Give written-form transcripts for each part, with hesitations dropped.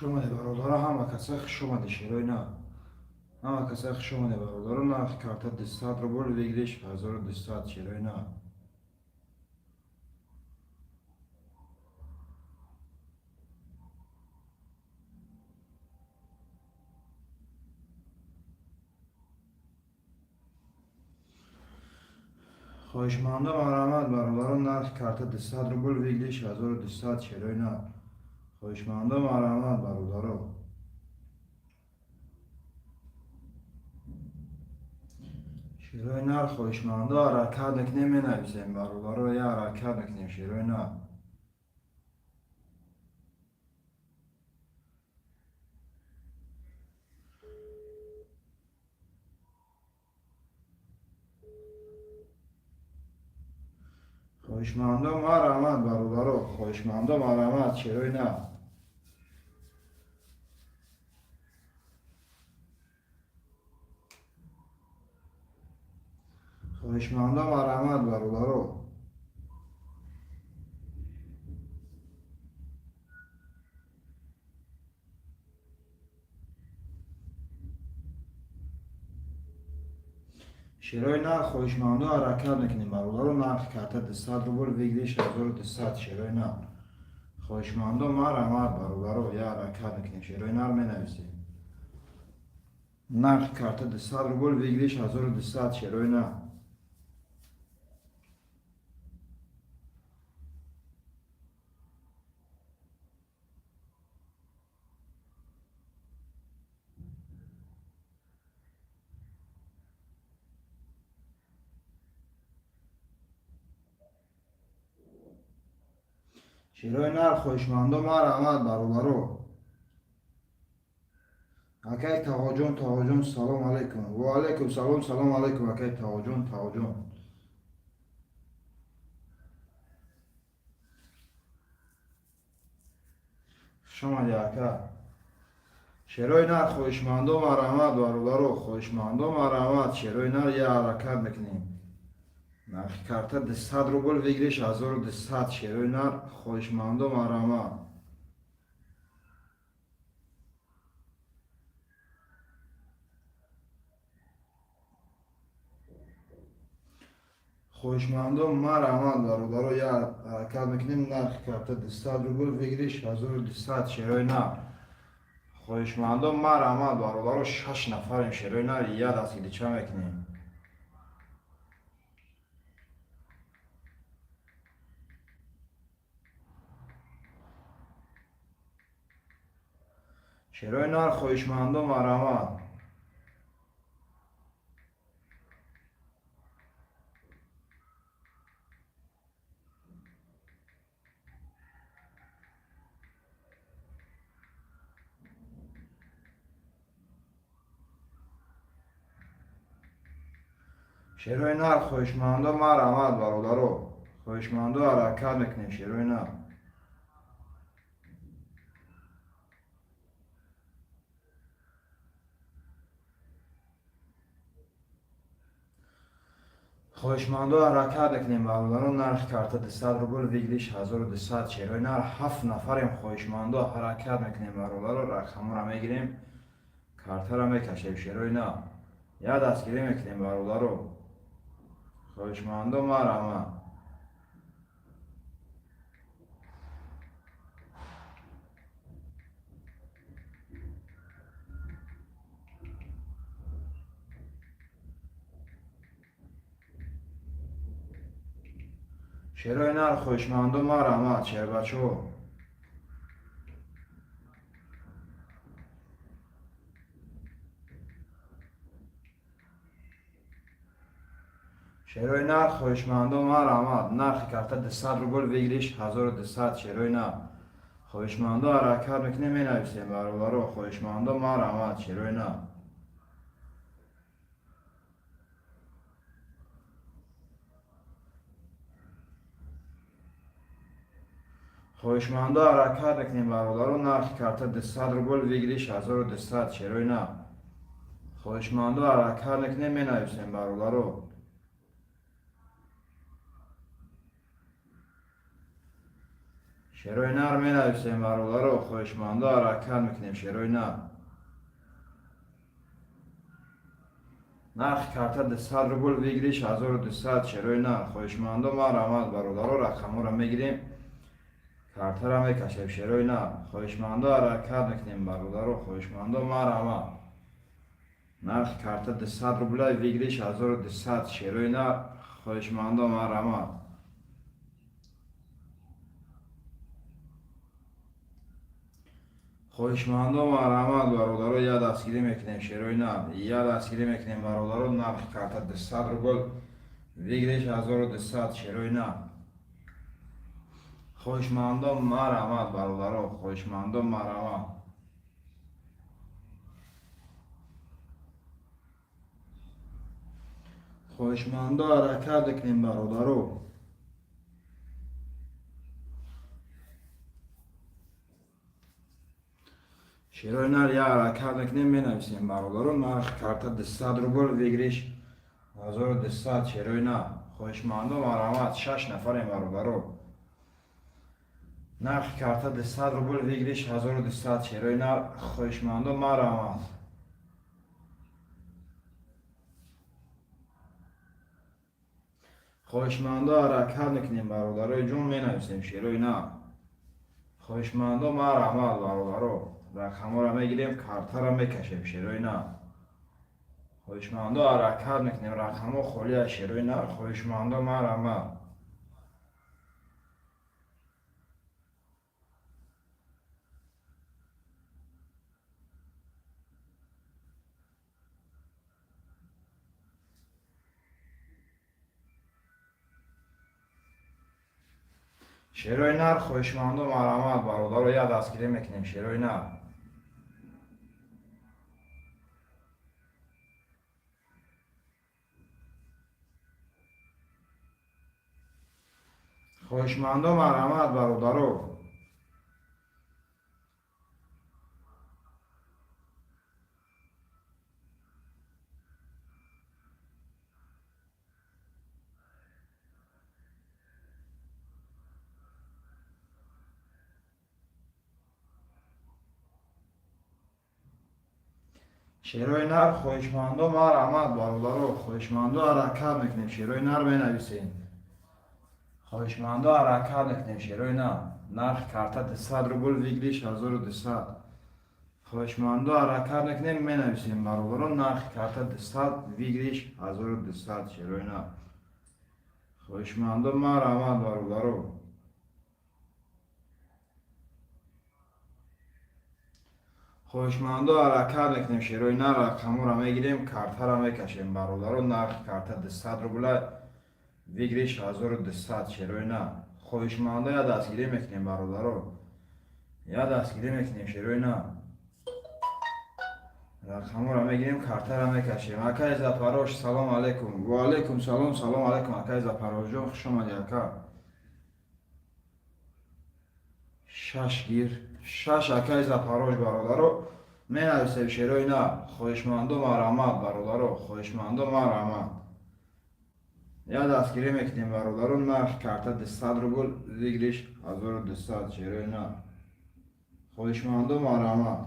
Хушомаде, бародаро, ҳама каса хушомаде, шерои нар. Ҳама каса хушомаде, бародаро. Нархи карта 200 рубл, выигрыш 1200, шерои нар. Хоҳишмандо, марҳамат, бародаро. Нархи карта 200 рубл, выигрыш 1200, шерои нар. Хоҳишмандо, марҳамат, бародаро. Шерои нар, хоҳишмандо, ҳаракат мекунем, менависем, бародаро, я ҳаракат мекунем, шерои нар. Хоҳишмандо, марҳамат, бародаро, хоҳишмандо, марҳамат, шерои нар. Хоҳишмандо, марҳамат, бародаро. Шерои нар, хоҳишмандо, ҳаракат мекунем, бародаро. Нархи карта 200 рубл, выигрыш 1200, шерои нар. Хоҳишмандо, марҳамат, бародаро, я ҳаракат мекунем, шерои нар, менависем. Нархи карта 200 рубл, выигрыш 1200, шерои нар. Шерои нар, хоҳишмандо, марҳамат, бародаро. Акай Тағоҷон, Тағоҷон, салом алайкум. Ва алайкум салом, салом алайкум, акай Тағоҷон, Тағоҷон. Хушомадӣ, ака. Шерои нар, хоҳишмандо, марҳамат, бародаро, хоҳишмандо, марҳамат, шерои нар, я ҳаракат мекунем. Нархи карта 200 рубл, выигрыш 1200, шерои нар, хоҳишмандо, марҳамат. Хоҳишмандо, марҳамат, бародаро, я ҳаракат мекунем. Нархи карта 200 рубл, выигрыш 1200, шерои нар. Хоҳишмандо, марҳамат, бародаро, шаш нафарем, шерои нар, я дастгирича мекунем. Шерои нар, хоҳишмандо, марҳамат. Шерои нар, хоҳишмандо, марҳамат, бародаро, хоҳишмандо, ҳаракат мекунем, шерои нар. Хоҳишмандо, ҳаракат мекунем, бародаро. Нархи карта 200 рубл, выигрыш 1200, шерои нар. Ҳафт нафарем, хоҳишмандо, ҳаракат мекунем, бародаро. Рақамҳоро мегирем, картаро мекашем, шерои нар, я дастгирӣ мекунем, бародаро. Хоҳишмандо, марҳамат. Шерои нар, хоҳишмандо, марҳамат, шербачаҳо. Шерои нар, хоҳишмандо, марҳамат. Нархи карта 200 рубл, выигрыш 1200, шерои нар. Хоҳишмандо, ҳаракат мекунем, менависем, бародаро, хоҳишмандо, марҳамат, шерои нар. Хоҳишмандо, ҳаракат мекунем, бародаро. Нархи карта 200 рубл, выигрыш 1200, шерои нар. Хоҳишмандо, ҳаракат мекунем, менависем, бародаро. Шерои нар менависем, бародаро, хоҳишмандо, ҳаракат мекунем. Шерои нар, нархи карта 200 рубл, выигрыш 1200. Шерои нар, хоҳишмандо, марҳамат, бародаро, рақамҳоро мегирем, картара мекашем. Шерои нар, хоҳишмандо, ҳаракат мекунем, бародаро, хоҳишмандо, марҳамат. Нархи карта 200 рубла, выигрыш 1200. Шерои нар, хоҳишмандо, марҳамат. Хоҳишмандо, марҳамат, бародаро, я дастгирӣ мекунем. Шерои нар, я дастгирӣ мекунем, бародаро. Нархи карта 200 рубл, выигрыш 1200. Шерои нар, хоҳишмандо, марҳамат, бародаро, хоҳишмандо, марҳамат. Хоҳишмандо, ҳаракат мекунем, бародаро. Шерои нар, я ҳаракат мекунем, менависем, бародаро. Нархи карта 200 рубл, выигрыш 1200. Шерои нар, хоҳишмандо, марҳамат. Шаш нафарем, бародаро. Нархи карта 200 рубл, выигрыш 1200. Шерои нар, хоҳишмандо, марҳамат. Хоҳишмандо, ҳаракат мекунем, бародарои ҷон, менависем. Шерои нар, хоҳишмандо, марҳамат, бародаро, рақамҳоро мегирем, картаро мекашем. Шерои нар, хоҳишмандо, ҳаракат мекунем, рақамҳо холӣ аст. Шерои нар, хоҳишмандо, марҳамат. Шерои нар, хоҳишмандо, марҳамат, бародаро, я дастгирӣ мекунем. Шерои нар. Хоҳишмандо, марҳамат, бародаро. Шерои нар, хоҳишмандо, марҳамат, бародаро, хоҳишмандо, ҳаракат мекунем. Шерои нар менависем, хоҳишмандо, ҳаракат мекунем. Шерои нар, нархи карта 200 рубл, выигрыш 1200. Хоҳишмандо, ҳаракат мекунем, менависем, бародаро. Нархи карта 200, выигрыш 1200. Шерои нар, хоҳишмандо, марҳамат, бародаро. Хоҳишмандо, ҳаракат мекунем. Шерои нар, рақамҳоро мегирем, картаро мекашем, бародаро. Нархи карта 200 рубла, выигрыш 1200. Шерои нар, хоҳишмандо, я дастгирӣ мекунем, бародаро, я дастгирӣ мекунем. Шерои нар, рақамҳоро мегирем, картаро мекашем. Акай Запарош, салом алейкум. Ва алейкум салом, салом алейкум, акай Запарошҷон, хуш омадӣ, ака. Шаш гир, шаш, акай Запарош. Бародаро, менависем. Шерои нар, хоҳишмандо, марҳамат, бародаро, хоҳишмандо, марҳамат, я дастгирӣ мекунем, бародаро. Нархи карта 200 рубл, выигрыш 1200. Шерои нар, хоҳишмандо, марҳамат.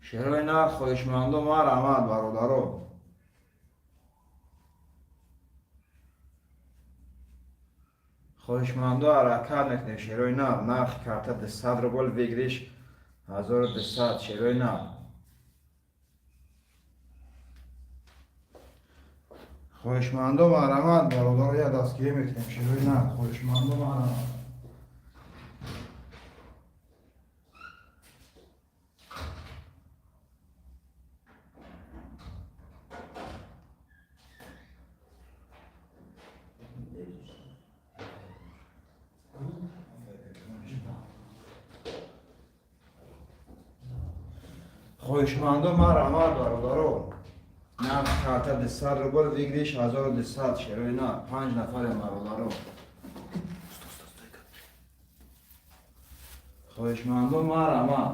Шерои нар, хоҳишмандо, марҳамат, бародаро. Хоҳишмандо, ҳаракат мекунем. Шерои нар, нархи карта 200 рубл, выигрыш 1200. Шерои нар, хоҳишмандо, марҳамат, бародаро, я дастгирӣ мекунем. Шерои нар, хоҳишмандо, марҳамат. Хоҳишмандо, марҳамат, бародаро. Нархи карта 200 рубл, выигрыш 1200. Шерои нар, панҷ нафарем, бародаро. Хоҳишмандо, марҳамат.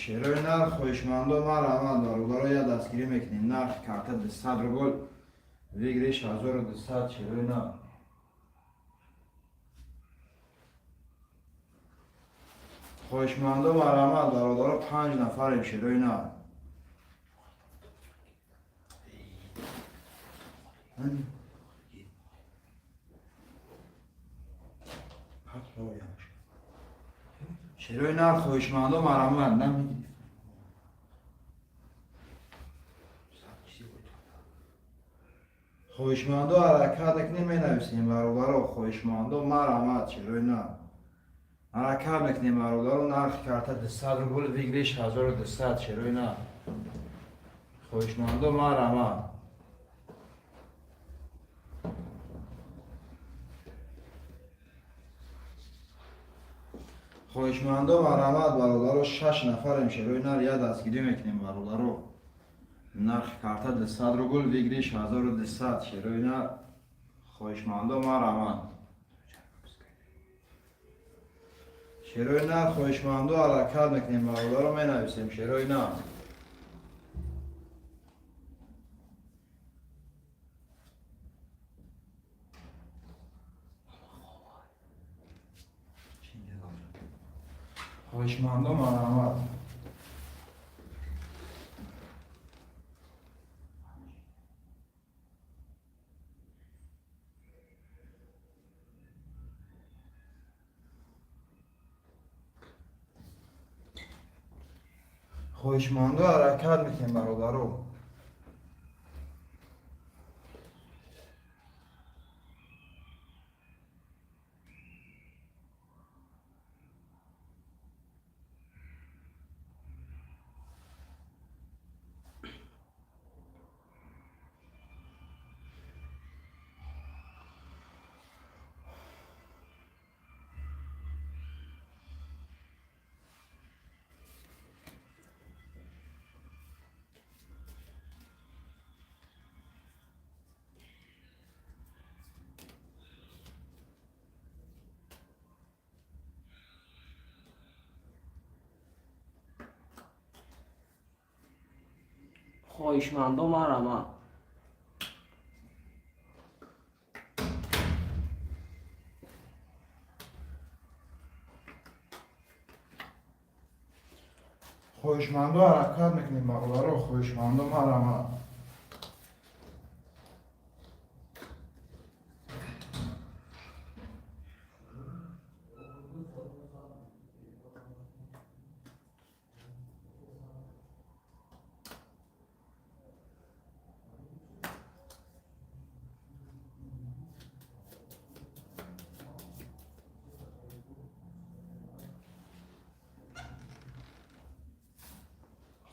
Шерои нар, хоҳишмандо, марҳамат, бародаро, я дастгирӣ мекунем. Нархи карта 200 рубл, выигрыш 1200. Шерои нар, хоҳишмандо, марҳамат, бародаро, панҷ нафарем. Шерои нар. Шерои нар, хоҳишмандо, марҳамат. Намегирифт. Хоҳишмандо, ҳаракат мекунем, менависем, бародаро. Хоҳишмандо, марҳамат. Шерои нар, ҳаракат мекунем, бародаро. Нархи карта 200 рубл, выигрыш 1200. Шерои нар, хоҳишмандо, марҳамат. Хоҳишмандо, марҳамат, бародаро, шаш нафарем. Шерои нар, я дастгирӣ мекунем, бародаро. Нархи карта 200 рубл, выигрыш 1200. Шерои нар, хоҳишмандо, марҳамат. Шерои нар, хоҳишмандо, ҳаракат мекунем, бародаро, менависем. Шерои нар. Хоҳишмандо, марҳамат. Хоҳишмандо, ҳаракат мекунем, бародаро. Хоҳишмандо, марҳамат. Хоҳишмандо, ҳаракат мекунем, бародаро. Хоҳишмандо, марҳамат.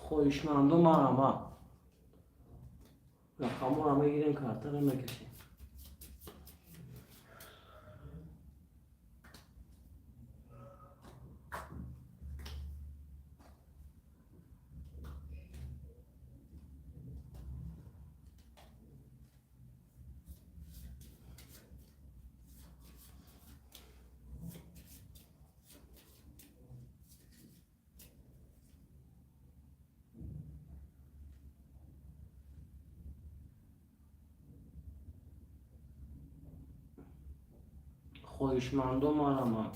Хоҳишмандо, марҳамат. Рақамҳоро мегирем, картаро мекашем. Хоҳишмандо, марҳамат.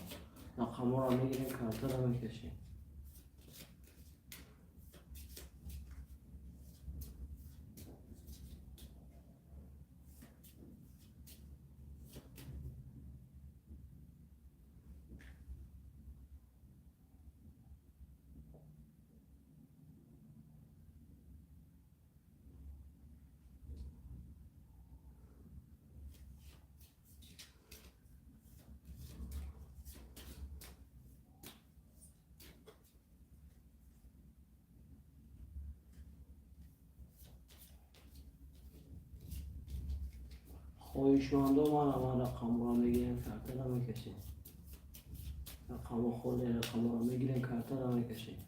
Рақамҳоро мегирем, картаро мекашем. Хоҳишмандо, марҳамат. Рақамҳоро мегирем, картаро мекашем. Рақамҳо холе, рақамҳоро мегирем, картаро мекашем.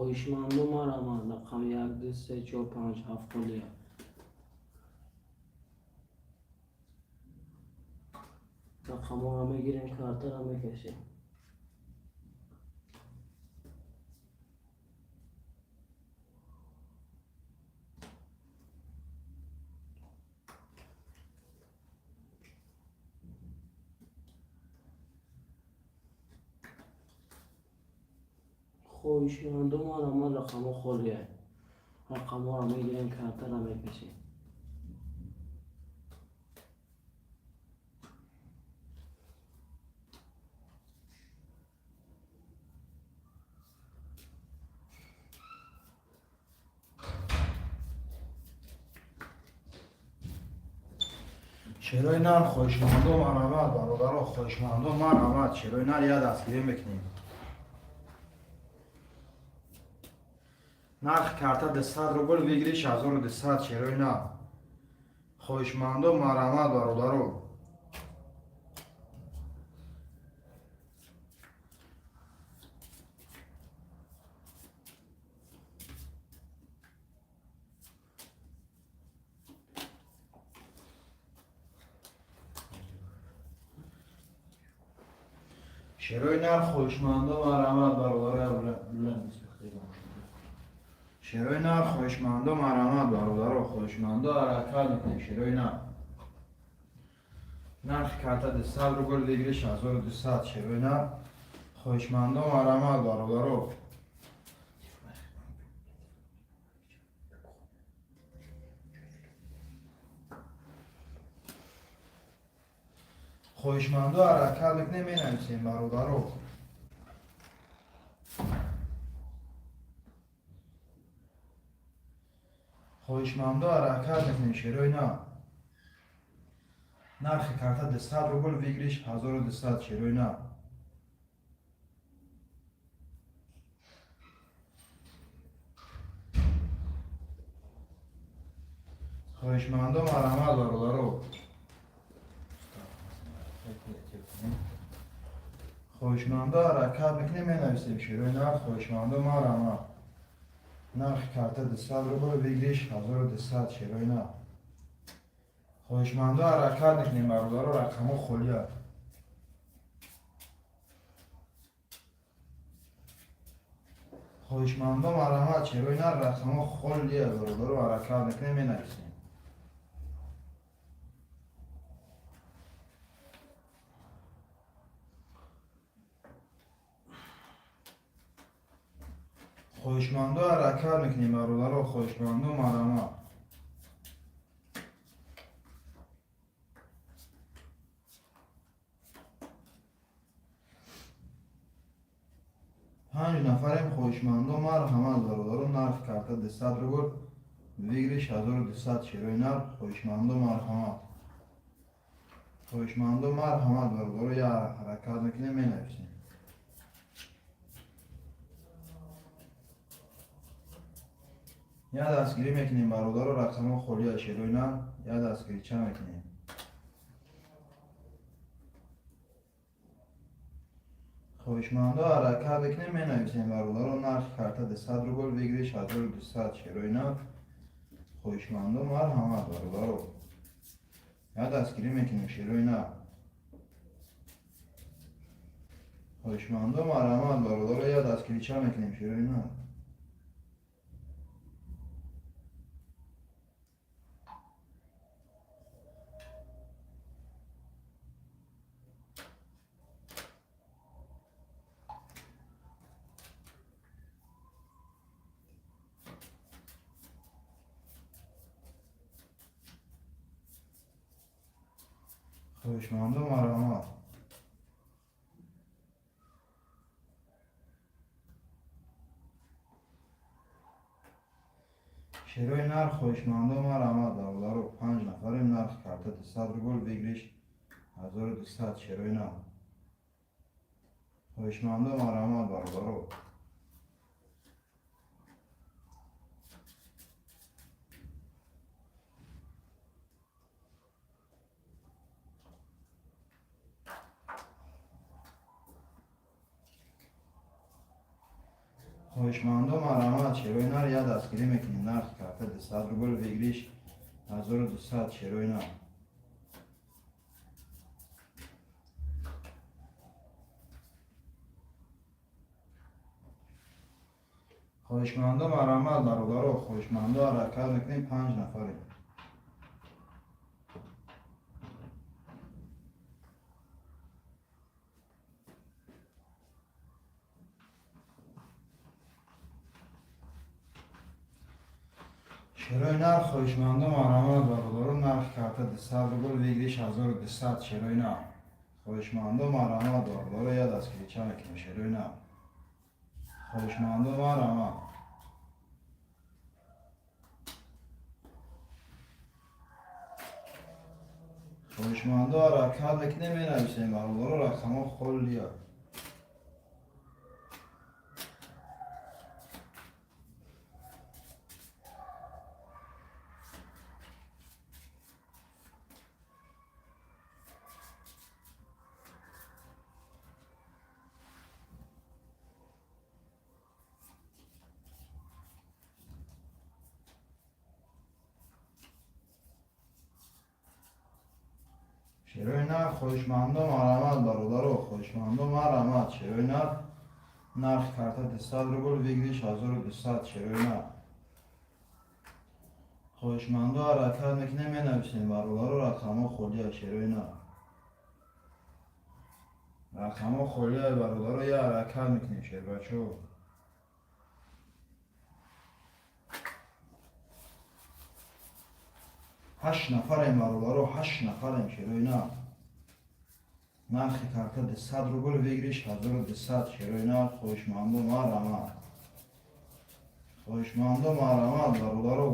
Хоҳишмандо, марҳамат, рақами як, ду, се, чор, панҷ, ҳафт холия. Рақамҳоро мегирем, картаро мекашем. Хоҳишмандо, марҳамат, рақамҳо холия. Рақамҳоро мегирем, картаро мекашем. Шерои нар, хоҳишмандо, марҳамат, бародаро, хоҳишмандо, марҳамат, шерои нар, я дастгирӣ мекунем. Нархи карта 200 рубл, выигрыш 1200. Шерои нар, хоҳишмандо, марҳамат, бародаро. Шерои нар, хоҳишмандо, марҳамат, бародаро. Шерои нар, хоҳишмандо, марҳамат, бародаро, хоҳишмандо, ҳаракат мекунем. Шерои нар, нархи карта 200 рубл, выигрыш 1200. Шерои нар, хоҳишмандо, марҳамат, бародаро. Хоҳишмандо, ҳаракат мекунем, менависем, бародаро. Хоҳишмандо, ҳаракат мекунем. Шерои нар, нархи карта 200 рубл, выигрыш 1200. Шерои нар, хоҳишмандо, марҳамат, бародаро. Хоҳишмандо, ҳаракат мекунем, менависем. Шерои нар, хоҳишмандо, марҳамат, нархи карта 200 рубл, выигрыш 1200. Шерои нар, хоҳишмандо, ҳаракат мекунем, бародаро, рақамҳо холия. Хоҳишмандо, марҳамат, шерои нар, рақамҳо холия, бародаро, ҳаракат мекунем, менависем. Хоҳишмандо, ҳаракат мекунем, бародаро, хоҳишмандо, марҳамат. Панҷ нафарем, хоҳишмандо, марҳамат, бародаро. Нархи карта 200 рубл, выигрыш 1200. Шерои нар, хоҳишмандо, марҳамат, хоҳишмандо, марҳамат, бародаро, я ҳаракат мекунем, менависем. Я дастгирӣ мекунем, бародаро, рақамҳо холия. Шерои нар, я дастгирича мекунем. Хоҳишмандо, ҳаракат мекунем, менависем, бародаро. Нархи карта 200 рубл, выигрыш 1200. Шерои нар, хоҳишмандо, марҳамат, бародаро, я дастгирӣ мекунем. Шерои нар, хоҳишмандо, марҳамат, бародаро, я дастгирича мекунем. Шерои нар. Хоҳишмандо, марҳамат. Шерои нар, хоҳишмандо, марҳамат, бародаро. Панҷ нафарем, нархи карта 200 рубл, выигрыш 1200. Шерои нар, хоҳишмандо, марҳамат, бародаро. Хоҳишмандо, марҳамат, шерои нар, я дастгирӣ мекунем. Нархи карта 200 рубл, выигрыш 1200, шерои нар. Хоҳишмандо, марҳамат, бародаро, хоҳишмандо, ҳаракат мекунем, панҷ нафарем. Шерои нар, хоҳишмандо, марҳамат, бародаро, нархи карта 200 рубл, выигрыш 1200, шерои нар. Хоҳишмандо, марҳамат, бародаро, я дастгирича мекунем, шерои нар. Хоҳишмандо, марҳамат. Хоҳишмандо, ҳаракат мекунем, менависем, бародаро, рақамҳо холия. Шерои нар, хоҳишмандо, марҳамат, бародаро, хоҳишмандо, марҳамат, шерои нар, нархи карта 200 рубл, выигрыш 1200, шерои нар. Хоҳишмандо, ҳаракат мекунем, менависем, бародаро, рақамҳо холия, шерои нар. Рақамҳо холия, бародаро, я ҳаракат мекунем, шербачо. Ҳашт нафарем, бародаро, ҳашт нафарем, шерои нар. Нархи карта 200 рубл, выигрыш 1200, шерои нар, хоҳишмандо, марҳамат. Хоҳишмандо, марҳамат, бародаро.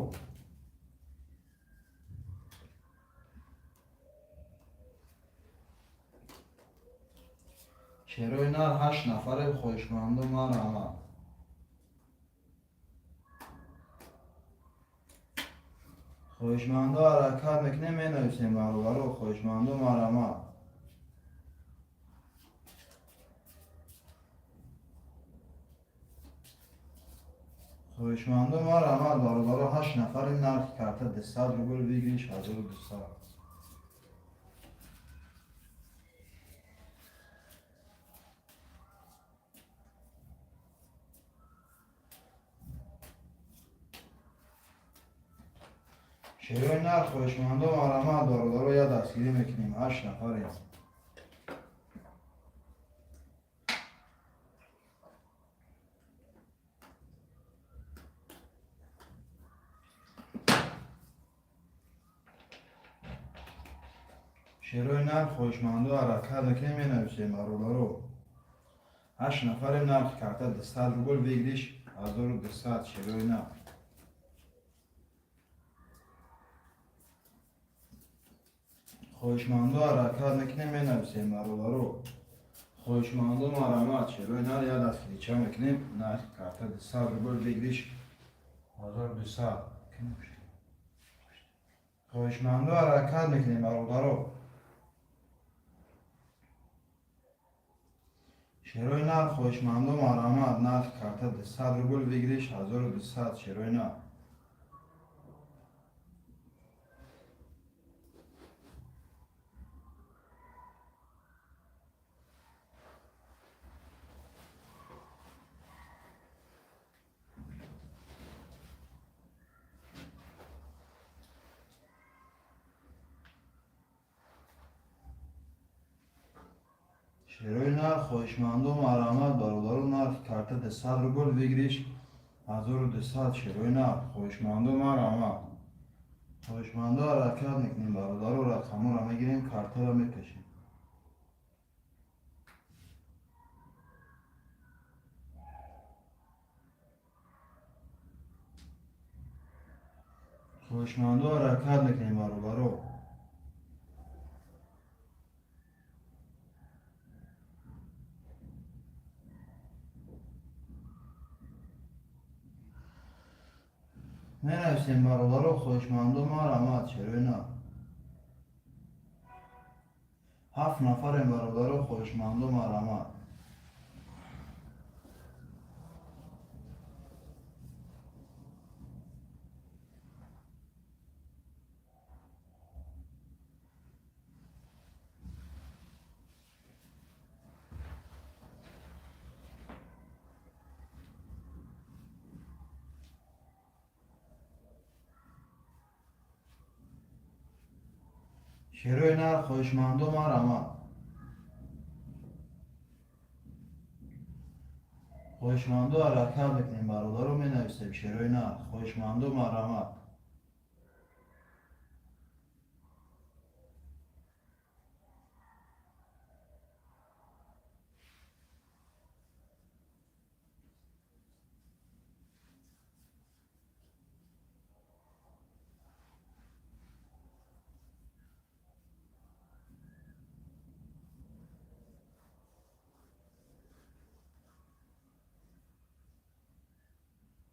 Шерои нар, ҳашт нафарем, хоҳишмандо, марҳамат. Хоҳишмандо, ҳаракат мекунем, менависем, бародаро, хоҳишмандо, марҳамат. Хоҳишмандо, марҳамат, бародаро, ҳашт нафарем, нархи карта 200 рубл, выигрыш 1200. Шерои нар, хоҳишмандо, марҳамат, бародаро, я дастгирӣ мекунем, ҳашт нафарем. Шерои нар, хоҳишмандо, ҳаракат мекунем, менависем, бародаро. Ҳашт нафарем, нархи карта 200 рубл, выигрыш 1200, шерои нар. Хоҳишмандо, ҳаракат мекунем, менависем, бародаро. Хоҳишмандо, марҳамат, шерои нар, я дастгирича мекунем, нархи карта 200 рубл, выигрыш 1200. Хоҳишмандо, ҳаракат мекунем, бародаро. Шерои нар, хоҳишмандо, марҳамат, нархи карта 200 рубл, выигрыш 1200, шерои нар. Шерои нар, хоҳишмандо, марҳамат, бародаро, нархи карта 200 рубл, выигрыш 1200, шерои нар, хоҳишмандо, марҳамат. Хоҳишмандо, ҳаракат мекунем, бародаро, рақамҳоро мегирем, картаро мекашем. Хоҳишмандо, ҳаракат мекунем, бародаро. Менависем, бародаро, хоҳишмандо, марҳамат, шерои нар. Ҳафт нафарем, бародаро, хоҳишмандо, марҳамат. Шерои нар, хоҳишмандо, марҳамат. Хоҳишмандо, ҳаракат мекунем, бародаро, менависем. Шерои нар, хоҳишмандо, марҳамат.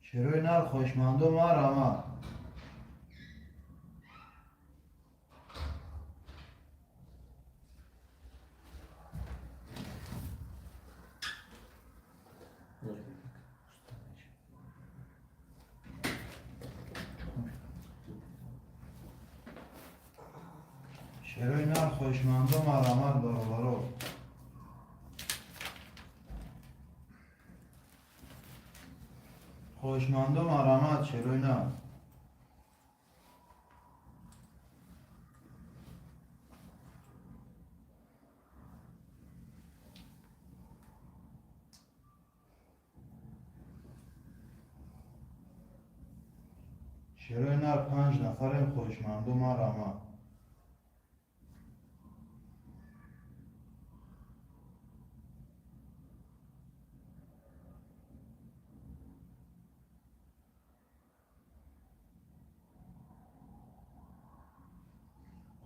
Шерои нар, хоҳишмандо, марҳамат. Шерои нар, хоҳишмандо, марҳамат, бародаро. Хоҳишмандо, марҳамат, шерои нар. Шерои нар, панҷ нафарем, хоҳишмандо, марҳамат.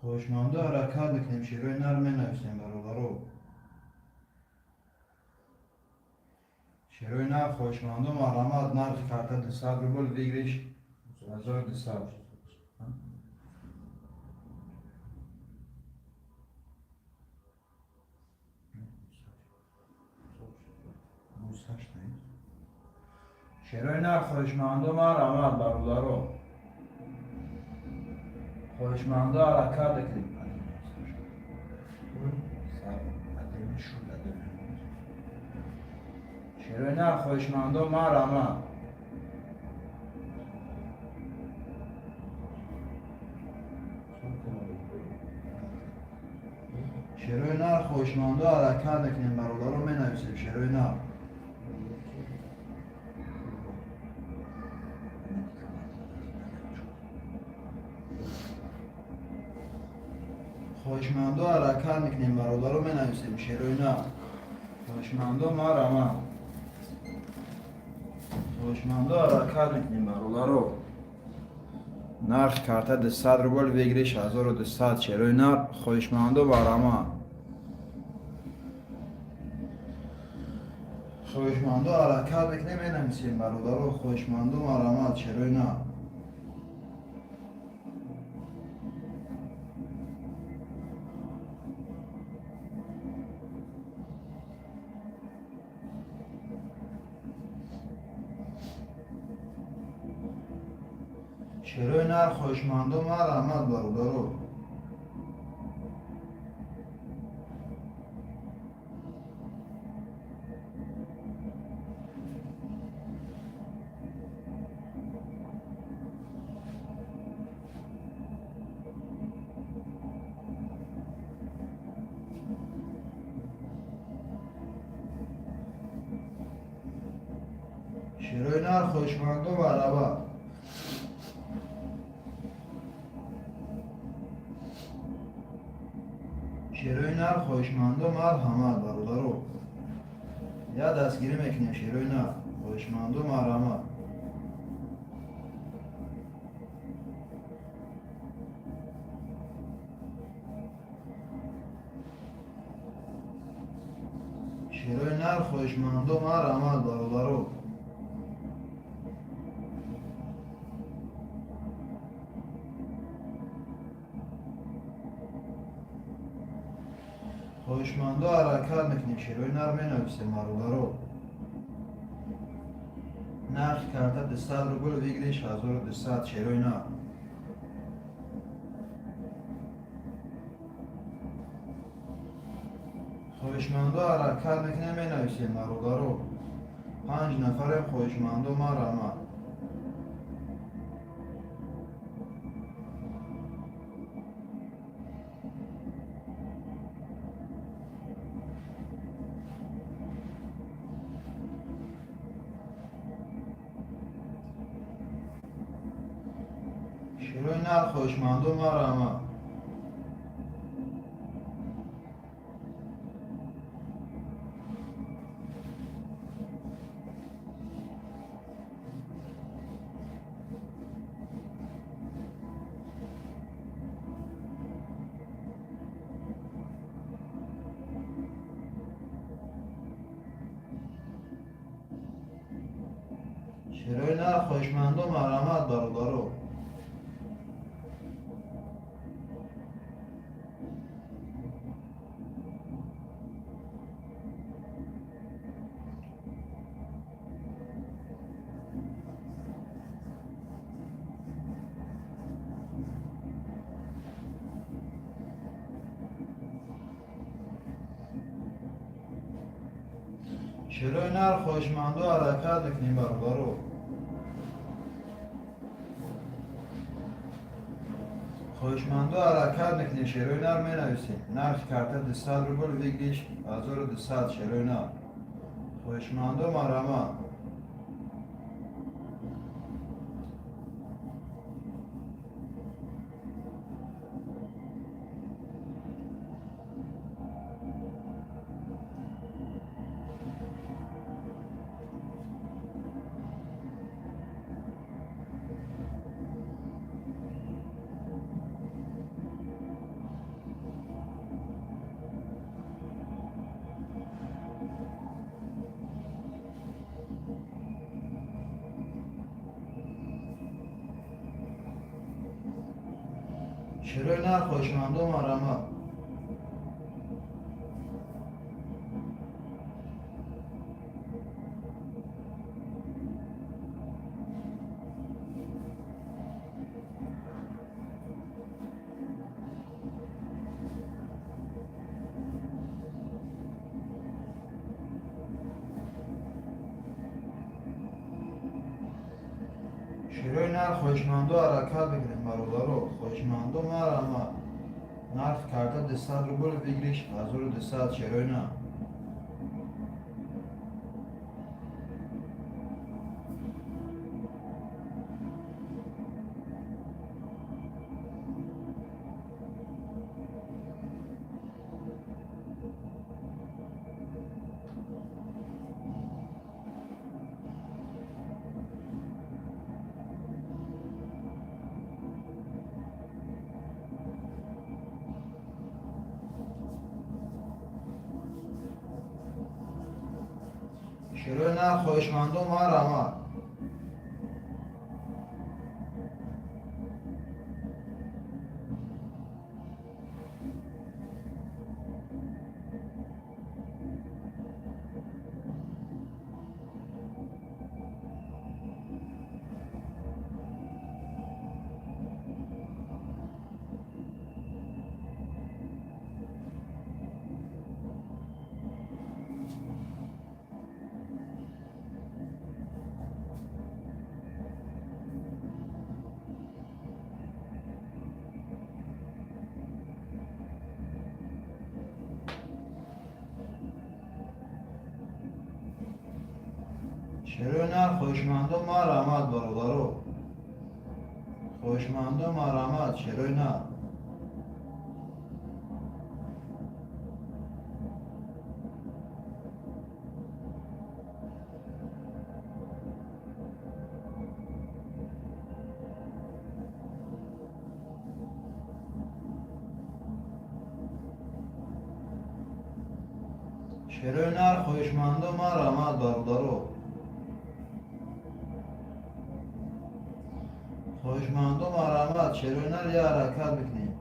Хоҳишмандо, ҳаракат мекунем, шерои нар менависем, бародаро. Шерои нар, хоҳишмандо, марҳамат. Нархи карта 200 рубл, выигрыш 1200. Шерои нар, хоҳишмандо, марҳамат, бародаро. Хоҳишмандо, ҳаракат мекунем. Шерои нар, хоҳишмандо, марҳамат. Шерои нар, хоҳишмандо, ҳаракат мекунем, бародаро, менависем. Шерои нар. Хоҳишмандо, ҳаракат мекунем, бародаро, менависем. Шерои нар, хоҳишмандо, марҳамат. Хоҳишмандо, ҳаракат мекунем, бародаро. Нархи карта 200 рубл, выигрыш 1200. Шерои нар, хоҳишмандо, марҳамат. Хоҳишмандо, ҳаракат мекунем, менависем, бародаро. Хоҳишмандо, марҳамат. Шерои нар. Шерои нар, хоҳишмандо, марҳамат, бародаро. Шерои нар, хоҳишмандо, марҳамат. Шерои нар, хоҳишмандо, марҳамат, бародаро. Я дастгирӣ мекунем. Шерои нар, хоҳишмандо, марҳамат. Шерои нар, хоҳишмандо, марҳамат, бародаро. Хоҳишмандо, ҳаракат мекунем, шерои нар менависем, бародаро. Нархи карта 200 рубл, выигрыш 1200. Шерои нар. Хоҳишмандо, ҳаракат мекунем, менависем, бародаро. Панҷ нафарем, хоҳишмандо, марҳамат. Шерои нар, хоҳишмандо, марҳамат. Шерои нар, хоҳишмандо, марҳамат, бародаро. Шерои нар, хоҳишмандо, ҳаракат мекунем, бародаро. Хоҳишмандо, ҳаракат мекунем, шерои нар менависем. Нархи карта 200 рубл, выигрыш 1200. Шерои нар, хоҳишмандо, марҳамат. Шерои нар, хоҳишмандо, марҳамат. Шерои нар, хоҳишмандо, ҳаракат мекунем, бародаро. Хоҳишмандо, марҳамат. Нархи карта 200 рубл, выигрыш 1200. Шерои нар. Шерои нар, хоҳишмандо, марҳамат. Шерои нар, хоҳишмандо, марҳамат, бародаро. Хоҳишмандо, марҳамат, шерои нар. Шерои нар, хоҳишмандо, марҳамат, бародаро. Хоҳишмандо, марҳамат, шерои нар, я ҳаракат мекунем.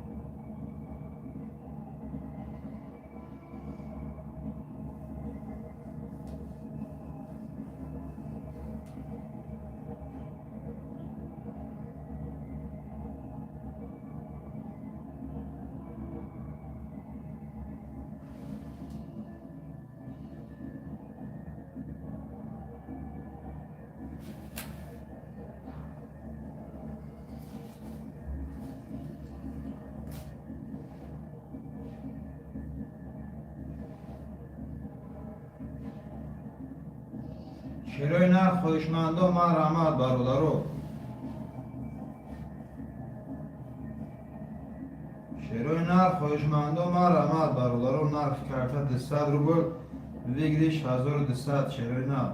Шерои нар, хоҳишмандо, марҳамат, бародаро. Шерои нар, хоҳишмандо, марҳамат, бародаро. Нархи карта 200 рубл, выигрыш 1200. Шерои нар.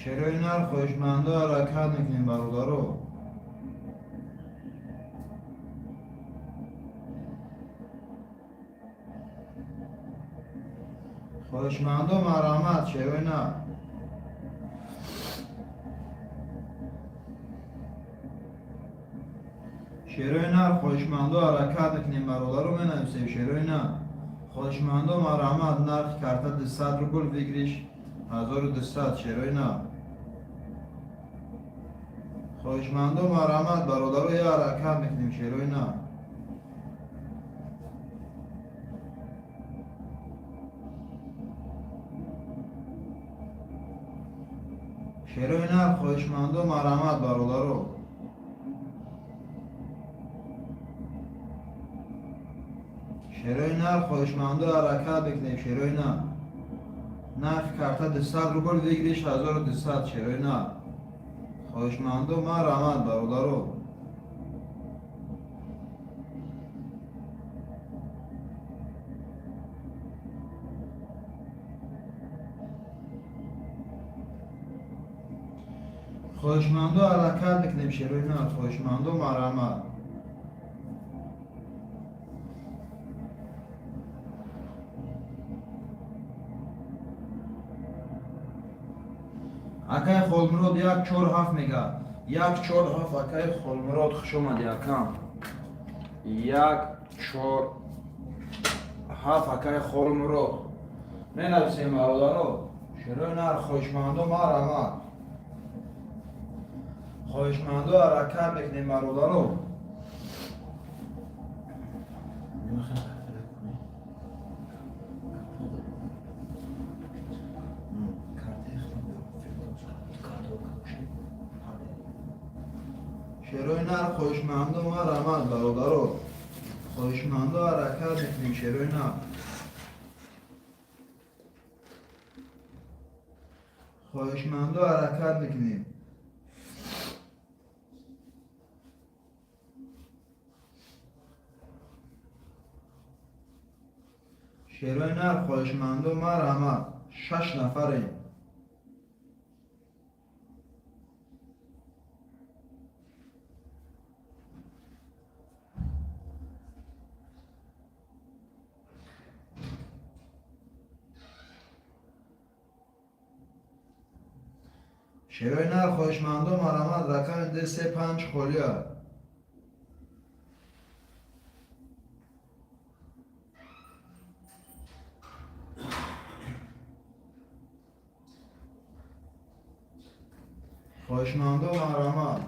Шерои нар, хоҳишмандо, ҳаракат мекунем, бародаро. Хоҳишмандо, марҳамат, шерои нар. Шерои нар, хоҳишмандо, ҳаракат мекунем, бародаро. Менависем, шерои нар. Хоҳишмандо, марҳамат. Нархи карта 200 рубл, выигрыш 1200. Шерои нар. Хоҳишмандо, марҳамат, бародаро. Я ҳаракат мекунем, шерои нар. Шерои нар, хоҳишмандо, марҳамат, бародаро. Шерои нар, хоҳишмандо, ҳаракат мекунем, шерои нар. Нархи карта 200 рубл, выигрыш 1200. Шерои нар. Хоҳишмандо, марҳамат, бародаро. Хоҳишмандо, ҳаракат мекунем, шерои нар. Хоҳишмандо, марҳамат. Акай Холмурод 147 мега, 147. Акай Холмурод, хуш омадӣ, акам. 147, акай Холмурод. Менависем, бародаро, шерои нар. Хоҳишмандо, марҳамат. Хоҳишмандо, ҳаракат мекунем, бародаро. Намехоҳам картара кунӣ. Картаи Картаро куши. Шерои нар, хоҳишмандо, марҳамат, бародаро. Хоҳишмандо, ҳаракат мекунем, шерои нар. Хоҳишмандо, ҳаракат мекунем. Шерои нар, хоҳишмандо, марҳамат. Шаш нафарем. Шерои нар, хоҳишмандо, марҳамат. Рақами 235 холия. Хоҳишмандо, марҳамат.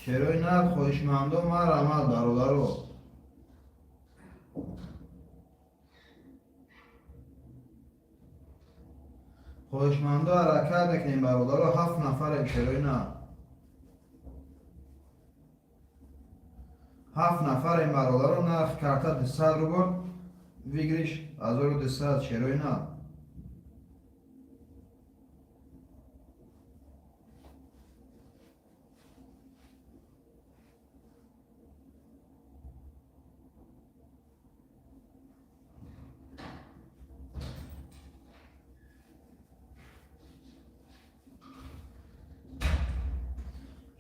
Шерои нар, хоҳишмандо, марҳамат, бародаро. Хоҳишмандо, ҳаракат мекунем, бародаро. Ҳафт нафарем, шерои нар. Ҳафт нафарем, бародаро. Нархи карта 200 рубл, выигрыш 1200. Шерои нар.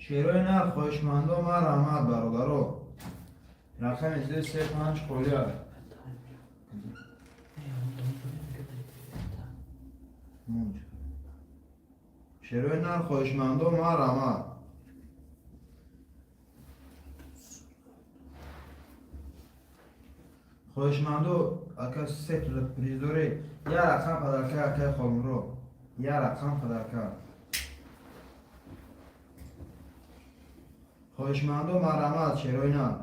Шерои нар, хоҳишмандо, марҳамат, бародаро. Рақами 235 холия. Мунч. Шерои нар, хоҳишмандо, марҳамат. Хоҳишмандо, ака, се приз доред. Я рақам подарка, акай Холмурод, я рақам подарка. Хоҳишмандо, марҳамат, шерои нар.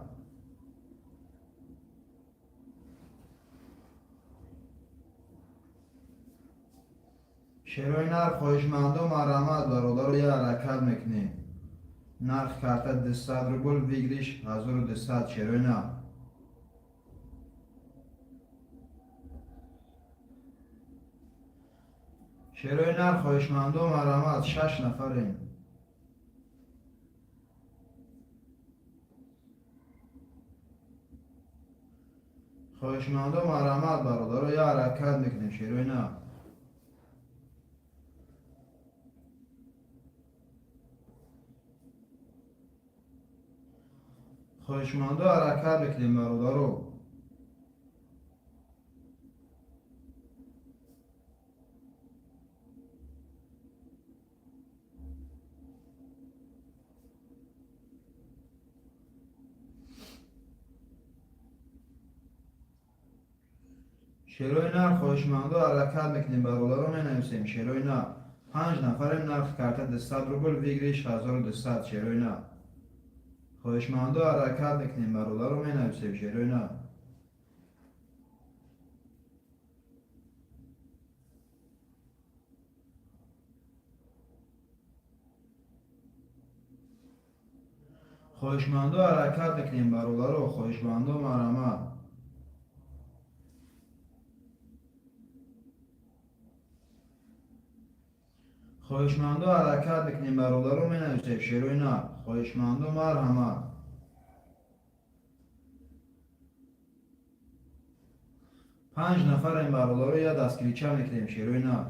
Шерои нар, хоҳишмандо, марҳамат, бародаро. Я ҳаракат мекунем. Нархи карта 200 рубл, выигрыш 1200. Шерои нар. Шерои нар, хоҳишмандо, марҳамат, шаш нафарем. Хоҳишмандо, марҳамат, бародаро, я ҳаракат мекунем, шерои нар. Хоҳишмандо, ҳаракат мекунем, бародаро. Шерои нар, хоҳишмандо, ҳаракат мекунем, бародаро, менависем, шерои нар. Панҷ нафарем, нархи карта 200 рубл, выигрыш 1200, шерои нар. Хоҳишмандо, ҳаракат мекунем, бародаро, менависем, шерои нар. Хоҳишмандо, ҳаракат мекунем, бародаро, хоҳишмандо, марҳамат. Хоҳишмандо, ҳаракат мекунем, бародаро, менависем, шерои нар. Хоҳишмандо, марҳамат. Панҷ нафарем, бародаро, я дастгирича мекунем, шерои нар.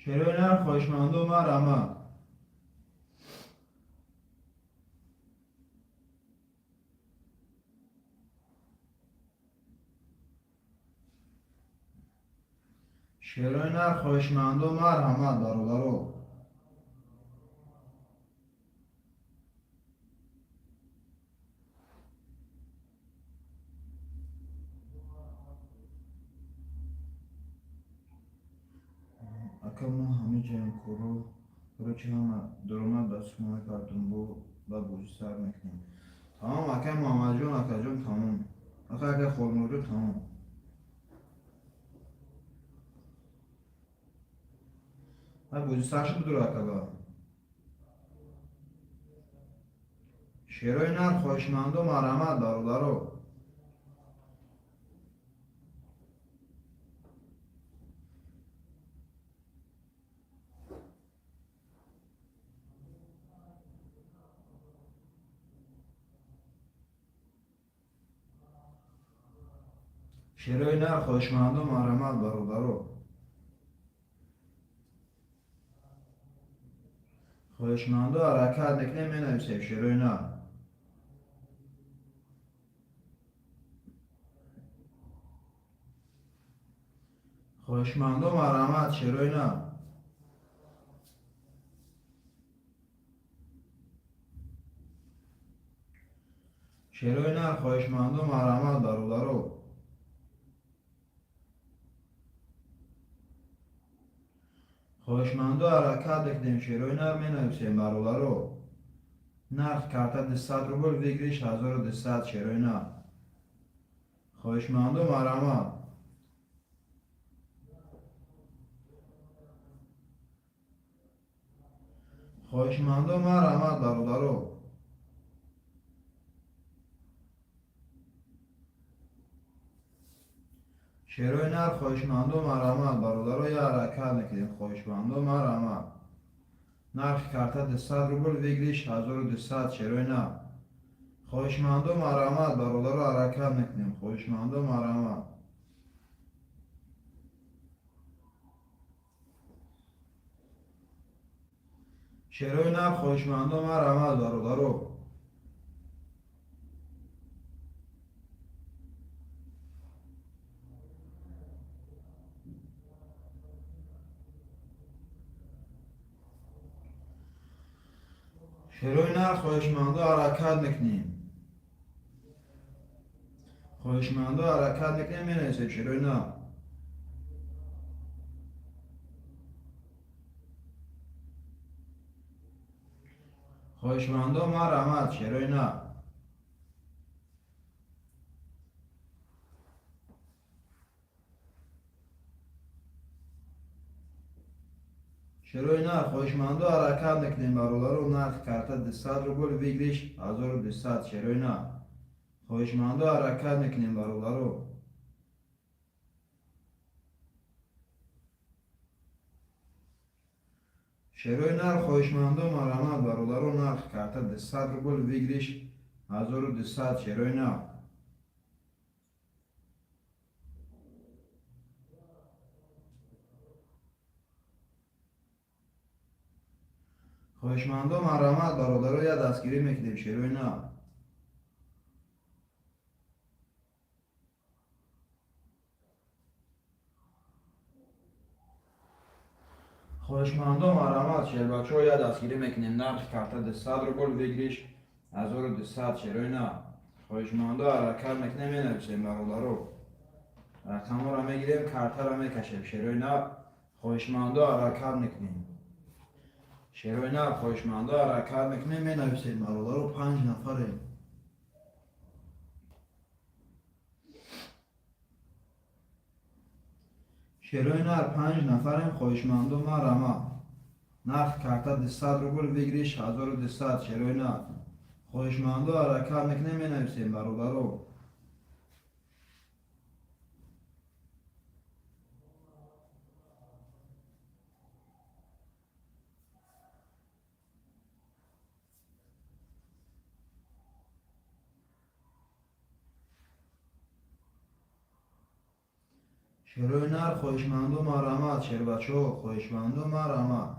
Шерои нар, хоҳишмандо, марҳамат. Шерои нар, хоҳишмандо, марҳамат, бародаро. Ака, мо ҳама ҷаем коро, короче, ҳама даромад ба сумона кардум, бо ба бозӣ сар мекунем. Тамом, акай Муҳаммадҷон, акаҷон, тамом. Ака, акай Холмурҷон, тамом. Ай, бозӣ сар шуд, будур, акаба. Шерои нар, хоҳишмандо, марҳамат, бародаро. Шерои нар, хоҳишмандо, марҳамат, бародаро. Хоҳишмандо, ҳаракат мекунем, менависем, шерои нар. Хоҳишмандо, марҳамат, шерои нар. Шерои нар, хоҳишмандо, марҳамат, бародаро. Хоҳишмандо, ҳаракат мекунем, шерои нар, менависем, бародаро. Нарх карта 200 рубл, выигрыш 1200, шерои нар. Хоҳишмандо, марҳамат. Хоҳишмандо, марҳамат, бародаро. Шерои нар, хоҳишмандо, марҳамат, бародаро, я ҳаракат мекунем, хоҳишмандо, марҳамат. Нархи карта 200 рубл, выигрыш 1200, шерои нар. Хоҳишмандо, марҳамат, бародаро, ҳаракат мекунем, хоҳишмандо, марҳамат. Шерои нар, хоҳишмандо, марҳамат, бародаро. Шерои нар, хоҳишмандо, ҳаракат мекунем. Хоҳишмандо, ҳаракат мекунем, менависем, шерои нар. Хоҳишмандо, марҳамат, шерои нар. Шерои нар, хоҳишмандо, ҳаракат мекунем, бародаро. Нархи карта 200 рубл, выигрыш 1200. Шерои нар, хоҳишмандо, ҳаракат мекунем, бародаро. Шерои нар, хоҳишмандо, марҳамат, бародаро. Нархи карта 200 рубл, выигрыш 1200. Шерои нар. Хоҳишмандо, марҳамат, бародаро, я дастгирӣ мекунем, шерои нар. Хоҳишмандо, марҳамат, шербачаҳо, я дастгирӣ мекунем. Нархи карта 200 рубл, выигрыш 1200. Шерои нар, хоҳишмандо, ҳаракат мекунем, менависем, бародаро. Рақамҳоро мегирем, картаро мекашем. Шерои нар, хоҳишмандо, ҳаракат мекунем. Шерои нар, хоҳишмандо, ҳаракат мекунем, менависем, бародаро. Панҷ нафарем. Шерои нар, панҷ нафарем. Хоҳишмандо, марҳамат. Нархи карта 200 рубл, выигрыш 1200. Шерои нар, хоҳишмандо, ҳаракат мекунем, менависем, бародаро. Шерои нар, хоҳишмандо, марҳамат. Шербачаҳо, хоҳишмандо, марҳамат.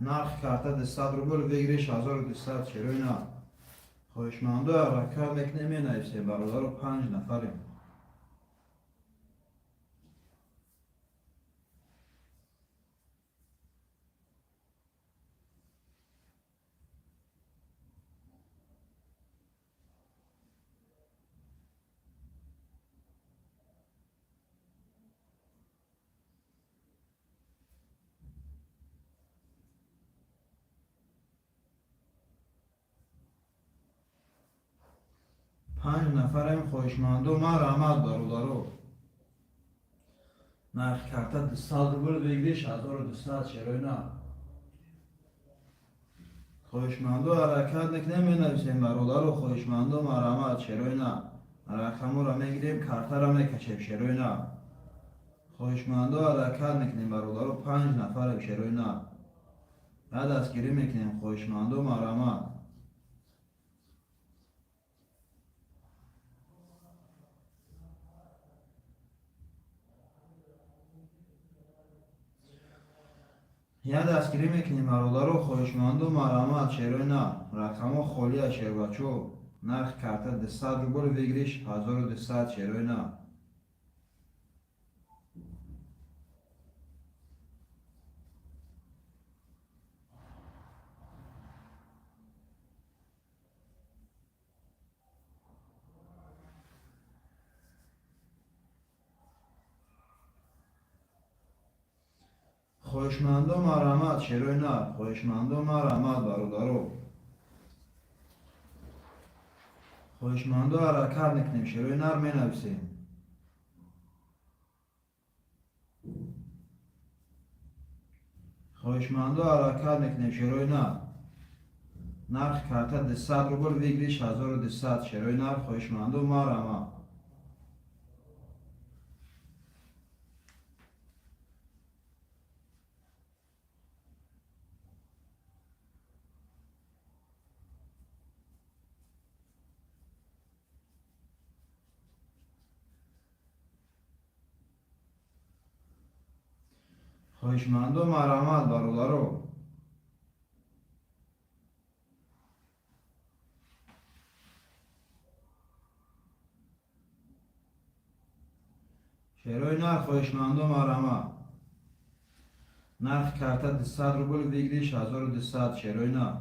Нархи карта 200 рубл, выигрыш 1200. Шерои нар, хоҳишмандо, ҳаракат мекунем, менависем, бародаро. Панҷ нафарем. Панҷ нафарем. Хоҳишмандо, марҳамат, бародаро. Нархи карта 200 рубл, выигрыш 1200. Шерои нар, хоҳишмандо, ҳаракат мекунем, менависем, бародаро. Хоҳишмандо, марҳамат. Шерои нар, рақамҳоро мегирем, картаро мекашем. Шерои нар, хоҳишмандо, ҳаракат мекунем, бародаро. Панҷ нафарем. Шерои нар, ба дастгирӣ мекунем. Хоҳишмандо, марҳамат. Я дастгирӣ мекунем, бародаро. Хоҳишмандо, марҳамат. Шерои нар, рақамҳо холия, шербачо. Нархи карта 200 рубл, выигрыш 1200. Шерои нар. Хоҳишмандо, марҳамат. Шерои нар, хоҳишмандо, марҳамат, бародаро. Хоҳишмандо, ҳаракат мекунем. Шерои нар, менависем. Хоҳишмандо, ҳаракат мекунем. Шерои нар, нархи карта 200 рубл, выигрыш 1200. Шерои нар, хоҳишмандо, марҳамат. Хоҳишмандо, марҳамат, бародаро. Шерои нар, хоҳишмандо, марҳамат. Нархи карта 200 рубл, выигрыш 1200. Шерои нар.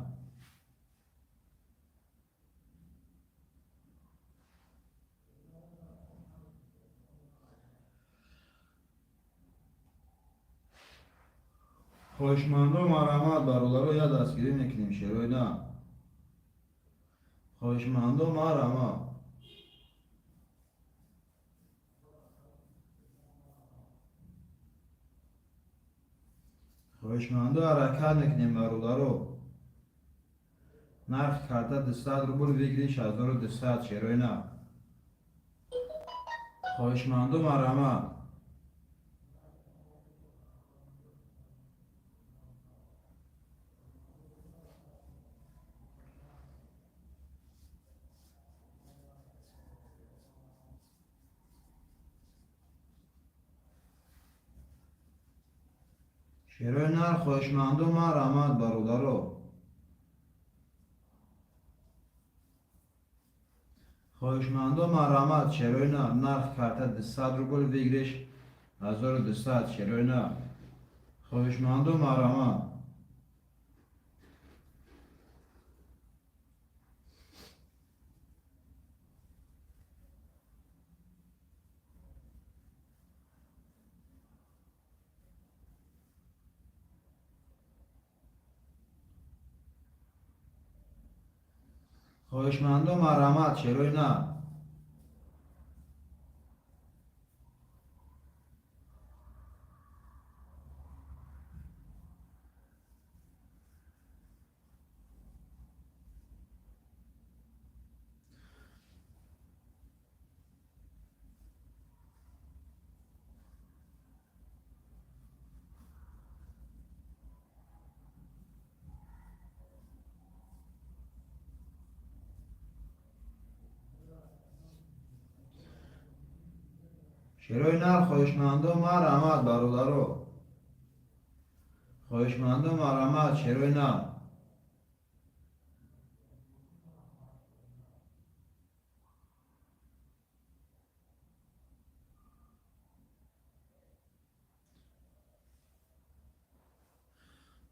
Хоҳишмандо, марҳамат, бародаро, я дастгирӣ мекунем. Шерои нар, хоҳишмандо, марҳамат. Хоҳишмандо, ҳаракат мекунем, бародаро. Нархи карта 200 рубл, выигрыш 1200, шерои нар. Хоҳишмандо, марҳамат. Шерои нар, хоҳишмандо, марҳамат, бародаро. Хоҳишмандо, марҳамат, шерои нар. Нархи карта 200 рубл, выигрыш 1200, шерои нар. Хоҳишмандо, марҳамат. Хоҳишмандо, марҳамат, шерои нар. Шерои нар, хоҳишмандо, марҳамат, бародаро. Хоҳишмандо, марҳамат, шерои нар.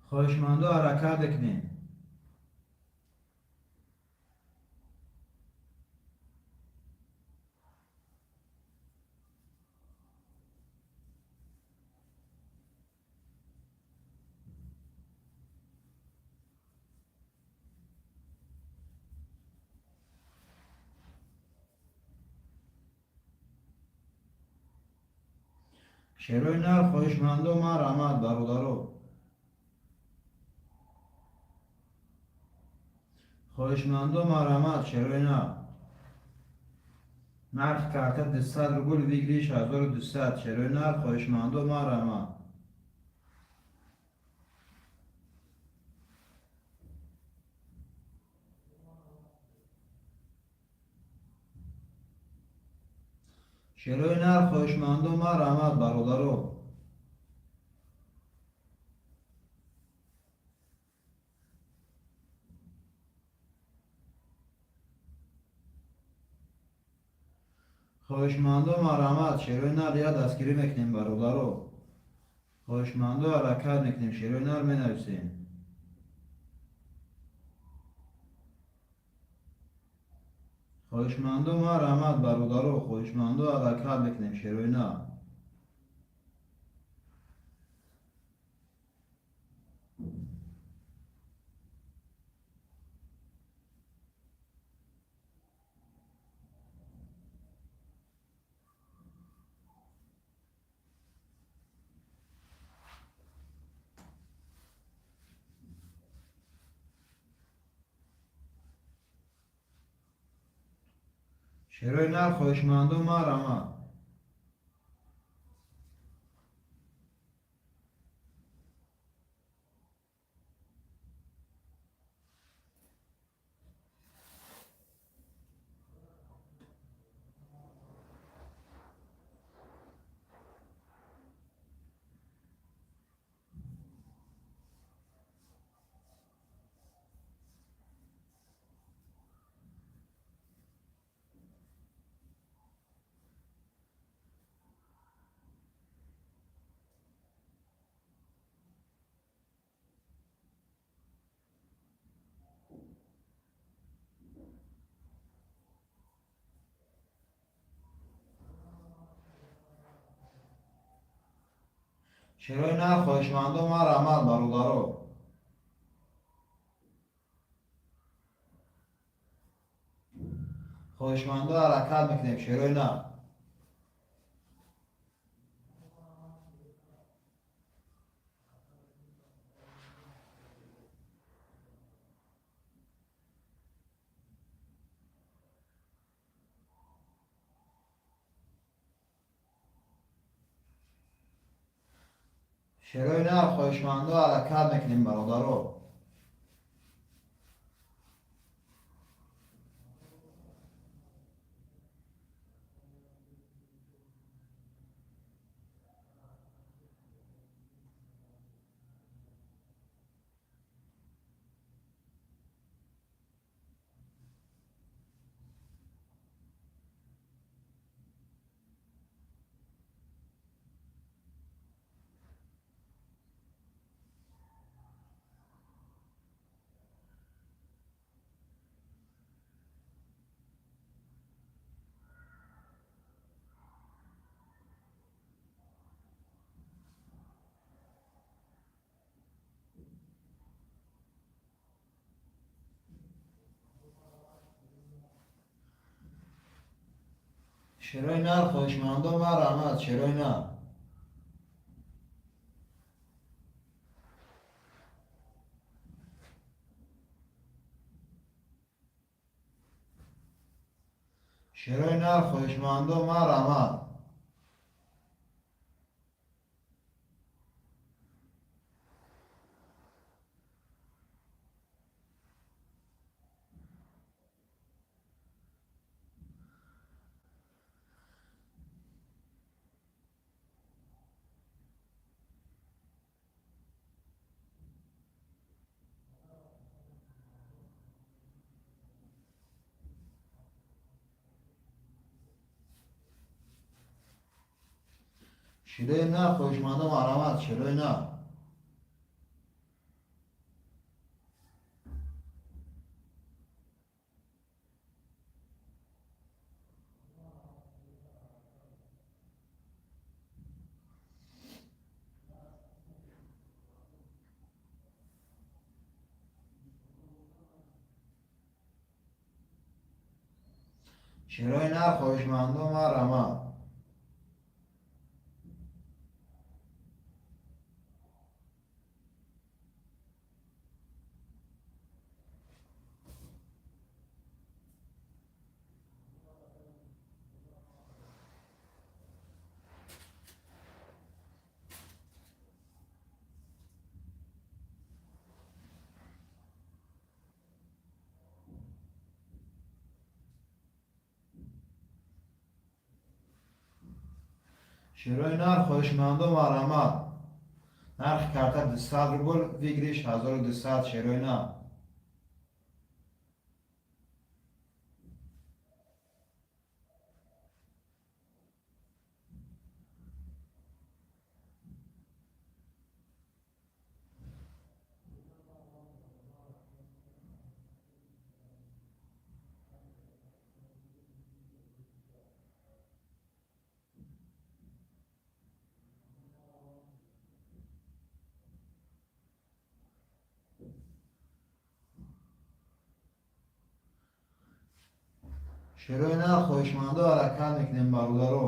Хоҳишмандо, ҳаракат мекунем. Шерои нар, хоҳишмандо, марҳамат, бародаро. Хоҳишмандо, марҳамат, шерои нар. Нархи карта 200 рубл, выигрыш 1200, шерои нар. Хоҳишмандо, марҳамат. Шерои нар, хоҳишмандо, марҳамат, бародаро. Хоҳишмандо, марҳамат, шерои нар, я дастгирӣ мекунем, бародаро. Хоҳишмандо, ҳаракат мекунем, шерои нар, менависем. Хоҳишмандо, марҳамат, бародаро. Хоҳишмандо, ҳаракат мекунем, шерои нар. Шерои нар, хоҳишмандо, марҳамат. Шерои нар, хоҳишмандо, марҳамат, бародаро. Хоҳишмандо, ҳаракат мекунем, шерои нар. Шерои нар, хоҳишмандо, ҳаракат мекунем, бародаро. Шерои нар, хоҳишмандо, марҳамат, шерои нар. Шерои нар, хоҳишмандо, марҳамат. Широи нар, хоҳишмандо, марҳамат, широи нар. Широи нар, хоҳишмандо, марҳамат. Шерои нар, хоҳишмандо, марҳамат. Нархи карта 200 рубл, выигрыш 1200, шерои нар. Шерои нар, хоҳишмандо, ҳаракат мекунем, бародаро.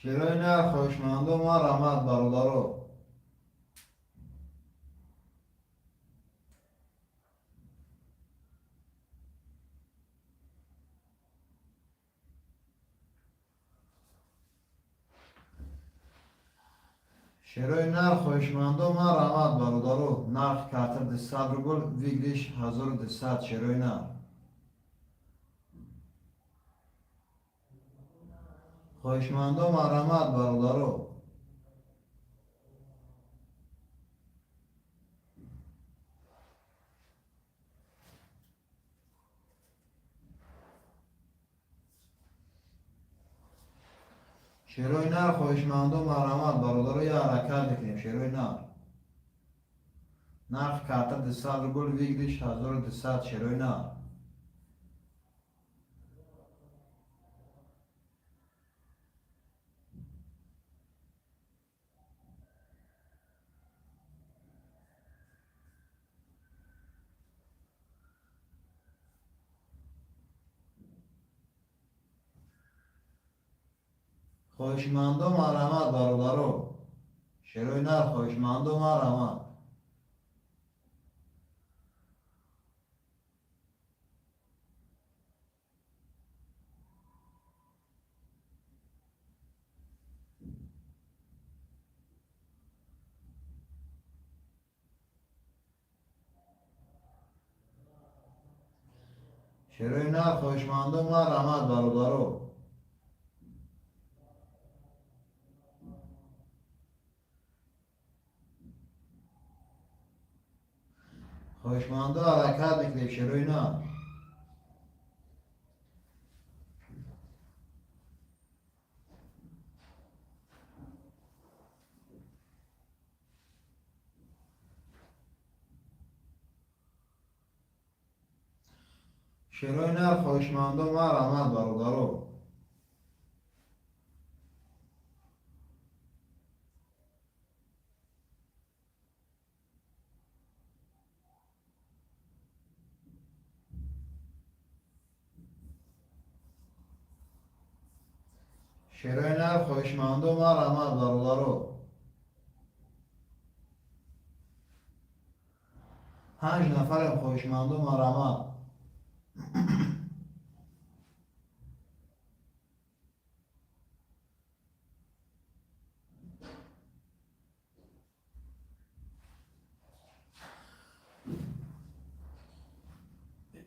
Шерои нар, хоҳишмандо, марҳамат, бародаро. Шерои нар, хоҳишмандо, марҳамат, бародаро. Нархи карта 200 рубл, выигрыш 1200, шерои нар. Хоҳишмандо, марҳамат, бародаро. Шерои нар, хоҳишмандо, марҳамат, бародаро, я ҳаракат мекунем, шерои нар. Нархи карта 200 рубл, выигрыш 1200, шерои нар. Хоҳишмандо, марҳамат, бародаро. Шерои нар, хоҳишмандо, марҳамат. Шерои нар, хоҳишмандо, марҳамат, бародаро. Хоҳишмандо, ҳаракат мекунем, шерои нар. Шерои нар, хоҳишмандо, марҳамат, бародаро. Шерои нар, хоҳишмандо, марҳамат, бародаро. 5 нафарем, хоҳишмандо, марҳамат.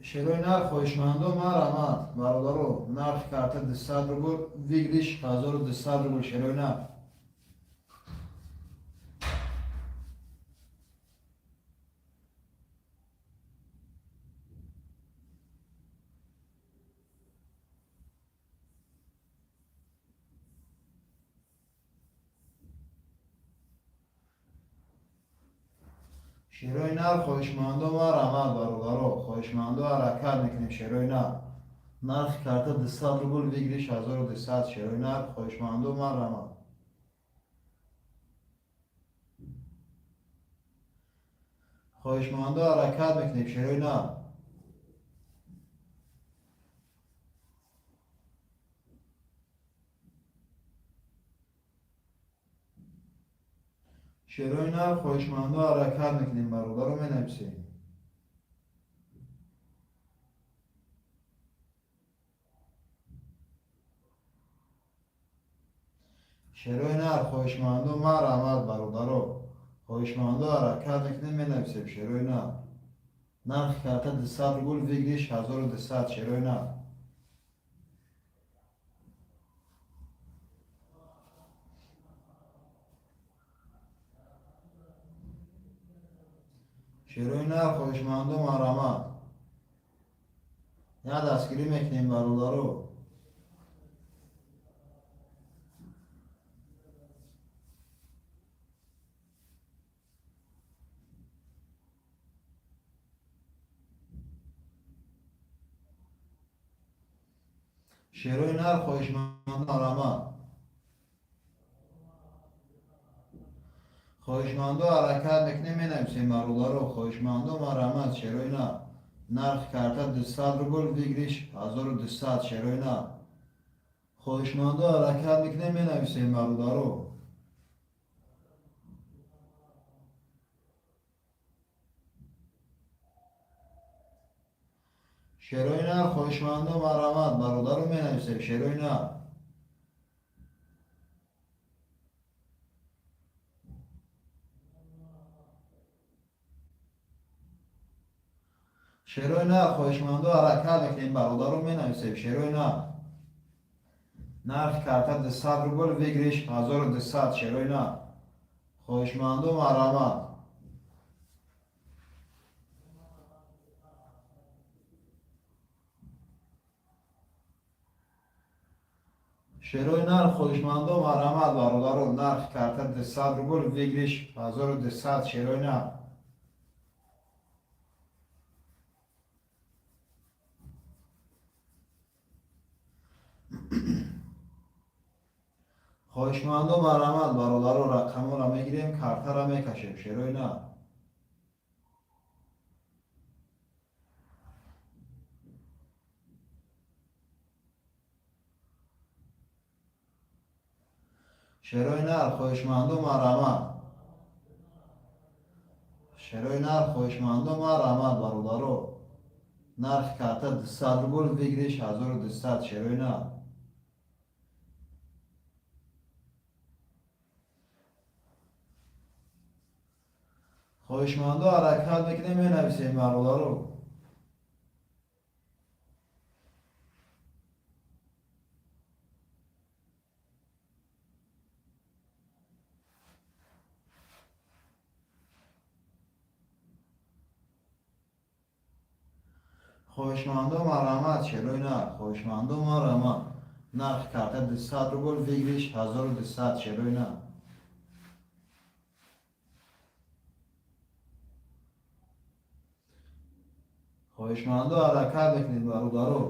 Шерои нар, хоҳишмандо, марҳамат, бародаро. Нархи карта 200 рубл, выигрыш 1200 рубл, шерои нар. Шерои нар, хоҳишмандо, марҳамат, бародаро. Хоҳишмандо, ҳаракат мекунем, шерои нар. Нархи карта 200 рубл, выигрыш 1200, шерои нар, хоҳишмандо, марҳамат. Хоҳишмандо, ҳаракат мекунем, шерои нар. Шерои нар, хоҳишмандо, ҳаракат мекунем, бародаро, менависем. Шерои нар, хоҳишмандо, марҳамат, бародаро. Хоҳишмандо, ҳаракат мекунем, менависем, шерои нар. Нархи карта 200 рубл, выигрыш 1200, шерои нар. Шерои нар, хоҳишмандо, марҳамат. Як дастгирӣ мекунем, бародаро. Шерои нар, хоҳишмандо, марҳамат. Хоҳишмандо, ҳаракат мекунем, менависем, бародаро. Хоҳишмандо, марҳамат, шерои нар. Нархи карта 200 рубл, выигрыш 1200, шерои нар. Хоҳишмандо, ҳаракат мекунем, менависем, бародаро. Шерои нар, хоҳишмандо, марҳамат, бародаро, менависем, шерои нар. Шерои нар, хоҳишмандо, ҳаракат мекунем, бародаро, менависем, шерои нар. Нархи карта 200 рубл, выигрыш 1200, шерои нар. Хоҳишмандо, марҳамат. Шерои нар, хоҳишмандо, марҳамат, бародаро. Нархи карта 200 рубл, выигрыш 1200, шерои нар. Хоҳишмандо, марҳамат, бародаро. Рақамҳоро мегирем, картаро мекашем, шерои нар. Шерои нар, хоҳишмандо, марҳамат. Шерои нар, хоҳишмандо, марҳамат, бародаро. Нархи карта 200 рубл, выигрыш 1200. Шерои нар. Хоҳишмандо, ҳаракат мекунем, менависем, бародаро. Хоҳишмандо, марҳамат. Шерои нар, хоҳишмандо, марҳамат. Нархи карта 200 рубл, выигрыш 1200. Шерои нар. Хоҳишмандо, ҳаракат мекунед, бародаро.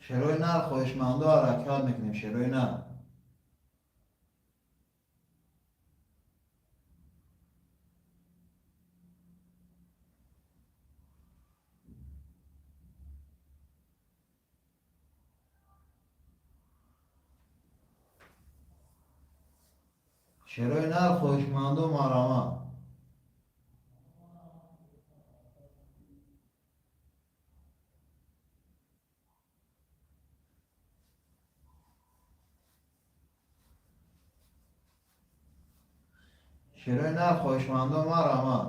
Шерои нар, хоҳишмандо, ҳаракат мекунем. Шерои нар. Шерои нар, хоҳишмандо, марҳамат. Шерои нар, хоҳишмандо, марҳамат.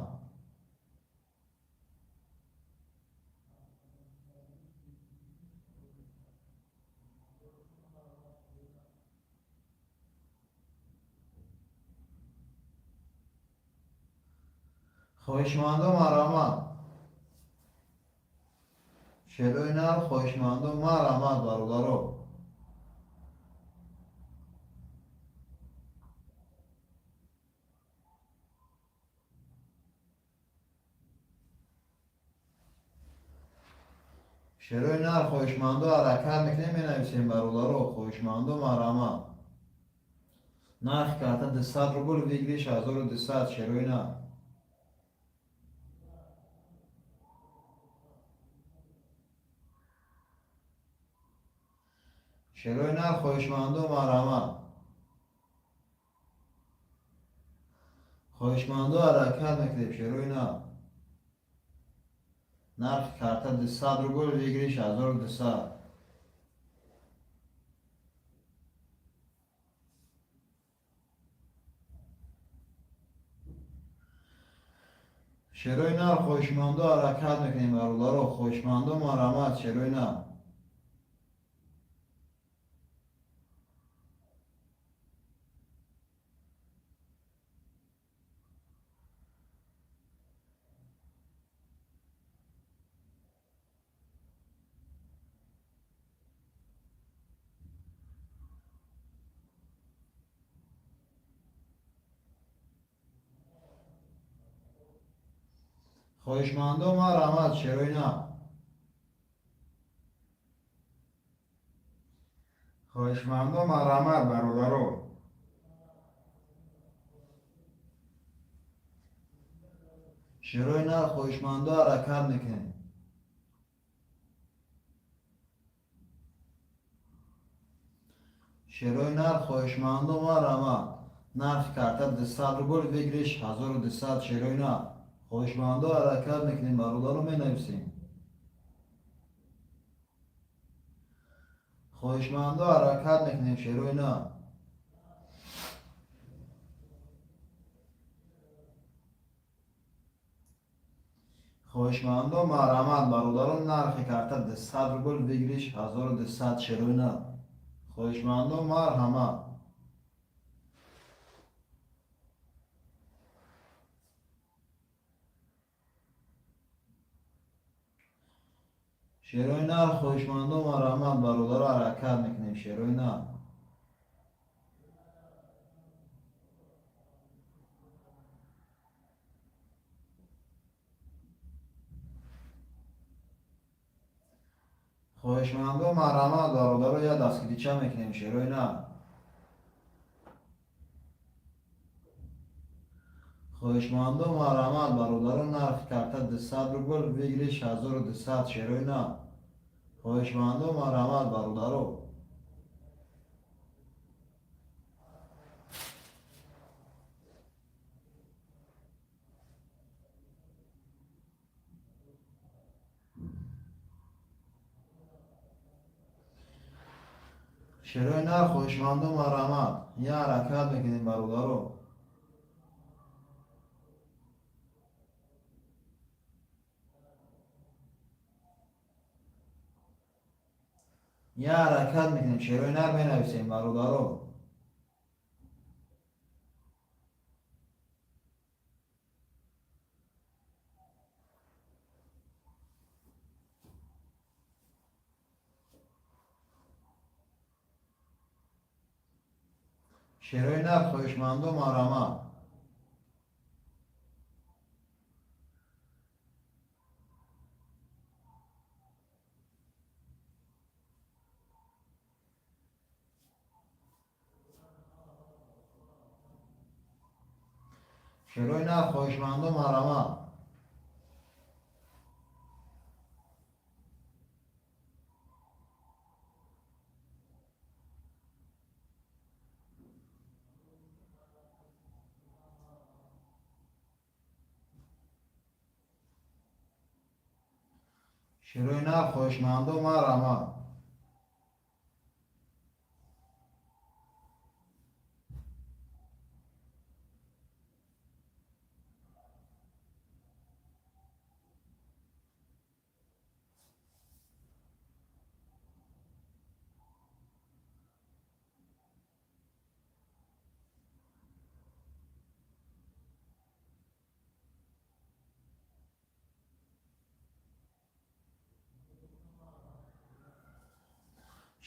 Хоҳишмандо, марҳамат. Шерои нар, хоҳишмандо, марҳамат, бародаро. Шерои нар, хоҳишмандо, ҳаракат мекунем, менависем, бародаро. Хоҳишмандо, марҳамат. Нархи карта 200 рубл, выигрыш 1200. Шерои нар. Шерои нар, хоҳишмандо, марҳамат. Хоҳишмандо, ҳаракат мекунем. Шерои нар. Нархи карта 200 рубл, выигрыш 1200. Шерои нар, хоҳишмандо, ҳаракат мекунем, бародаро. Хоҳишмандо, марҳамат. Шерои нар. Хоҳишмандо, марҳамат. Шерои нар. Хоҳишмандо, марҳамат, бародаро. Шерои нар, хоҳишмандо, ҳаракат мекунем. Шерои нар, хоҳишмандо, марҳамат. Нархи карта 200 рубл, выигрыш 1200. Шерои нар. Хоҳишмандо, ҳаракат мекунем, бародаро, менависем. Хоҳишмандо, ҳаракат мекунем. Шерои нар. Хоҳишмандо, марҳамат, бародарон. Нархи карта 200 рубл, выигрыш 1200. Шерои нар. Хоҳишмандо, марҳамат. Шерои нар, хоҳишмандо, марҳамат, бародаро, ҳаракат мекунем. Шерои нар. Хоҳишмандо, марҳамат, бародаро, як дастгирича мекунем. Шерои нар. Хоҳишмандо, марҳамат, бародаро, нархи карта 200 рубл, выигрыш 1200, шерои нар. Хоҳишмандо, марҳамат, бародаро. Шерои нар, хоҳишмандо, марҳамат. Я ҳаракат мекунем, бародаро. Я ҳаракат мекунем, шерои нар менависем, бародаро. Шерои нар, хоҳишмандо, марҳамат. Шерои нар, хоҳишмандо, марҳамат. Шерои нар, хоҳишмандо, марҳамат.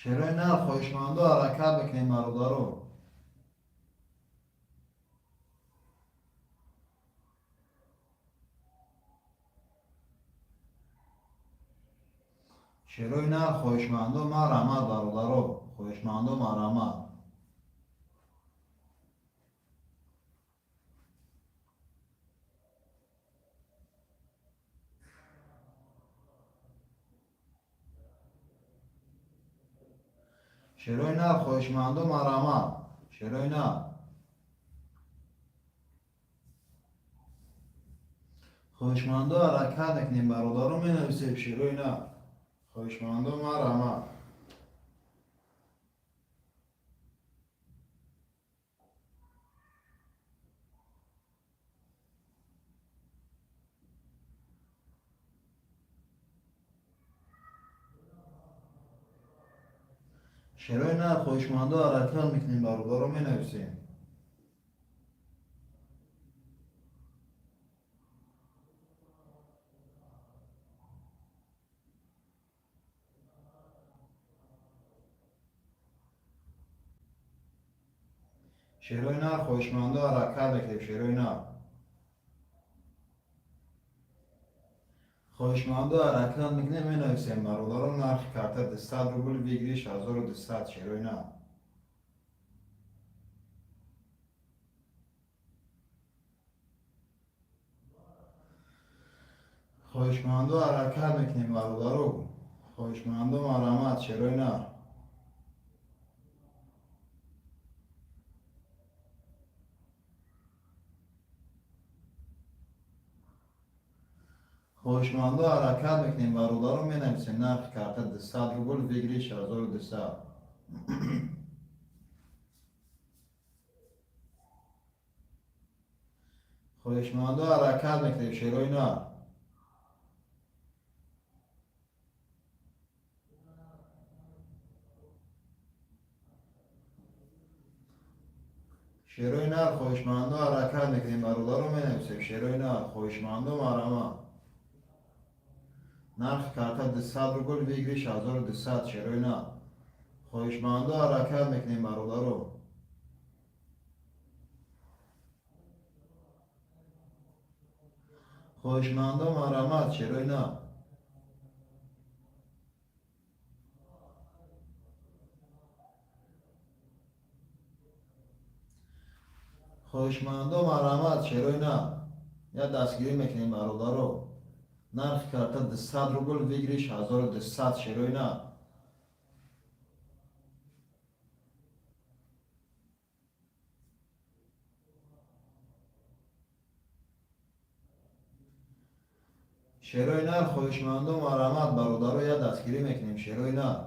Шерои нар, хоҳишмандо, ҳаракат мекунем, бародаро. Шерои нар, хоҳишмандо, марҳамат, бародаро. Хоҳишмандо, марҳамат. Шерои нар, хоҳишмандо, марҳамат. Шерои нар. Хоҳишмандо, ҳаракат мекунем, бародаро, менависем шерои нар. Хоҳишмандо, марҳамат. Шерои нар, хоҳишмандо, ҳаракат мекунем, бародаро, менависем. Шерои нар, хоҳишмандо, ҳаракат мекунем, шерои нар. Хоҳишмандо, ҳаракат мекунем, менависем, бародаро, нархи карта 200 рубл, выигрыш 1200, шерои нар. Хоҳишмандо, ҳаракат мекунем, бародаро. Хоҳишмандо, марҳамат, шерои нар. Хоҳишмандо, ҳаракат мекунем, бародаро, менависем нархи карта 200 рубл, выигрыш 1200. Хоҳишмандо, ҳаракат мекунем, шерои нар. Шерои нар, хоҳишмандо, ҳаракат мекунем, бародаро, менависем шерои нар. Хоҳишмандо, марҳамат. Нархи карта 200 рубл, выигрыш 1200, шерои нар. Хоҳишмандо, ҳаракат мекунем, бародаро. Хоҳишмандо, марҳамат, шерои нар. Хоҳишмандо, марҳамат, шерои нар. Я дастгирӣ мекунем, бародаро. Нархи карта 200 рубл, выигрыш 1200, шерои нар. Шерои нар, хоҳишмандо, марҳамат, бародаро, я дастгирӣ мекунем, шерои нар.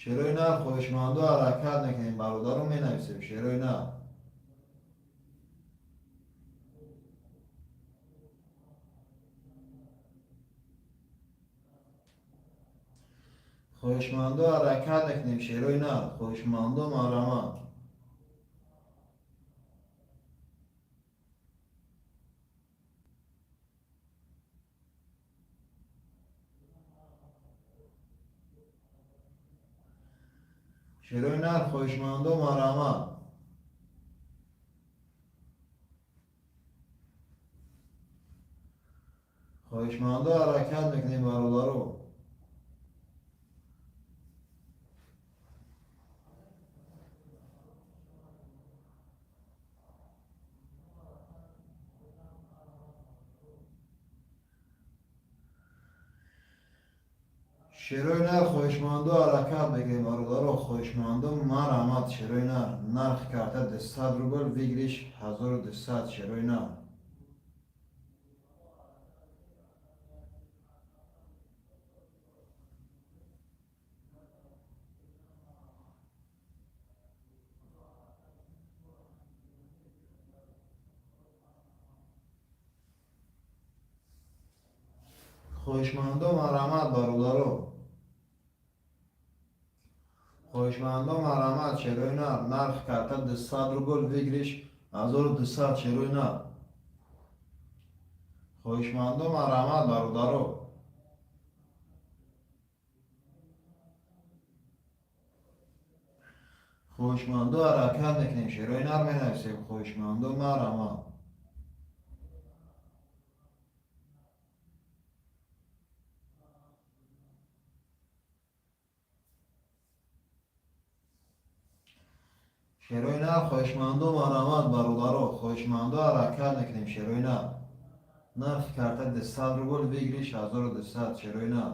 Шерои нар, хоҳишмандо, ҳаракат мекунем, бародаро, менависем, шерои нар. Хоҳишмандо, ҳаракат мекунем, шерои нар. Хоҳишмандо, марҳамат. Шерои нар, хоҳишмандо, марҳамат. Хоҳишмандо, ҳаракат мекунем, бародаро. Шерои нар, хоҳишмандо, ҳаракат мекунем, бародаро. Хоҳишмандо, марҳамат, шерои нар. Нархи карта 200 рубл, выигрыш 1200, шерои нар. Хоҳишмандо, марҳамат, бародаро. Хоҳишмандо, марҳамат, шерои нар. Нархи карта 200 рубл, выигрыш 1200, шерои нар. Хоҳишмандо, марҳамат, бародаро. Хоҳишмандо, ҳаракат мекунем, шерои нар, менависем. Хоҳишмандо, марҳамат. Шерои нар, хоҳишмандо, марҳамат, бародаро. Хоҳишмандо, ҳаракат мекунем, шерои нар. Нархи карта 200 рубл, выигрыш 1200, шерои нар.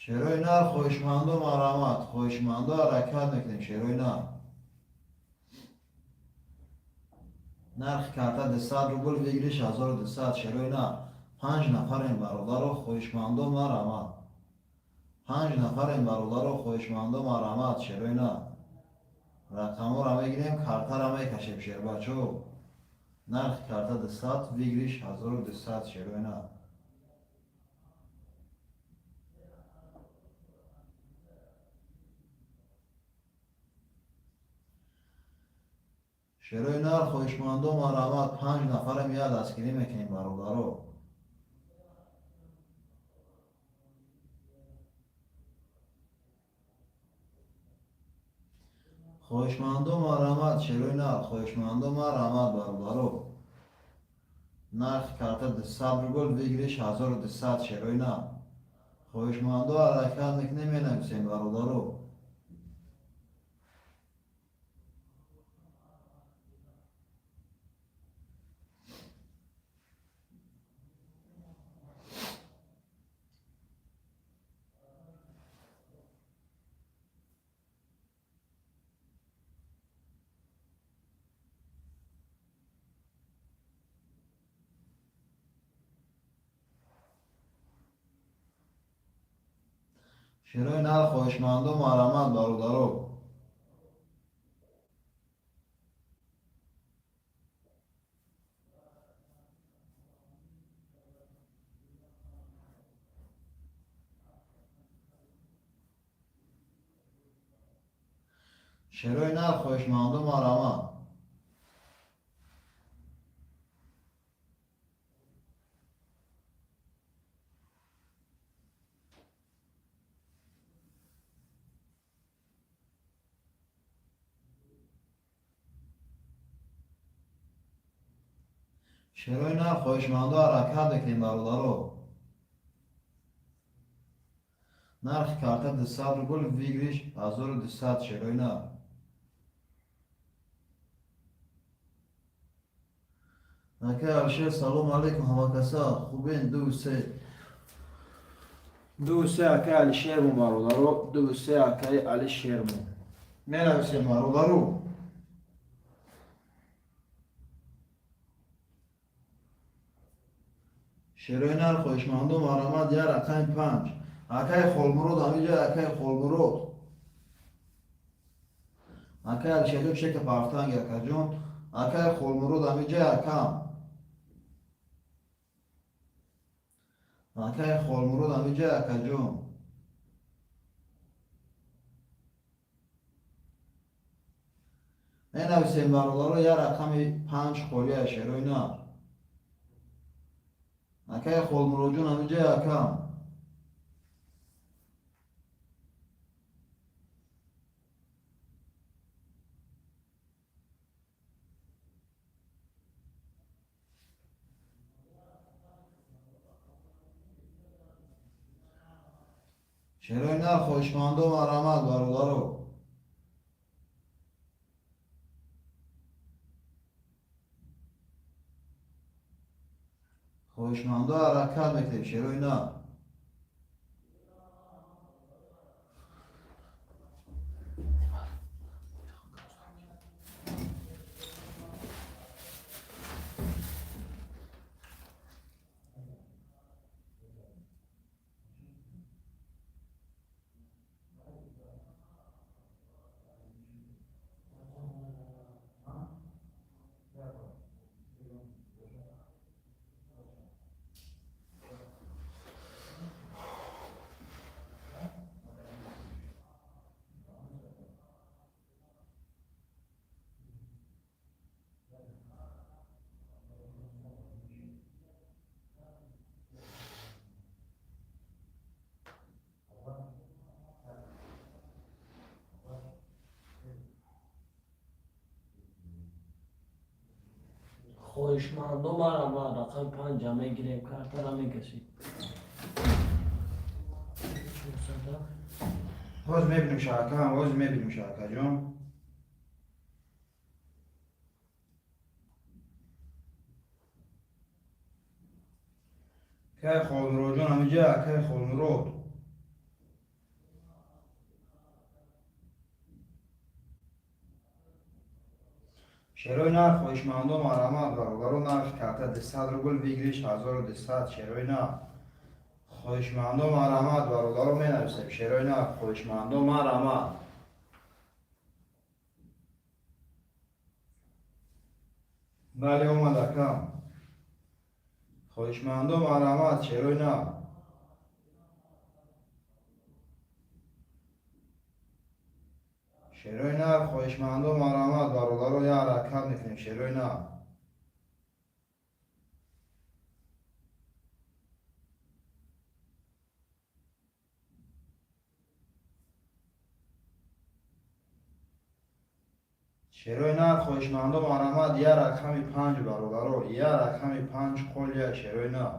Шерои нар, хоҳишмандо, марҳамат. Хоҳишмандо, ҳаракат мекунем, шерои нар. Нархи карта 200 рубл, выигрыш 1200, шерои нар. Панҷ нафарем, бародаро. Хоҳишмандо, марҳамат. Панҷ нафарем, бародаро. Хоҳишмандо, марҳамат, шерои нар. Рақамҳоро мегирем, картаро мекашем, шербачо. Нархи карта 200, выигрыш 1200, шерои нар. Шерои нар, хоҳишмандо, марҳамат. Панҷ нафарем, я дастгирӣ мекунем, бародаро. Хоҳишмандо, марҳамат, шерои нар. Хоҳишмандо, марҳамат, бародаро. Нархи карта 200 рубл, выигрыш 1200, шерои нар. Хоҳишмандо, ҳаракат мекунем, менависем, бародаро. Шерои нар, хоҳишмандо, марҳамат, бародаро. Шерои нар, хоҳишмандо, марҳамат. Шерои нар, хоҳишмандо, ҳаракат мекунем, бародаро. Нархи карта 200 рубл, выигрыш 1200, шерои нар. Акай Алишер, салом алейкум, ҳамакаса хубен? Ду се, ду се, акай Алишерму, бародаро, ду се, акай Алишерму, менависем, бародаро. Шерои нар, хоҳишмандо, марҳамат, я рақами 5. Акай Холмурод ҳамиҷа, акай Холмурод, акай Алишерҷон, чека партанги, акаҷон. Акай Холмурод ҳамиҷа, акам, акай Холмурод ҳамиҷа, акаҷон. Менависем, бародаро, я рақами 5 холия, шерои нар. Акай Холмуроджон ҳамиҷа, акам. Шерои нар, хоҳишмандо, марҳамат, бародаро. Хоҳишмандо, ҳаракат мекунем, шерои нар. Хоҳишмандо, марҳамат, рақами 5-а мегирем, картара мекашем. Ҳоз мебинем, шака, ҳоз мебинем, шакаҷон. Акай Холмуроджон ҳамиҷа, акай Холмурод. Шерои нар, хоҳишмандо, марҳамат, бародаро. Нархи карта 200 рубл, выигрыш 1200, шерои нар. Хоҳишмандо, марҳамат, бародаро, менависем, шерои нар. Хоҳишмандо, марҳамат. Бале, омад, акам. Хоҳишмандо, марҳамат, шерои нар. Шерои нар, хоҳишмандо, марҳамат, бародаро, я ҳаракат мекунем, шерои нар. Шерои нар, хоҳишмандо, марҳамат, я рақами 5, бародаро, я рақами 5 холия, шерои нар.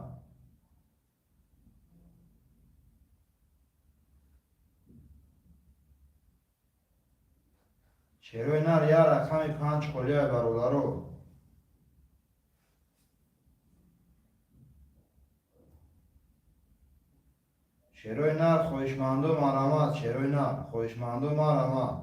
Шерои нар, я рақами 5 холия, бародаро. Шерои нар, хоҳишмандо, марҳамат, шерои нар, хоҳишмандо, марҳамат.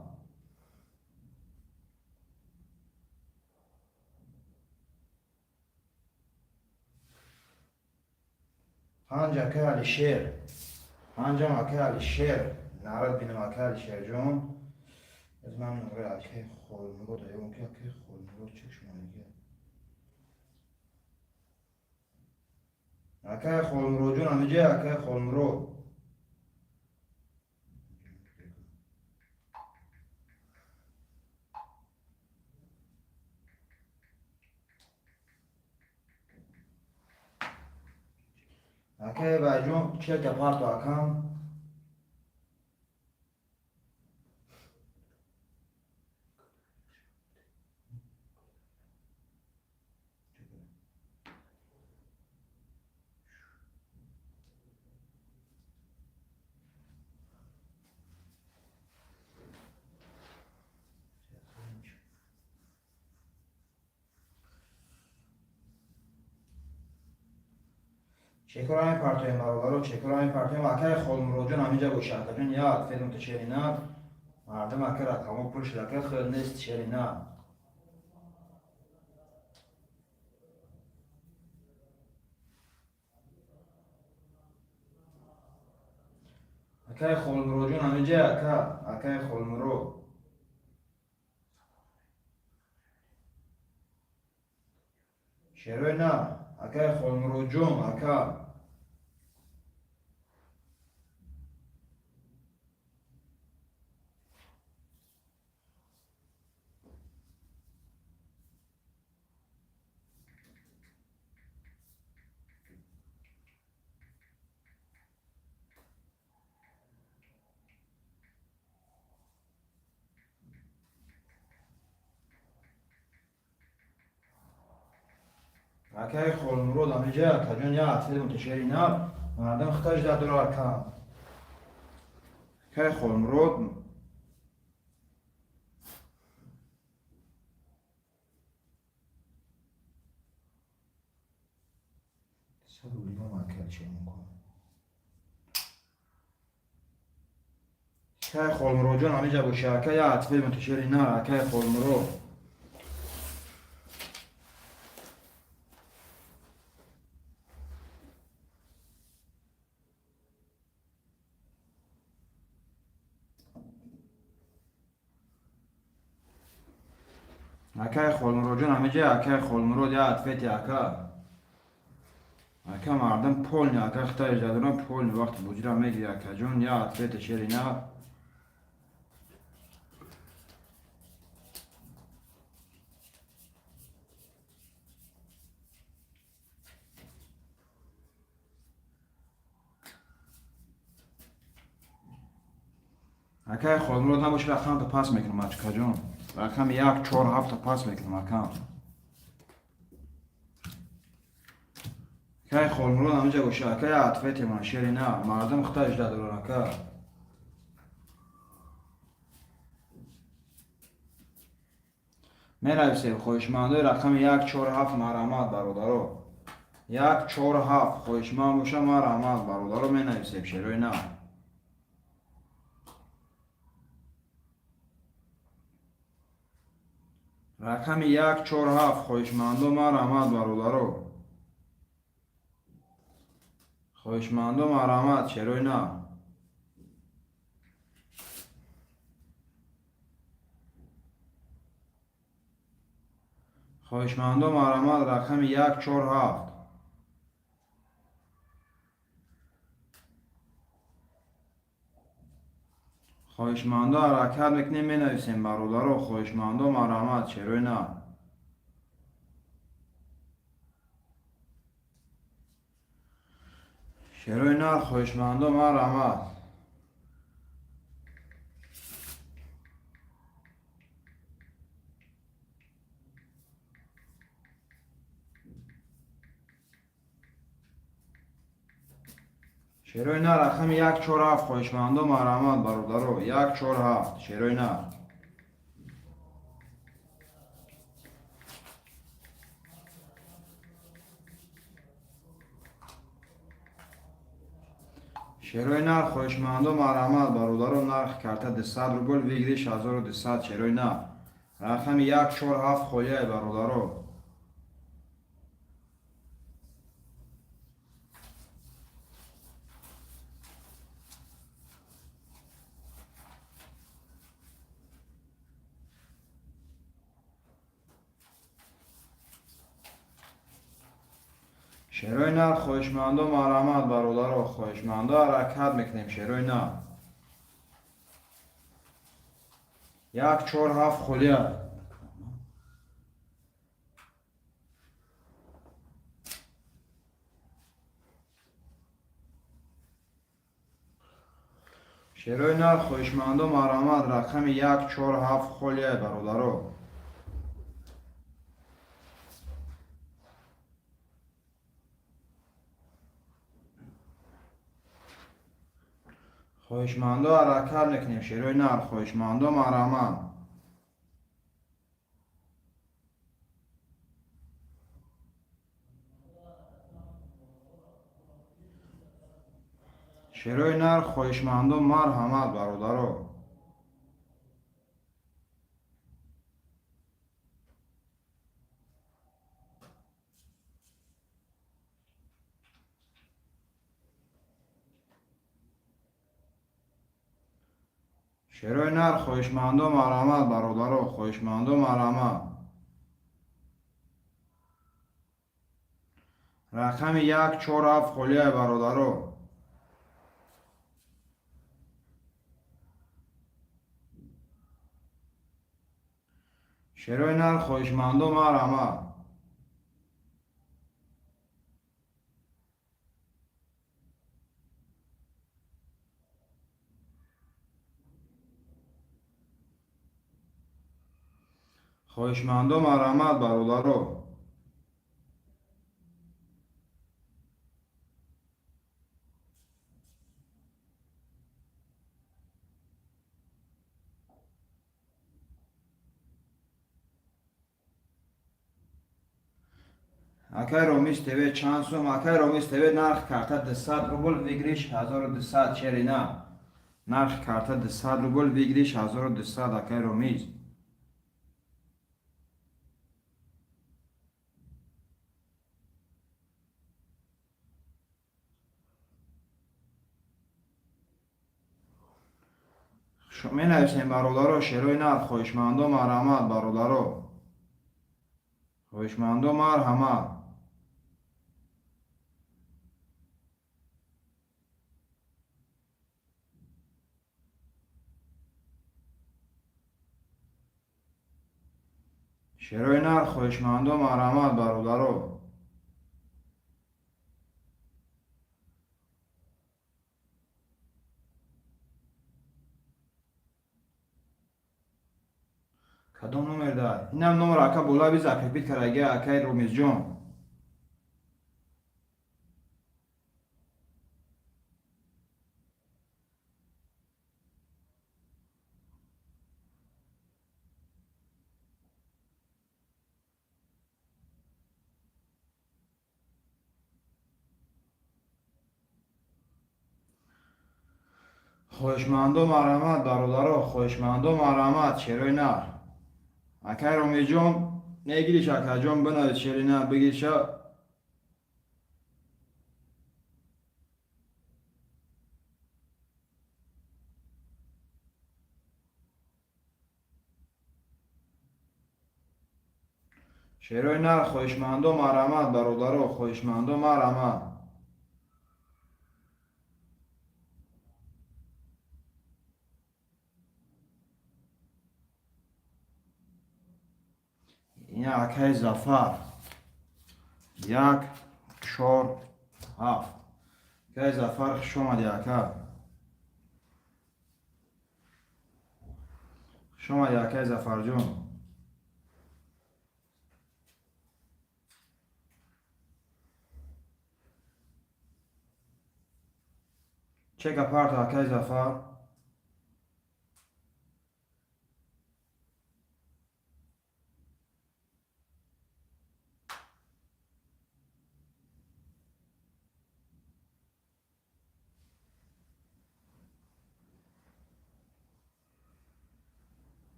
5, акай Алишер, 5-ам, акай Алишер, нарад бинам, акай Алишерҷон. Аз ман нури акай Холмурод аём, ки акай Холмурод чек шумонеги. Акай Холмуродҷон ҳамиҷа, акай Холмурод. Акай Вайҷон, чека парто, акам. Чекора мепартоем, бародаро, чекора мепартоем. Акаи Холмуроҷон ҳаминҷа боша, акаҷон, як федмута шерина. Мардум, ака, рақамо пур шуд, ака, хел нест, шерина. Акаи Холмуроҷон ҳаминҷа, ака, акаи Холмурод. Шерои на, акаи Холмуроҷон, ака. Акаи Холмурод ҳаминҷа, акаҷон, як ответ муташери на. Мардам хиташ дадора, ака. Акаи Холмурод. Сад рублиём, ака, чӣ мекунам? Акаи Холмуроҷон ҳаминҷа боша, ака, як ответ муташери на, акаи Холмурод. Акаи Холмуроҷон ҳаминҷа, акаи Холмурод, як ответи, ака. Ака, мардум полный, ака, хитаи жадорам полный, вақти буҷира мегири, акаҷон, як ответи шерина. Акаи Холмурод набоши, рақамта пас мекунам, ачкаҷон. Рақами 1, 4, 7 пас мекунам, ака. Акаи Холмурод ҳаминҷа боша, ака, як ответи ман, шерина. Мардум хиташ дадоран, ака. Менависем, хоҳишмандои рақами 1, 4, 7, марҳамат, бародаро. 1, 4, 7 хоҳишманд боша, марҳамат, бародаро, менависем, шерои на. Рақами 1, 4, 7 хоҳишмандо, марҳамат, бародаро. Хоҳишмандо, марҳамат, шерои на. Хоҳишмандо, марҳамат, рақами 1, 4, 7. Хоҳишмандо, ҳаракат мекунем, менависем, бародаро, хоҳишмандо, марҳамат, шерои на. Шерои нар, хоҳишмандо, марҳамат. Шерои нар, рақами 1, 4, 7 хоҳишмандо, марҳамат, бародаро, 1, 4, 7, шерои нар. Шерои нар, хоҳишмандо, марҳамат, бародаро, нархи карта 200 рубл, выигрыш 1200, шерои нар. Рақами 1, 4, 7 холияй, бародаро. Шерои нар, хоҳишмандо, марҳамат, бародаро, хоҳишмандо, ҳаракат мекунем, шерои нар. 1, 4, 7 холия. Шерои нар, хоҳишмандо, марҳамат, рақами 1, 4, 7 холия, бародаро. Хоҳишмандо, ҳаракат мекунем, шерои нар, хоҳишмандо, марҳамат. Шерои нар, хоҳишмандо, марҳамат, бародаро. Шерои нар, хоҳишмандо, марҳамат, бародаро, хоҳишмандо, марҳамат. Рақами 1, 4, 7 холияй, бародаро. Шерои нар, хоҳишмандо, марҳамат. Хоҳишмандо, марҳамат, бародаро. Акай Ромис ТВ, чанд сум? Акай Ромис ТВ, нарх карта 200 рубл, выигрыш 1200. Шерина, нарх карта 200 рубл, выигрыш 1200, акай Ромиз. Менависем, бародаро. Шерои нар, хоҳишмандо, марҳамат, бародаро, хоҳишмандо, марҳамат. Шерои нар, хоҳишмандо, марҳамат, бародаро. Кадом номер да? Инам номер, ака, болаби закрепить кардаги, акай Ромизҷон. Хоҳишмандо, марҳамат, бародаро, хоҳишмандо, марҳамат. Шерои нар, акай Ромиҷон, мегириш, акаҷон, бинавис, шери нар, бигириша. Шерои нар, хоҳишмандо, марҳамат, бародаро, хоҳишмандо, марҳамат. Ина, акаи Зафар, 1, 4, 7. Акаи Зафар, хуш омадӣ, ака, хуш омадӣ, акаи Зафарҷон. Чека парта, акаи Зафар.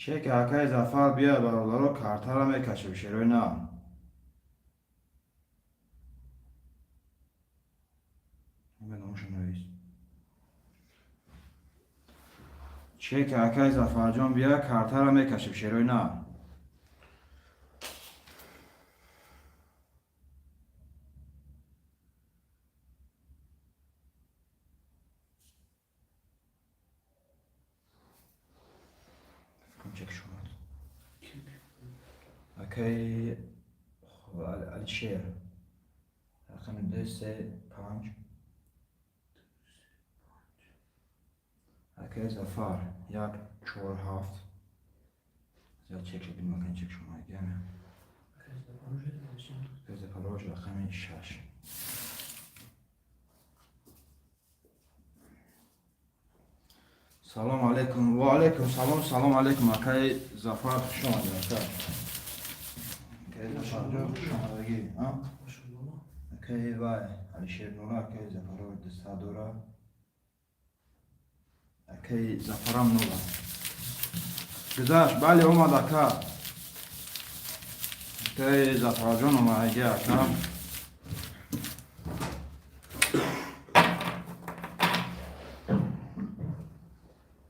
Чеки акаи Зафар бия, бародаро, картара мекашем, шерои на. Номашо навис. Чеки акаи Зафарҷон бия, картара мекашем, шерои на. Чек шумад, акаи Алишер, рақами 2, 3, 5. Акаи Зафар, 1, 4, 7. Зиёд чек шуд, бин, макан чек шумо гаме. Запорож рақами 6. Салом алейкум. Ва алейкум салом, салом алейкум, акаи Зафар, хуш омадед, ака. Акаи Зафарҷон, хуш омадагӣ. Акаи вай, Алишер Нола, акаи Зафаров 200 дора. Акаи Зафарам Нола. Гузашт, бале, омад, ака. Акаи Зафарҷон омадагӣ, ака.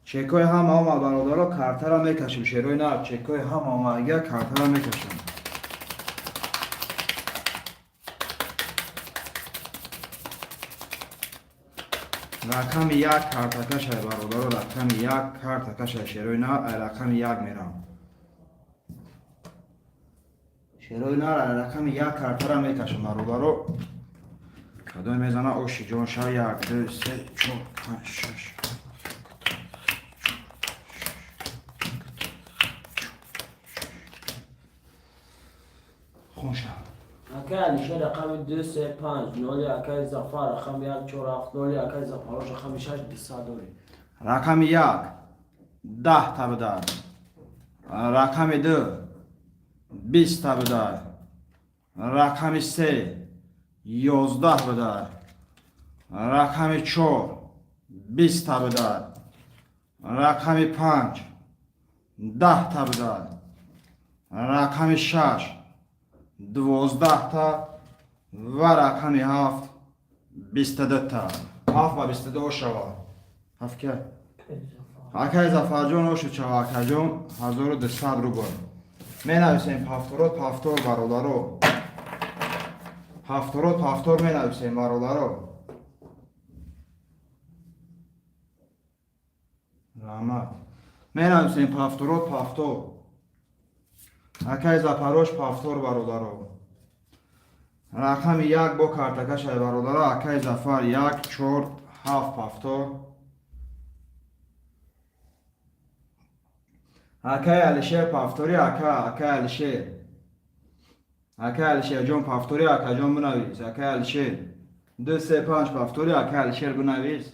Чекои ҳама омад, бародаро, картара мекашем, шерои нар, чекои ҳама омадагия, картара мекашем. Рақами 1 картакашай, бародаро, рақами 1 картакашай, шерои нар, ай рақами 1 мерам. Шерои нар, ай рақами 1 картара мекашем, бародаро. Кадоме мезана, оши ҷон ша? 1, 2, 3, 4, 5, 6. Хунша. Акай Алишер рақами 2, 3, 5, 0, акай Зафар рақами 1, 4, 7, 0, акай Запорож рақами 6, 200 дори. Рақами 1 10 та буда. Рақами 2 20 та буда. Рақами 3 11 буда. Рақами 4 20 та буда. Рақами 5 10 та буда. Рақами 6 12 та ва рақами 7 22 та. 7 ба 22 шава. 7 ки? Акай Зафарҷон, ошо чава, акаҷон, 1200 рубл. Менависем повторот повтор, бародаро. Повторот повтор менависем, бародаро. Раҳмат. Менависем повторот повтор. Акай Запорож повтор, бародаро. Рақами 1 бо картакашай, бародаро. Акай Зафар 1, 4, 7 повтор. Акай Алишер повтори, ака, акай Алишер. Акай Алишерҷон повтори, акаҷон, бинавис. Акай Алишер. 2, 3, 5 повтори, акай Алишер, бинавис.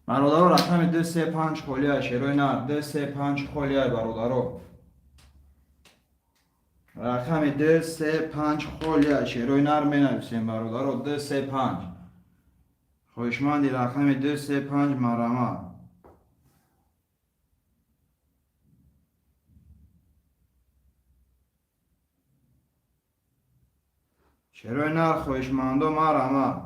Бародаро, рақами 2, 3, 5 холия, шерои нар. 2, 3, 5 холия, бародаро. Рақами 2, 3, 5 холия, шерои нар, менависем, бародаро. 2, 3, 5. Хоҳишманди рақами 2, 3, 5, марҳамат. Шерои нар, хоҳишмандо, марҳамат.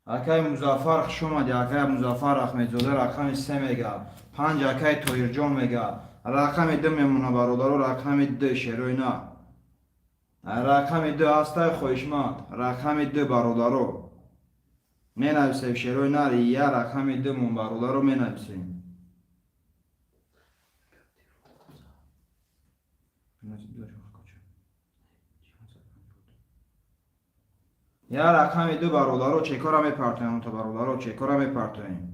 Акай Музаффар, хуш омадӣ, акай Музаффар Ахмедзода рақами 3 мега. 5 акай Тоҳирҷон мега. Рақами 2 мемона, бародаро, рақами 2, шерои нар. Рақами 2 ҳастай хоҳишманд. Рақами 2, бародаро. Менависем, шерои нар, я рақами 2 мон, бародаро, менависем. Я рақами 2, бародаро, чекора мепартоем, то бародаро, чекора мепартоем.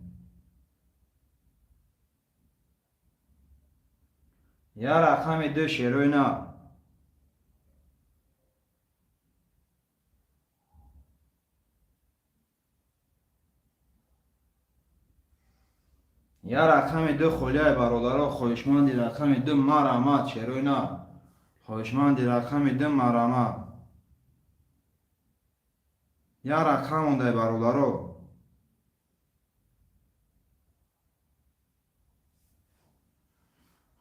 Я рақами 2, шерои нар. Я рақами 2 холияй, бародаро, хоҳишманди рақами 2, марҳамат, шерои нар. Хоҳишманди рақами 2, марҳамат. Я рақам мондай, бародаро.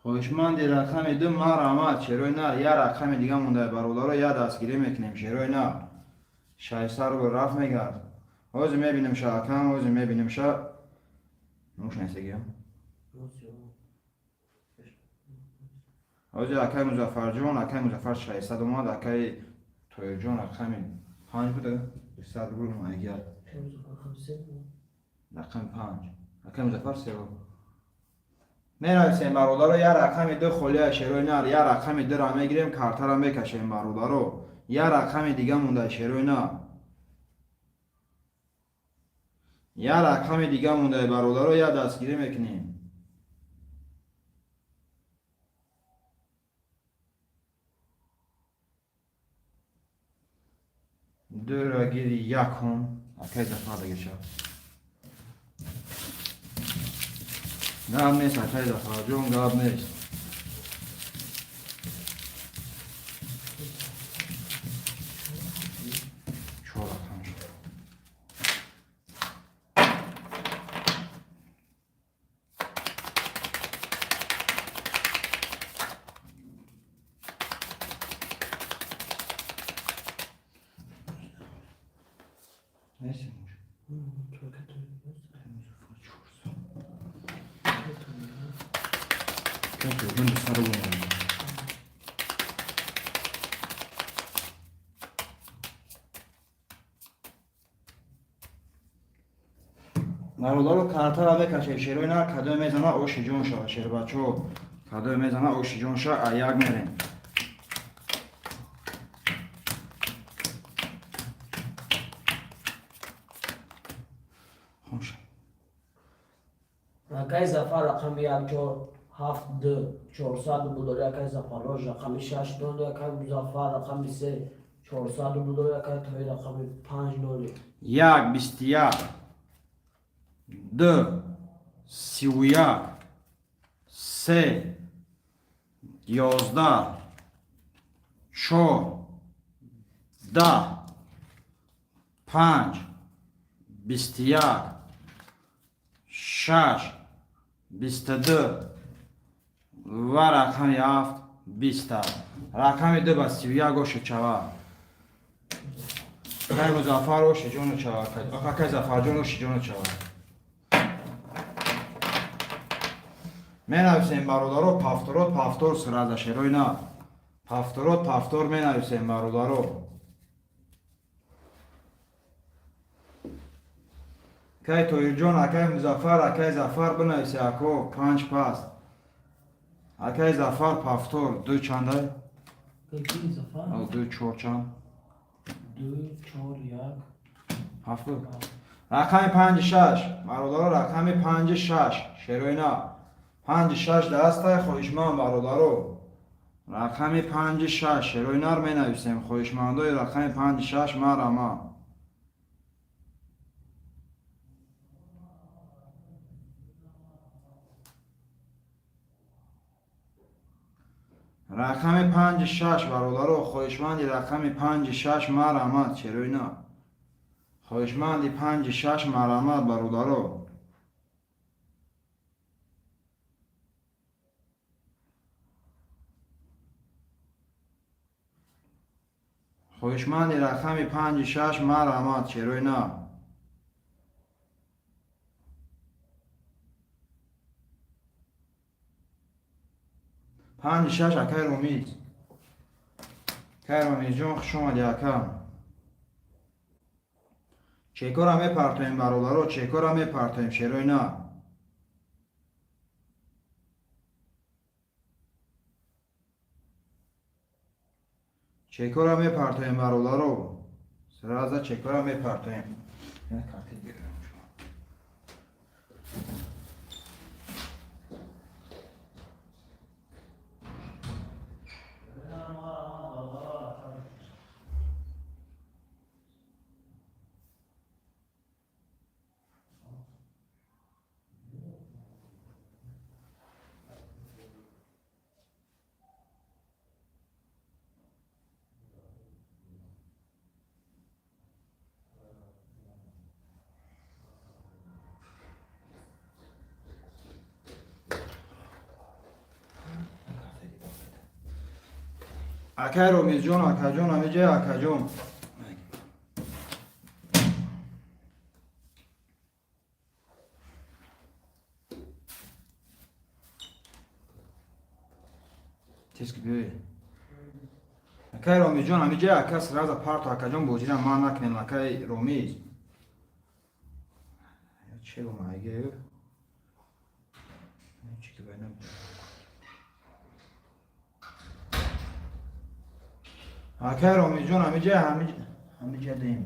Хоҳишманди рақами 2, марҳамат, шерои нар. Я рақами дига мондай, бародаро, я дастгирӣ мекунем, шерои нар. 600 рубл рафт мегард. Ҳозир мебинем ша, акам, ҳозир мебинем ша. Нушнесегиё? Ҳозир акай Музаффарҷон, акай Музаффар 600 омад, акай Тоҳирҷон рақами 5 буда, 200 рубл омадагия. Рақами 5. Акай Музаффар 3. Менависем, бародаро, я рақами 2 холия, шерои нар, я рақами 2-ра мегирем, картара мекашем, бародаро. Я рақами дига монда, шерои нар. Як рақами дига монда, бародаро, як дастгирӣ мекунем. Дура гири якум. Акай Зафар дагир шав. Гап нест, акай Зафарҷон, гап нест. Чор рақам шуд. Нест? Бародаро, картара бекашед, шерои нар кадое мезана, оши ҷон шава, шербачо. Кадое мезана, оши ҷон шава, а як мерем. Хомша. Акай Зафар рақами 1 4 7 2 400 рубл дори. Акай Зафаррош рақами 6 0, акай Музаффар рақами 3 400 рубл дори, акай Тоҳир рақами 5 0. 1 21 2 31 3 11 4 10 5 21 6 22 ва рақами 7 20. Рақами 2 ба 31 оши чава. Акай Музаффар оши ҷону чава. Акай Зафарҷон оши ҷону чава. Менависем, бародаро, повторот повтор сразу шерои на. Повторот повтор менависем, бародаро. Акай Тоҳирҷон, акай Музаффар, акай Зафар бинависе, ако панҷ пас. Акай Зафар повтор ду чандай? Каки Зафар? Ду чор чанд? 2 4 1 Ҳафт. Рақами панҷи шаш. Бародаро, рақами панҷи шаш. Шерои на. Панҷи шаш дастай, хоҳишманд, бародаро. Рақами панҷи шаш. Шерои нар менависем. Хоҳишмандои рақами панҷи шаш марама. Рақами панҷи шаш, бародаро, хоҳишманди рақами панҷи шаш марамад, шерои на. Хоҳишманди панҷи шаш марамад, бародаро. Хоҳишманди рақами панҷи шаш марамад, шерои на. Панҷи шаш акай Ромиз. Акай Ромизҷон, хуш омадӣ, ака. Чекора мепартоем, бародаро, чекора мепартоем, шерои на. Чекора мепартоем, бародаро. Сразу чекора мепартоем. Карти гирем. Акай Ромизҷон, акаҷон, ҳамиҷа акаҷон. Тез ки биёй. Акай Ромизҷон, ҳамиҷа ака сразу парто, акаҷон, бозира ман накунем, акай Ромиз. Че гумайге? Чи ки байна? Акай Ромиҷон, ҳамиҷа, ҳамиҷа дем.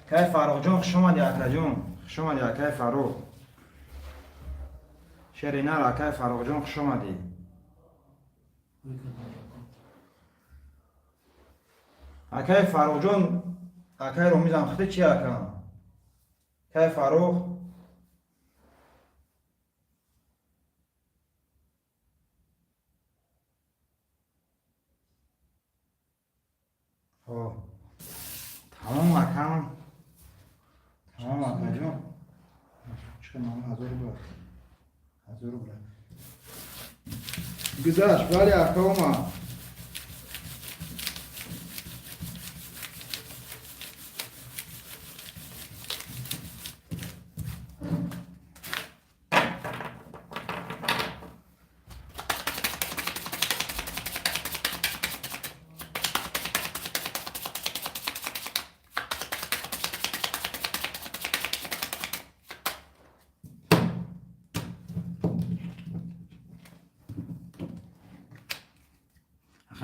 Акай Фаррухҷон, хуш омадӣ, акаҷон. Хуш омадӣ, акай Фаррух. Шери нар, акай Фаррухҷон, хуш омадӣ. Акай Фаррухҷон, акай Ромизам хите чи акам? Акай Фаррух. Хоб. Тамом акам. Тамом акаҷон. Чӣ ман 1000 рубл. 1000 рубл. Гузашт, бале ака омад.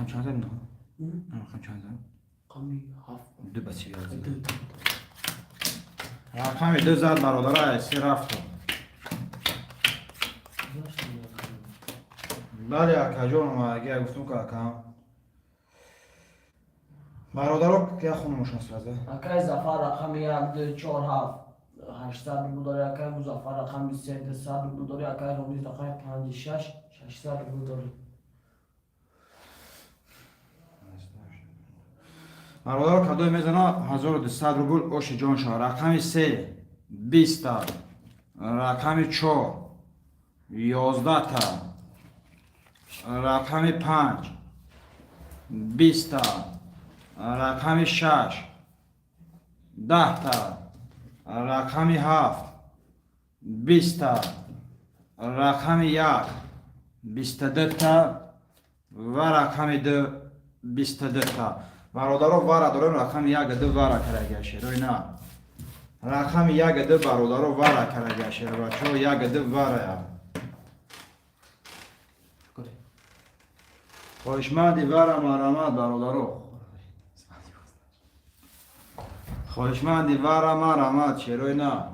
Рақам чанд зад? Рақам чанд зад? Рақами ҳафт. Ду ба си Ду, ду. Рақами ду зад бародарай, си рафту. Гузашт рақами. Бале акаҷон омадагия гуфтум ки акам. Бародаро як хонумошон сразу. Акай Зафар рақами як, ду, чор, ҳафт. 800 рубл дори. Акай Музаффар рақами се, 200 рубл дори. Акай Ромиз рақами панҷи шаш, 600 рубл дори. Бародаро кадое мезана 1200 рубл оши ҷон шава. Рақами се 20та, рақами чор 11та, рақами панҷ 20та, рақами шаш 10та, рақами ҳафт 20та, рақами як 22та ва рақами ду 22та. Бародаро вара дорем рақами як ду вара карагия шерои на. Рақами як ду бародаро вара карагия шеро бачаҳо як ду варая. Хоҳишманди вара марамат бародаро. Хоҳишманди вара марамат шерои на.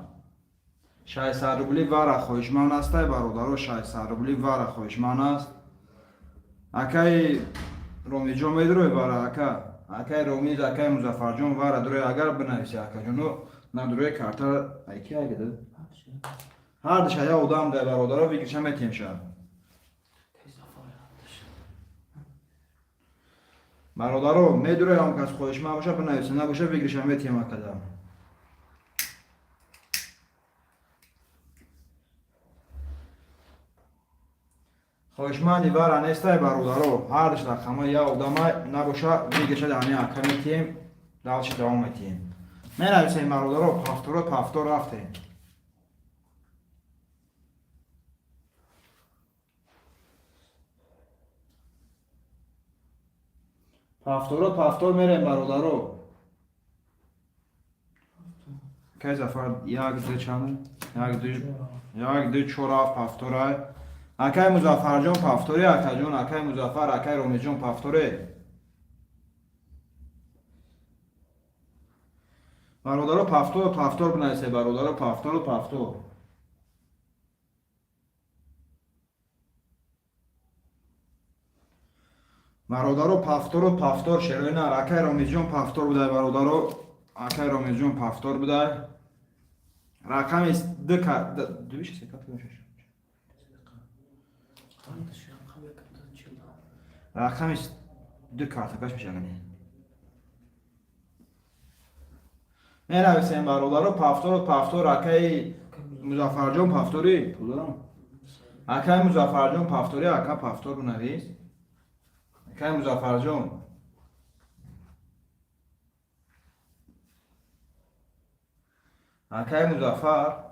600 рубли вара хоҳишманд астай бародаро 600 рубли вара хоҳишманд аст. Акай Ромиҷон медурой вара ака. Акай Ромиз, акай Музаффарҷон вара дурой агар бинависи акаҷоно надурой карта айки айгида. Ҳар диша я одам дай бародаро викриша метиҳем ша. Акай Зафар ҳафташ. Бародаро медурой ҳам кас хоҳишманд боша бинависи, набоша викриша метиҳем акада. Хоҳишманди вара нестай бародаро, ҳар диш рақама я одамай набоша викриша ҳами ака метиҳем, дальше давом метиҳем. Менависем бародаро, пафторо пафтор рафтем. Пафторо пафтор мерем бародаро. Кай Зафар як ду чанд? Як ду як ду чор ҳафт пафторай. Акай Музаффарҷон пафтори акаҷон, акай Музаффар, акай Ромиҷон пафторе. Бародаро пафтор пафтор бинависе бародаро пафторо пафтор. Бародаро пафторо пафтор шерои нар. Акай Ромиҷон пафтор будай бародаро. Акай Ромиҷон пафтор будай. Рақами ду ка ду се ка шаш. Ҳардаш рақам як ду чил ҳафт. Рақами ду картакаш мешавад. Менависем бародаро пафторо пафтор акаи Музаффарҷон пафтори пул дорам. Акаи Музаффарҷон пафтори ака пафтор бинавис. Акаи Музаффарҷон. Акаи Музаффар.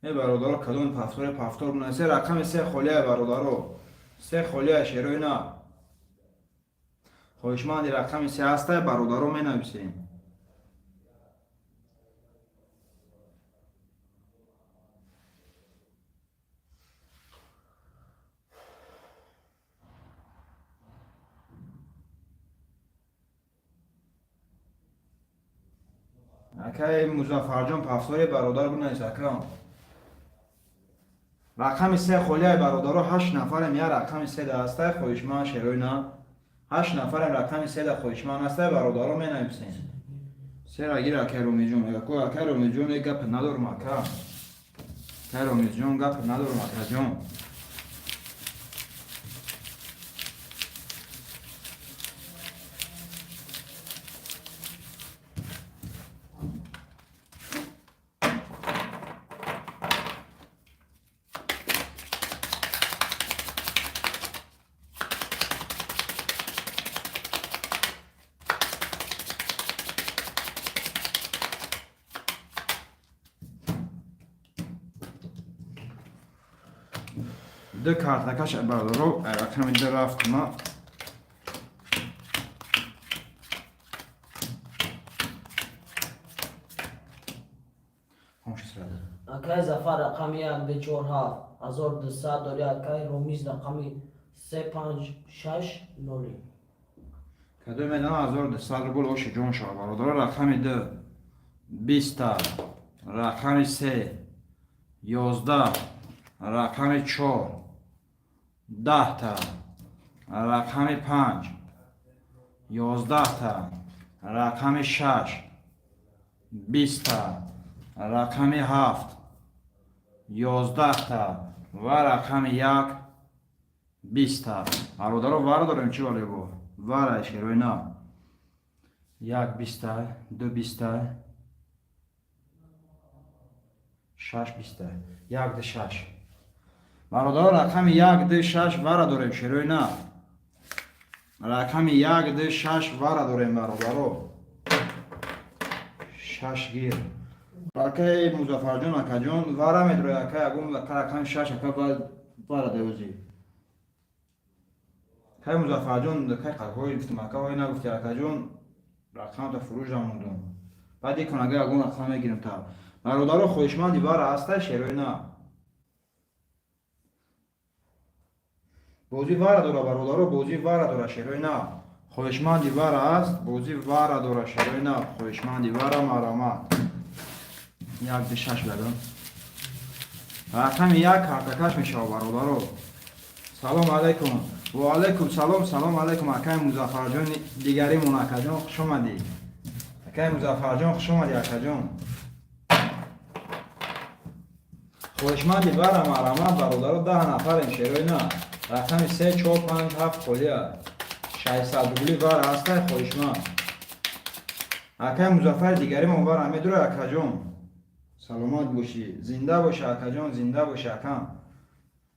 Э бародаро кадом пафторе пафтор бинависе рақами се холия бародаро. Се холия шерои на. Хоҳишманди рақами се ҳастай бародаро менависем. Акаи Музаффарҷон, пафтори бародар бунавис, ака. Рақами се холиай, бародаро. Ҳашт нафарем, я рақами се да ҳастай хоҳишманд, шерои на. Ҳашт нафарем, рақами се да хоҳишманд ҳастай, бародаро, менависем. Сера гир, акай Ромиҷон. Ака, акай Ромиҷон, е гап надорум, ака. Акай Ромиҷон, гап надорум, акаҷон. Ду картакаш, бародаро, рақами ду рафт ма. Акай Зафар, рақами 1, 2, 4, 7, 1200 дори. Акай Ромиз, рақами 3, 5, 6, 0. Кадо медонам, 1200 рубл оши ҷон шава, бародаро. Рақами ду биста, рақами се 11, рақами чор 10-та, рақами панҷ 11-та, рақами шаш 20-та, рақами ҳафт 11-та ва рақами як 20-та. Бародаро, вара дорем, чӣ валебо вара шерои на. Як биста, ду биста, шаш биста, як, ду, шаш. Бародаро, рақами як, ду, шаш вара дорем, шерои на. Рақами як, ду, шаш вара дорем, бародаро. Шаш гир, акаи Музаффарҷон. Акаҷон, вара медрои, ака, ягон рақами шаш, ака, вара деозӣ. Кай Музаффарҷон, кай қақҳои гуфтам, ака, ҳой нагуфти, акаҷон, рақамта фурӯш намудум. Баъд икон, ага, ягон рақам мегирем та. Бародаро, хоҳишманди вара ҳаста, шерои на. Бозӣ вара дора, бародаро, бозӣ вара дора, шерои на. Хоҳишманди вара аст, бозӣ вара дора, шерои на. Хоҳишманди вара, марамат. Як, ду, шаш бадам. Рақами як картакаш мешава, бародаро. Салом алайкум. Ва алайкум салом, салом алайкум, акаи Музаффарҷони дигаримон, акаҷон, хуш омадӣ. Акаи Музаффарҷон, хуш омадӣ, акаҷон. Хоҳишманди вара, марамат, бародаро, 10 нафарем, шерои на. Рақами се, чор, панҷ, ҳафт холия. 600 рубли вара ҳастай, хоҳишманд. Акаи Музаффари дигаримон вара медурад, акаҷон. Саломат бошӣ, зинда бошӣ, акаҷон, зинда бошӣ, акам.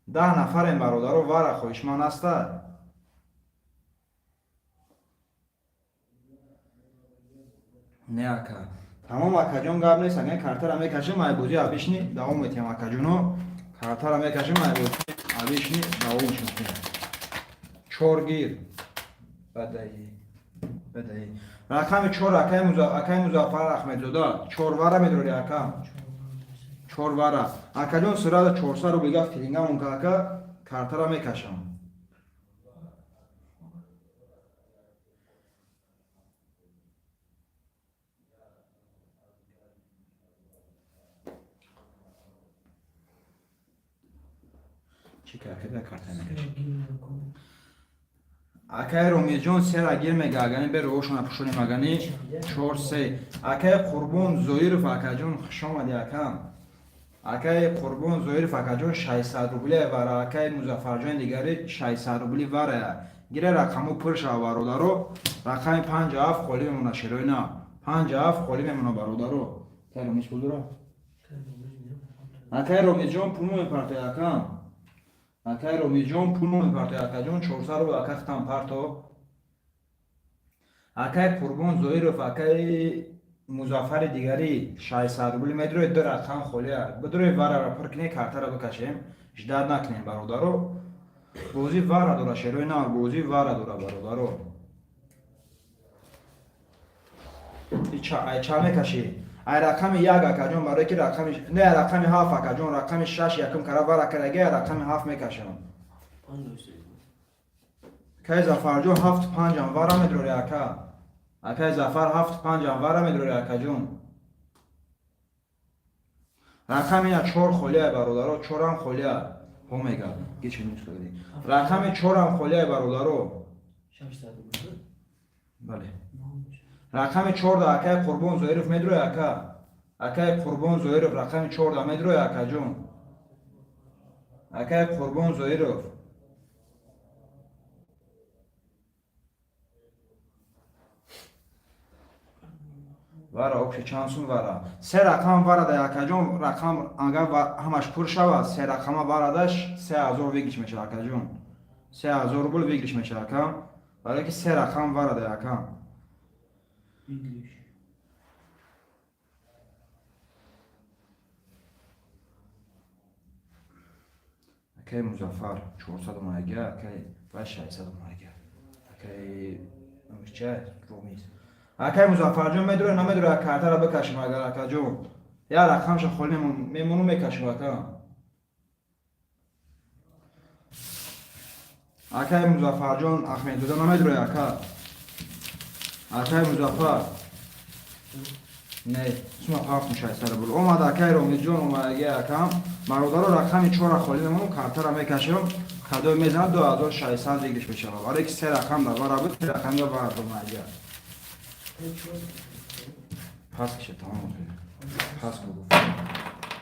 10 нафарем, бародаро, вара хоҳишманд ҳаста. Не, ака. Тамом, акаҷон, гап нест, агар картара мекашем, айбозӣ абишни давом метиҳам, акаҷоно. Картара мекашем, айбозӣ абишни давомш мекунем. Чор гир. Бадаи. Бадаи. Рақами чор, акаи Музаффар Ахмедзода. Чор вара медорӣ, ака. Чор вара. Акаҷон, сразу 400 рубл гафт тилингамон ка, ака, картара мекашам. Чӣ карда карта мекашам? Акаи Ромиҷон сера гир мега, агани бе роҳошона пӯшонем, агани чор, се. Акаи Қурбон Зоиров, акаҷон, хуш омадӣ, акам. Акаи Қурбон Зоиров, акаҷон, 600 рубли вара. Акаи Музаффарҷони дигари 600 рубли вара. Гира, рақаму пур шава, бародаро. Рақами панҷ, ҳафт холӣ мемона, шерои на. Панҷ, ҳафт холӣ мемона, бародаро. Акаи Ромиҷ пул дора? Акаи Ромиҷон пул мепартояд, акам. Акаи Ромиҷон пул мепартояд, акаҷон, 400 рубл, ака, хитам парто. Акаи Қурбон Зоиров, акаи Музаффари дигари 600 рубли медроед, ду рақам холия. Бидроед, варара пур кунед, картара бикашем. Ждать накунем, бародаро. Бозӣ вара дора, шерои на, бозӣ вара дора, бародаро. Ай ча мекашӣ? Ай рақами як, акаҷон, барое ки рақами не, рақами ҳафт, акаҷон, рақами шаш якум кара вара караги, ай рақами ҳафт мекашам. Акаи Зафарҷон, ҳафт, панҷам вара медрори, ака. Акаи Зафар, ҳафт, панҷам вара медрори, акаҷон. Рақами ина чор холия, бародаро, чорам холия. Ҳо мега. Гечи нюс кардӣ. Рақами чорам холия, бародаро. 600 рубл. Бале. Рақами чорда акай Қурбон Зоиров медрои, ака. Акай Қурбон Зоиров, рақами чорда медрои, акаҷон. Акай Қурбон Зоиров. Вара окши чанд сум вара? Се рақам варада, акаҷон, рақам агар ҳамаш пур шавад, се рақама варадаш 3000 выигрыш мешавад, акаҷон. 3000 рубл выигрыш мешавад, ака. Барое ки се рақам варада, ака. English. Акай Музаффар 400 омадаги, акай ва 600 омадаги. Акай номиш чия? Ромиз. Акай Музаффарҷон, медуре, намедуре, картара бикашим агар, акаҷон. Я рақамша холӣ мемону, мекашим, ака. Акай Музаффарҷон Ахмедзода, намедуре, ака. Акай Музаффар. Не, сума пафтум 600 рубл. Омад акай Ромиҷон омадаги, акам. Бародаро, рақами чора холӣ мемонум, картара мекашем. Кадои мезанад, 2600 выигрыш мешавад. Барое ки се рақам дар вара буд, се рақам я вара омадаги. Пас кише, тамом. Пас ку.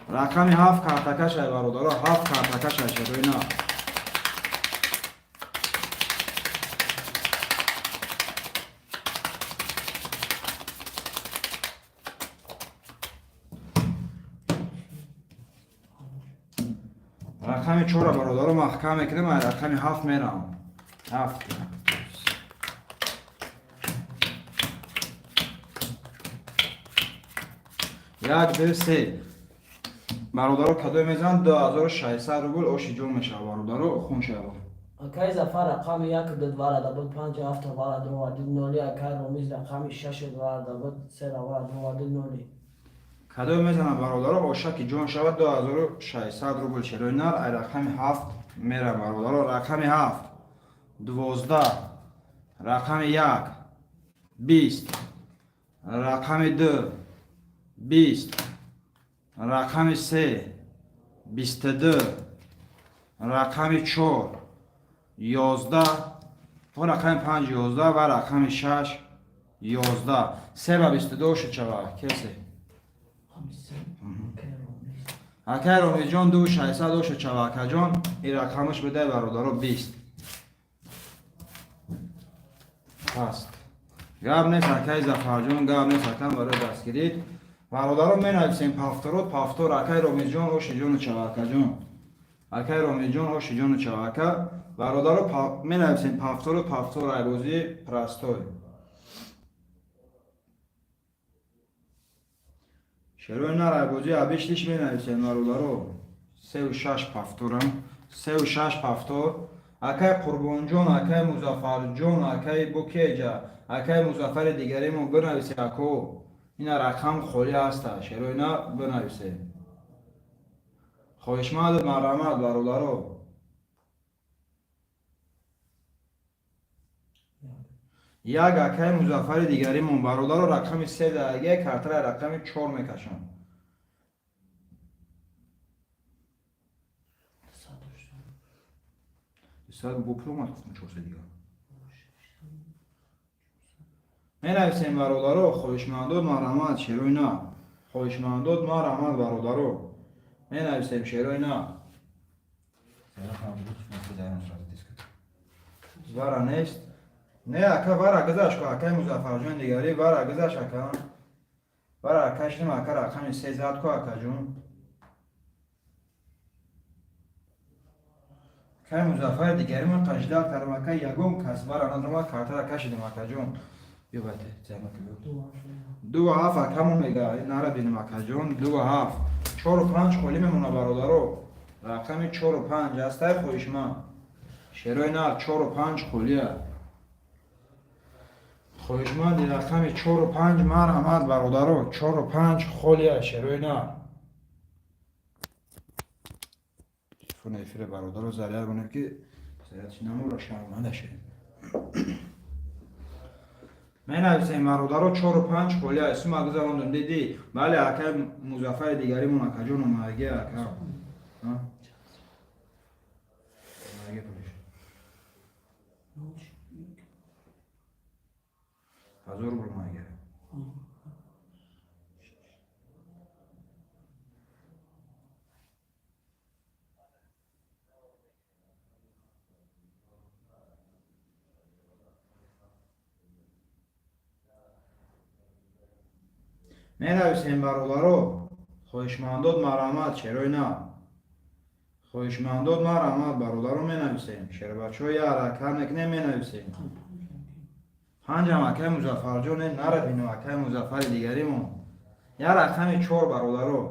Рақами ҳафт картакашай, бародаро, ҳафт картакашай, шероина. Рақами чора, бародаро, маҳкам мекунем, ай рақами ҳафт мерам. Ҳафт. Як, ду, се. Бародаро, кадое мезанад, 2600 рубл оши ҷон мешавад, бародаро, хун шавад. Акай Зафар рақами як ду варада буд, панҷ ҳафта варад роварди ноли. Акай Ромиз рақами шаш варада буд, се варад роварди ноли. Кадое мезанад, бародаро, ошаки ҷон шавад, 2600 рубл, шерои нар. Ай рақами ҳафт мера, бародаро. Рақами ҳафт, 12, рақами як, 20, рақами ду, 20, рақами се, 22, рақами чор, 11, ва рақами панҷ, 11 ва рақами шаш, 11. Се ба 22 ошид шавад кесе. Акай Ромиҷон, ду шашсад ошид шава, акаҷон. Ин рақамаш бидай, бародаро, 20 ҳаст. Гап нест, акай Зафарҷон, гап нест, акам, барои дастгирид. Бародаро, менависем повторот, повтор. Акай Ромиҷон, оши ҷону чава, акаҷон. Акай Ромиҷон, оши ҷону чава, ака. Бародаро, менависем повтору повтор, айбозии простой. Шерои нар, айбозии обычныйш менависем, бародаро. Сеу шаш повторам, сеу шаш повтор. Акай Қурбонҷон, акай Музаффарҷон, акай Букеҷа, акай Музаффари дигаримон, бинависе, ако. Ина рақам холӣ ҳаста, шерои нар, бинависе. Хоҳишманду марҳамат, бародаро. Як акай Музаффари дигаримон, бародаро, рақами се даге, картаи рақами чор мекашам. Сад бо пул омад, гуфтам чорсад дигар. Менависем, бародаро, хоҳишмандод марҳамат, шерои на. Хоҳишмандод марҳамат, бародаро. Менависем, шерои на. Вара нест. Не, ака, вара гузашт ку, акаи Музаффарҷон дигарӣ, вара гузашт, ака. Вара кашидим, ака, рақами се зад ку, акаҷон. Акаи Музаффари дигари ман қаждал кардам, ака, ягон кас вара надорам, картара кашидим, акаҷон. Биёбате, замаки биё. Ду ҳафт акамон мега, нара бинем, акаҷон, ду ҳафт. Чору панҷ холӣ мемона, бародаро. Рақами чору панҷ ҳастай, хоҳишманд. Шерои нар, чору панҷ холия. Хоҳишманди рақами чору панҷ марҳамат, бародаро, чору панҷ холия, шерои нар. Телефони эфире, бародаро, заряд монем, ки заряд чи намура, шарманда шудем. Менависем, бародаро, чору панҷ холи ай сума гузарондум, дидӣ? Бале, акай Музаффари дигаримон, акаҷон, омадаги, ака. Омадаги пулиш. 1000 рубл омадаги. Менависем, бародаро, хоҳишмандод, марҳамат, шерои нав. Хоҳишмандод, марҳамат, бародаро, менависем. Шербачаҳо, я ҳаракат мекунем, менависем. Панҷам, акай Музаффарҷон, нарабинем, акай Музаффари дигаримон. Я рақами чор, бародаро.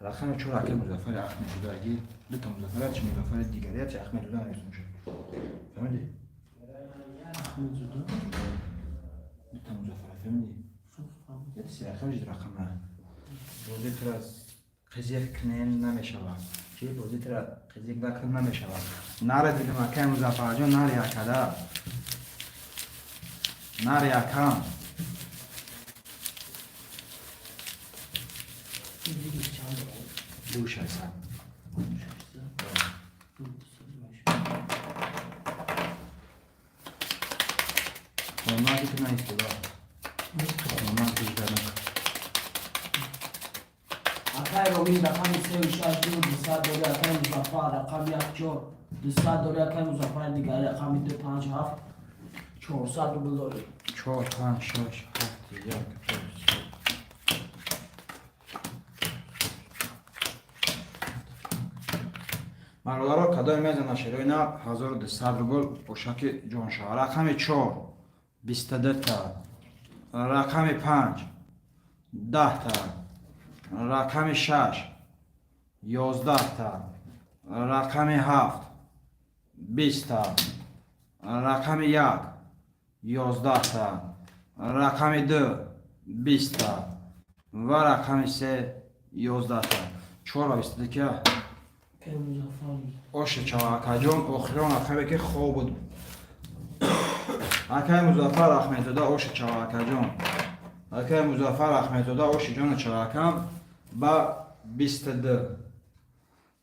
Рақами чор, акай Музаффари Ахмедзодаги. Дута Музаффар, чи Музаффари дигари, чи Ахмедзода нависум шуд. Фаҳмидӣ? Ахмедзода. Дута Музаффар, фаҳмидӣ? Яти си рақами жид рақама. Бозӣ тура қизиқ кунем намешавад. Чи бозӣ тура қизиқ накунем намешавад. Наре дидим, акай Музаффарҷон, нари акада. Нари акам. Дигиш чанд дорад? 2600. 600. 200. Хона ки ту наистода. Хона гузарак. Акай Ромин, рақами сею шаш ду 200 дори, акай Музаффар, рақами як чор 200 дори, акай Музаффари дигари, рақами ду панҷ ҳафт 400 рубл дорӣ. Чор, панҷ, шаш, ҳафт, як, ду, се. Бародаро, кадоме мезана, шерои на, 1200 рубл ошаки ҷоншава. Рақами чор 22та, рақами панҷ 10та, рақами шаш 11та, рақами ҳафт 20та, рақами як 11та, рақами ду 20та ва рақами се 11та. Чор ва 22 ки. Акай Музаффар. Оши чава, акаҷон, охирон рақаме ки хоб буд. Акай Музаффар Ахмедзода, оши чава, акаҷон. Акай Музаффар Ахмедзода, оши ҷону чавакам ба 22.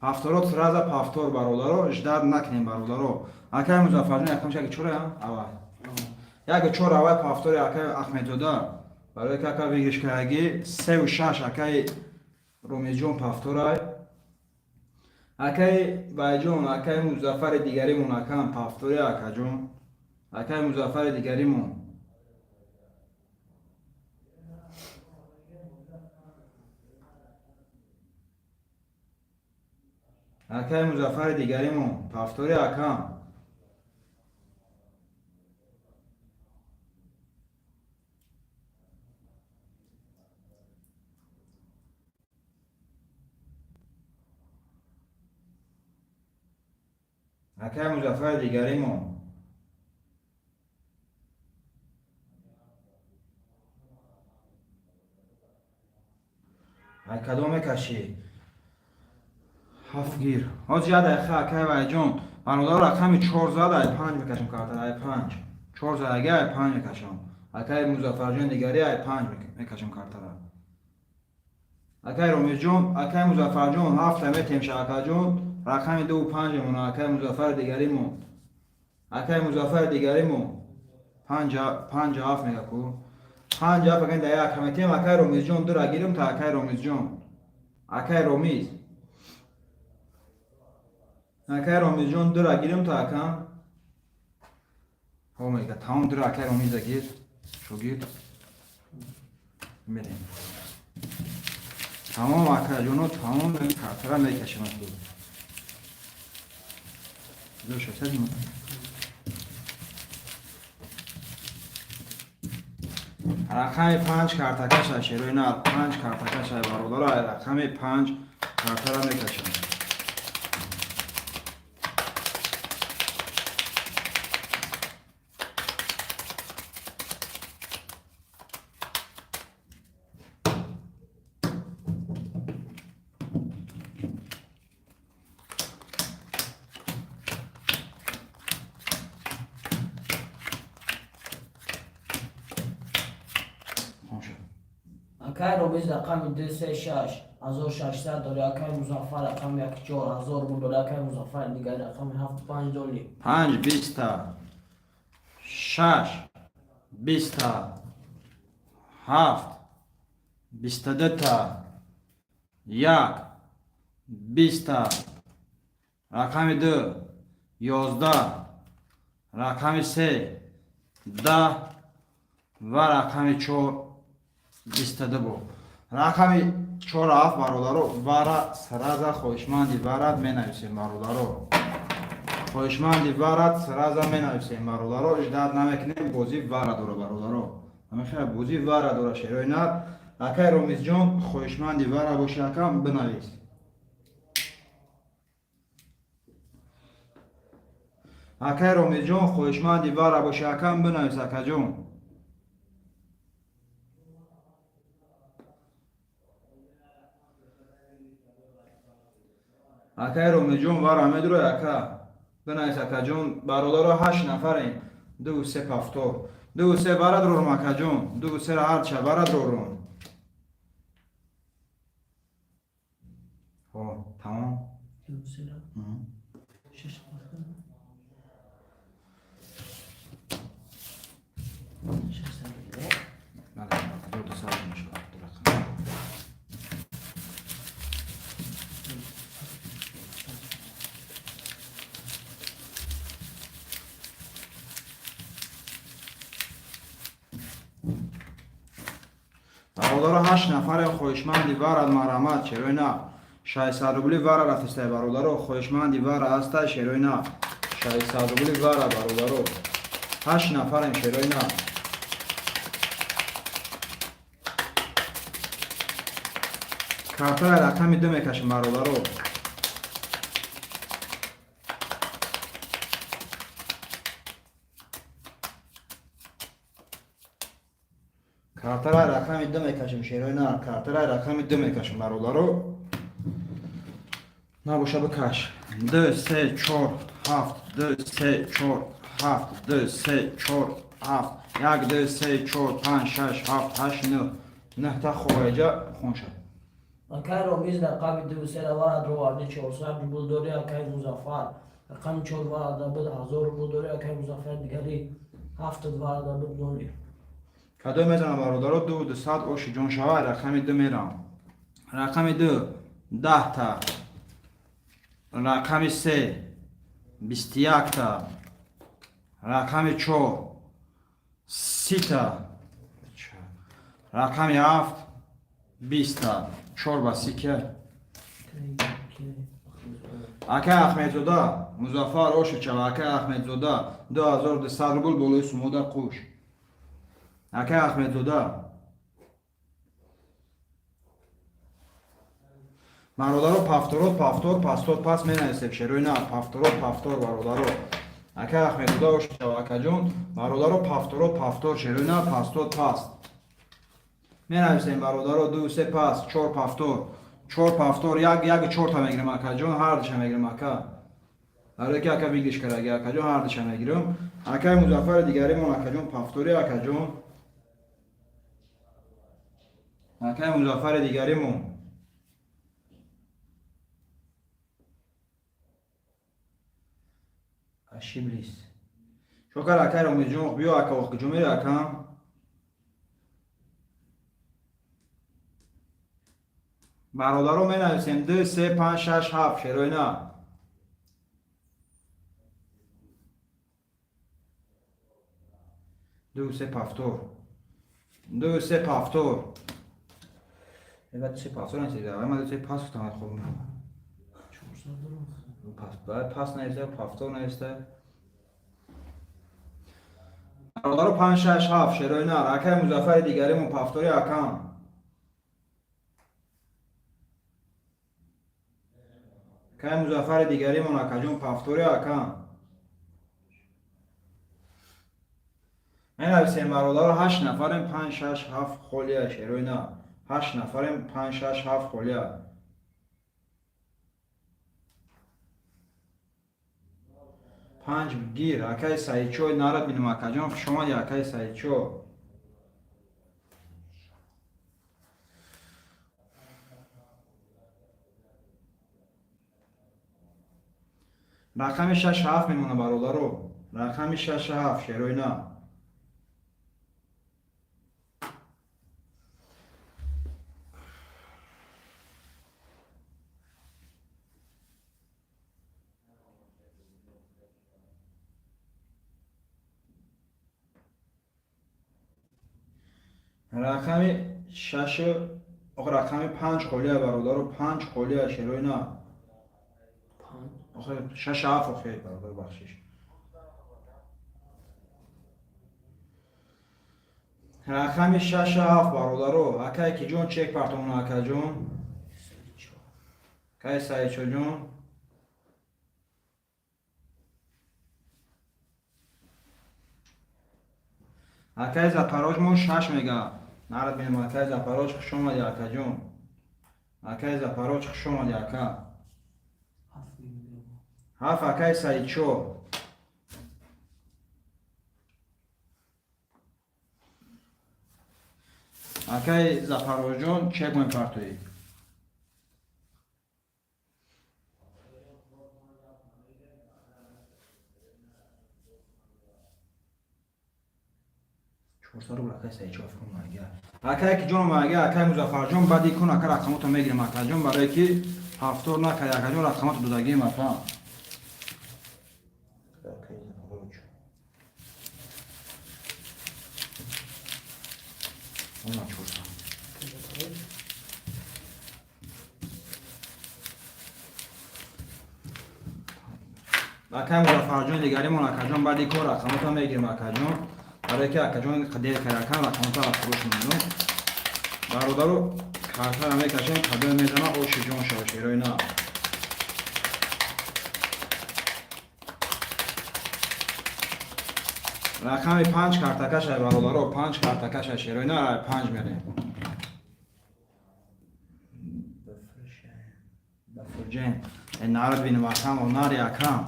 Повторот сразу повтор, бародаро, ждать накунем, бародаро. Акай Музаффарҷон, якам яки чора авай. Яки чор авай повтори акай Ахмедзода. Барои ки ака выигрыш кардаги сеу шаш, акай Ромиҷон повторай. Акай Байҷон, акай Музаффари дигаримон, акам повтори, акаҷон. Акай Музаффари дигаримон. Акай Музаффари дигаримон, повтори, акам. Акай Музаффари дигаримон. Ай кадом мекашӣ? Ҳафт гир. Ҳозир як дақиқа, акай Вайҷон. Бародар, рақами чор зад, ай панҷ мекашам карта, ай панҷ. Чор задаги ай панҷ мекашам. Акай Музаффарҷон дигари, ай панҷ мекашам картара. Акай Ромизҷон, акай Музаффарҷон, ҳафта метемша, акаҷон. Рақами дуву панҷ мемона, акай Музаффари дигаримон. Акай Музаффари дигаримон. Панҷ панҷ ҳафт мега ку. Панҷ ҳафт акай да як метем, акай Ромизҷон, дура гирим та, акай Ромизҷон. Акай Ромиз. Акай Ромизҷон, дура гирим та, акам. Ҳо мега, тамом, дура акай Ромиза гир. Шогирд. Мерем. Тамом, акаҷоно, тамом, картара мекашем аз ду. 1600. Рақами панҷ картакаша, шерои нар, панҷ картакаша, бародаро, рақами панҷ картара мекашам. Акай Ромиз рақами 2 3 6 1600 дори. Акай Музаффар рақами 1 4 1000 рубл дори. Акай Музаффар дигари рақами 7 5 доли. 5 20та, 6 20та, 7 22та, 1 20та, рақами 2 11, рақами 3 10 ва рақами 4 22 буд. Рақами 4 7, бародаро, вара сразу хоҳишманди варад менависем, бародаро. Хоҳишманди варад сразу менависем, бародаро. Ждать намекунем, бозӣ вара дора, бародаро. Ҳамихела бозӣ вара дора, шерои нар. Акай Ромизҷон, хоҳишманди вара боши, акам, бинавис. Акай Ромизҷон, хоҳишманди вара боши, акам, бинавис, акаҷон. Акай Ромиҷон, вара медурой, ака, бинавис, акаҷон. Бародаро, ҳашт нафарем. Ду се пафтор, ду се вара дорум, акаҷон. Ду сера ҳарча вара дорум. Хо, тамом. 2 3 6 6. Бале, 1200 мешавад ду рақам. Бародаро, ҳашт нафаре хоҳишманди варад, марҳамат, шерои на. 600 рубли вара рафтистай, бародаро. Хоҳишманди вара ҳастай, шерои на. 600 рубли вара, бародаро. Ҳашт нафарем, шерои на. Картаи рақами 2 мекашем, бародаро. Картаи рақами 2 мекашем, шерои нар. Картаи рақами 2 мекашем, бародаро. Набоша, бикаш. 2 3 4 7 2 3 4 7 2 3 4 7 1 2 3 4 5 6 7 8 9 9 та хоҳеҷа хон шад. Акай Ромиз рақами 2 3 вара дроварди 400 рубл дори. Акай Музаффар рақами 4 вара буд 1000 рубл дори. Акай Музаффар дигари 7 вара буд доли. Кадом мезанам, бародаро? Ду дусад оши ҷон шава, рақами 2 мерам. Рақами 2 10та, рақами 3 21та, рақами 4 30та, рақами 7 20та. Чор ба си ке? Акай Ахмедзода Музаффар, оши чава, акай Ахмедзода, 2200 рубл болои сумода қуш, акай Ахмедзода. Бародаро, пафторот пафтор, пастот пас менависем, шерои на. Пафторот пафтор, бародаро. Акай Ахмедзода, оши чава, акаҷон. Бародаро, пафторот пафтор, шерои на, пастот паст менависем, бародаро. Ду се пас, чор пафтор, чор пафтор, як як чорта мегирам, акаҷон, ҳардиша мегирам, ака. Барое ки ака выигрыш кардаги, акаҷон, ҳардиша мегирам. Акаи Музаффари дигаримон, акаҷон, пафтори, акаҷон. Акаи Музаффари дигаримон. Ошиблись. Шокар, акай Ромиҷон, биё, ака, куҷо мери, акам? Бародаро, менависем: ду се панҷ шаш ҳафт, шерои на. Ду се пафтор, ду се пафтор, ду се пафтор нависед. Ма ду се пас гуфтам. Хоб, пас нависта, пафтор нависта. Бародаро, панҷ шаш ҳафт, шерои нар. Акаи Музаффари дигаримон, пафтори, акам. Акаи Музаффари дигаримон, акаҷон, пафтори, акам. Менависем, бародаро, ҳашт нафарем. Панҷ шаш ҳафт холия, шерои на. Ҳашт нафарем, панҷ шаш ҳафт холия. Панҷ гир, акаи Саидчо, нарад бинем, акаҷон, хушомади, акаи Саидчо. Рақами шаш ҳафт мемона, бародаро. Рақами шаш ҳафт, шерои на. Рақами шашу рақами панҷ холия, бародаро, панҷ холия, шерои на. Охе шаш ҳафт, охе бародар, бахшиш. Рақами шаш ҳафт, бародаро. Акай ки ҷон, чек партомона, акаҷон. Кай Саидшоҷон. Акай Запорож мо шаш мега. Нарад бинем, акай Запорож, хуш омадӣ, акаҷон. Акай Запорож, хуш омадӣ, ака. Ҳафт, акай Саидшо. Акай Запорожҷон, чек мепартоӣ. 400 рубл, акай Саидшо, афрон. Акай ки ҷон омага, акай Музаффарҷон, баъди кун, ака, рақамото мегирем, акаҷон, барое ки ҳафтор накард, акаҷон, рақамото додагием, ака. Акай Запорож. Она 400. Акай Музаффарҷон дигаримон, акаҷон, баъди кор рақамото мегирем, акаҷон, барое ки акаҷон дер кард, акам рақамото фурӯш мондум. Бародару, картара мекашем, кадоме мезана, оши ҷон шава, шерои на. Рақами панҷ картакашай, бародаро, панҷ картакашай, шерои на, панҷ мерем. Бафурҷен. Нарад бинем, акам, нари, акам.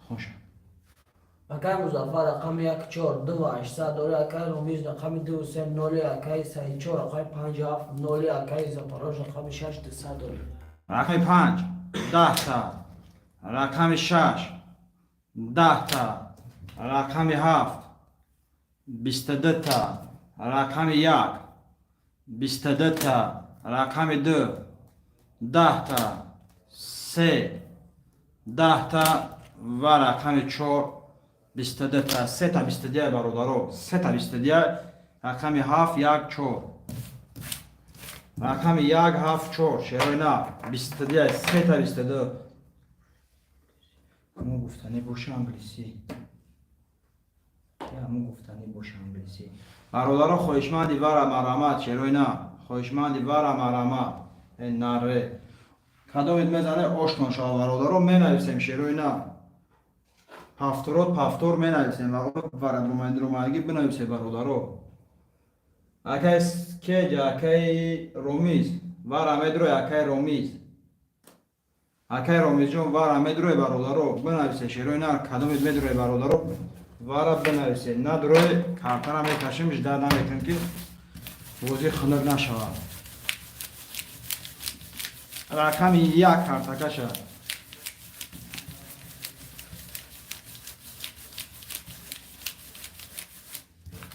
Хуш. Акай Музаффар рақами як чор ду ҳаштсад дори, акай Ромиз рақами ду се ноли, акай Саидчо рақами панҷ ҳафт ноли, акай Запорож рақами шаш дусад дори. Рақами панҷ 10 та, рақами шаш 10 та, рақами ҳафт 22 та, рақами як 22 та, рақами ду 10 та, се 10 та ва рақами чор 22 та. Сета бистудия, бародаро, сета бистудия. Рақами ҳафт, як, чор, рақами як, ҳафт, чор, шерои на, 22, сета 22. Мо гуфтанӣ боша англисӣ, мо гуфтанӣ боша англисӣ. Бародаро, хоҳишманди вара марамат, шерои на, хоҳишманди вара марамат. Э наре, кадомед мезане, оштон шава, бародаро, менависем, шерои на. Ҳафторот пафтор менависем вара ромагӣ бинависе, бародаро. Акай кеҷ, акай Ромиз, вара медрой, акай Ромиз, акай Ромизҷон, вара медрой, бародаро, бинависе, шерои на. Кадомед медрой, бародаро, вара бинависе. Надрой, картара мекашем, ждать намекунем, ки бозӣ хунук нашавад. Рақами як картакаша.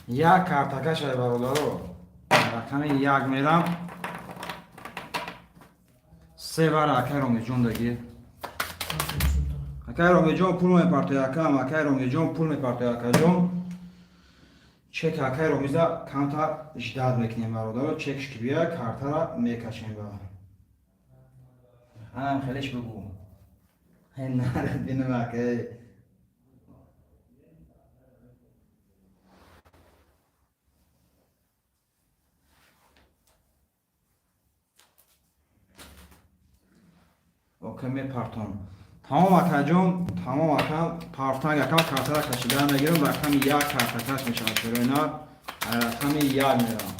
Як картакаша, бародаро. Рақами як мерам. Се вара акай Ромиҷон дагир. Акай Ромиҷон пул мепартояд, акам, акай Ромиҷон пул мепартояд, акаҷон. Чек акай Ромиза камтар ждать мекунем, бародаро, чекш ки бия, картара мекашем. Ба анам хелеш бугу. Нарад бинам, акай. Ока, мепартом. Тамом, акаҷон, тамом, акам, партанг, акам, картара кашида мегирам. Рақами як картакаш мешавад, шерои на. Рақами як мерам.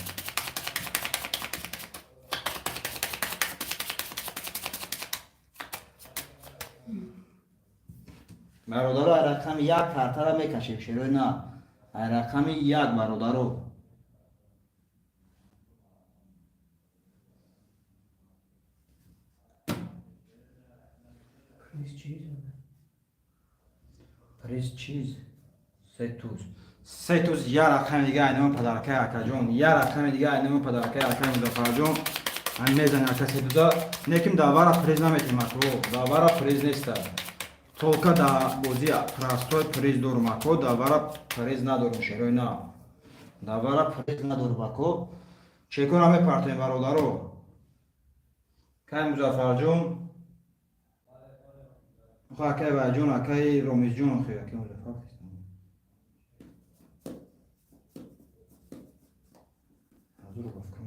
Бародаро, рақами як картара мекашем, шерои на. Рақами як, бародаро. Приз чиз? Приз чиз? Се туз. Се туз, я рақами дига айнама подаркаи акаҷон, я рақами дига айнама подаркаи акаи Музаффарҷон. Ҳам мезани ака се туза. Неким давара приз наметем ако. Давара приз неста. Только да бози простой приз дорум ако, давара приз надорум шерои на. Давара приз надорум ако. Чекора мепартоем бародаро. Кай Музаффарҷон? Охо акай Ваҷон, акай Ромизҷон охи, акай Музаффар. Ҳазуру бафкам.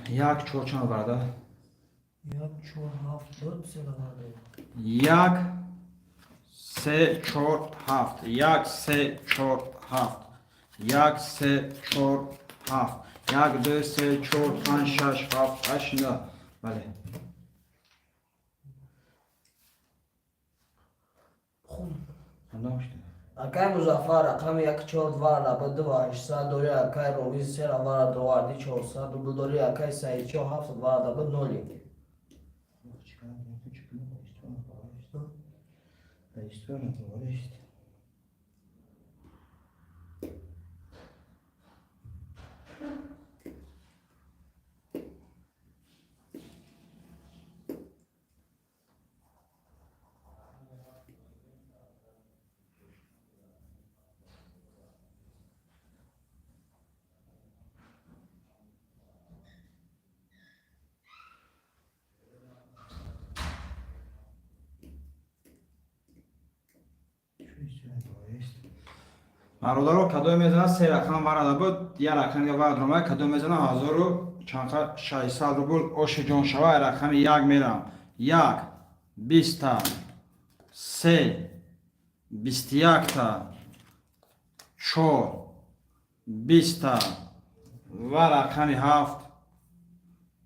Як чор чанд варда? Як, чор, ҳафт, ду, се варда. Як, се, чор, ҳафт. Як, се, чор, ҳафт. Як, се, чор, ҳафт. Як, ду, се, чор, панҷ, шаш, ҳафт, ҳашт, на. Бале. Хун. Хонда шуда. Акай Музаффар рақами як чор два раба ду ҳаштсад дори, акай Ромиз се вара доварди 400 рубл дори, акай Саидчо ҳафт вара даба ноли. Бародаро, кадое мезанад се рақам варада буд, я рақам дига варад ромая, кадое мезанад ҳазору чанқа 600 рубл оши ҷон шава, рақами як мерам. Як, биста, се, 21-та, чор, 20-та ва рақами ҳафт,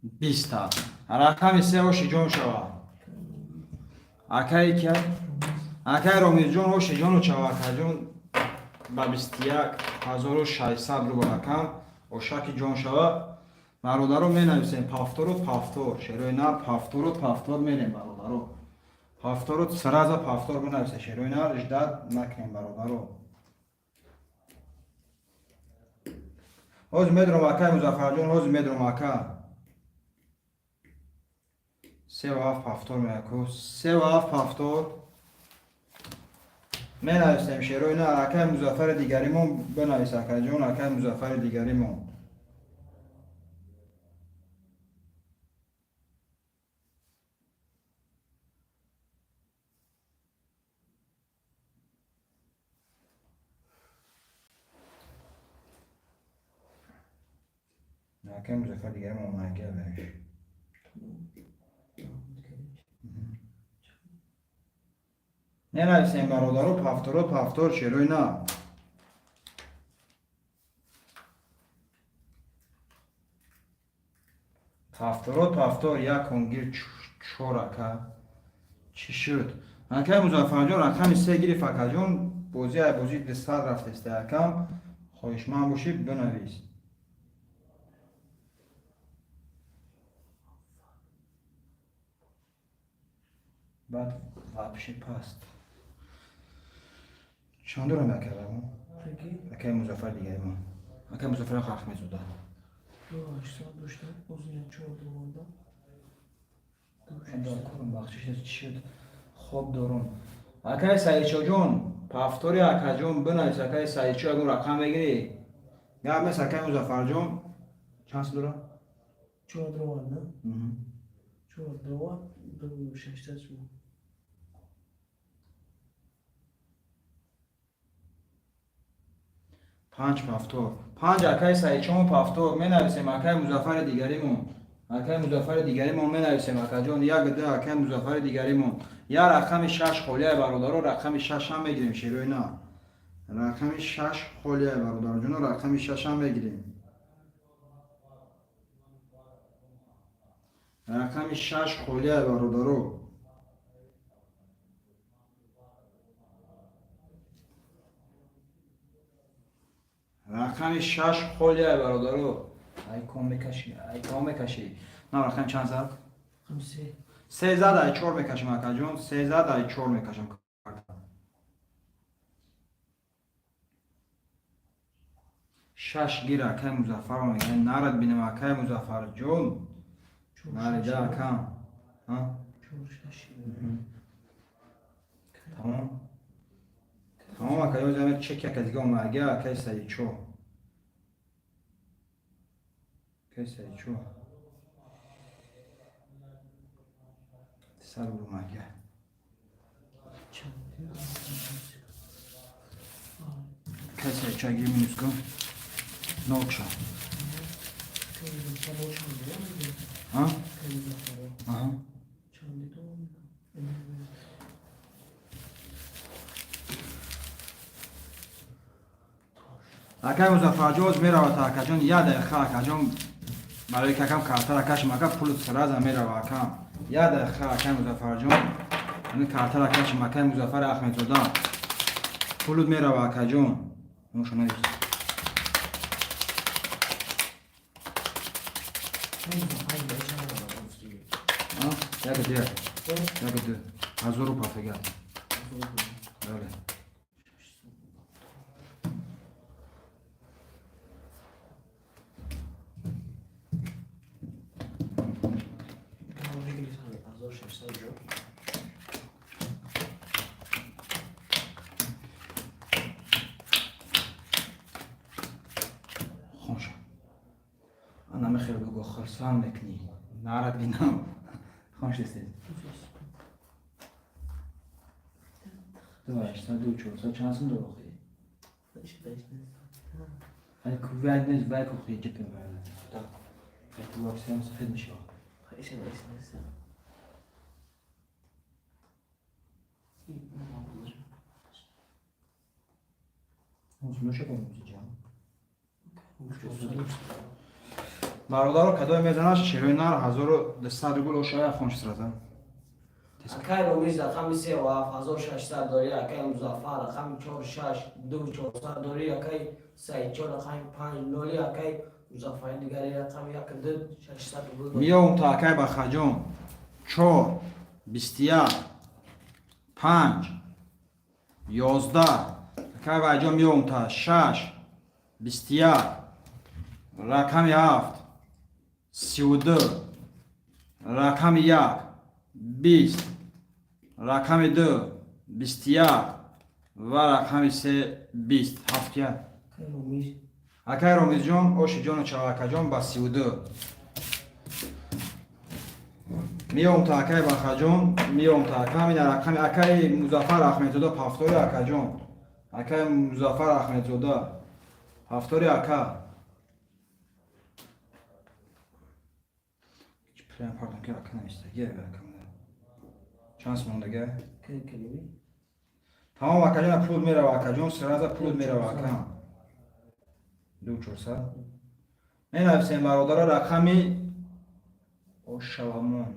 20-та. Рақами се оши ҷон шава. Акаи кия? Акаи Ромизҷон оши ҷону чава, акаҷон ба 21 600 рубл рақам ошаки ҷон шава. Бародаро, менависем пафтору пафтор, шерои нар пафтору пафтор мерем бародаро. Пафтору сразу пафтор менависем, шерои нар ждать накунем бародаро. Ҳозир медурам акаи Музаффарҷон, ҳозир медурам ака. Севу ҳафт пафтор меяку. Севу ҳафт пафтор менависем шерои нар. Акаи Музаффари дигаримон бинавис акаҷон, акаи Музаффари дигаримон. Акаи Музаффари дигаримон омаги беш. Менависем бародаро пафторо пафтор шерои на. Пафторо пафтор як онгир чор ака. Чӣ шуд? Акаи Музаффарҷон рақами се гирифт акаҷон, бозӣ ай бозӣ 200 рафтеста акам. Хоҳишманд бошӣ бинавис. Баъд вообще паст. Чанд дорам акаи? Акаи Музаффар дигаримон. Акаи Музаффар ҳақ мезуда. Ду ҳаштсад доштам, боз як чор довардам. Доркорум бахшиш чӣ шуд? Хоб дорум. Акаи Саидшоҷон, пафтори акаҷон бинавис, акаи Саидшо ягон рақам мегирӣ? Гап нест акаи Музаффарҷон. Чанд сум дорам? Чор довардам. Чор довард, ду шашсад сум. Панҷ пафтор. Панҷ акаи Саидшомо пафтор менависем акаи Музаффари дигаримон. Акаи Музаффари дигаримон менависем акаҷон, як ду акаи Музаффари дигаримон. Я рақами шаш холияи бародаро, рақами шаш ҳам мегирем шерои на. Рақами шаш холияи бародарҷоно, рақами шаш ҳам мегирем. Рақами шаш холияи бародаро. Рақами 6 холия, бародаро. Ай ком мекашӣ, ай ком мекашӣ. На, рақами чанд зад? Рақами се. Се зад, ай чор мекашам, акаҷон. Се зад, ай чор мекашам. Шаш гир, акай Музаффар мегӯяд. Нарад бинам, акай Музаффарҷон. Нарида, акам. Чор шаш. Тамом. Тамом, акай, ёзаме чек яка дига омага, акай Саидчо. Акай Саидчо. Сар омага. Чанд? Акай Саидчо аги минус кун. Нол ша. Акай Музаффаро чанд? А? Акай Музаффаро. Аҳа. Чанд? Акай Музаффарҷон оз меравад, акаҷон, як дақиқа, акаҷон, барои ки акам картара кашим, ака, пулу сразу мерава, акам. Як дақиқа, акай Музаффарҷон, ҳамин картара кашим, акай Музаффари Ахмедзода. Пулут мерава, акаҷон. Ношо навис. Акай Музаффар чанд гуфтӣ? А? Як ду. Як ду. 1000 пафега. Бале. 1600 ҷо. Хонша. Ана мехел буго хурсанд мекунӣ. Нарад бинам. Хонш дестед. Ду ҳаштсад, ду чорсад, чанд сум дор охи? Ай кувай нест, вай кухи ҷипи меояд. Ай ту ваксиям сафед мешавад. Иса. Бародаро, кадое мезанад шерои нар 1200 рубл ошая хонш сразу. Акай Ромиз рақами се ва 1600 дорӣ, акай Музаффар рақами чор шаш ду чорсад дорӣ, акай Саидчо рақами панҷ ноли, акай Музаффари дигари рақами як ду 600 рубл дорӣ. Миём та акай Бахаҷон. Чор, 21, панҷ, 11. Акай Вайҷон миём та шаш, 21, рақами ҳафт, 32, рақами як, 20, рақами ду, 21 ва рақами се, 20. Ҳафт як. Акай Ромиз. Акай Ромизҷон, ошиҷону чавакаҷон ба 32. Миём та акай Бахаҷон, миём та ака, ҳамина рақами акай Музаффар Ахмедзода пафтори, акаҷон. Акай Музаффар Ахмедзода. Пафтори, ака. Прям пардон ки ака навистаги, ака. Чанд сум мондага? Акай Карими. Тамом, акаҷон, пул мерава, акаҷон, сразу пул мерава, ака. Ду чорсад. Менависем, бародаро, рақами ошавамон.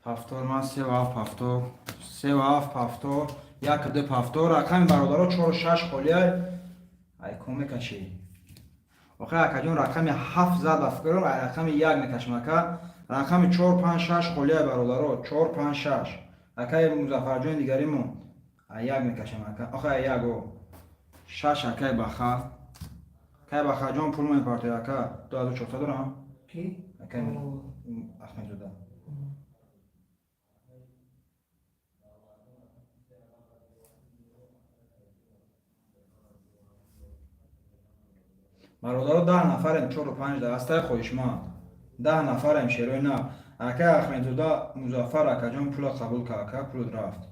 Пафтор ман севу ҳафт пафтор, севу ҳафт пафтор, як ду пафтор, рақами бародаро чору шаш холия. Ай ком мекашӣ. Охир, акаҷон, рақами ҳафт зад, ба фикрам, ай рақами як мекашам, ака. Рақами чор панҷ шаш холия, бародаро, чор панҷ шаш. Акаи Музаффарҷони дигаримон. Ай як мекашам, ака. Охир, ай як о. Шаш, акаи Баха. Акаи Бахаҷон, пул мепартои, ака. 2400 дорам. Ки? Акаи Ахмедзода. Бародаро, 10 нафарем, чору панҷ да ҳастай хоҳишманд. 10 нафарем, шерои нав. Акаи Ахмедзода Музаффар, акаҷон, пула қабул кар, ака, пулут рафт.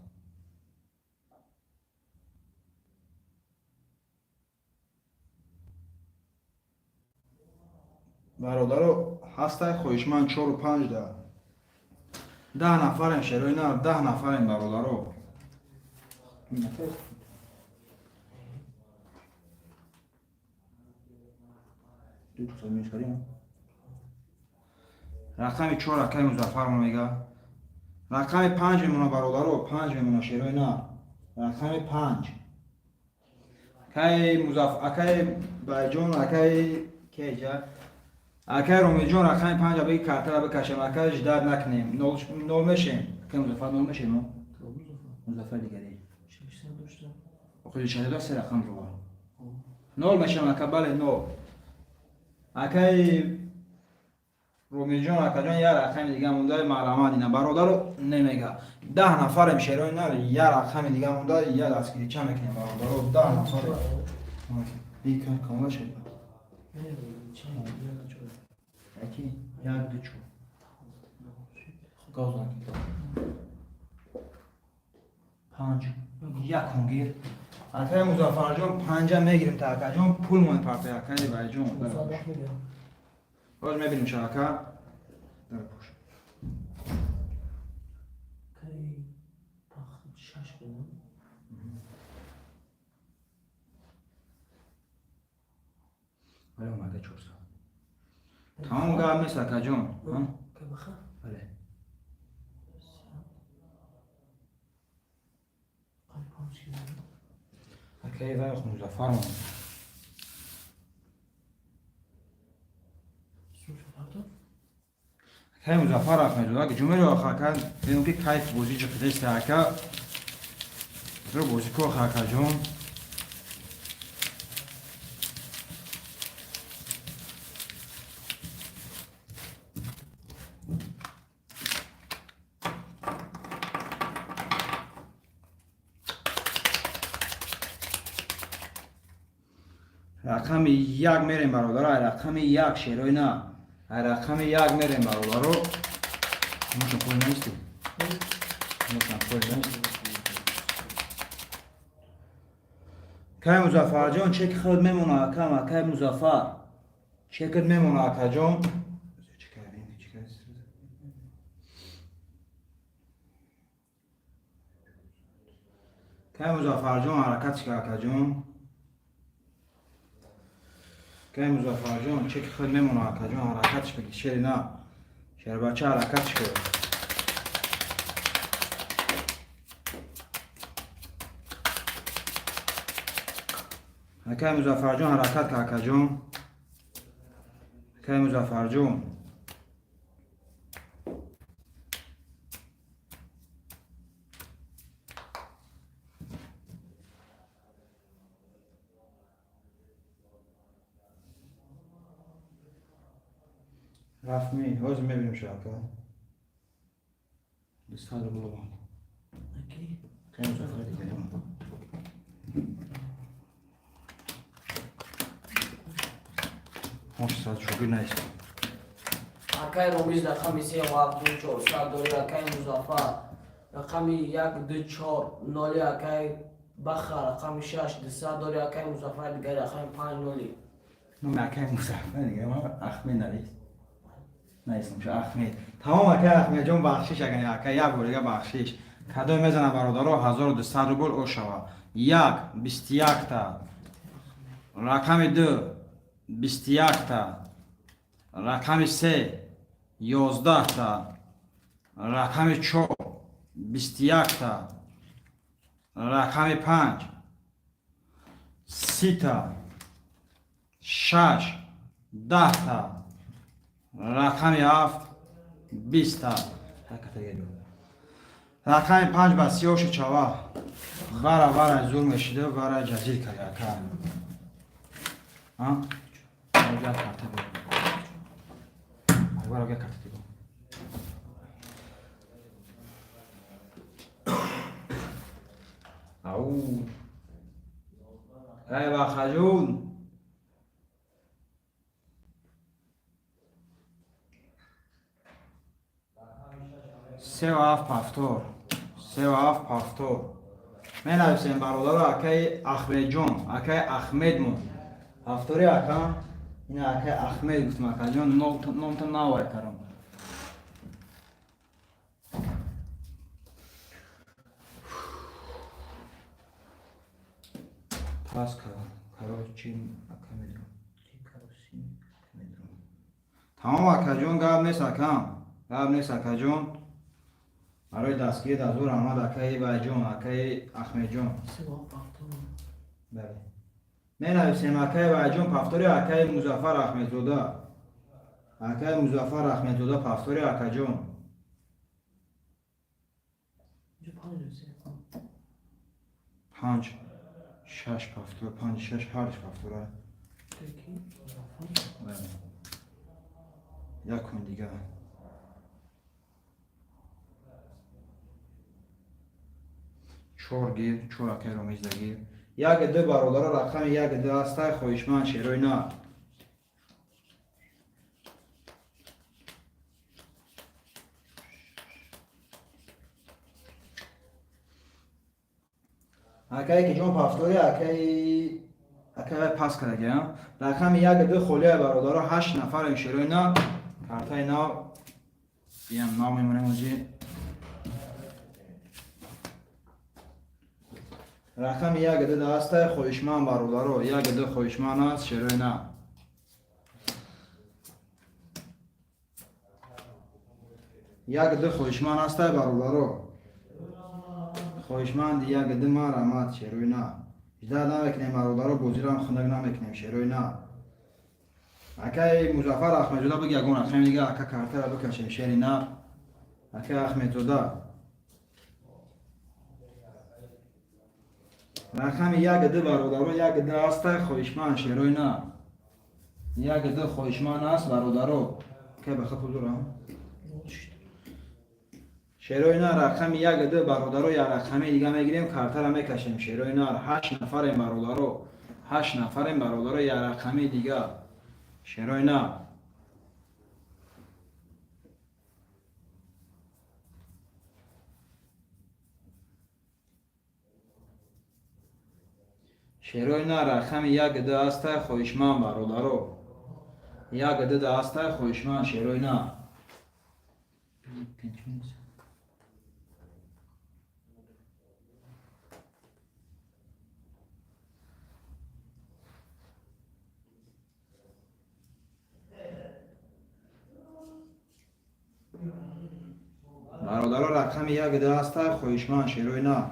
Бародаро, ҳастай хоҳишманд, чору панҷ да. 10 нафарем, шерои нав, 10 нафарем, бародаро. Ду чорсад минус кардем? Рақами чор акаи Музаффар мега. Рақами панҷ мемона, бародаро, панҷ мемона, шерои нав. Рақами панҷ. Кай Музаф, акай Байҷон, акай кеҷа. Акай Ромиҷон рақами панҷа беги картара бикашем, акай ждать накунем. Нол нол мешем. Акай Музаффар нол мешем, мо. Музаффар дигаре. Охири шаҳрида се рақам рова. Нол мешем, ака, бале, нол. Акай Ромиҷон, акаҷон, як рақами дига монда, марҳамат, ина бародаро немега. 10 нафарем, шерои нар, як рақами дига монда, як дастгирича мекунем, бародаро, 10 нафарем. Бикар камола шед. Яки, як, ду, чор. Газ накун. Панҷ. Якон гир. Акай Музаффарҷон, панҷа мегирем та акаҷон, пул мони партай, акай Байҷон. Боз мебинем ша, ака. Дар пуш. Кай шаш кунам. Бале, омада 400. Тамом, гап нест, акаҷон. Кай баха? Бале. Кай панҷ кунам. Акай вай Музаффар мон. Сум. Акай Музаффар Ахмедзода, ки ҷумеро ака, бинем ки кайф бозӣ ҷиқидест, ака. Зро бозӣ ко, акаҷон. Рақами як мерем, бародаро, ай рақами як, шерои на. Ай рақами як мерем, бародаро. Мошин пул нестӣ. Мошин пул нестӣ. Кай Музаффарҷон, чеки худ мемона, акам, акай Музаффар. Чекат мемона, акаҷон. Чекай, чекай. Кай Музаффарҷон, ҳаракат чика, акаҷон. Кай Музаффарҷон, чеки худ мемона, акаҷон, ҳаракатш бигир, шери на. Шербача, ҳаракатш кун. Акай Музаффарҷон, ҳаракат ка, акаҷон. Акай Музаффарҷон. Рафми, ҳозир мебинем ша, ака. 200 рубл омад. Аки? Акай Музаффар дигаре омад. 800 шогир нест. Акай Ромиз рақами се ҳафт ду чорсад дори, акай Музаффар рақами як ду чор ноли, акай Баха рақами шаш дусад дори, акай Музаффар дигари рақами панҷ ноли. Номи акай Музаффар дигаре ман Ахмед навист. Наистам ша Ахмед. Тамом, акай Ахмедҷон, бахшиш, агани акай, як бор дига бахшиш. Кадоме мезана, бародаро, 1200 рубл о шава. Як, 21-та. Рақами ду, 21-та. Рақами се, 11-та. Рақами чор, 21-та. Рақами панҷ, 30-та. Шаш, 10-та. Рақами ҳафт, 20-та. Рақами панҷ ба сиёши чава. Вара вара зур мешида, вара ҷазир карда, ака. А? Як карта бо. Вара як карта диго. Ау. Ай Бахаҷун. Сеу ҳафт пафтор. Сеу ҳафт пафтор. Менависем, бародаро, акаи Ахмедҷон, акаи Ахмедмон. Ҳафтори, ака. Ина акаи Ахмед гуфтам, акаҷон, номта навай карам. Пас короче, ака медром. Тамом, акаҷон, гап нест, акам. Гап нест, акаҷон. Барои дастгирӣ дазур раҳмат, акаи Байҷон, акаи Ахмедҷон. Се ҳафт пафтор. Бале. Менависем акаи Вайҷон повтори, акаи Музаффар Ахмедзода. Акаи Музаффар Ахмедзода повтори, акаҷон. Панҷ шаш повтор, панҷ шаш ҳарш повтора. Як кун дига. Чор гир, чор акаи Ромизда гир. Як ду, бародаро, рақами як ду ҳастай, хоҳишманд, шерои на. Акае ки ҷон повтори, акаи пас кардаги. Рақами як ду холия, бародаро, ҳашт нафарем, шерои на. Картаи нав биям, нав мемонем ози. Рақами як ду ҳастай, хоҳишманд, бародаро, як ду хоҳишманд аст, шерои на. Як ду хоҳишманд ҳастай, бародаро. Хоҳишманди як ду марҳамат, шерои на. Ждать намекунем, бародаро, бозирам хунак намекунем, шерои на. Акаи Музаффар Ахмедзода, биги ягон рақами дига, ака, картара бикашем, шери на. Акаи Ахмедзода. Рақами як ду, бародаро, як ду ҳастай, хоҳишманд, шерои на. Як ду хоҳишманд аст, бародаро. Акаи баха пул дорам? Шерои нар, рақами як ду, бародаро, як рақами дига мегирем, картара мекашем, шерои нар. Ҳашт нафарем, бародаро, ҳашт нафарем, бародаро, як рақами дига, шерои нар. Шерои нар, рақами як ду ҳастай, хоҳишманд, бародаро, як ду ҳастай, хоҳишманд, шерои нар. Бародаро, рақами як ду ҳастай, хоҳишманд, шерои нар.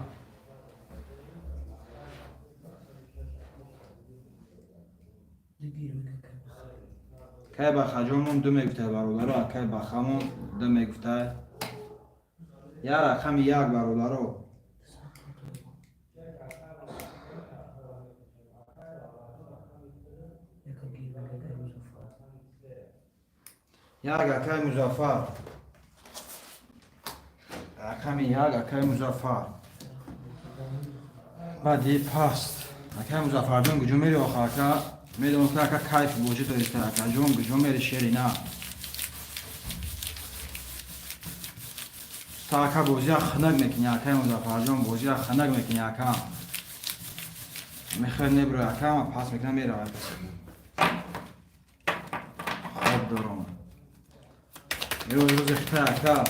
Кай бахаҷонмон ду мегуфтай, бародаро, акай бахамон ду мегуфтай. Як рақами як, бародаро. Як, акай Музаффар, рақами як, акай Музаффар. Баъди паст, акай Музаффарҷон, куҷо мери оха, ака? Медонам, ки ака кайф бозӣ дориста. Акаҷон, куҷо мери, шери на? Та ака, бозия хунак мекунӣ, акай Музаффарҷон, бозия хунак мекунӣ, ака. Мехоҳ небро, ака, ма пас мекунам, меравам, хоб дорам. Имрӯз рӯзи хитай, ака.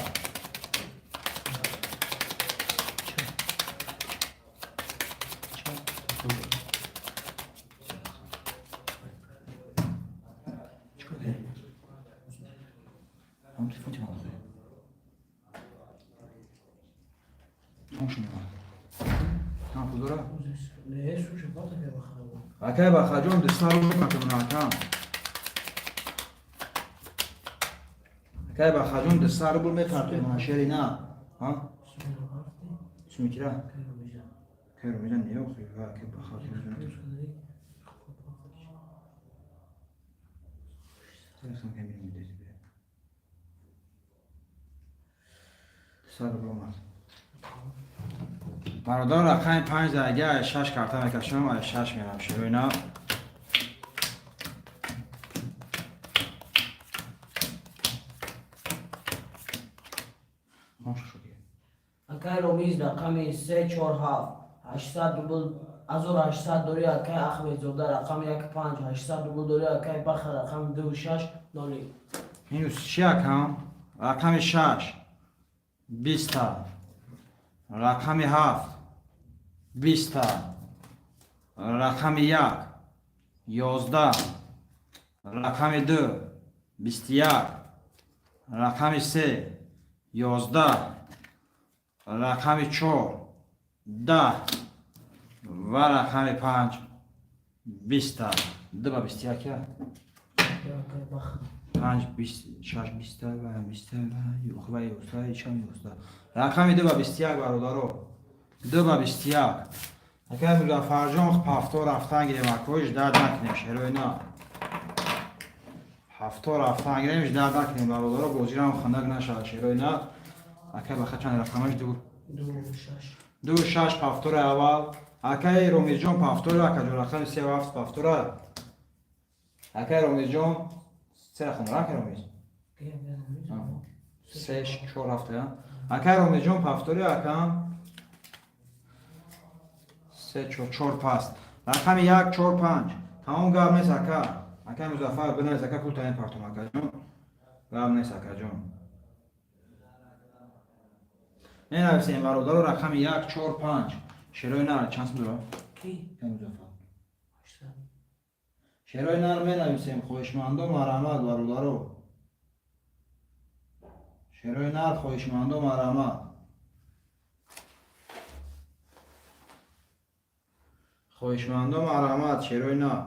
Чикор кардӣ? Ҳам телефон ти ман охи. Ҳам пул дора? Акай Бахаҷон, дустар мекунам, ака. Акай Бахаҷон, 200 рубл мепартоем, шери на. Ҳа? Сумикира? Кайро мизан не охи, акай Бахаҷон. Сам ками мидези бе. 200 рубл омад. Бародар, рақами панҷ ага шаш карта мекашам, ай шаш мерам, шерои на. Акай Ромиз, рақами 347 800 рубл 1800 дори, акай Ахмедзода, рақами як панҷ 800 рубл дори, акай Баха, рақами ду шаш ноли. Минус чи, акам? Рақами шаш 20-та, рақами ҳафт 20-та, рақами як 11, рақами ду 21, рақами се 11, рақами чор 10 ва рақами панҷ Биста. Ду ба 21 я? Панҷ, бист, шаш, биста, биста, ва ёздаҳ, чанд, 11. Рақами ду ба 21, бародаро. Ду ба 21. Акай Музаффарҷон, ҳафто рафтан гирем, акоиш дард накунем, шерои на. Ҳафто рафтан гирем, дард накунем, бародаро, бозирам хандак нашавад, шерои на. Акай баха чанд рақамаш ду? Ду шаш пафтори аввал. Акай Ромизҷон пафтори, акаҷон рақами се ҳафт пафтора. Акай Ромизҷон се рақам дора, акай Ромиз? Се, чор ҳафта, я? Акай Ромизҷон пафтори, акам се, чор, чор паст. Рақами як, чор, панҷ. Тамом гап нест, ака. Акай Музаффар, бинавис, ака, пул таъин партом, акаҷон. Гап нест, акаҷон. Менависем, бародаро, рақами як, чор, панҷ. Шерои нар чанд сум дора? Акай Музаффар. Шерои нар менависем, хоҳишмандо марҳамат, бародаро. Шерои нар, хоҳишмандо марҳамат. Хоҳишмандо марҳамат, шерои нар.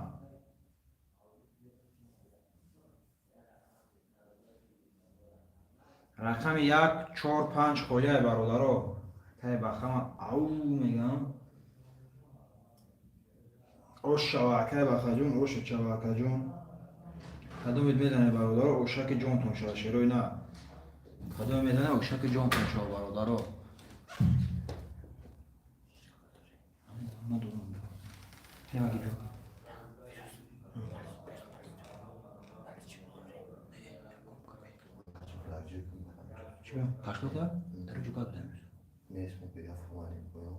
Рақами як, чор, панҷ холияй, бародаро. Тай бахама ау мегам. Ош шава, акай Бахаҷон, оша чава, акаҷон. Кадомед медане, бародаро, ошаки ҷонтон шава, шерои на. Кадоме медане, ошаки ҷонтон шава, бародаро. Надорам. Немаги биё. Чӣ? Кашлота? Дар ҷо гап будем. Нест, мегӯя фомали поён.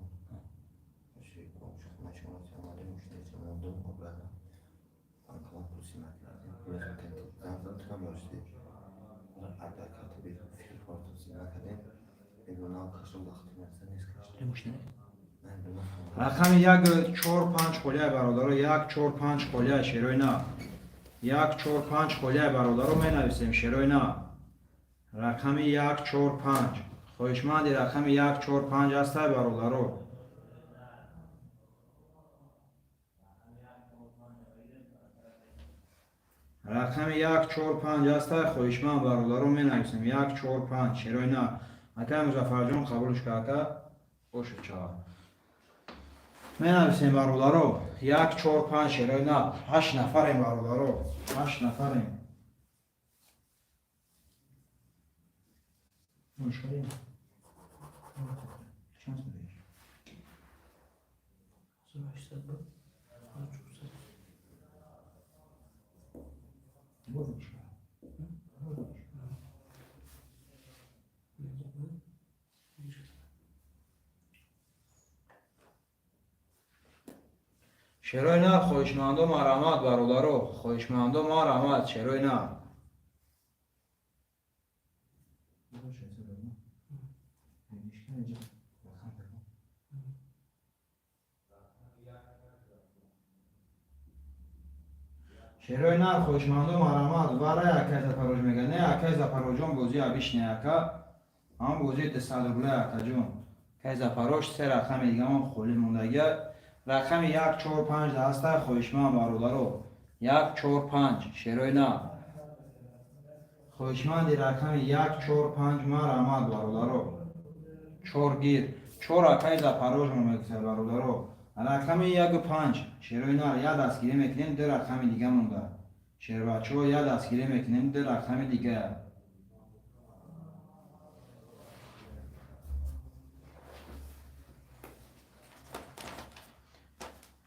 Омадем, мошинеси мондум, обратно. Банкомат пул снимать кардем. Занг задам, ту намерасидӣ. Агар карта фикр карту снимать кардем. Мегӯ на кашло вақти мераса нест кашло. Мошина? Ман Рақами як, чор, панҷ холияй, бародаро, як, чор, панҷ холияй, шерои на. Як, чор, панҷ холияй, бародаро, менависем, шерои на. Рақами як, чор, панҷ. Хоҳишманди рақами як, чор, панҷ ҳастай, бародаро. Рақами як, чор, панҷ ҳастай, хоҳишманд, бародаро, менависем. Як, чор, панҷ, шерои на. Акай Музаффарҷон, қабулш ка, ака. Бошед чава. Менависем, бародаро. Як, чор, панҷ, шерои на. Ҳашт нафарем, бародаро. Ҳашт нафарем. Мушкарем. Чанд сум дориш? 1800 буд. 400. Боз мушкар. Боз мушкар. Шерои на, хоҳишмандо марҳамат, бародаро, хоҳишмандо марҳамат, шерои на. Шерои нар, хоҳишмандо марҳамат. Варай акай Запорож мега. Не, акай Запорожҷон, бозӣ абишне, ака. Ҳам бозии 200 рубля, акаҷон. Акай Запорож, се рақами дигамон холӣ мондагия. Рақами як, чор, панҷ ҳаста, хоҳишманд, бародаро. Як, чор, панҷ, шерои на. Хоҳишманди рақами як, чор, панҷ марҳамат, бародаро. Чор гир. Чор акай Запорожмо мегӯяд, бародаро. Рақами яку панҷ, шерои нар, як дастгирӣ мекунем, ду рақами дига монда. Шербачаҳо, як дастгирӣ мекунем, ду рақами дига.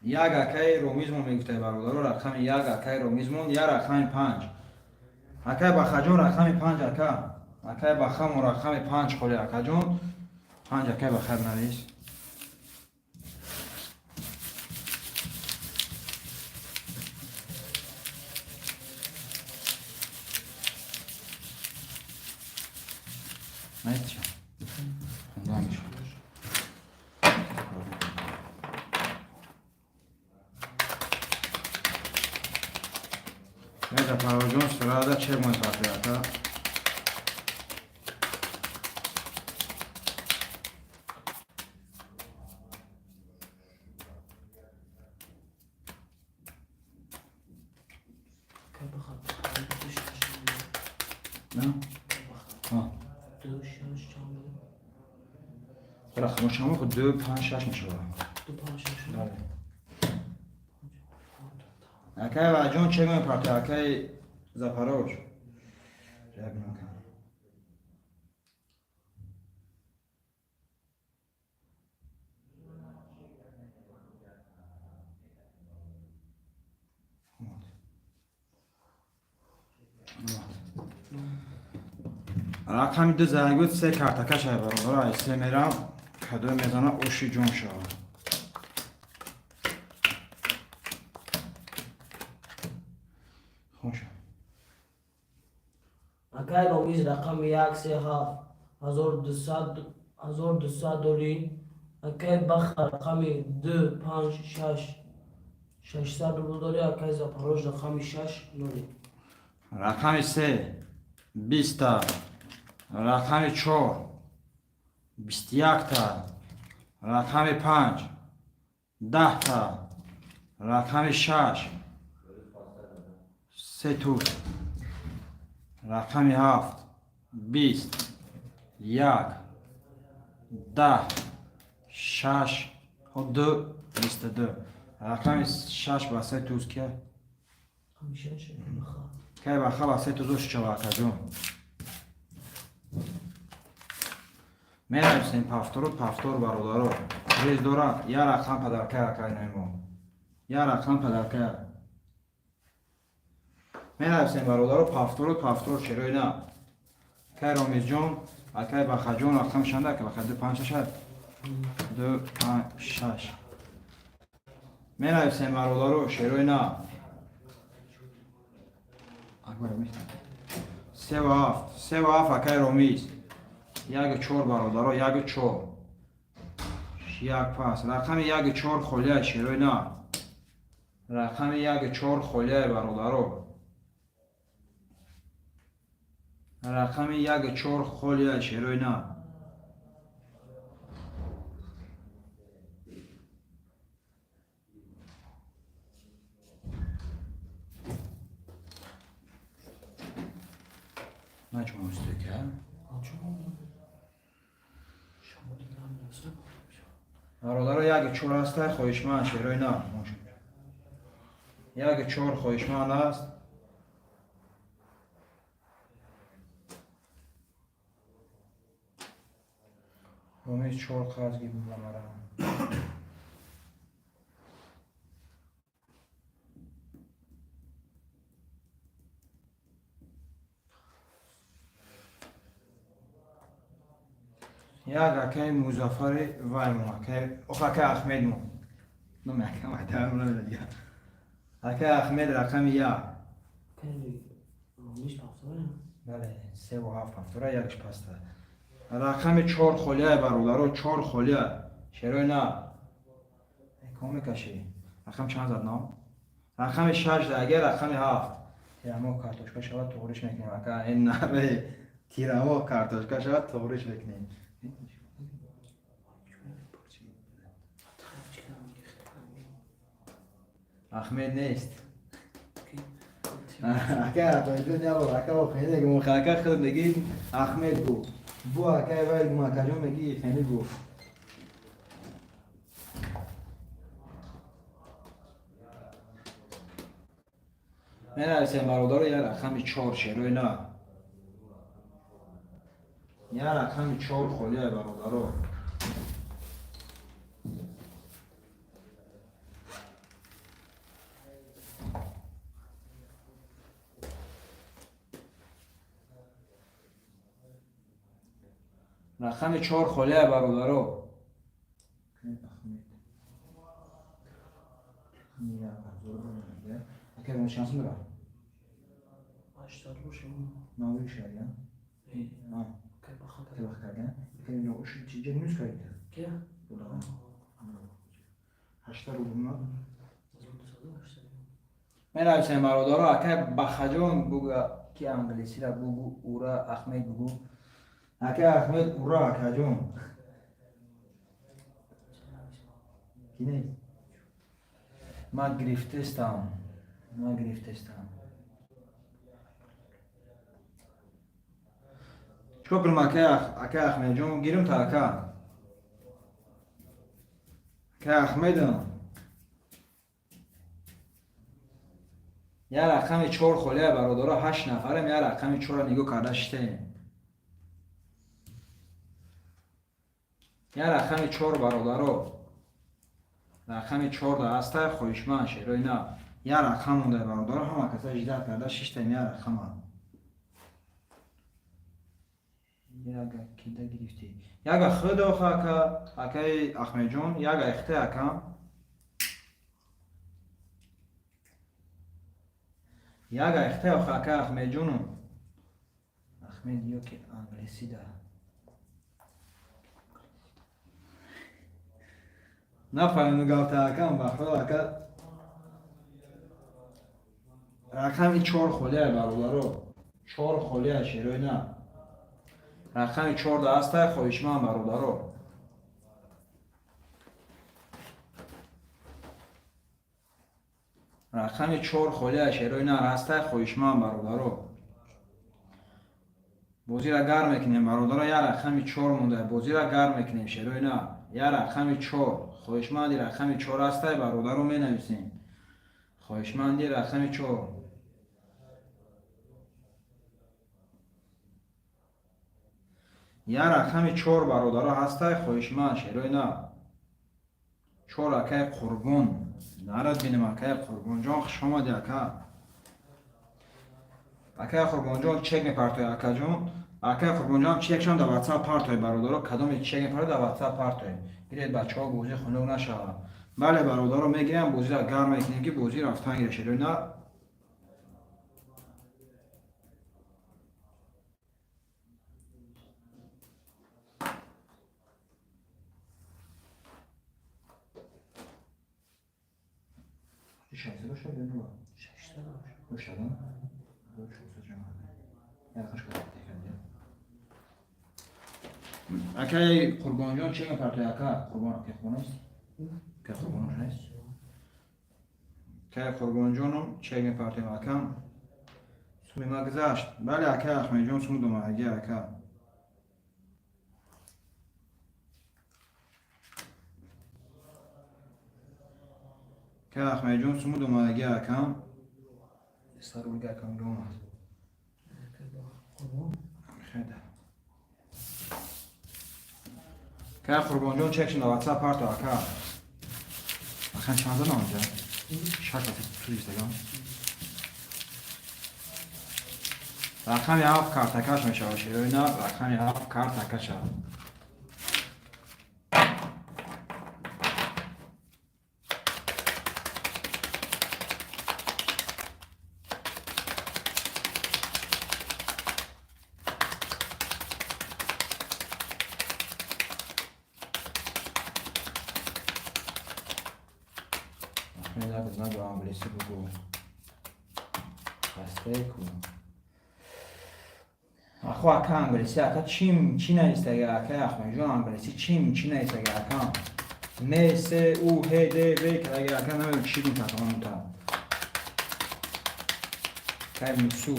Як акаи Ромизмон мегуфтай, бародаро, рақами як акаи Ромизмон, як рақами панҷ. Акай Бахаҷон, рақами панҷ, ака. Акай Бахамо, рақами панҷ холи, акаҷон. Панҷ, акай Бахар, навис. Нависча. Хунда мешавад. Запорожон сурада чек мепартояд, ака. На? А. Ду, шаш, чанд? Рақамо чанд мехоҳ? Ду, панҷ, шаш мешавад. Ду, панҷ, шаш. Бале. Акай Ваҷон чӣ мепарта? Акай Запорож. Як минут. Рақами ду заргуд се картака шай бародаро, ай се мерам, кадо мезана оши ҷон шавад. Хоша. Акай Ромиз рақами як, се, ҳафт, 1200, 1200 дорӣ. Акай Баха рақами ду, панҷ, шаш, 600 рубл дорӣ. Акай Запорож рақами шаш, ноли. Рақами се 20-та, рақами чор 21-та, рақами панҷ 10-та, рақами шаш се туз, рақами ҳафт 20, як, 10, шаш, ду, 22. Рақами шаш ба се туз кия? Рақами шаш, акай Баха. Кай баха ба се туз ош шава, акаҷон. Менависем пафтору пафтор, бародаро. Рез дора, я рақам падарка, акай Наимо. Я рақам падарка. Менависем, бародаро, пафтору пафтор шерои на. Акай Ромизҷон, акай Бахаҷон рақам шанда, акай Баха ду панҷ шаш. Ду панҷ шаш. Менависем, бародаро, шерои на. Акбар Ромиз. Севу ҳафт, севу ҳафт акай Ромиз. Яку чор, бародаро, яку чор. Як пас. Рақами яку чор холия, шерои на. Рақами яку чор холия, бародаро. Рақами яку чор холия, шерои на. Начмо устека. Бародаро, яку чор ҳаста, хоҳишманд, шерои на. Яку чор хоҳишманд аст. Ромиз чор қарз гиб мара. Як акаи Музаффари ваймон, акаи ох акаи Ахмедмон. Номи акаи майдаам намедонам. Акаи Ахмед рақами як. Акай Ромиз пафтора? Бале, севу ҳафт пафтора, якш паста. Рақами чор холия, бародаро, чор холия. Шерои на. Ком мекашӣ? Рақам чанд зад ном? Рақами шаш агар рақами ҳафт. Тирамо картошка шавад туғриш мекунем. Ака ин наве тирамо картошка шавад туғриш мекунем. Ахмед нест. Ака Ахмед набуд, ака хеле гум, ака худ мегӣ Ахмед бу. Бу ака вай гум, акаҷон мегӣ хеле бу. Менависем, бародаро, я рақами чор, шерои на. Я рақами чор холия, бародаро. Рақами чор холия, бародаро. Ака шансум дора? 80 бошем. Навӣ шавия? Акай Баха. Баха карда? Чиҷа минус карда? Кия? 8 рубл на? 1280. Менависем, бародаро, акай Бахаҷон буга ки англисира бугу, ура Ахмед бугу. Акай Ахмед ура, акаҷон. Ки нест? Ман гирифтестам. Ман гирифтестам. Чикор кунам, акай Ахмедҷон, гирим та ака? Акай Ахмедам. Я рақами чор холия, бародаро, ҳашт нафарем, я рақами чорро нигоҳ карда шитаем. Я рақами чор, бародаро, рақами чорда ҳастай хоҳишманд, шерои на. Я рақам монда, бародаро, ҳама каса ждать карда шиштаем я рақама. Яга кида гирифтӣ? Яга худоха, ака, акаи Ахмедҷон, яга ихте акам. Яга ихте оха, акаи Ахмедҷону. Ахмед ё ки англисида. Нафаҳмидам гапта, акам, бахудо, ака. Рақами чор холия, бародаро. Чор холия, шерои на. Рақами чорда ҳастай хоҳишманд, бародаро. Рақами чор холия, шерои нар ҳастай хоҳишманд, бародаро. Бозира гарм мекунем, бародаро, я рақами чор монда, бозира гарм мекунем, шерои на. Я рақами чор, хоҳишманди рақами чор ҳастай, бародаро, менависем. Хоҳишманди рақами чор. Я рақами чор, бародаро, ҳастай хоҳишманд, шерои на. Чор, акаи Қурбон. Нарад бинем, акаи Қурбонҷон, хуш омадӣ, ака. Акаи Қурбонҷон чек мепартои, акаҷон. Акаи Қурбонҷон чекшон дар WhatsApp партои, бародаро, кадоме чек мепартои, дар WhatsApp партои. Гиред, бачаҳо, бозӣ хунук нашавад. Бале, бародаро, мегирам, бозиро гарм мекунем, ки бозӣ рафтан гира, шерои на. Шашсад бошад ё ну? 600 бошад. Бошад, а? 400 ҷамъ. Яқаш кардем. Акай Қурбонҷон чӣ мепартои, ака? Қурбон, акай Қурбон аст? Акай Қурбон нест? Акай Қурбонҷоном чек мепартоем, акам. Суми ма гузашт. Бале, акай Ахмедҷон, сум думаги, ака. Акай Ахмедҷон, суму думаги, акам. Сарулга акам омад. Қурбон. Хеда. Акай Қурбонҷон, чекшин дар WhatsApp парто, ака. Ахан чанд зада онҷа? Шаш туристаган. Рақами ҳафт картакаш мешавад, шерои на, рақами ҳафт картакаша. Ахмед нагу, англиси бугу. Хасте ку. Ахо, ака, англиси, ака, чим чӣ навистага, ака Ахмедҷон, англиси чим чӣ навистага, ака? М С У Ҳ Д В кардага, ака, намедонам чӣ гуфт ака. Акай Мусу.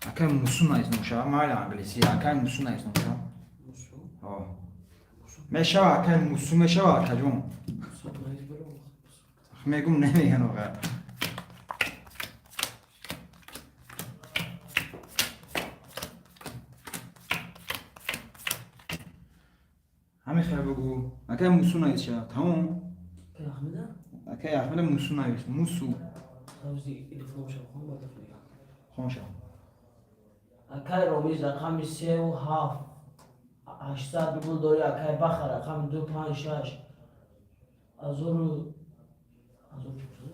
Акай Мусу навис номша, майли англиси, акай Мусу навис номша. Мусу. О. Мешава, акай Мусу, мешава, акаҷон. Мусу навис баро. Мегум, намеган оға. Ҳамин хел бугу. Акай Мусу навис шава. Тамом. Акай Ахмеда? Акай Ахмеда Мусу навис. Мусу. Ҳавзи телефонша хон, баъд мегам. Хон шава. Акай Ромиз рақами сеу ҳафт 800 рубл дори, акай Баха рақами ду панҷ шаш ҳазору 1400.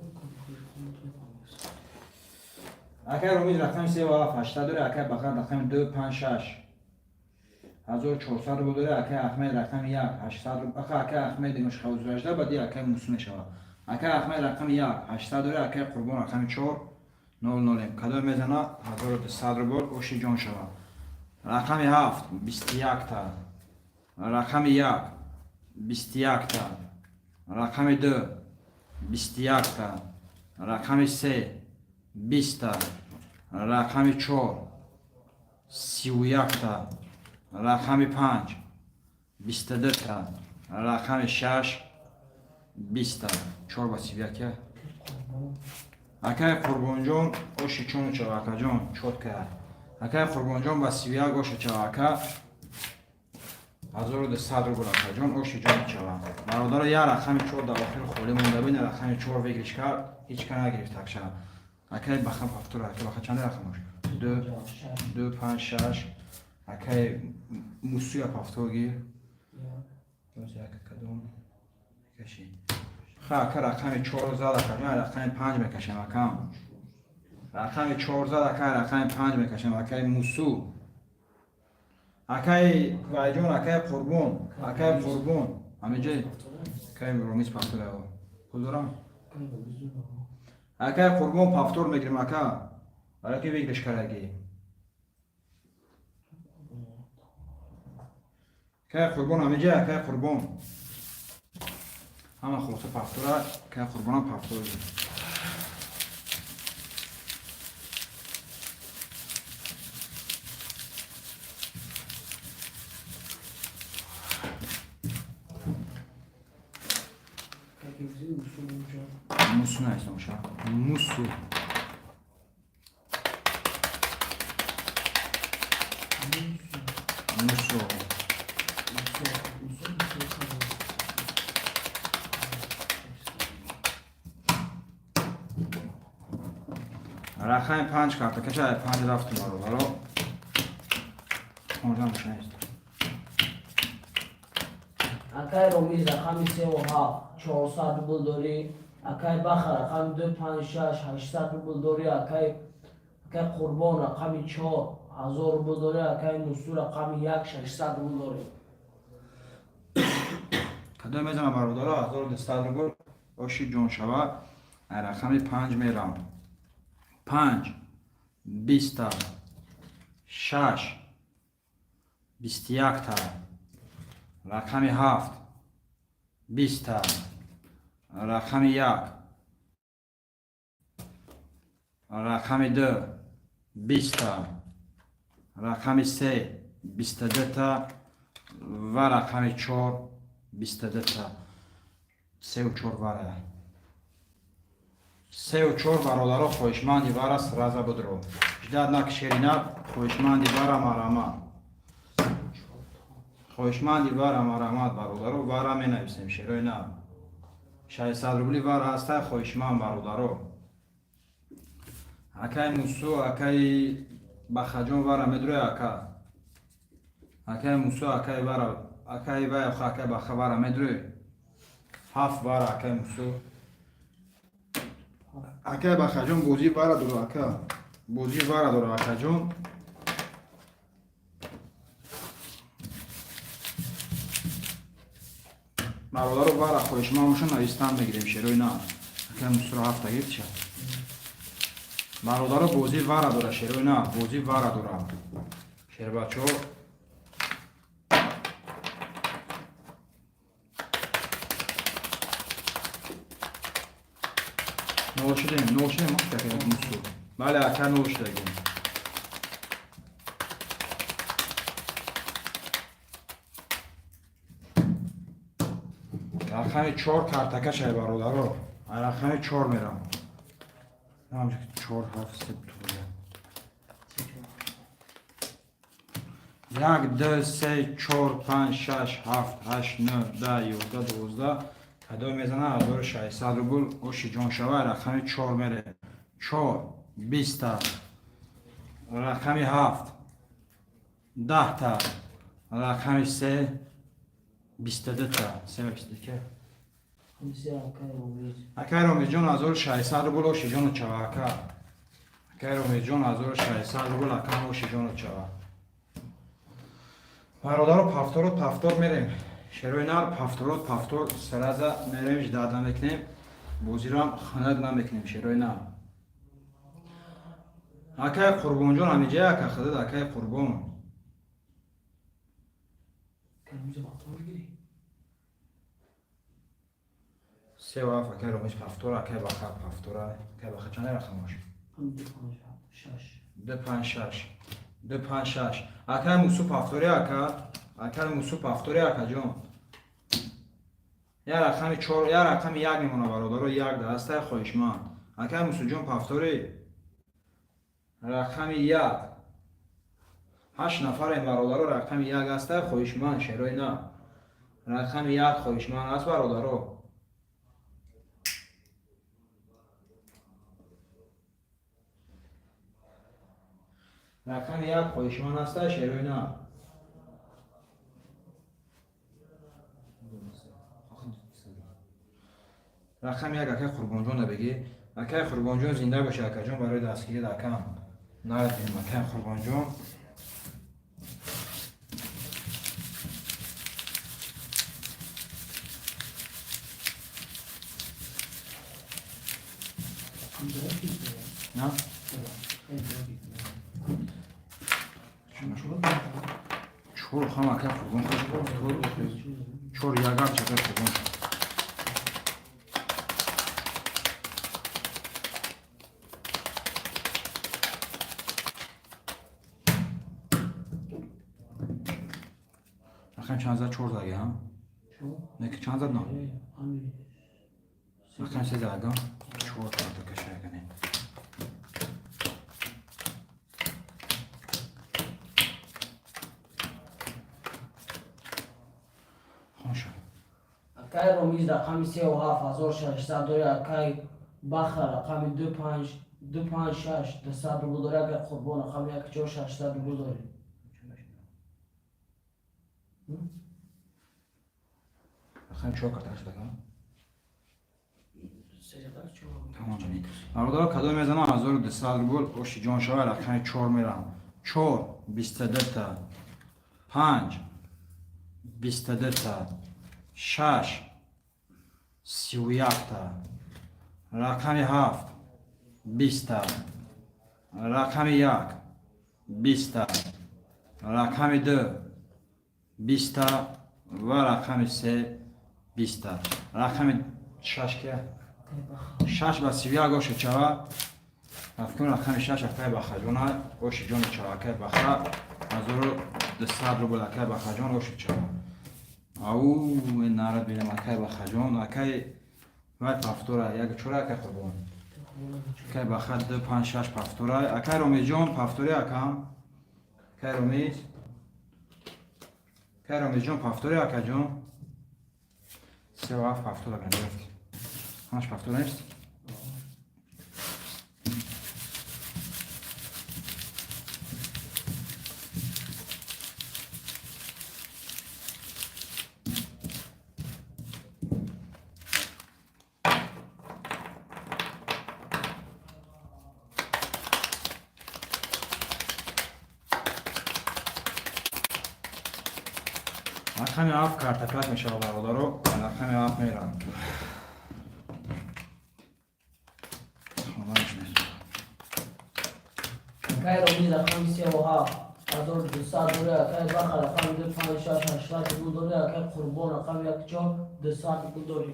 Акай Ромиз рақами 3 ва 7 800 дори, акай Бахар рақами 2 5 6 1400 рубл дори, акай Ахмед рақами 1 800 рубл. Ака, акай Ахмед имаш хавзуражда, баъди акай Мусу мешавад. Акай Ахмед рақами 1 800 дори, акай Қурбон рақами 4 0 0. Кадом мезана, 1200 рубл оши ҷон шавад. Рақами ҳафт 21-та. Рақами як 21-та. Рақами ду 21-та. Рақами се 20-та. Рақами чор 31-та, рақами 5 22-та, рақами 6 20-та. 4 ба 31. Акай Қурбонҷон, оши чону чава, акаҷон, чётко. Акай Қурбонҷон, ба 31 оша чава, ака. 1200 рубл, акаҷон, оши ҷони чава. Бародаро, як рақами 4 дар охир холӣ монда. Бина, рақами 4 выигрыш кард, ҳеҷ ка нагирифт акша. Акай Баха повтор. Акай Баха, чанд рақамош? 2 2 5 6. Акай Мусуя повтор гир. Як кадом каши? Ха, ака, рақами 4 зад, акаҷон, рақами 5 мекашем, акам. Рақами 4 зад, акай, рақами 5 мекашем, акай Мусу. Акай Вайҷон, акай Қурбон, акай Қурбон. Ҳамиҷа акай Ромиз повтор пул дорам. Акай Қурбон, повтор мегирем, ака. Барои ки выигрыш кардагӣ. Акай Қурбон ҳамиҷа, акай Қурбон. Ҳама хулоса повтора, акай Қурбонам повтор гир. Мусу наистомша. Мусу. Мусу. Рақами 5 карта каша, 5 рафтум, бародаро. 15 мошина аст. Акай Ромиз, рақами 3 ва 7, 400 рубл дорӣ. Акай Баха, рақами 2, 5, 6, 800 рубл дорӣ. Акай Қурбон, рақами 4, 1000 рубл дорӣ. Акай Мусу, рақами 1, 600 рубл дорӣ. Кадом мезанам, бародаро? 1200 рубл оши ҷон шава. Рақами 5 мерам. 5 20-та, 6 21-та, рақами 7 20-та, рақами 1, рақами 2 20-та, рақами 3 22-та ва рақами 4 22-та. Сеу чор вара. Сеу чор, бародаро, хоҳишманди вара сразу будро. Ждать накшерина, хоҳишманди вара марама. Хоҳишманди вара марамат, бародаро, вара менависем, шерои на. 600 рубли вара ҳаста, хоҳишманд, бародаро. Акай Мусу, акай Бахаҷон, вара медрои, ака. Акай Мусу, акай вара, акай вай, акай Баха, вара медрои. Ҳафт вара, акай Мусу. Акай Бахаҷон, бозӣ вара дора, ака. Бозӣ вара дора, акаҷон. Бародаро, вара хоҳишманд боша, навистан мегирем, шерои на. Акай Мусуро ҳафта гирифтша. Бародаро, бозӣ вара дора, шерои на, бозӣ вара дора. Шербачо. Нол шудем, нол шудем, акай Мусу. Бале, ака, нол шудагем. Рақами 4 картакашай, бародаро. Рақами 4 мерам. 4 7 3 туя. 1 2 3 4 5 6 7 8 9 10 11 12. Кадом мезана? 1600 рубл оши ҷон шава. Рақами 4 мере. 4 20 та, рақами 7 10 та, рақами 3 22 та. 3 22. Акай Ромиҷон, 1600 рубл оши ҷону чава, ака. Акай Ромиҷон, 1600 рубл, акам, оши ҷону чава. Бародаро, повторот, повтор мерем. Шерои нар, повторот, повтор сразу мерем, ждать намекунем. Бозиро хунак намекунем, шерои нар. Акай Қурбонҷон ҳамиҷа, ака худат, акай Қурбон. Акай повтор мегирӣ? Се ва акай Ромиш повтор, акай Баха повтора. Акай Баха, чанд рақам бош? 2, 5, 6. 2 5 6. 2 5 6. Акай Мусу повтори, ака. Акай Мусу повтори, акаҷон. Я рақами 4, я рақами 1 мемона, бародаро, 1 да ҳастай, хоҳишманд. Акай Мусуҷон, повтори. Рақами 1. Ҳашт нафарем, бародаро, рақами 1 ҳастай, хоҳишманд, шерои на. Рақами 1 хоҳишманд аст, бародаро. Рақами 1 хоҳишманд ҳастай, шерои на. Рақами 1 акай Қурбонҷон да бигӣ. Акай Қурбонҷон, зинда бошӣ, акаҷон, барои дастгирӣ акам. Нарадим, акай Қурбонҷон. На? Чор хам, акай Қурбон, чор ягар чакай Қурбон. Рақам чанд зад? Чор заги, ҳа? Не, ки чанд зад, на? Рақам се зад, чор карта кашайгане. Хонша. Акай Ромиз, рақами сеу ҳафт 1600 дори. Акай Баха, рақами ду панҷ ду панҷ шаш 200 рубл дори. Акай Қурбон, рақами як чор 600 рубл дори. Рақами чор карта кашидага. Тамом, бародаро, кадом мезанам, 1200 рубл оши ҷон шава. Рақами чор мерам. Чор 22-та, панҷ 22-та, шаш 31-та, рақами ҳафт 20-та, рақами як 20-та, рақами ду 20-та ва рақами се 20-та. Рақами шаш кия? Шаш ба 31 оши чава. Афкун, рақами шаш акай Бахаҷона, оши ҷони чава, акай Баха, 1200 рубл, акай Бахаҷон, оши чава. Ау, нарад бинам, акай Бахаҷон, акай вай повтора, як чора, акай Қурбон. Акай Баха ду панҷ шаш повтора. Акай Ромиҷон, повтори, акам. Акай Ромиз. Акай Ромиҷон, повтори, акаҷон. Се ва ҳафт повтора гирифт. Ҳамаш повтора нест? Рақами ҳафт картакак мешавад, бародаро, рақами ҳафт мерам. Хонаш нест. Акай Ромиз, рақами сеу ҳафт 1200 дори. Акай Баха, рақами ду панҷ шаш 800 рубл дори. Акай Қурбон, рақами як чор 200 рубл дори.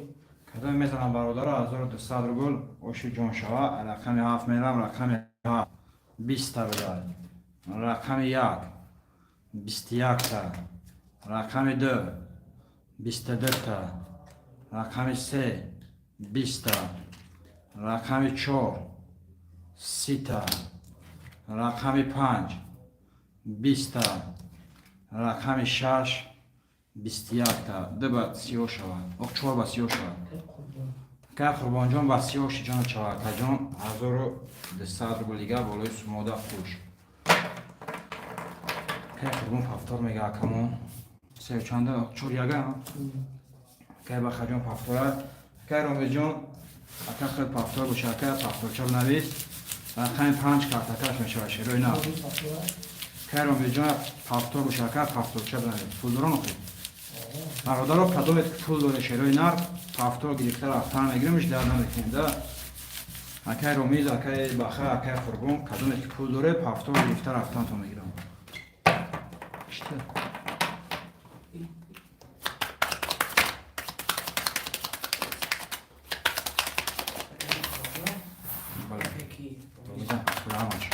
Кадом мезанам, бародаро, 1200 рубл оши ҷон шава. Рақами ҳафт мерам. Рақами ҳафт 20-та буда, рақами як 21-та, рақами ду 22-та, рақами се 20-та, рақами чор 30-та, рақами панҷ 20-та, рақами шаш 21-та. Ду ба сиёҳ шавад, ох, чор ба сиёҳ шавад. Акай Қурбонҷон, ба сиёҳ ҷон чава, акаҷон, 1200 рубл дига болои сумода хуш. Акай Қурбон повтор мега, акамон. Се чанда, чор яга. Акай Бахаҷон повтора. Акай Ромиҷон, ака хел повтор боша, ака повторча навис. Рақами панҷ картакаш мешавад, шерои нав. Акай Ромиҷон, повтор боша, ака повторча навис. Пулдорон охи. Бародаро, кадомет ки пул доре, шерои нар, повтор гирифта рафтан мегиримш, дар намекунем да. Акай Ромиз, акай Баха, акай Қурбон, кадомет ки пул доре, повтор гирифта рафтан то мегирам. Ишта. Бале. Бизан, ҳамаш.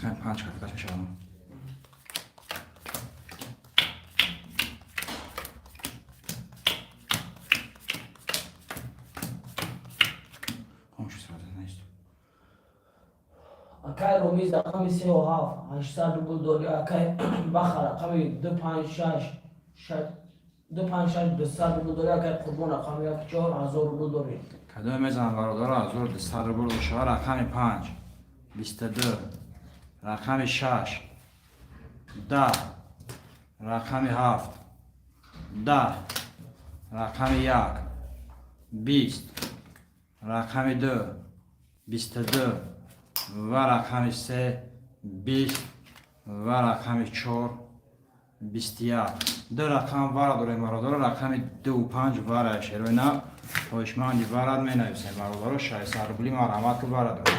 Рақами 5 картакаш мешавад. Хомӯш сразу нест. Акай Ромиз рақами 3 ва 7, 800 рубл дорӣ. Акай Баха рақами 2 5 6, 2 5 6, 200 рубл дорӣ. Акай Қурбон рақами 1 4, 1000 рубл дорӣ. Кадоме мезанам, бародаро, 1200 рубл бошава? Рақами 5, 22, рақами 6, 10, рақами 7, 10, рақами 1, 20, рақами 2, 22 ва рақами 3, 20 ва рақами 4, 21. Ду рақам вара дорем, бародаро, рақами 2 5 вара шероина. Хоҳишманди варад менависем, бародаро, 600 рубли. Марҳамат, ки вара дорем.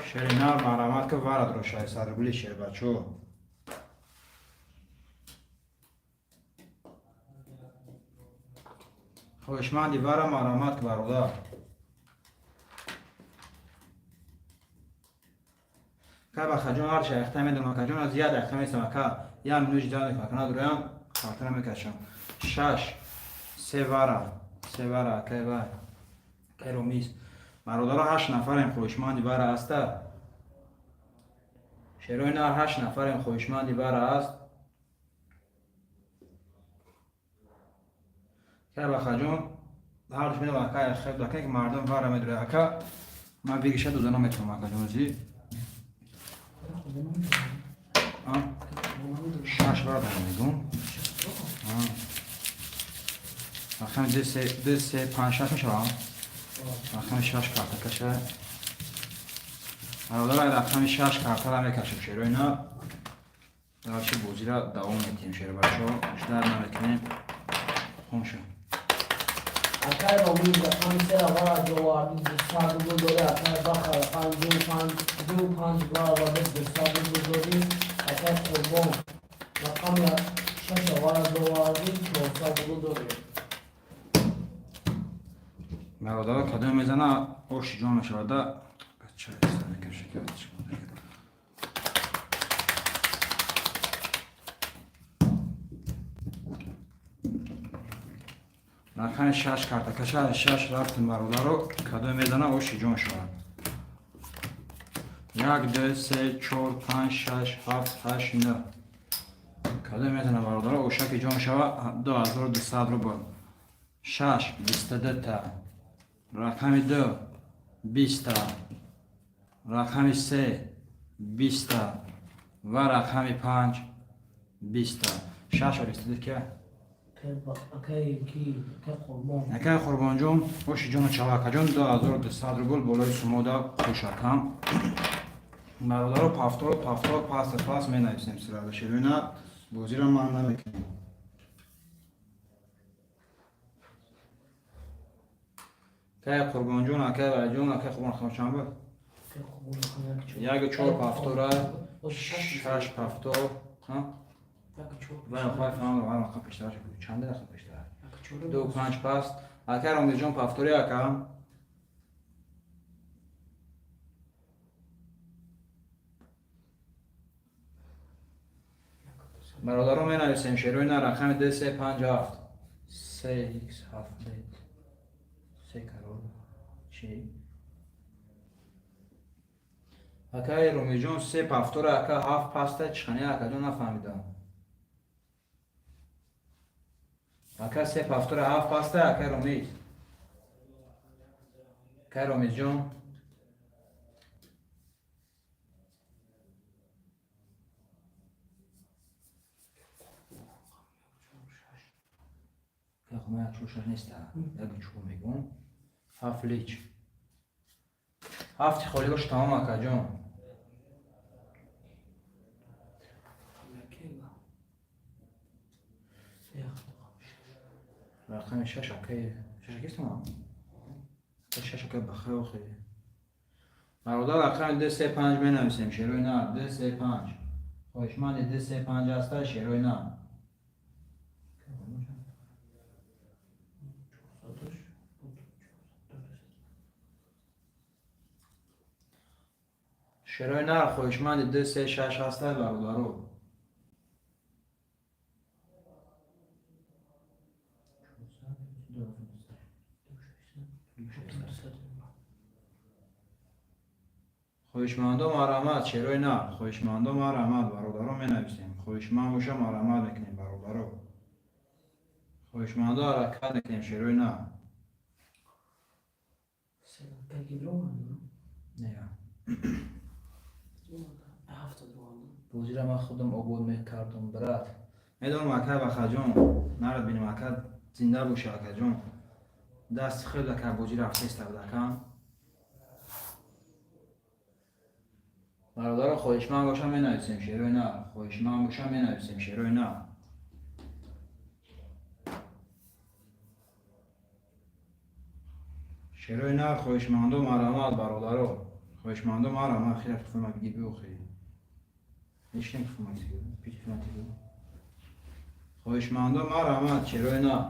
Шери нар, марҳамат, ки вара дорем, 600 рубли, шербачо. Хоҳишманди вара, марҳамат, ки бародар. Ка бахаҷон, ҳарча яхта медонам, акаҷон, аз як дақиқа местам, ака, як минут ждать мекунам, ака, надорам, хатара мекашам. Шаш, се вара, се вара, акай вай, акай Ромиз. Бародаро, ҳашт нафарем, хоҳишманди вара аста? Шерои нар, ҳашт нафарем, хоҳишманди вара аст? Кай бахаҷон, ҳарч медонам, ака, хел ака, ки мардум вара медорад, ака, ман бигиша дода наметавонам, акаҷон, зи. А? Шаш вара дорам, мегум. Рақами 2, 3, 2, 3, 5, 6 мешавам. Рақами 6 карта каша. Бародарай, рақами 6 картара мекашем, шерои на. Дальше бозира давом метиҳем, шербачо. Ждать намекунем. Хомша. Акай Ромиз рақами се вара ҷоварди, 200 рубл дорӣ. Акай Баха рақами 2 5, 2 5 вара заде, 200 рубл дорӣ. Акай Қурбон рақами шаш вара ҷоварди, 400 рубл дорӣ. Бародаро, кадом мезана, оши ҷон мешавада. Бача, мекаша ки. Рақами 6 карта каша, 6 рафтем, бародаро, кадом мезана, оши ҷон шавад. 1, 2, 3, 4, 5, 6, 7, 8, 9. Кадом мезана, бародаро, ошаки ҷон шава, 2200 рубл. 6, 22 та. Рақами 2, 20 та. Рақами 3, 20 та. Ва рақами 5, 20 та. 6 ва 22 ки? Акай ки, акай Қурбон. Акай Қурбонҷон, оши ҷону чава, акаҷон, 2200 рубл болои сумода хушакам. Бародаро, повтор, повтор, пас пас менависем сразу. Ширина, бозиро ман намекунем. Акай Қурбонҷон, акай Валиҷон, акай Қурбон рақам чанд буд? Акай Қурбон рақами 1 4. 1 4 повтора, Шаш. 6 повтор. Ҳа? 1 4. Вай, хоҳай фаҳмам, рақам пештар чанде, рақам пештар? 1 4. 2 5 паст. Акай Ромизҷон, повтори, ака. Бародарон, менависем шерои на рақами 2, 3, 5, 7. 3 х 7 се карол чи? Акай Ромиҷон, се повтора, ака, ҳафт паста, чихани, акаҷон, нафаҳмидам. Ака, се повтора, ҳафт паста, акай Ромиз. Акай Ромизҷон. Як чор шаш неста. 1 4 мегум. Ҳафт лич. Ҳафти холӣ бош, тамом, акаҷон. Яке ба. Се ҳафт. Рақами шаш, акай. Шаш кистам? Шаш, акай, бахай охи. Бародар, рақами 2, 3, 5 менависем, шерои на 2, 3, 5. Хоҳишманди 2, 3, 5 аста, шерои на. Чорсадаш. Шерои нар, хоҳишманди ду, се, шаш ҳастад, бародаро. Хоҳишмандо, марҳамат, шерои нар, хоҳишмандо, марҳамат, бародаро, менависем. Хоҳишманд боша, марҳамат мекунем, бародаро. Хоҳишмандо, ҳаракат мекунем, шерои нар. Не. Бозира ман худам обод мекардум, брат. Медонам, акай Бахаҷон, нарад бинем, ака, зинда боша, акаҷон. Дасти хел, ака, бозӣ рафтеста буд, акам. Бародаро, хоҳишманд боша, менависем, шерои нар. Хоҳишманд боша, менависем, шерои нар. Шерои нар, хоҳишмандо, марҳамат, бародаро. Хоҳишмандо, марҳамат, хира телефонма бигир, биохи. Ҳечким телефонма телефонма. Хоҳишмандо, марҳамат, шерои нар.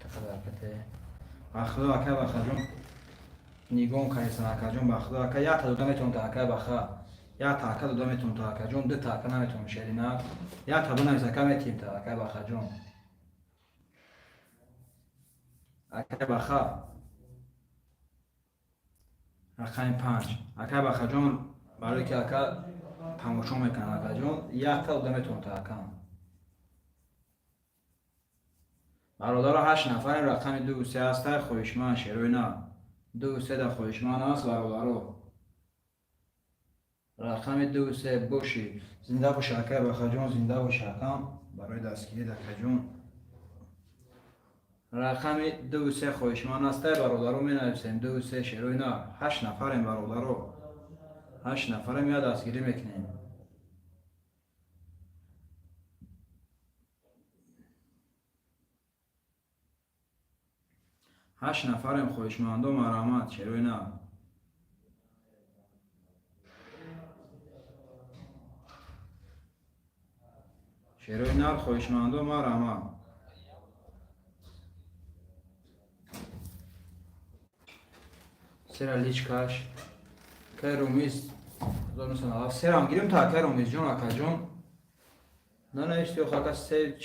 Тақадаркате. Ба худо, ака Бахаҷон, нигоҳ кардесан, акаҷон, ба худо, ака, якта дода метавонам та, акай Баха. Якта, ака, дода метавонам та, акаҷон, дута, ака, наметавонам, шери нар. Якта бинавис, ака, метиҳем та, акай Бахаҷон. Акай Баха. Рақами 5. Акай Бахаҷон, барое ки, ака, тамошо мекунад, акаҷон, якта дода метавонам та, акам. Бародаро, ҳашт нафарем, рақами ду, се ҳастай, хоҳишманд, шерои нар. Ду, се да хоҳишманд аст, бародаро. Рақами ду, се боши. Зинда боши, акай Бахаҷон, зинда боши, акам. Барои дастгирӣ, акаҷон. Рақами ду, се хоҳишманд ҳастай, бародаро, менависем. Ду, се, шерои нар. Ҳашт нафарем, бародаро. Ҳашт нафарем, я дастгирӣ мекунем. Ҳашт нафарем, хоҳишмандо, марҳамат, шерои нар. Шерои нар, хоҳишмандо, марҳамат. Сера личкаш. Кай Румиз 1997 серам гирем та, акай Румизҷон, акаҷон. Нанависти, ох, ака, се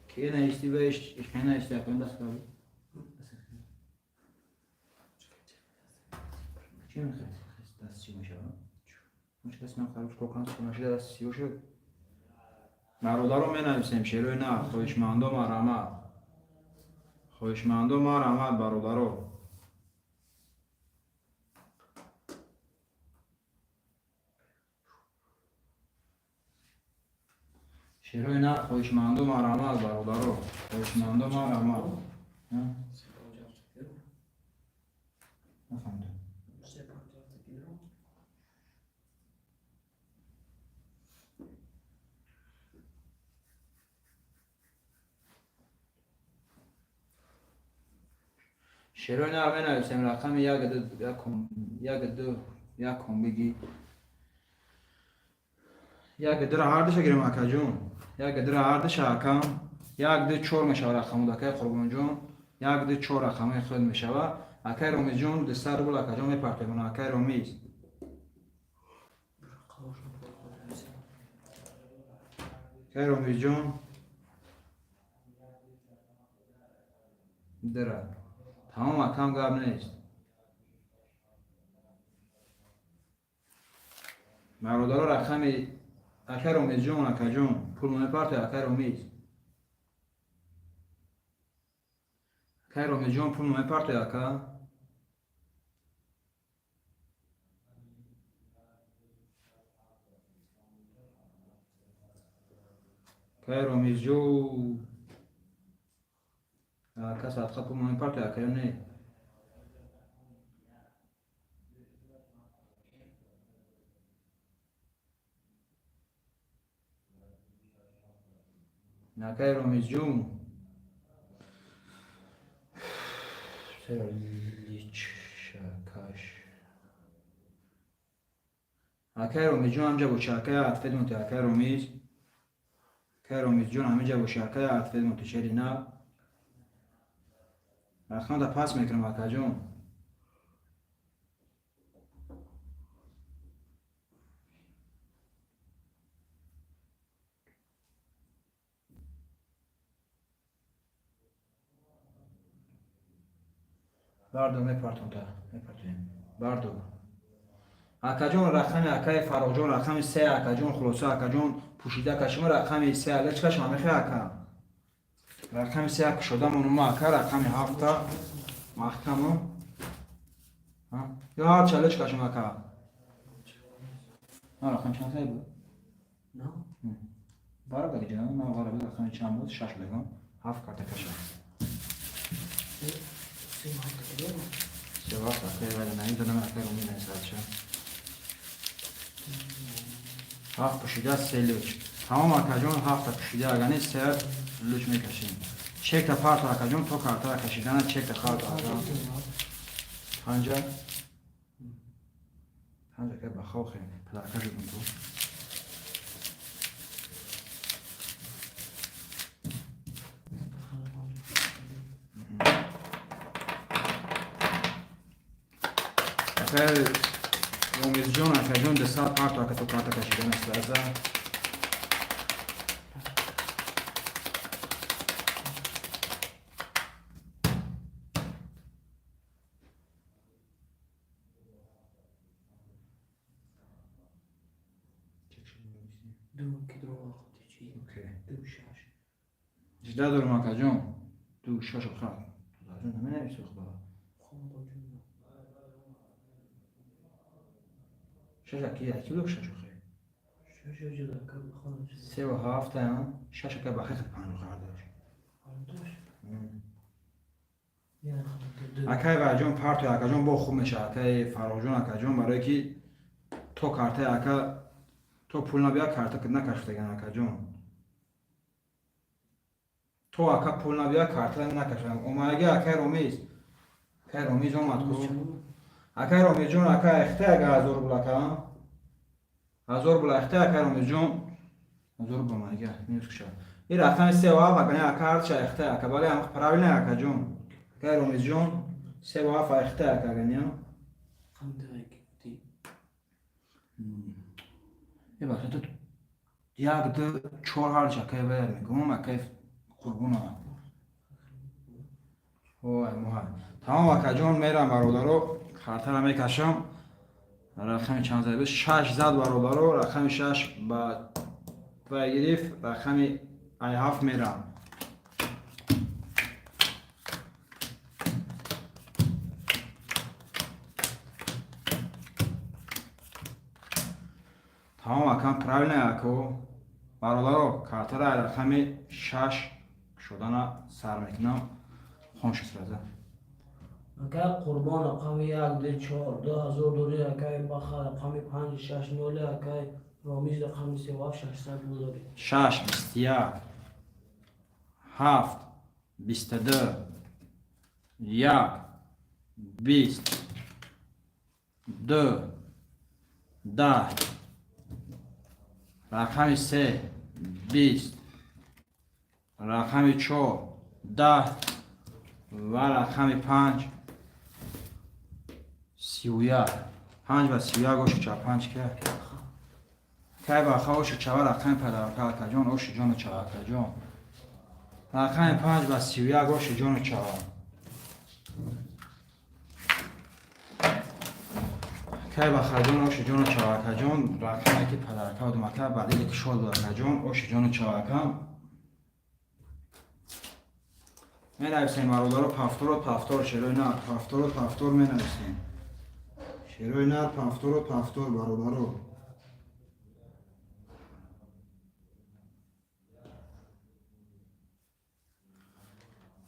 ки нависти, ба ишме нависти, акаҷон, даст кардӣ. Чӣ мехоҳед? Даст чӣ мешавад? Мушкил аст, ман хароб чикор кунам, чӣ нашуда, даст сиё шуд. Бародаро, менависем, шерои нар, хоҳишмандо, марҳамат. Хоҳишмандо, марҳамат, бародаро. Шерои нар, хоҳишмандо, марҳамат, бародаро. Хоҳишмандо, марҳамат. Нафаҳмидам. Шерои нар, менависем, рақами як, ду, якум, як, ду, якум бигӣ. Як, дура ҳардуша гирем, акаҷон. Як, дура ҳардуша, акам. Як, ду, чор мешава рақамуд, акай Қурбонҷон. Як, ду, чор рақамаи худ мешава. Акай Ромизҷон, 200 рубл, акаҷон, мепартоем. Акай Ромиз. Акай Ромизҷон. Дира. Тамом, акам, гап нест. Бародаро, рақами акай Ромизҷон, акаҷон, пул мепартои, акай Ромиз. Акай Ромизҷон, пул мепартои, ака. Акай Ромизҷон. Ака, садқа пул мепартои, ака, ё не? Акай Ромизҷон. Сера личкаш. Акай Ромизҷон, ҳамҷа боши, акай, ответ мути, акай Ромиз. Акай Ромизҷон, ҳаминҷа боши, акай, ответ мути, шери нар. Рақамда пас мекунам, акаҷон. Бардор, мепартон та, мепартоем. Бардор. Акаҷон, рақами акаи Фарроҳҷон рақами се, акаҷон, хулоса, акаҷон, пӯшида кашима рақами се, алечкаш мамехе, ака. Рақами се кушодамонума, ака, рақами ҳафта маҳкаму. Ё ҳарчи алечкашум, ака. Рақами чанд сай буд? Бараб даги ҷанам, ман бараб рақами чанд буд? Шаш бегам. Ҳафт карта каша. Се вақт акаи вайда намедонам, акаи Румӣ нависадша. Ҳафт пӯшида, се луч. Тамом, акаҷон, ҳафта пӯшида, агар не, се луч мекашем. Чекта парто, акаҷон, то картара кашидана чекта парто, ака. Панҷа? Панҷа, ака, ба хохе. Падарка шудум ту. Акай Омизҷон, акаҷон, 200 парто, ака, то карта кашидан аст аза. Жда дорум, акаҷон. Ду шаш охар. Акаҷон, наменависи худо. Шаш аки яки лук шаш охе. Севу ҳафта, шаш, ака, ба хехат панҷ охар дошт. Акай Ваҷон, парто, акаҷон, бо хуб мешавад, акаи Фарроҳҷон, акаҷон, барое ки то картаи ака то пул набиёд, карта накашфтаган, акаҷон. То ака пул набиёд, карта накашфтаган. Омадаги акаи Ромиз. Акаи Ромиз омад ку. Акаи Ромизҷон, ака, эхте ага 1000 рубл, ака. 1000 рубл эхте, акаи Ромизҷон. 1000 рубл омадаги, минус кушад. Ин рақами севу ҳафт, ака, не, ака, ҳарча эхте, ака, бале, правильно, акаҷон. Акаи Ромизҷон, севу ҳафт эхте, ака, ага, не? Бибахшед, ту як, ду, чор, ҳарча акаи вая мегӯм, акаи Қурбона. Ой, муҳай. Тамом, акаҷон, мерам, бародаро, картара мекашам. Рақами чанд зад? Шаш зад, бародаро, рақами шаш ба вай гирифт, рақами ай ҳафт мерам. Тамом, акам, правильно, ако. Бародаро, картара ай рақами шаш шудана сар мекунам. Хонши сразу. Акай Қурбон рақами як, ду, чор, 2000 дори, акай Баха рақами панҷ, шаш, ноли, акай Ромиз рақами севу ҳафт, 600 рубл дори. Шаш, 21, ҳафт, 22, як, 20, ду, 10, рақами се, 20, рақами чор, 10 ва рақами панҷ, 31. Панҷ ва 31, оши ча панҷ ка. Кай баха, оши чава, рақами падарка, акаҷон, оши ҷону чава, акаҷон. Рақами панҷ ва 31, оши ҷону чава. Кай бахаҷон, оши ҷону чава, акаҷон, рақаме ки падарка будум, ака, ба дили кушод буд, акаҷон, оши ҷону чава, ака. Менависем, бародаро, повторот, повтор, шерои нар, повторот, повтор менависем. Шерои нар, повторот, повтор, бародаро.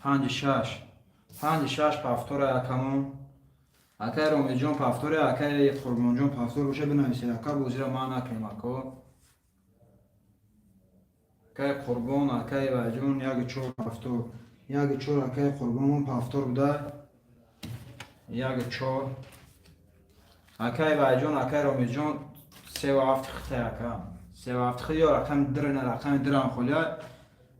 Панҷи шаш. Панҷи шаш повтора, акамон. Акаи Ромиҷон повторе, акаи Қурбонҷон повтор боша, бинависед. Ака, бозира ман накунем, ако. Акаи Қурбон, акаи Ваҷон, як чор повтор. Як чор, акаи Қурбонмон повтор буда. Як чор. Акаи Ваҷон, акаи Ромиҷон, севу ҳафт хитай, ака. Севу ҳафт хит ё рақами дира, на рақами дирам холия.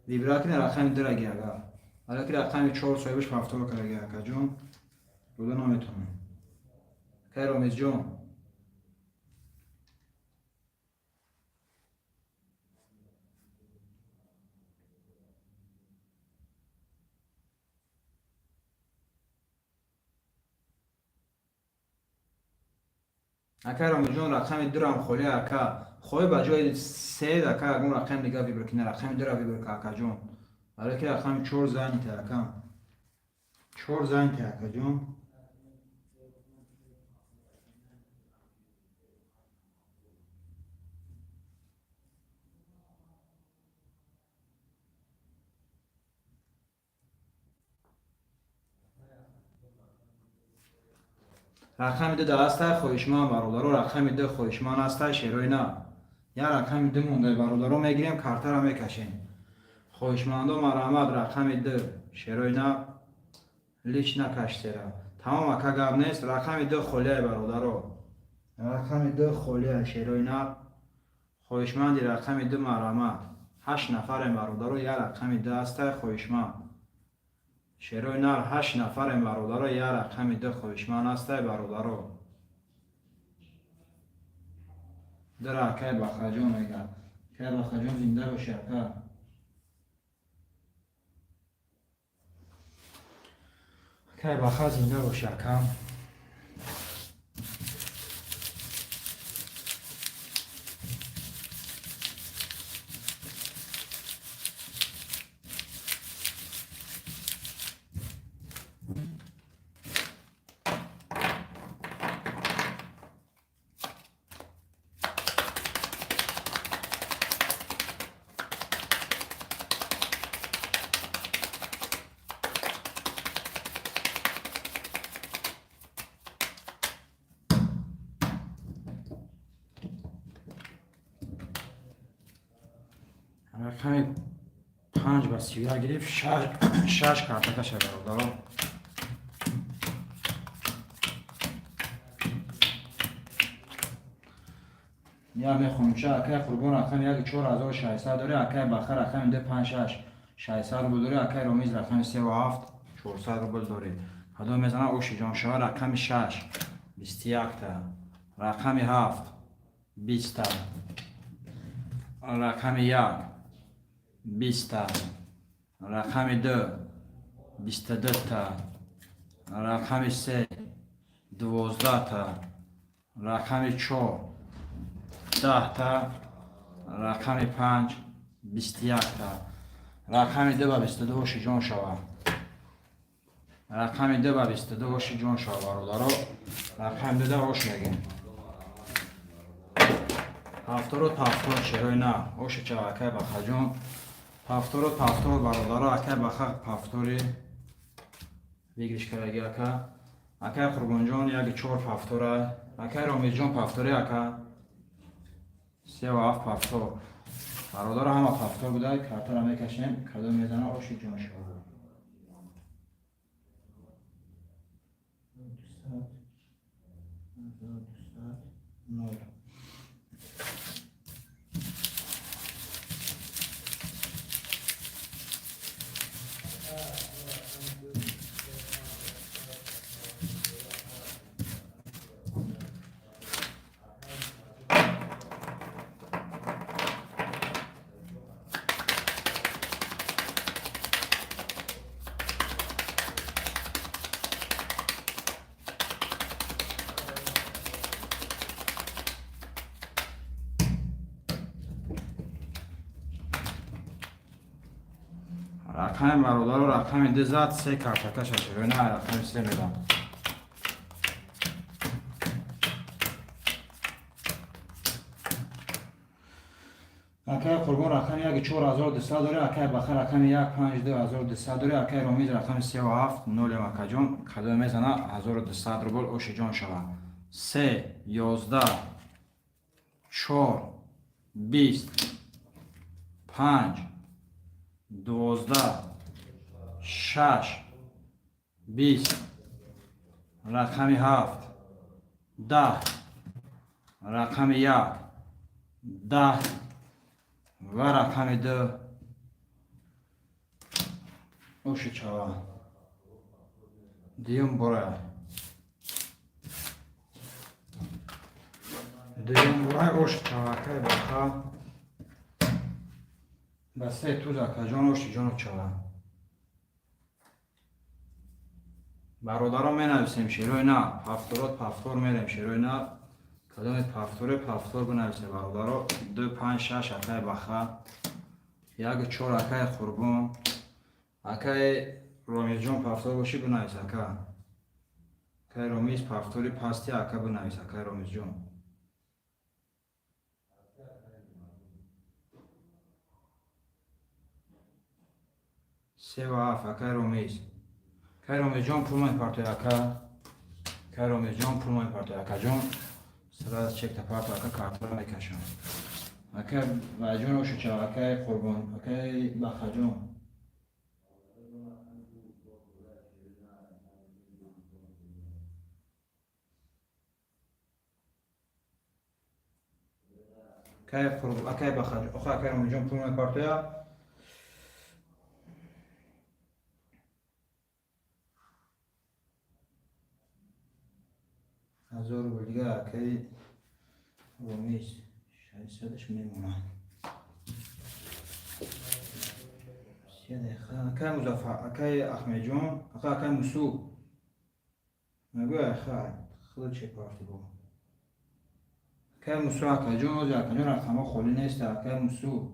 Вибраки на рақами дираги, ага. Валеки рақами чор соҳибаш повтор кардаги, акаҷон. Буда наметавонам. Акаи Ромизҷон. Ака Ромиҷон, рақами дурам холӣ, ака. Хоҳӣ, ба ҷои се, ака, ягон рақами дига выбор кина, рақами дура выбор ка, акаҷон. Барое ки рақами чор занятый, ака. Чор занятый, акаҷон. Рақами ду даста хоҳишманд, бародаро, рақами ду хоҳишманд аста, шерои на. Я рақами ду монда, бародаро, мегирем, картара мекашем. Хоҳишмандо, марҳамат, рақами ду, шерои на, лич накаштера. Тамом, ака, гап нест, рақами ду холияй, бародаро. Рақами ду холия, шерои на. Хоҳишманди рақами ду, марҳамат. Ҳашт нафарем, бародаро, я рақами ду аста хоҳишманд. Шерои нар, ҳашт нафарем, бародаро, я рақами ду хоҳишманд астай, бародаро. Дара, акай Бахаҷон мега. Акай Бахаҷон, зинда боши, ака. Акай Баха, зинда боши, ака. Рақами панҷ ба 31 гирифт, шаш картакаша, бародаро. Я мехонча, акай Қурбон, рақами як 4600 дори, акай Баха, рақами ду панҷ шаш 600 рубл дори, акай Ромиз, рақами севу ҳафт 400 рубл дори. Кадом мезана, оши ҷоншава? Рақами шаш 21-та, рақами ҳафт 20-та, рақами як 20-та, рақами ду 22-та, рақами се 12-та, рақами чор 10-та, рақами панҷ 21-та. Рақами ду ба 22, оши ҷон шава. Рақами ду ба 22, оши ҷон шава, бародаро. Рақами дуда ош мегем. Ҳафтору ҳафтод, шерои на, оши чава, акай Бахаҷон. Ҳафтору ҳафтод, бародаро, акай Баха ҳафтори выигрыш кардаги, ака. Акай Қурбонҷон, яки чор ҳафтора, акай Ромиҷон ҳафтори, ака, севу ҳафт ҳафтор. Бародаро, ҳама ҳафтор буда, картара мекашем, кадом мезана, оши ҷон шава. 200, 1200, нол. Рақами, бародаро, рақами ду зад, се картакаша, шерои на, рақами се медам. Акай Қурбон, рақами яки 4200 дори, акай Баха, рақами як панҷ 2200 дори, акай Ромиз, рақами севу ҳафт нолем. Акаҷон, кадом мезана, 1200 рубл, оши ҷон шава. Се 11 чор 20 панҷ 12 шаш 20, рақами ҳафт 10, рақами як 10 ва рақами ду. Оши чава, дуюм бора, дуюм бора, оши чава, акай Баха, ба се туз. Акаҷон, оши ҷону чава. Бародарон, менависем, шерои на, ҳафторот пафтор мерем, шерои на. Кадоми повторе, повтор бинависе, бародаро. 2, 5, 6, акай Баха. 1, 4, акай Қурбон. Акай Ромизҷон, повтор бошӣ, бинавис, ака. Акай Ромиз, повтори пасти, ака, бинавис, акай Ромизҷон. Севу ҳафт, акай Ромиз. Акай Ромизҷон, пул мепартои, ака. Акай Ромизҷон, пул мепартои, акаҷон. Сразу чекта парто, ака, картара мекашам. Акай Вайҷон, ошуча, акай Қурбон, акай Бахаҷон. Акай Қурбон, акай Бахаҷон, охо, акай Ромиҷон пул мепартоя. 1000 рубл дига акаи Ромиз, 600-аш мемонад. 30 дақиқа. Акай Музаффар, акай Ахмедҷон, ака, акай Мусу. Мегӯя, аха, худ че парти бо. Акай Мусу, акаҷон, ози, акаҷон, рақамҳо холӣ нест, акай Мусу.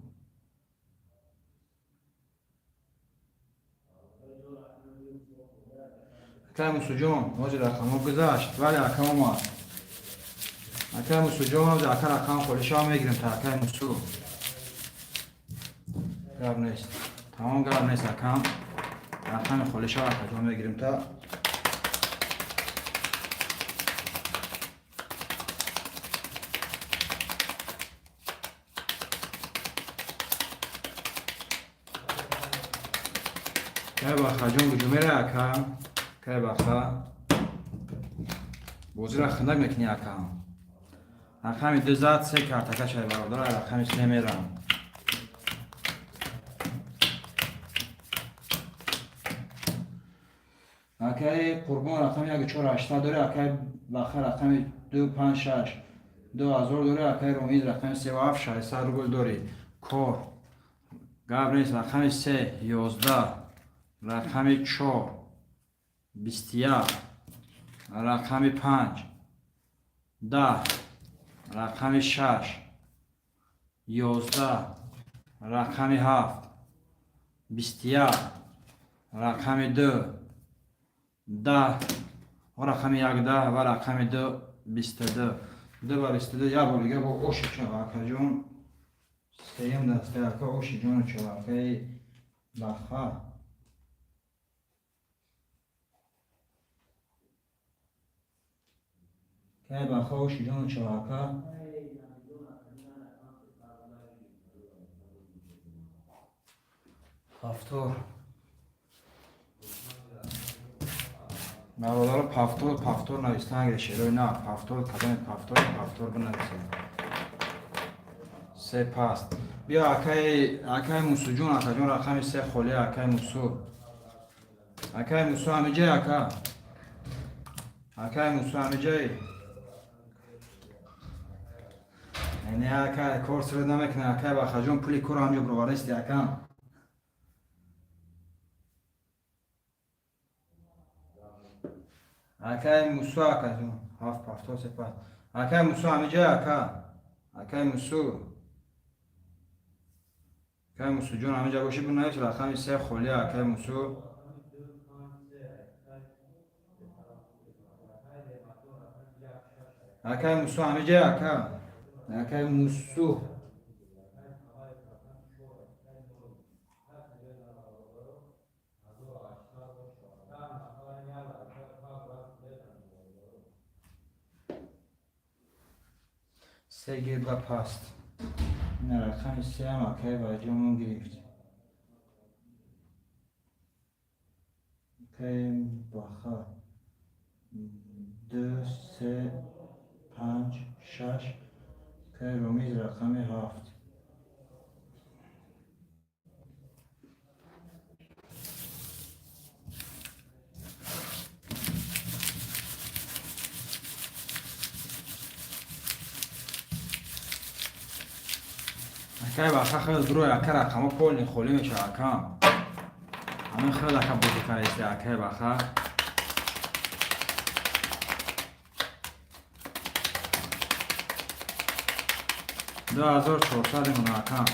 Акай Мусуҷон, ҳозир рақамҳо гузашт, вале ака омад. Акай Мусуҷон, ҳозир, ака, рақам холӣ шава, мегирем та, акай Мусу. Гап нест. Тамом, гап нест, акам. Рақами холӣ шава, акаҷон, мегирем та. Кай Бахаҷон, куҷо мера, ака? Кай Баха? Бозиро хандак мекунӣ, акам. Рақами ду зад, се картака шай, бародар, рақами се мерам. Акаи Қурбон рақами як чор ҳаштад дорӣ, акаи Баха рақами ду панҷ шаш 2000 дорӣ, акаи Ромиз рақами севу ҳафт, 600 рубл дорӣ. Кор. Гап нест, рақами се 11, рақами чор 21, рақами панҷ 10, рақами шаш 11, рақами ҳафт 21, рақами ду 10, рақами як 10 ва рақами ду 22. Ду ба 22. Як бор дига бо оши чава, акаҷон. Сеюм даста, ака, оши ҷону чава, акаи Баха. Акаи Баха, оши ҷону чава, ака. Повтор. Бародаро, повтор, повтор нависта нагире, шерои на, повтор, кадоми повтор, повтор бинависед. Се паст. Биё, акаи Мусуҷон, акаҷон, рақами се холӣ, акаи Мусу. Акаи Мусу ҳамиҷай, ака? Акаи Мусу ҳамиҷай? Не, ака, кор сирд намекунад, акаи Бахаҷон, пули корро ҳамҷо бироварести, акам. Акаи Мусу, акаҷон, ҳафт повтор, се паст. Акаи Мусу ҳамиҷай, ака? Акаи Мусу. Акаи Мусуҷон, ҳамиҷа бошӣ, бинавис, рақами се холӣ, акаи Мусу. Акаи Мусу ҳамиҷай, ака? Акаи Мусу. Се гирба паст. Ина рақами сеам акаи Вайҷонмон гирифт. Акаи Баха ду, се, панҷ, шаш, акаи Ромиз рақами ҳафт. Акаи Баха, хеле дурой, ака, рақамҳо полный холӣ мешавад, акам. Ҳамин хеле, ака, бозӣ кардаисти, акаи Баха. 2400 мунака.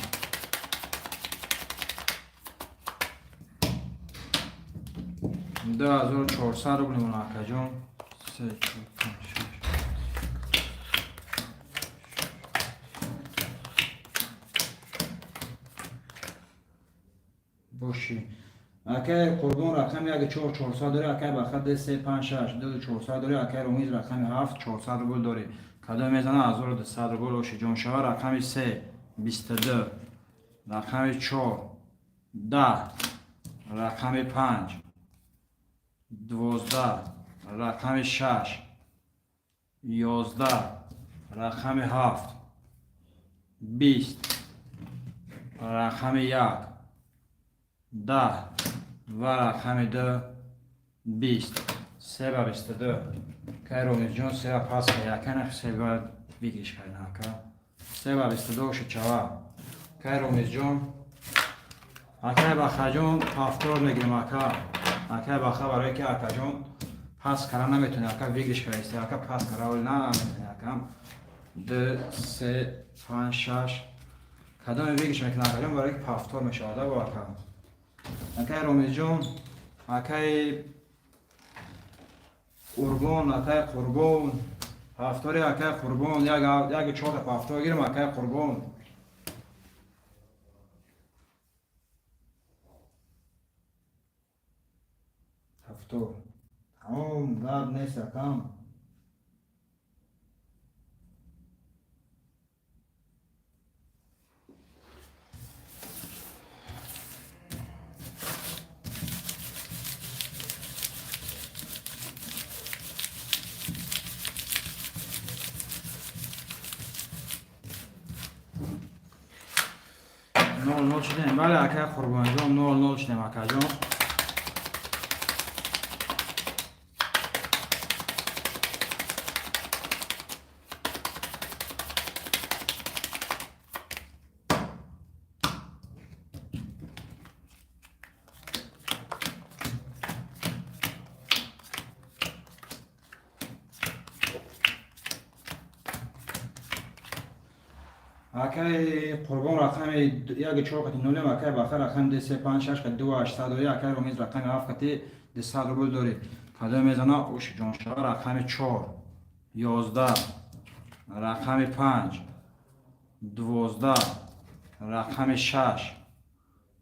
2400 рубли мунакаҷон. Се, чор, панҷ, шаш. Боши. Акай Қурбон рақами 1 4 400 дори, акай Бахат 3 5 6 2 400 дори, акай Румиз рақами 7 400 рубл дори. Кадом мезана 1200 рубл оши ҷоншава. Рақами 3 22, рақами 4 10, рақами 5 12, рақами 6 11, рақами 7 20, рақами 1 10 ва рақами 2 20. Се ба 22. Кай Ромизҷон се ба пас кай, ака нах се ба бигиш кай нака. Се ба 22 оши чава. Кай Ромизҷон, акай Бахаҷон повтор мегирем ака. Акай Баха барое ки акаҷон пас кара наметоне, ака выигрыш кардаисте, ака пас кара оли наметоне, акам. Ду, се, панҷ, шаш. Кадоме выигрыш мекунад акаҷон, барое ки повтор мешавад бо ака. Акай Ромизҷон, акай Қурбон, акай Қурбон, повтори акай Қурбон, як чорта повтор гирем акай Қурбон. Повтор. Тамом, гап нест акам. Нол нол шудем. Бале, акай Қурбонҷон, нол нол шудем акаҷон. Акай Қурбон рақами як чор қати нулем, акай Баха рақами ду се панҷ шаш қати ду ҳаштсад дорӣ, акай Ромиз рақами ҳафт қати дусад рубл дорӣ. Кадом мезана оши ҷоншава. Рақами чор 11, рақами панҷ 12, рақами шаш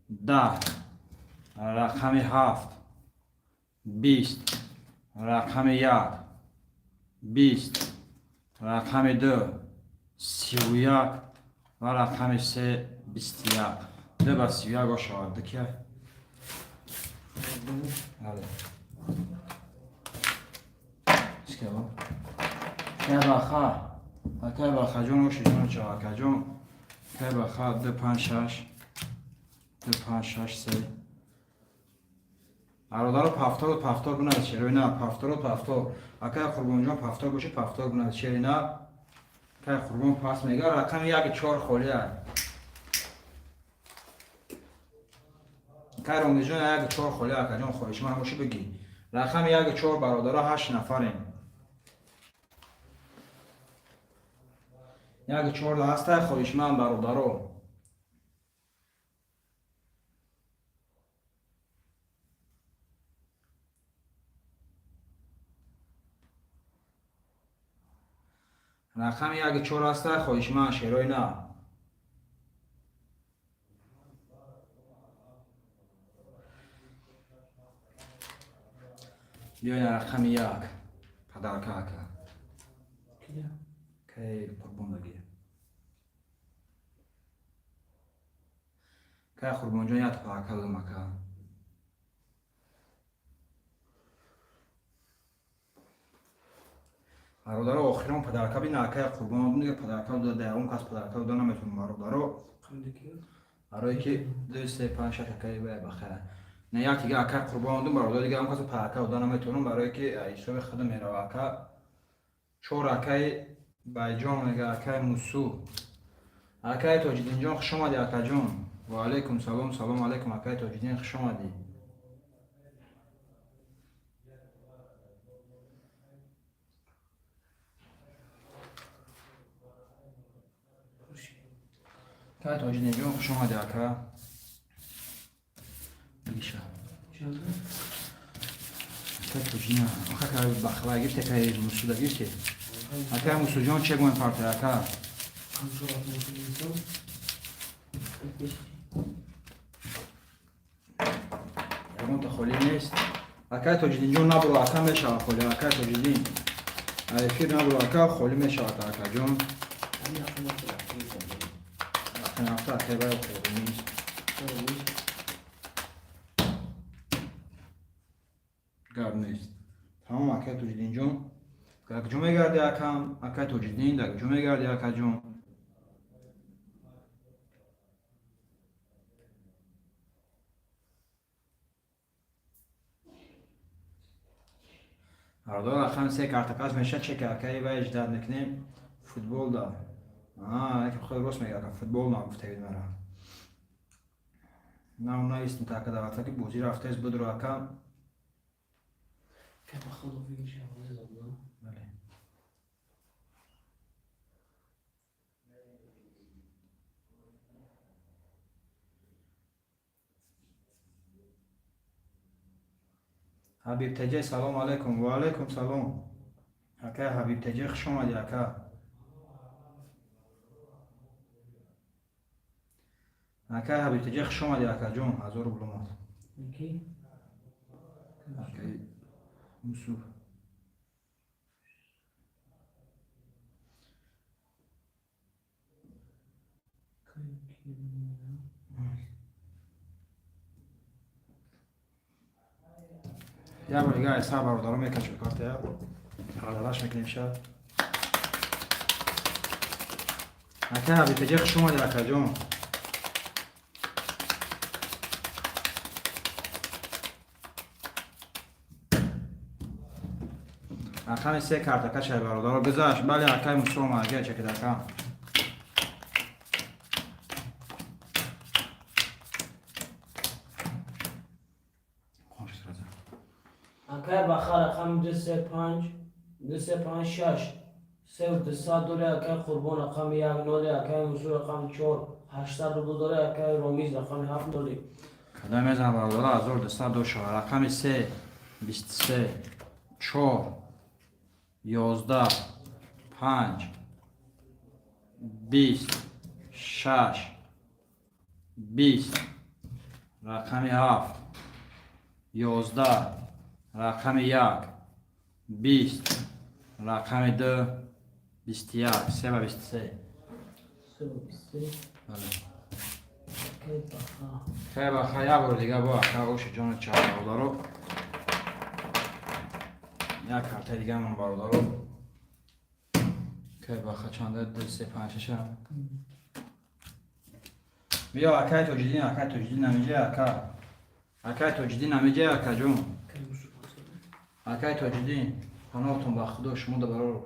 10, рақами ҳафт 20, рақами як 20, рақами ду 31 ва рақами се 21. Ду ба 31 ошавад дикя. Бале. Чикаба? Кай Баха. Акай Бахаҷон оши ҷон чава акаҷон. Кай Баха ду панҷ шаш. Ду панҷ шаш се. Бародаро, повтору повтор бинад шерои на, повтору повтор. Акай Қурбонҷон, повтор боши, повтор бинад шери на. Акай Қурбон пас мега, рақами як чор холӣ ай. Акай Ромиҷон, як чор холӣ акаҷон, хоҳишманд бошӣ бигӣ. Рақами як чор бародаро, ҳашт нафарем. Як чор ҳастай, хоҳишманд бародаро. Рақами як чор ҳастай, хоҳишманд шерои на. Биёед рақами як. Подарка ака. Кай Қурбон дагир. Кай Қурбонҷон як подарка додам ака. Бародаро, охирон подарка бина акай Қурбон дига подарка дода, он кас подарка дода наметонам бародаро. Барое ки ду се панҷ шаш акай бай бахайр. Не, як дига акай Қурбон додам бародаро, дига он кас подарка дода наметонам, барое ки ҳисоби худам мерава ака. Чор акай Байҷон мега, акай Мусу. Акай Тоҷиддинҷон, хуш омадӣ акаҷон. Ва алайкум салом, салом алайкум акай Тоҷиддин, хуш омадӣ. Акай Тоҷиддинҷон, хуш омадӣ, ака. Бигиша. Акай Тоҷиддин, ака бахва гирифте, акай Мусуда гирифте. Акай Мусуҷон, чек мепарте, ака. Ягонта холӣ нест. Акай Тоҷиддинҷон, набуро, ака, мешавад холӣ, акай Тоҷиддин. Эфир набуро, ака, холӣ мешавад, акаҷон. Ҳафта акай вай холӣ. Гап нест. Тамом, акай Тоҷиддинҷон. Дар куҷо мегарди, акам? Акай Тоҷиддин, дар куҷо мегарди, акаҷон? Ардор рақами се картакаш меша, чека акаи вай ждать мекунем футбол да. Яке худ рост мега, ака, футбол нагуфтавид мара. На, навистем та ака давата ки бозӣ рафтаест, будро, ака. Бале. Ҳабиб Теҷе, салом алайкум. Ва алайкум салом. Ака Ҳабиб Теҷе, хуш омадӣ, ака. Ака Ҳабиб Теҷе, хуш омадӣ, акаҷон. 1000 рубл омад. Акаи Юсуф. Як бор дига айсар бародаро мекашем картая. Паралаш мекунем ша. Ака Ҳабиб Теҷе, хуш омадӣ, акаҷон. Рақами се картака шай, бародаро, гузашт. Бале, акаи Мусо омад, чекид, ака. Акай Баха, рақами 235 256 3200 доре, акай Қурбон рақами 1 0, акай Мусу рақами 4 800 рубл доре, акай Ромиз рақами 7 0. Кадом мезанам, бародаро, 1200 до шава. Рақами се, 23, чор, 11, панҷ, 20, шаш, 20, рақами ҳафт, 11, рақами як, 20, рақами ду, 21, се ба 23. 3 23. Бале. Акай Баха. Хай баха, як бор дига бо ака оши ҷони ча, бародаро. Як картаи дига мон, бародаро. Кай баха чанда? Ду, се, панҷ, шаша. Биё, акай Тоҷиддин, акай Тоҷиддин намиҷа, ака. Акай Тоҷиддин намиҷа, акаҷон. Акай Мусу пас. Акай Тоҷиддин, паноҳтон ба Худо, шумо да бароро.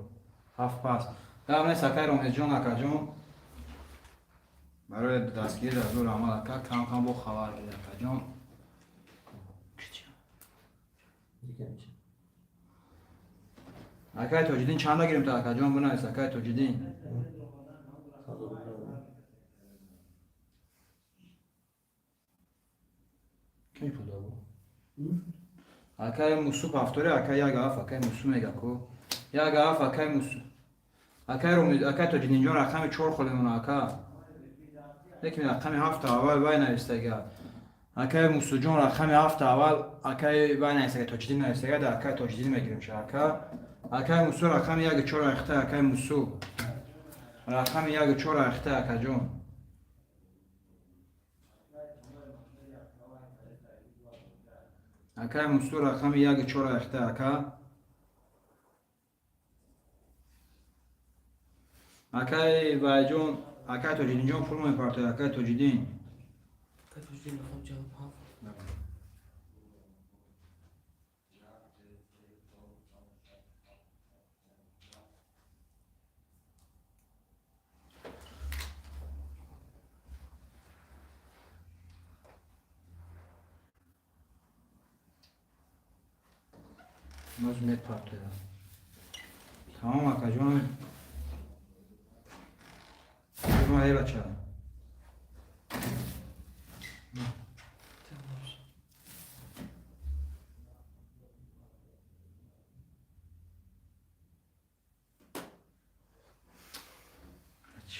Ҳафт пас. Гап нест, акай Ромезҷон, акаҷон. Барои дастгирӣ дар зур амал, ака, кам кам бо хабар гир, акаҷон. Дига меша. Акай Тоҷиддин, чанда гирем та, акаҷон, бинавис, акай Тоҷиддин. 1000 рубл. Кӣ пул дод? Акай Мусу ҳафтори, акай як ҳафт, акай Мусу мега ку. Як ҳафт, акай Мусу. Акай Ромез, акай Тоҷиддинҷон, рақами чор холӣ мона, ака. Лекин рақами ҳафта аввал вай навистага. Акай Мусуҷон, рақами ҳафта аввал акай вай навистага, Тоҷиддин навистага, да акай Тоҷиддин мегирем ша, ака. Акай Мусу рақами яки чор ахта, акай Мусу. Рақами яки чор ахта, акаҷон. Акай Мусу рақами яки чор ахта, ака. Акай Вайҷон, акай Тоҷиддинҷон, пул мепартояд, акай Тоҷиддин. Акай Тоҷиддин рақами 47. Боз мепартояд. Тамом, акаҷон. Эй бача.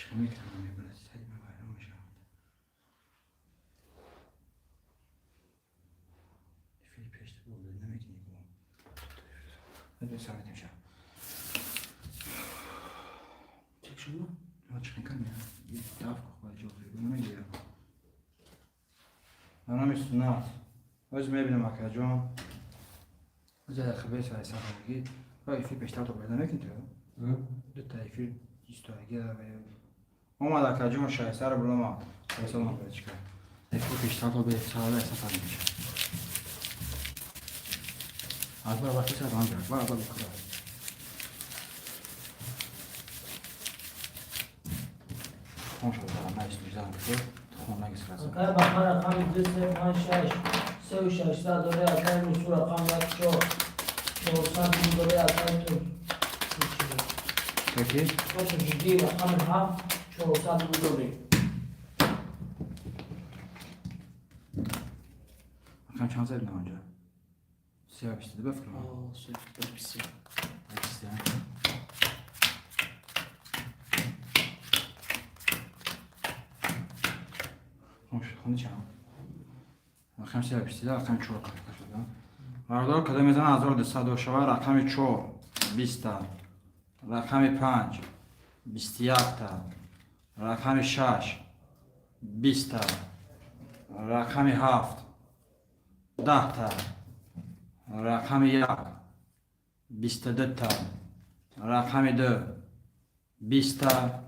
Чӣ мекунам, мебарад, сари ман вайрон мешавад. Эфири пешта бо намекунӣ бо. Чек шумо? Номи суннат. Оз мебинам, акаҷон. Оз хабер сафарги. Ва эфир пештар то бояд намекунӣ ту? Дута эфир истодаги. Омад, акаҷон, 600 рубл омад. 600 омад, чика. Эфир пештар то бе сафар сафар мешавад. Акбар вақти сар анҷа, акбар акбар бикура. Хон шуд, на истуҷдан бикур, хон наги сразу. Акай Баха рақами 2 3 5 6 3 600 дори, акай Мусу рақами 1 4 400 дори, акай ту. Таки? Тоҷиддин рақами 7 400 дори. Рақам чанд зад на онҷа? 3.22 ба фикрам. О, 3.23. Бист. Хон шуд, хони чанд? Рақам 3.22, рақами 4 карта шуда. Бардор када мезана 1200 шава, рақами 4 20та, рақами 5 21та, рақами 6 20та, рақами 7 10та, рақами 1 22та, рақами 2 20та,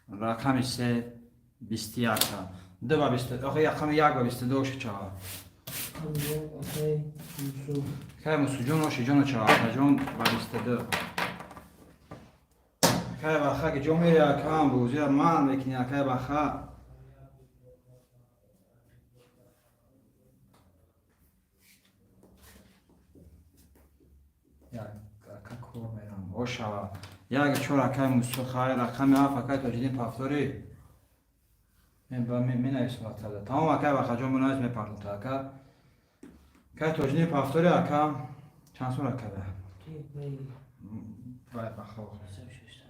рақами 3 21та. 2 ба 20, охи рақами 1 ба 22 шава. Акай Мусу. Кай мусуҷон ошиҷону чава, акаҷон ба 22. Акай Баха ки ҷо мери, акам бозира ман мекунӣ, акай Баха. Як ака кор мерам. Ошава. Як чор акай Мусу хай, рақами ҳафт акай Тоҷиддин Пафторӣ. Менависам вақтада. Тамом, акай Бахаҷон, бунавис, мепардонта ака. Акай Тоҷиддин Пафторӣ, ака чанд сол акада? Ки мей Вай Баха. 3 600.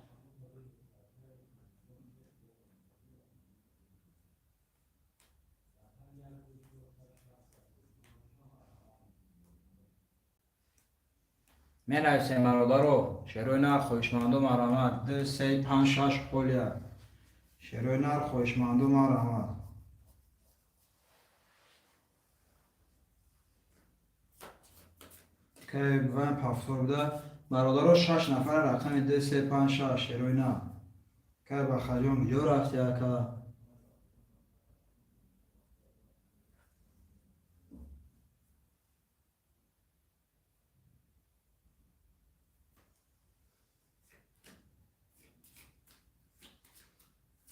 Менависем, бародаро, шерои нар, хоҳишманду марҳамат. Ду, се, панҷ, шаш холия. Шерои нар, хоҳишманду марҳамат. Кай вай пафтор буда. Бародаро, шаш нафар рақами ду, се, панҷ, шаш, шерои нар. Кай Бахаҷон, куҷо рафти, ака?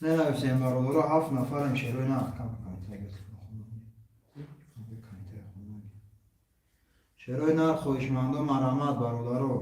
Ненависем, бародаро, ҳафт нафарем, шерои нар. Шерои нар, хоҳишмандо марҳамат, бародаро.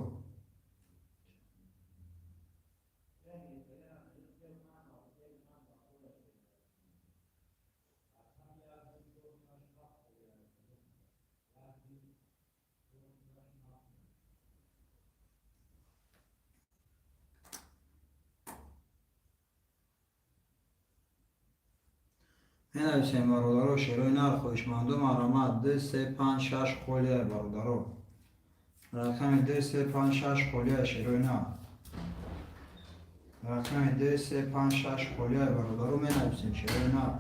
Менависем, бародаро, шерои нар, хоҳишмандо марҳамат. Ду, се, панҷ, шаш холия, бародаро. Рақами ду, се, панҷ, шаш холия, шерои нар. Рақами ду, се, панҷ, шаш холия, бародаро, менависем, шерои нар.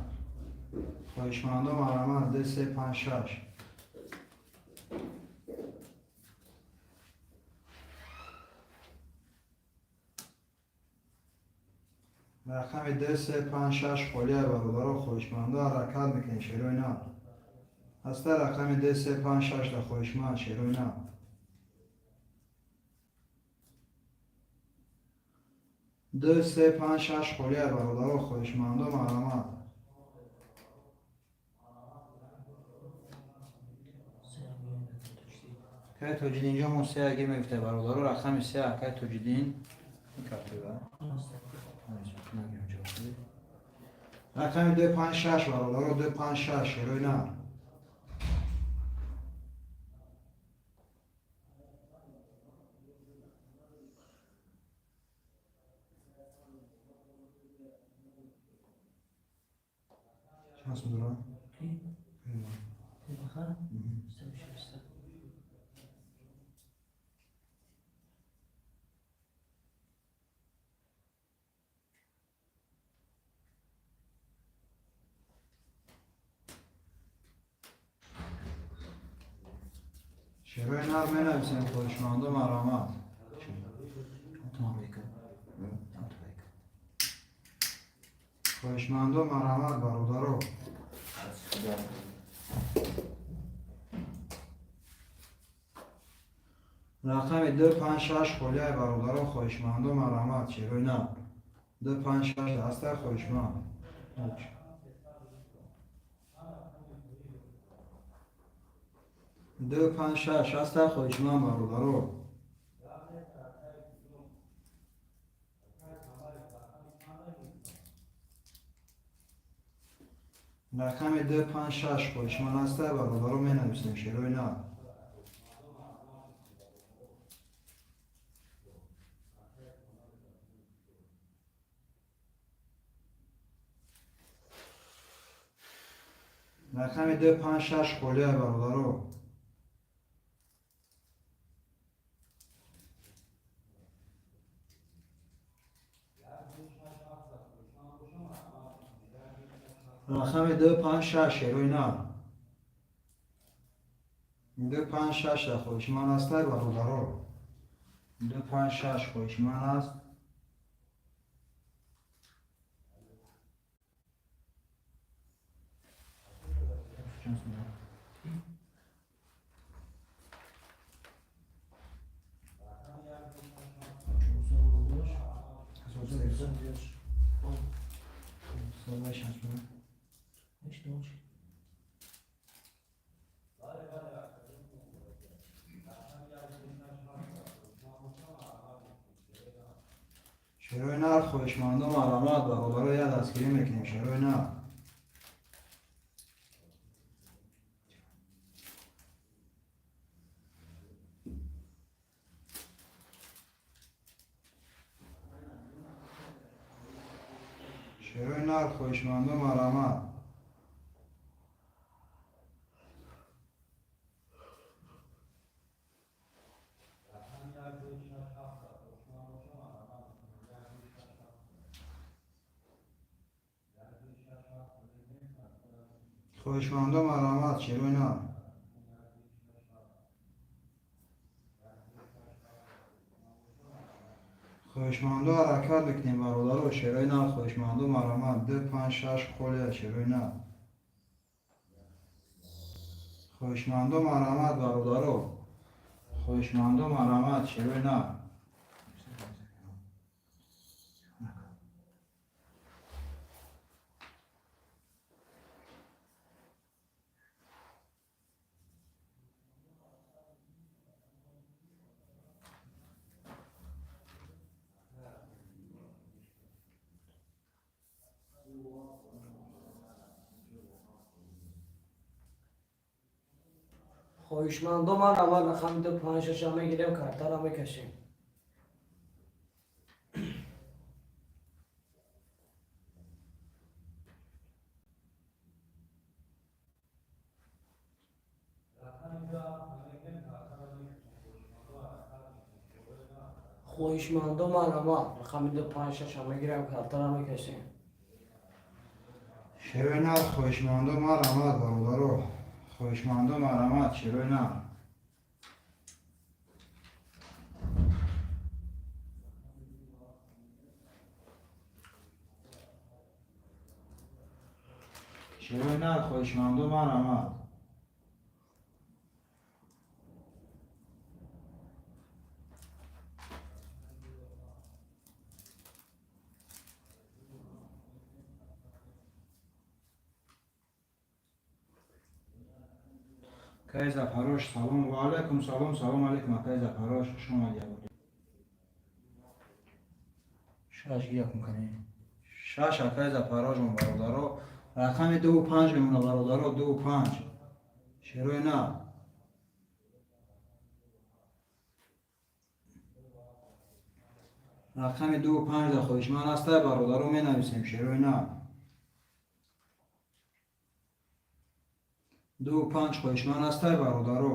Хоҳишмандо марҳамат, ду, се, панҷ, шаш. Рақами ду, се, панҷ, шаш холия, бародаро, хоҳишмандо ҳаракат мекунем, шерои нар. Ҳаста рақами ду, се, панҷ, шаш да хоҳишманд, шерои нар. Ду, се, панҷ, шаш холия, бародаро, хоҳишмандо марҳамат. Акай Тоҷиддин ҷон, мо се аги мегуфте, бародаро, рақами се, акай Тоҷиддин. Картиба. Рақами ду, панҷ, шаш, бародаро, ду, панҷ, шаш, шерои нар. Чанд сум дорад? Ки? Бахар? 3600. Шерои нар менависем, хоҳишмандо, марҳамат. Хоҳишмандо, марҳамат, бародаро. Рақами 2, 5, 6 холияи, бародаро, хоҳишмандо, марҳамат. Шерои нар 2, 5, 6 ҳаста, хоҳишманд. 2, 5, 6 ҳаста, хоҳишманд, бародаро. Рақами 2, 5, 6 хоҳишманд ҳаста, бародаро, менависем, шерои нар. Рақами 2, 5, 6 холия, бародаро. Рақами 2, 5, 6, шерои нар 2, 5, 6 хоҳишманд ҳаста, бародаро. 2, 5, 6 хоҳишманд аст. Чанд сум дорад? 400. 108. Ҳеч ночи. Шерои нар, хоҳишмандо, марҳамат, бародаро, як дастгирӣ мекунем, шерои нар. Шерои нар, хоҳишмандо, марҳамат. Хоҳишмандо, марҳамат, шерои нар. Хоҳишмандо, ҳаракат мекунем, бародаро, шерои нар, хоҳишмандо, марҳамат. 2, 5, 6 холия, шерои нар. Хоҳишмандо, марҳамат, бародаро. Хоҳишмандо, марҳамат, шерои нар. Хоҳишмандо, марҳамат, рақами 2, 5, 6 мегирем, картара мекашем. Хоҳишмандо, марҳамат, рақами 2, 5, 6 мегирем, картара мекашем. Шерои нар, хоҳишмандо, марҳамат, бародаро. Хоҳишмандо, марҳамат, шерои нар. Шерои нар, хоҳишмандо, марҳамат. Акай Зафарош, салом. Ва алайкум салом, салом алейкум, акай Зафарош, хуш омадӣ. Шаш гирякун канем. Шаш, акай Зафарожон, бародаро. Рақами 2-5 мемона, бародаро, 2-5. Шерои нар. Рақами 2-5 да хоҳишманд ҳастай, бародаро, менависем, шерои нар. 2-5 хоҳишманд ҳастай, бародаро.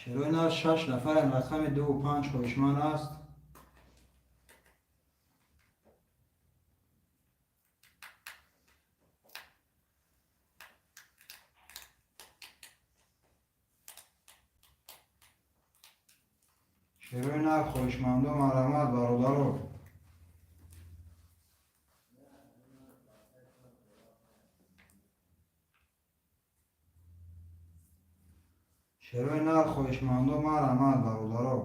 Шерои нар, шаш нафарем, рақами 2-5 хоҳишманд аст. Шерои нар, хоҳишмандо, марҳамат, бародаро. Шерои нар, хоҳишмандо, марҳамат, бародаро.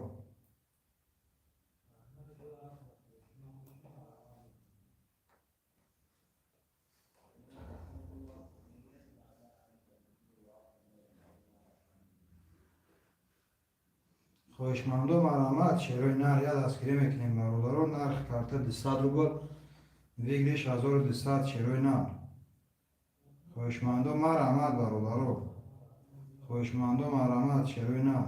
Хоҳишмандо, марҳамат. Шерои нар, я дастгирӣ мекунем, бародаро. Нархи карта 200 рубл, выигрыш 1200. Шерои нар, хоҳишмандо, марҳамат, бародаро. Хоҳишмандо, марҳамат, шерои нар.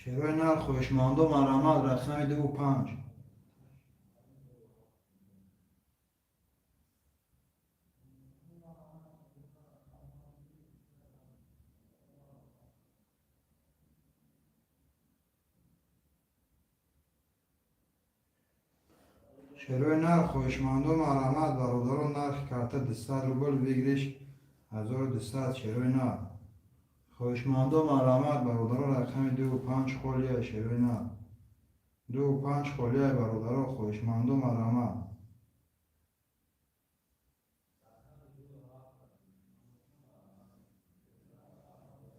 Шерои нар, хоҳишмандо, марҳамат, рақами 2-5. Шерои нар, хоҳишмандо, марҳамат, бародарон. Нархи карта 200 рубл, выигрыш 1200. Шерои нар, хоҳишмандо, марҳамат, бародаро. Рақами 2-5 холия. Шерои нар, 2-5 холия, бародаро. Хоҳишмандо, марҳамат.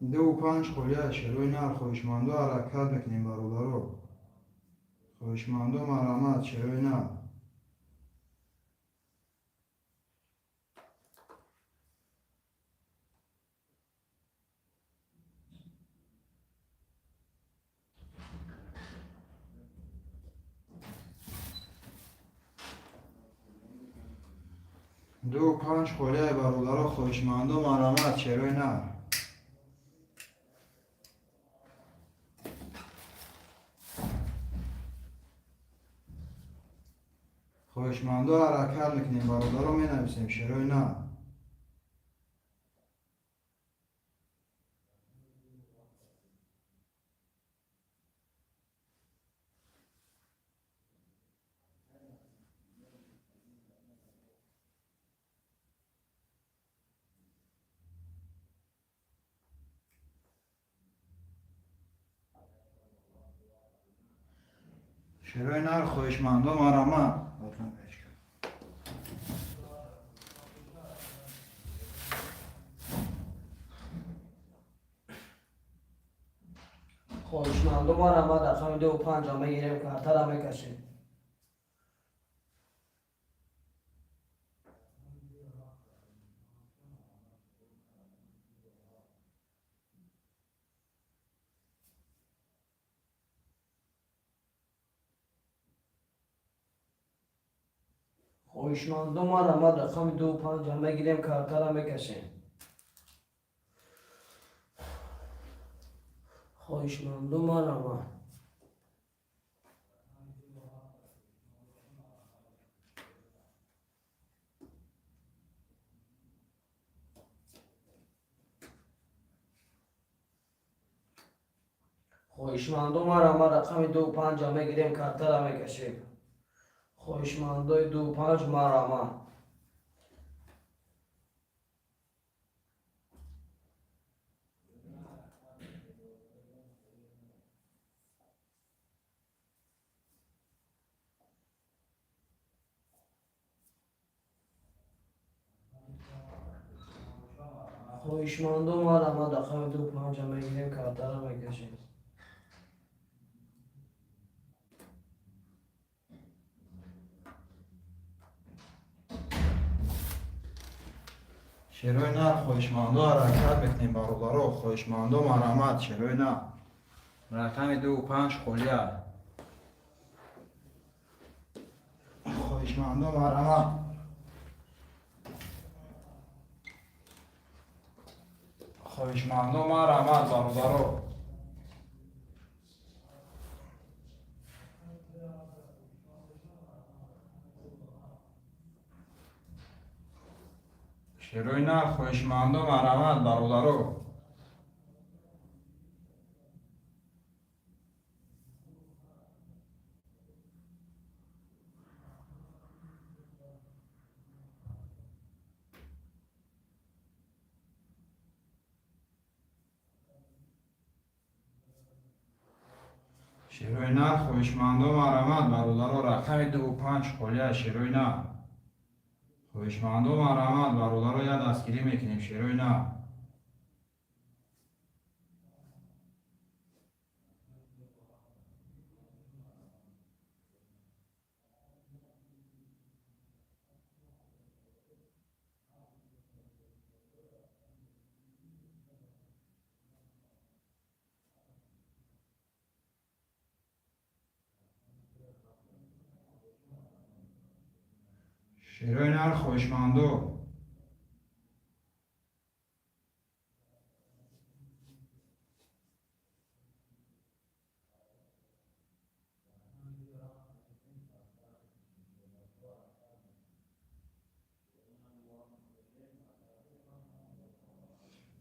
2-5 холия. Шерои нар, хоҳишмандо, ҳаракат мекунем, бародаро. Хоҳишмандо, марҳамат, шерои нар. 2-5 холияи, бародаро. Хоҳишмандо, марҳамат, шерои нар. Хоҳишмандо, ҳаракат мекунем, бародаро, менависем шерои нар. Шерои нар, хоҳишмандо, марҳамат. Хоҳишмандо, марҳамат, рақами 2-5-а мегирем, картара мекашем. Хоҳишмандо, марҳамат, рақами 2-5-а мегирем, картара мекашем. Хоҳишмандо, марҳамат. Хоҳишмандо, марҳамат, рақами 2-5-а мегирем, картара мекашем. Хоҳишмандои 2-5, марҳамат. Хоҳишмандо, марҳамат, рақами 2-5-а мегирем, картара мекашем. Шерои нар, хоҳишмандо, ҳаракат мекунем, бародаро. Хоҳишмандо, марҳамат, шерои нар, рақами 2-5 холия. Хоҳишмандо, марҳамат. Хоҳишмандо, марҳамат, бародаро. Шерои нар, хоҳишмандо, марҳамат, бародаро. Шерои нар, хоҳишмандо, марҳамат, бародаро. Рақами дуву панҷ холия. Шерои нар, хоҳишмандо, марҳамат, бародаро, як дастгирӣ мекунем. Шерои нар. Шерои нар, хоҳишмандо.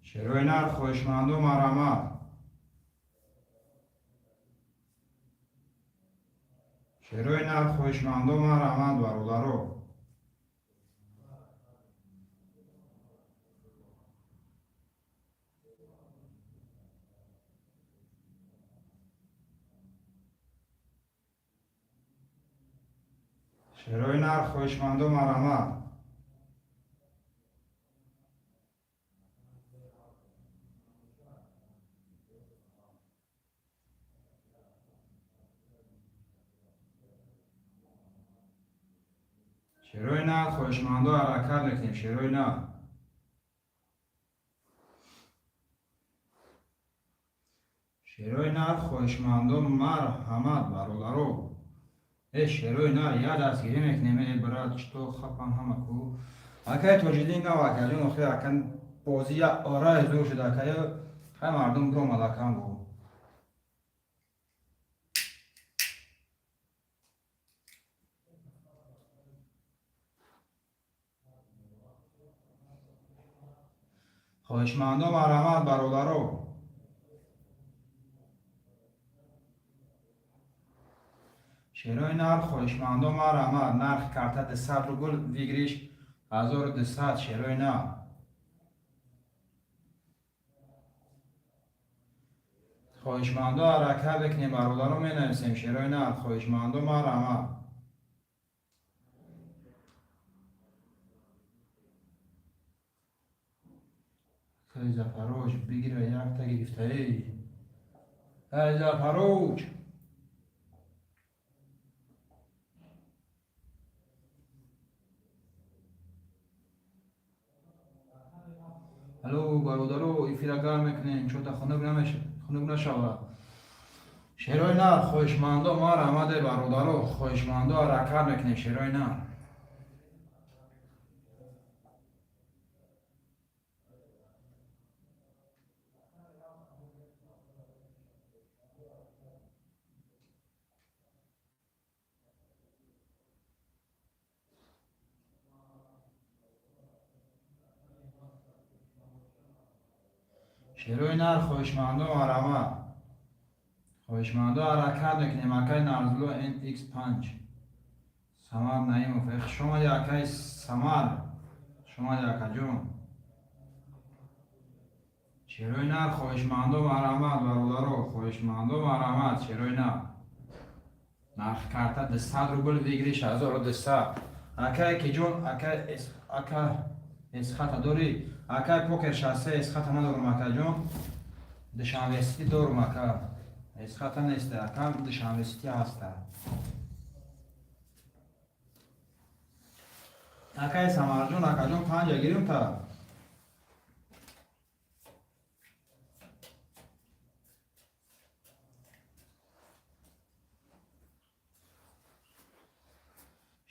Шерои нар, хоҳишмандо, марҳамат. Шерои нар, хоҳишмандо, марҳамат, бародаро. Шерои нар, хоҳишмандо, марҳамат. Шерои нар, хоҳишмандо, ҳаракат мекунем. Шерои нар. Шерои нар, хоҳишмандо, марҳамат, бародаро. Э, шерои нар, як дастгирӣ мекунем. Э, брат, что хапам ҳама ку. Акай Тоҷиддин нав, акаҷон, охир акан бозӣ як ораи зур шуд, акай. Хай, мардум биромад, акам бу. Хоҳишмандо, марҳамат, бародаро. Шерои нар, хоҳишмандо, марҳамат. Нархи карта 200 рубл, выигрыш 1200. Шерои нар. Хоҳишмандо, ҳаракат бикунем, бародаро, менависем. Шерои нар, хоҳишмандо, марҳамат. Эй, Зафароҷ, бигира, якта гирифтаӣ. Эй, Зафароҷ. Алло, бародаро, эфира гарм мекунем, чота хунук намешавад, хунук нашавад. Шерои нар, хоҳишмандо, марҳамат, эй бародаро, хоҳишмандо, ҳаракат мекунем, шерои нар. Шерои нар, хоҳишмандо, марҳамат. Хоҳишмандо, ҳаракат мекунем. Акай Нарзулло NX5. Самад Наимов. Э, хуш омадӣ, акай Самад. Хуш омадӣ, акаҷон. Шерои нар, хоҳишмандо, марҳамат, бародаро, хоҳишмандо, марҳамат, шерои нар. Нархи карта 200 рубл, выигрыш 1200. Акай киҷон, акай ака эсхата дорӣ? Акай Покер 63, эсхата надорум, акаҷон. Душанбе Сити дорум, ака. Эсхата неста, ака, Душанбе Сити ҳаста. Акай Самарҷон, акаҷон, панҷа гирим та.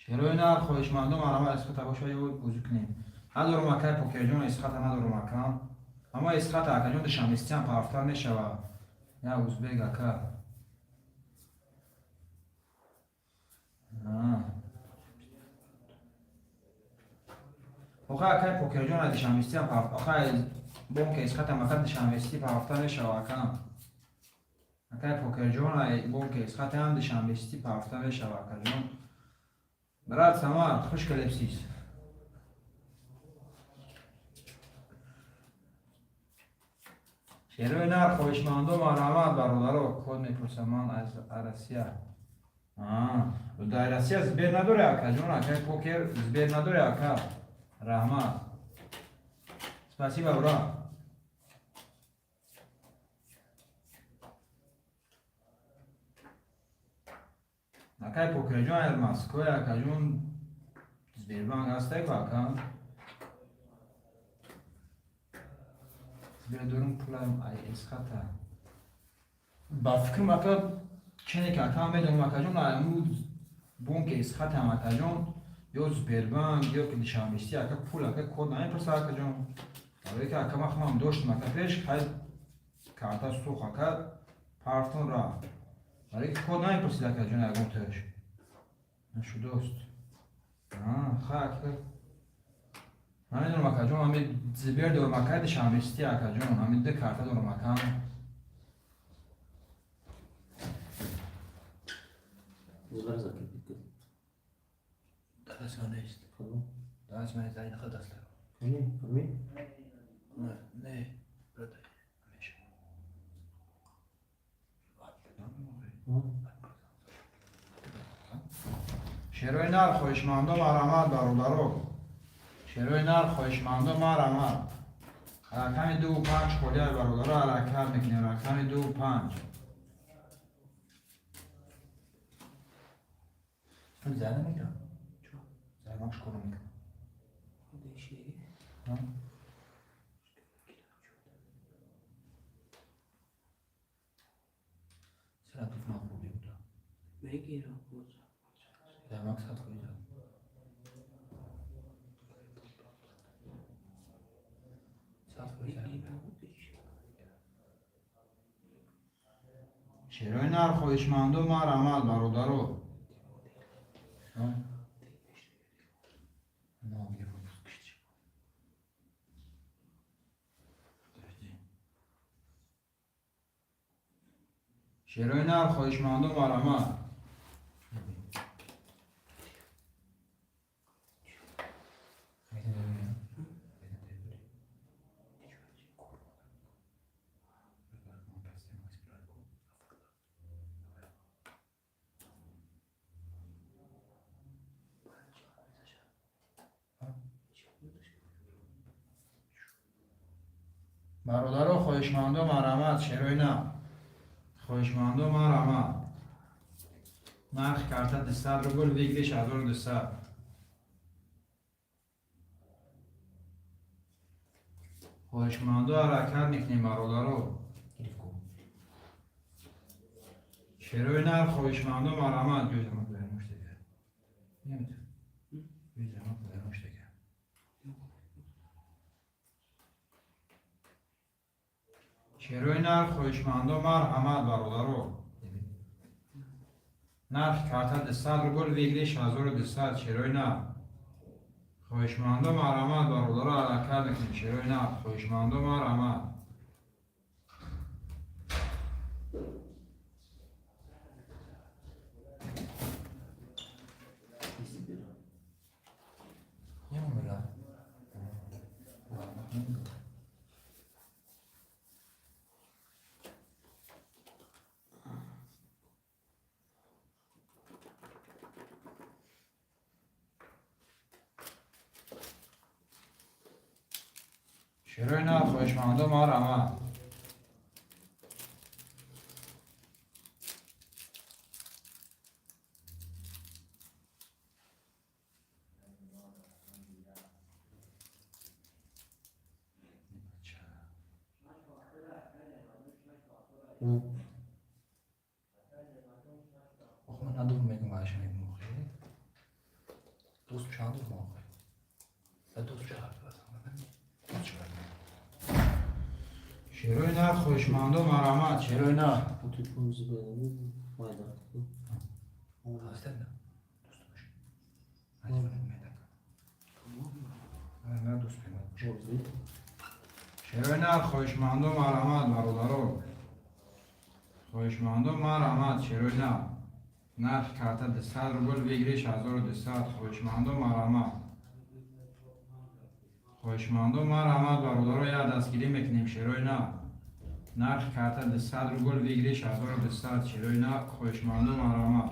Шерои нар, хоҳишмандо, марҳамат, Эсхата боша ё бозӣ кунем. Надорум, акай Покерҷон, Эсхата надорум, ака. Аммо Эсхата, акаҷон, душанбестиам парафтар мешава. Я узбек, ака. Охай, акай Покерҷон, душанбестиам параф, охай, бонки Эсхатам, ака, душанбести парафтар мешава, ака. Акай Покерҷон, бонки Эсхатам душанбести парафтар мешава, акаҷон. Брат Самар, хуш келибсиз. Шерои нар, хоҳишмандо, марҳамат, бародаро. Код мепурсам, ман аз Россия. Дар Россия Сбер надоре, акаҷон, акай Покер, Сбер надоре, ака. Раҳмат. Спасибо, брат. Акай Покерҷон, ар Москве, акаҷон, Сбербанк ҳастеку, ака. Сбер дорум, пулам ай Эсхата. Ба фикрам, ака, чене ки, ака, медонам, акаҷон, аму бонки Эсхатам, акаҷон, ё Сбербанк, ё ки душанбести, ака, пул, ака, код намепурса, акаҷон. Барое ки, ака, ман худам доштам, ака, пеш, хай карта сӯх, ака, партон рафт. Барое ки код намепурсид, акаҷон, ягон тош. Нашудост. Хай, ака. Намедонам, акаҷон, ҳами Сбер дорум, ака, душанбести, акаҷон, ҳами ду карта дорум, ака. Зубар закрепить кун. Даст ман нест. Даст ман нест, айн хел даст. Фаҳмӣ? Фаҳмӣ? Не, брат, ҳамеша. Шерои нар, хоҳишмандо, марҳамат, бародаро. Шерои нар, хоҳишмандо, марҳамат. Рақами 2 5 холия, бародаро, ҳаракат мекунем. Рақами 2 5. Пул зай намекунам. Зай ман школа мекунам. Деши. Сара туф махӯрди буда. Мегирам боз. Зай мак 100%. 100%. Мегирам. Шерои нар, хоҳишмандо, марҳамат, бародаро. На, гирифт кишти. Подожди. Шерои нар, хоҳишмандо, марҳамат. Бародаро, хоҳишмандо, марҳамат, шерои нар. Хоҳишмандо, марҳамат. Нархи карта 200 рубл, выигрыш 1200. Хоҳишмандо, ҳаракат мекунем, бародаро. Гирифт ку. Шерои нар, хоҳишмандо, марҳамат. Ҷӯзама бермуштага. Ҷӯзама бермуштага. Шерои нар, хоҳишмандо, марҳамат, бародаро. Нархи карта 200 рубл, выигрыш 1200. Шерои нар. Хоҳишмандо, марҳамат, бародаро, ҳаракат мекунем. Шерои нар, хоҳишмандо, марҳамат. Немомила. Шерои нар, хоҳишмандо, марҳамат. Ох, ман надорум, мегум, аша мегум, охи. Чанд мо? Ду чор. Ду чор. Шерои нар, хоҳишмандо, марҳамат, шерои нар. Ҳастанд. Шерои нар, хоҳишмандо, марҳамат, бародаро, хоҳишмандо, марҳамат, шерои нар. Нархи карта 200 рубл, выигрыш 1200. Хоҳишмандо, марҳамат, хоҳишмандо, марҳамат, бародаро, як дастгирӣ мекунем. Шерои нар, нархи карта 200 рубл, выигрыш 1200. Шерои нар, хоҳишмандо, марҳамат.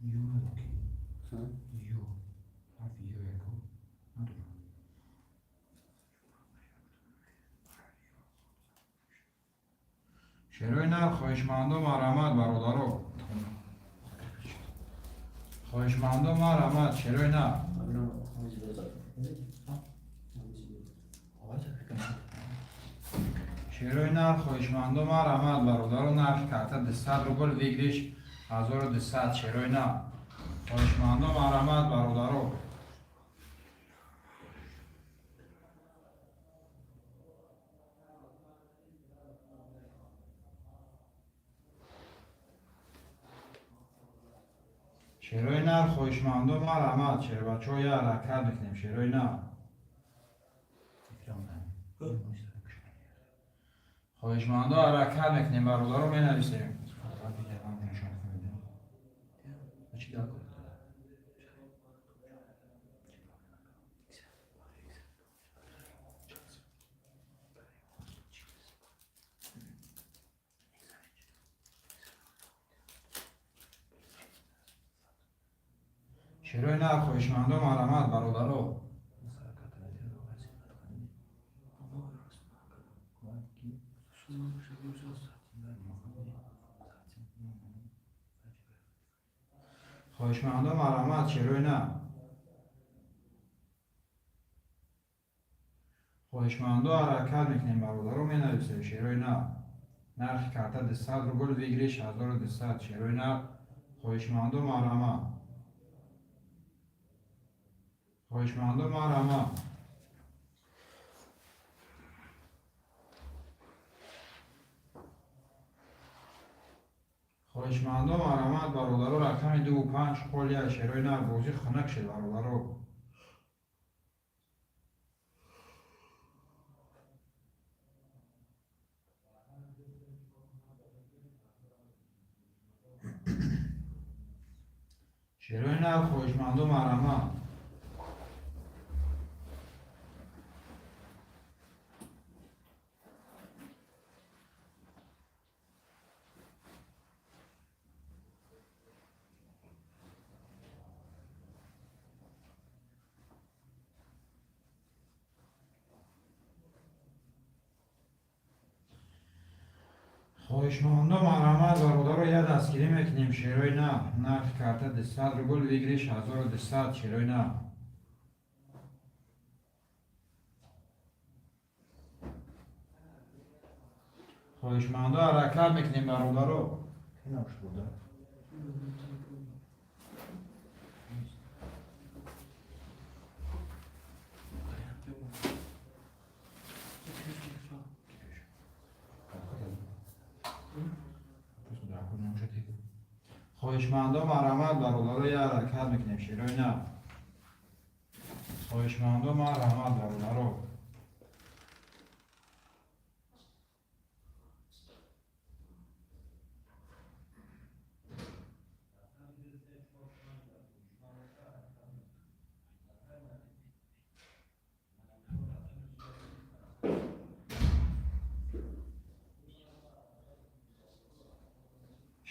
Ю надо. Ю. Ҳарфи ю яко. Надорам. Шерои нар, хоҳишмандо, марҳамат, бародаро, хоҳишмандо, марҳамат, шерои нар. Шерои нар, хоҳишмандо, марҳамат, бародаро. Нархи карта 200 рубл, выигрыш 1200. Шерои нар, хоҳишмандо, марҳамат, бародаро. Шерои нар, хоҳишмандо, марҳамат, шербачаҳо, як ҳаракат мекунем. Шерои нар, хоҳишмандо, ҳаракат мекунем, бародаро, менависем. Шерои нар, хоҳишмандо, марҳамат, бародаро. Хоҳишмандо, марҳамат, шерои нар. Хоҳишмандо, ҳаракат мекунем, бародаро, менависем. Шерои нар, нархи карта 200 рубл, выигрыш 1200. Шерои нар, хоҳишмандо, марҳамат, хоҳишмандо, марҳамат. Хоҳишмандо, марҳамат, бародаро. Рақами дуву панҷ холия. Шерои нар, бозӣ хунак шед, бародаро. Шерои нар, хоҳишмандо, марҳамат. Хоҳишмандо, марҳамат, бародаро, як дастгирӣ мекунем. Шерои нар, нархи карта 200 рубл, выигрыш 1200. Шерои нар, хоҳишмандо, ҳаракат мекунем, бародаро. Кинам шуда. Хоҳишмандо, марҳамат, бародаро, як ҳаракат мекунем. Шерои нар, хоҳишмандо, марҳамат, бародаро.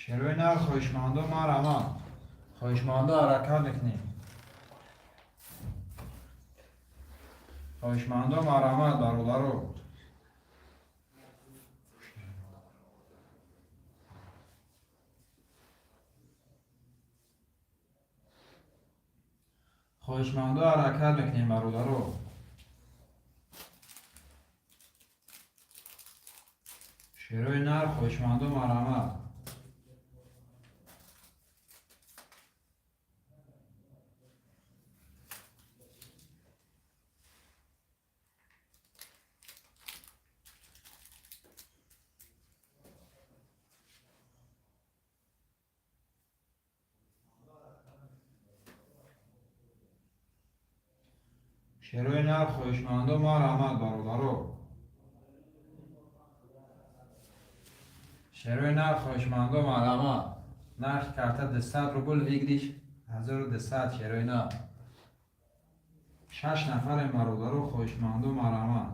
Шерои нар, хоҳишмандо, марҳамат. Хоҳишмандо, ҳаракат мекунем. Хоҳишмандо, марҳамат, бародаро. Хоҳишмандо, ҳаракат мекунем, бародаро. Шерои нар, хоҳишмандо, марҳамат. Шерои нар, хоҳишмандо, марҳамат, бародаро. Шерои нар, хоҳишмандо, марҳамат. Нархи карта 200 рубл, выигрыш 1200. Шерои нар. Шаш нафарем, бародаро, хоҳишмандо, марҳамат.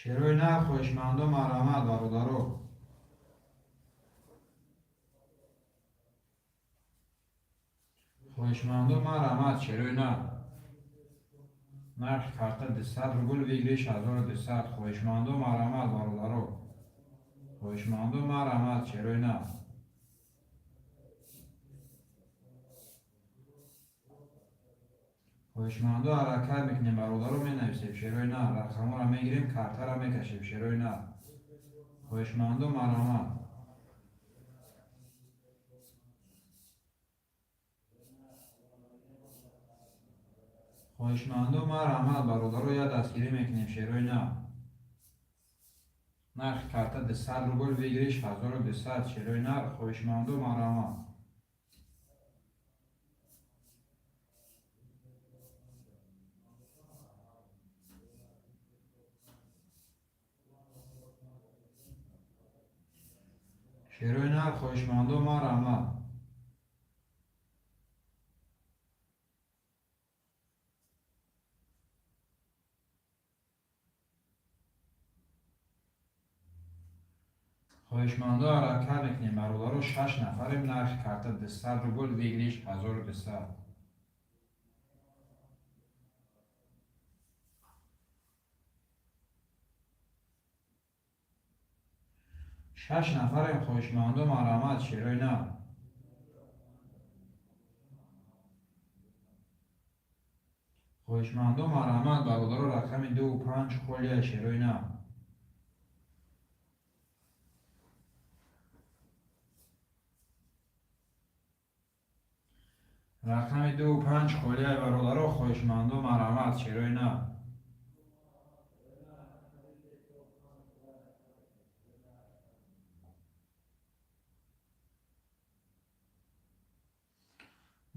Шерои нар, хоҳишмандо, марҳамат, бародаро. Хоҳишмандо, марҳамат, шерои нар. Нархи карта 200 рубл, выигрыш 1200. Хоҳишмандо, марҳамат, бародаро. Хоҳишмандо, марҳамат, шерои нар. Хоҳишмандо, ҳаракат мекунем, бародаро, менависем шерои нар, рақамҳоро мегирем, картаро мекашем, шерои нар. Хоҳишмандо, марҳамат. Хоҳишмандо, марҳамат, бародаро, як дастгирӣ мекунем, шерои нар. Нархи карта 200 рубл, выигрыш 1200. Шерои нар, хоҳишмандо, марҳамат. Шерои нар, хоҳишмандо, марҳамат. Хоҳишмандо, ҳаракат мекунем, бародаро, шаш нафарем, нархи карта 200 рубл, выигрыш 1200. Шаш нафарем, хоҳишмандо, марҳамат, шерои нар. Хоҳишмандо, марҳамат, бародаро, рақами дуву панҷ холия, шерои нар. Рақами дуву панҷ холия, бародаро, хоҳишмандо, марҳамат, шерои нар.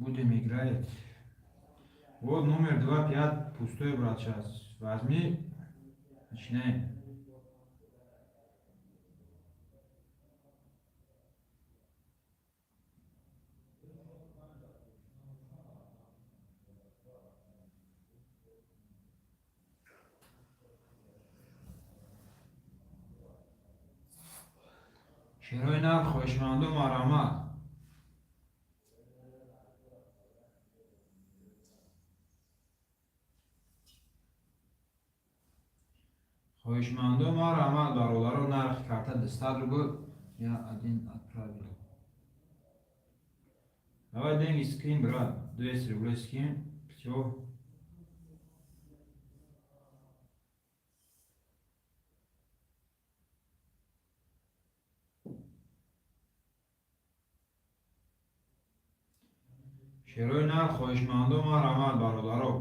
Будем играть. Вот номер 2, 5, пустой, брат, сейчас. Возьми, начинаем. Шерои нар, хоҳишмандо, марҳамат. Хоҳишмандо, марҳамат, бародаро, нархи карта 200 рубл. Я один отправил. Давай деньги скинь, брат. 200 рублей скинь. Всё. Шерои нар, хоҳишмандо, марҳамат, бародаро.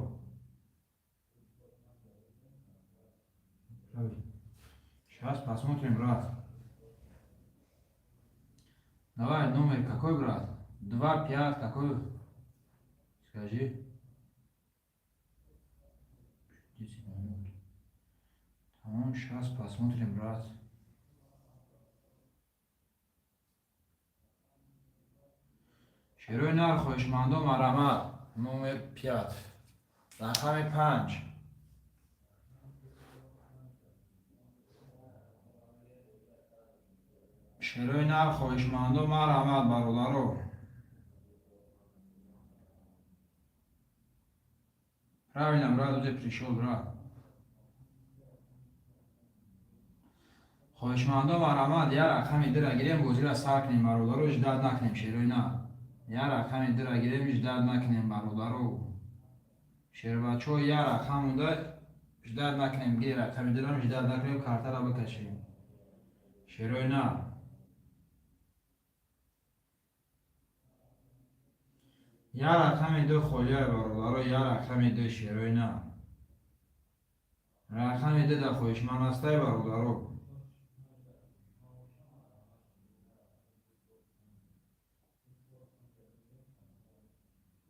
Сейчас посмотрим, брат. Давай, номер какой, брат? 2, 5, какой? Скажи. 10 минут. Тамом, сейчас посмотрим, брат. Шерои нар, хоҳишмандо, марҳамат. Номер 5, рақами 5. Шерои нар, хоҳишмандо, марҳамат, бародаро. Правильно, брат, уже пришел, брат. Хоҳишмандо, марҳамат, як рақами 2-ра гирем, бозира сар кунем, бародаро, ждать накунем. Шерои нар, як рақами 2-ра гирем, ждать накунем, бародаро. Шербачо, як рақам монда, ждать накунем. Гири рақами 2-рам, ждать накунем, картара бикашем. Шерои нар, як рақами 2 холия, бародаро, як рақами 2. Шерои нар, рақами 2 да хоҳишманд ҳастай, бародаро?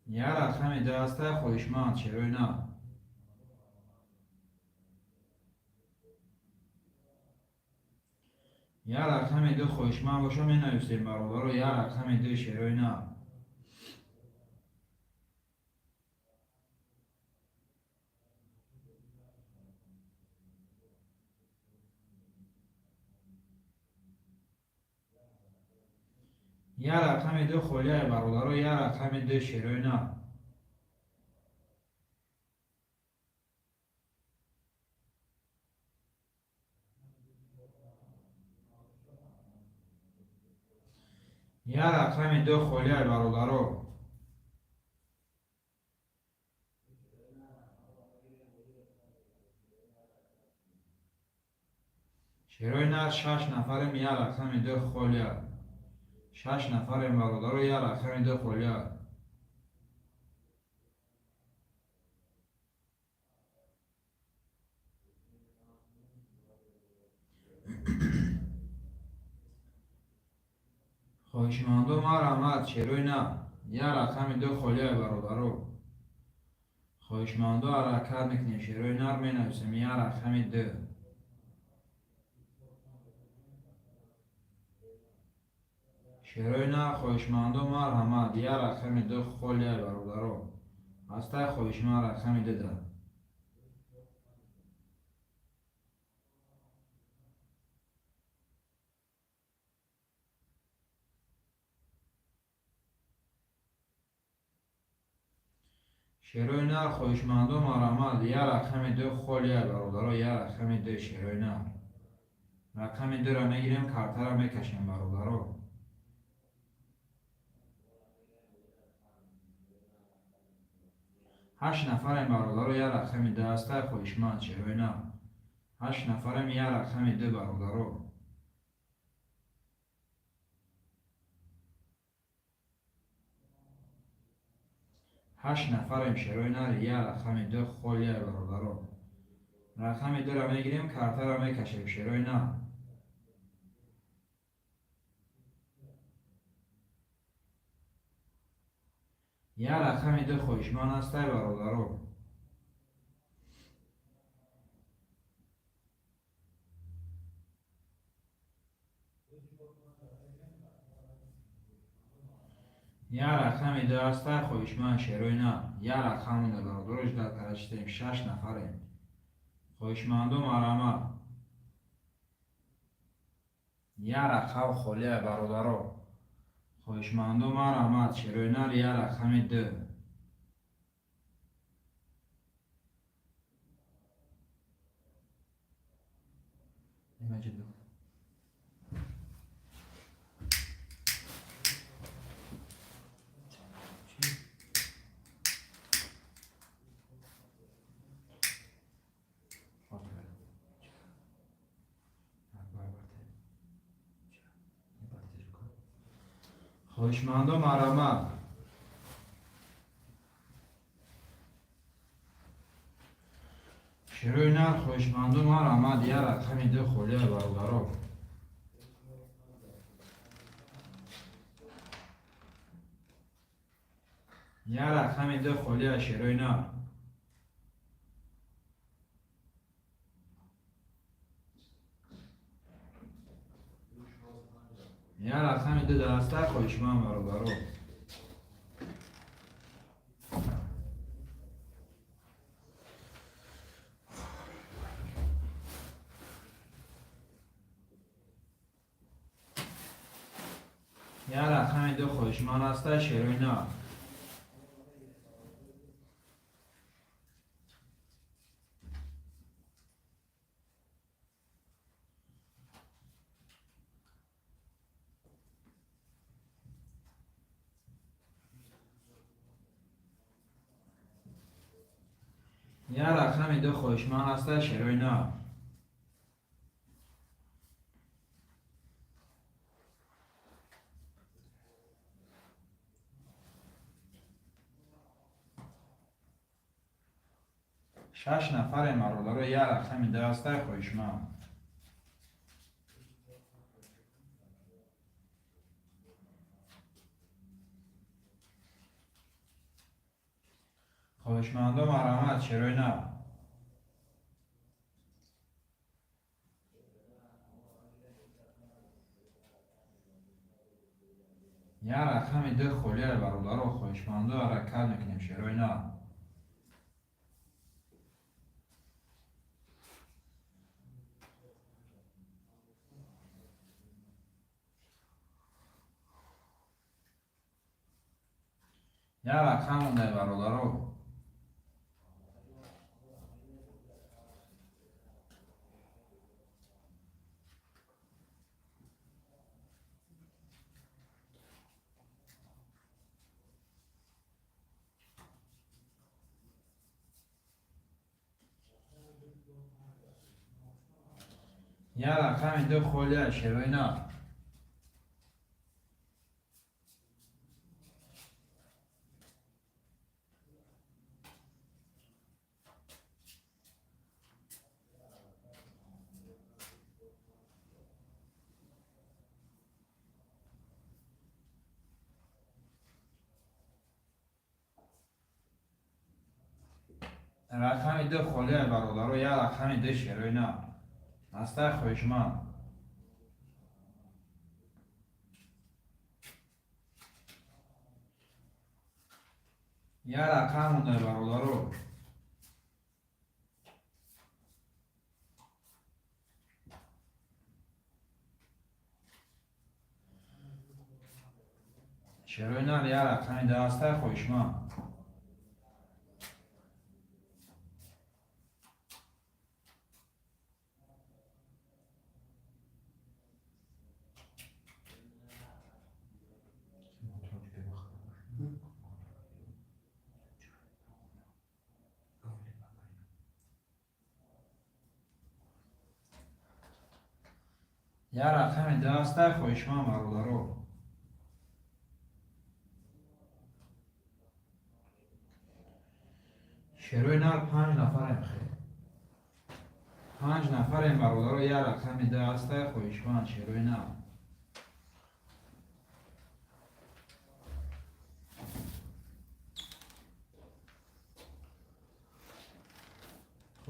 Як рақами 2 ҳастай хоҳишманд, шерои нар? Як рақами 2 хоҳишманд боша, менависем, бародаро. Як рақами 2, шерои нар. Як рақами 2 холияе, бародаро, як рақами 2, шерои нар. Як рақами 2 холияе, бародаро. Шерои нар, шаш нафарем, як рақами 2 холия. Шаш нафарем, бародаро, як рақами 2 холия. Хоҳишмандо, марҳамат, шерои нар, як рақами 2 холия, бародаро. Хоҳишмандо, ҳаракат мекунем. Шерои нар, менависем як рақами 2. Шерои нар, хоҳишмандо, марҳамат, як рақами 2 холия, бародаро. Ҳастай хоҳишманд рақами 2-да? Шерои нар, хоҳишмандо, марҳамат, як рақами 2 холия, бародаро, як рақами 2. Шерои нар, рақами 2-ра мегирем, картара мекашем, бародаро. Ҳашт нафарем, бародаро, як рақами 2 ҳастай хоҳишманд, шерои нар? Ҳашт нафарем, як рақами 2, бародаро. Ҳашт нафарем, шерои нар, як рақами 2 холия, бародаро. Рақами 2-ра мегирем, картара мекашем, шерои нар. Як рақами 2 хоҳишманд ҳастай, бародаро? Як рақами 2 ҳастай хоҳишманд, шерои нар? Як рақам монда, бародаро, ждать кара шидаем. Шаш нафарем. Хоҳишмандо, марҳамат, як рақам холия, бародаро. Хоҳишмандо, марҳамат, шерои нар, як рақами 2. Маҷид. Хоҳишмандо, марҳамат. Шерои нар, хоҳишмандо, марҳамат, як рақами 2 холия, бародаро. Як рақами 2 холия, шерои нар. Як рақами 2 дар ҳастай хоҳишманд, бародаро? Рақами ду хоҳишманд аста, шерои нав. Як рақами ду хоҳишманд аста, шерои нав. Шаш нафарем, бародаро, як рақами ду аста, хоҳишманд. Хоҳишмандо, марҳамат, шерои нав. Як рақами ду холия, бародаро, хоҳишмандо, ҳаракат мекунем, шерои нав. Як рақам монда, бародаро. Як рақами ду холия, шерои нав. Рақами ду холия, бародаро, як рақами ду, шерои нав ҳастай, хоҳишманд. Як рақам монда, бародаро. Шерои нар як рақами ду ҳастай, хоҳишманд. Як рақами ду ҳастай, хоҳишманд, бародаро. Шерои нар панҷ нафарем, хел панҷ нафарем, бародаро, як рақами ду ҳастай, хоҳишманд, шерои нар.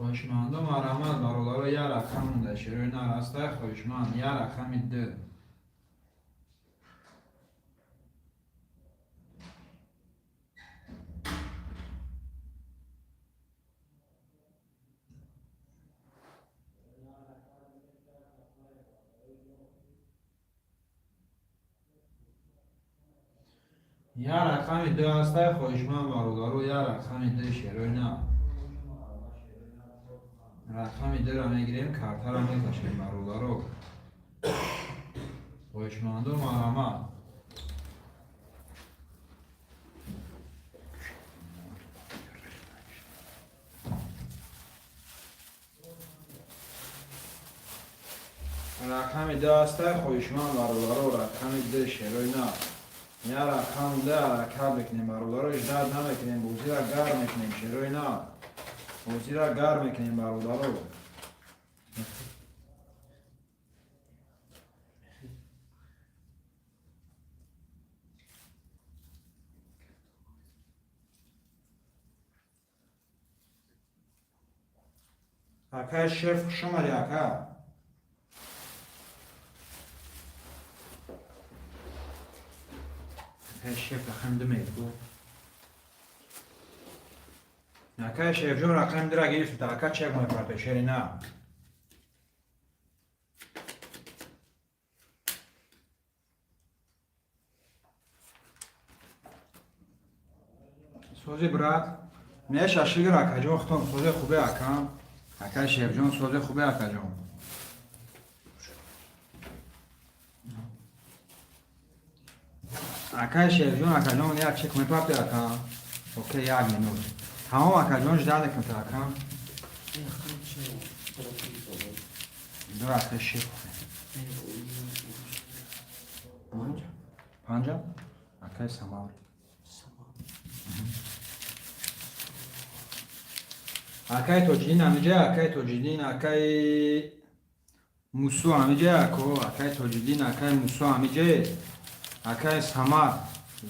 Хоҳишмандо, марҳамат, бародаро, як рақам монда, шерои нар ҳастай, хоҳишманд, як рақами ду. Як рақами ду ҳастай, хоҳишманд, бародаро, як рақами ду, шерои нар. Рақами дура мегирем, картара мекашем, бародаро. Хоҳишмандо, марҳамат. Рақами ду ҳастай, хоҳишманд, бародаро, рақами ду, шерои нав. Як рақам ду, ҳаракат мекунем, бародаро, ждать намекунем, бозира гарм мекунем, шерои нав. Бозира гарм мекунем, бародаро. Акай шеф, хуш омадӣ, ака. Акай шеф рақами ду мегӯ. Акай шефҷон рақами дура гирифта, ака, чек мепарто, шери нав. Сози, брат. Меша шигр, акаҷон, хутон созе, хубе, акам. Акай Шефҷон, созе, хубе, акаҷон. Акай Шефҷон, акаҷон, як чек мепапи, акам. Окей, як минут. Тамом, акаҷон, ждать мекунам, акам. Ду, акай Шеф. Панҷа? Акай Самар. Акай Тоҷиддин ҳамиҷа, акай Тоҷиддин, акай Мусу ҳамиҷа, ако, акай Тоҷиддин, акай Мусу ҳамиҷа, акай Самар.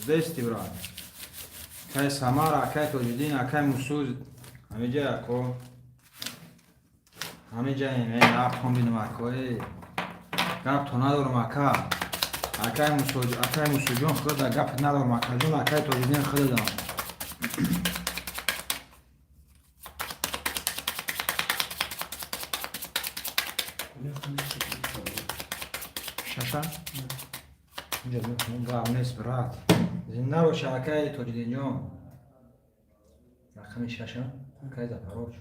Здесь ты, брат. Акай Самар, акай Тоҷиддин, акай Мусу ҳамиҷа, ако. Ҳамиҷаем, э, гапхон бинам, ако, э. Гап то надорам, ака. Акай Мусу, акай Мусуҷон, худо гап надорам, акаҷон, акай Тоҷиддин худо. Шаша? Инҷа гап нест, брат. Зинда боша, акай Тоҷиддинҷон. Рақами шаша? Акай Запорож.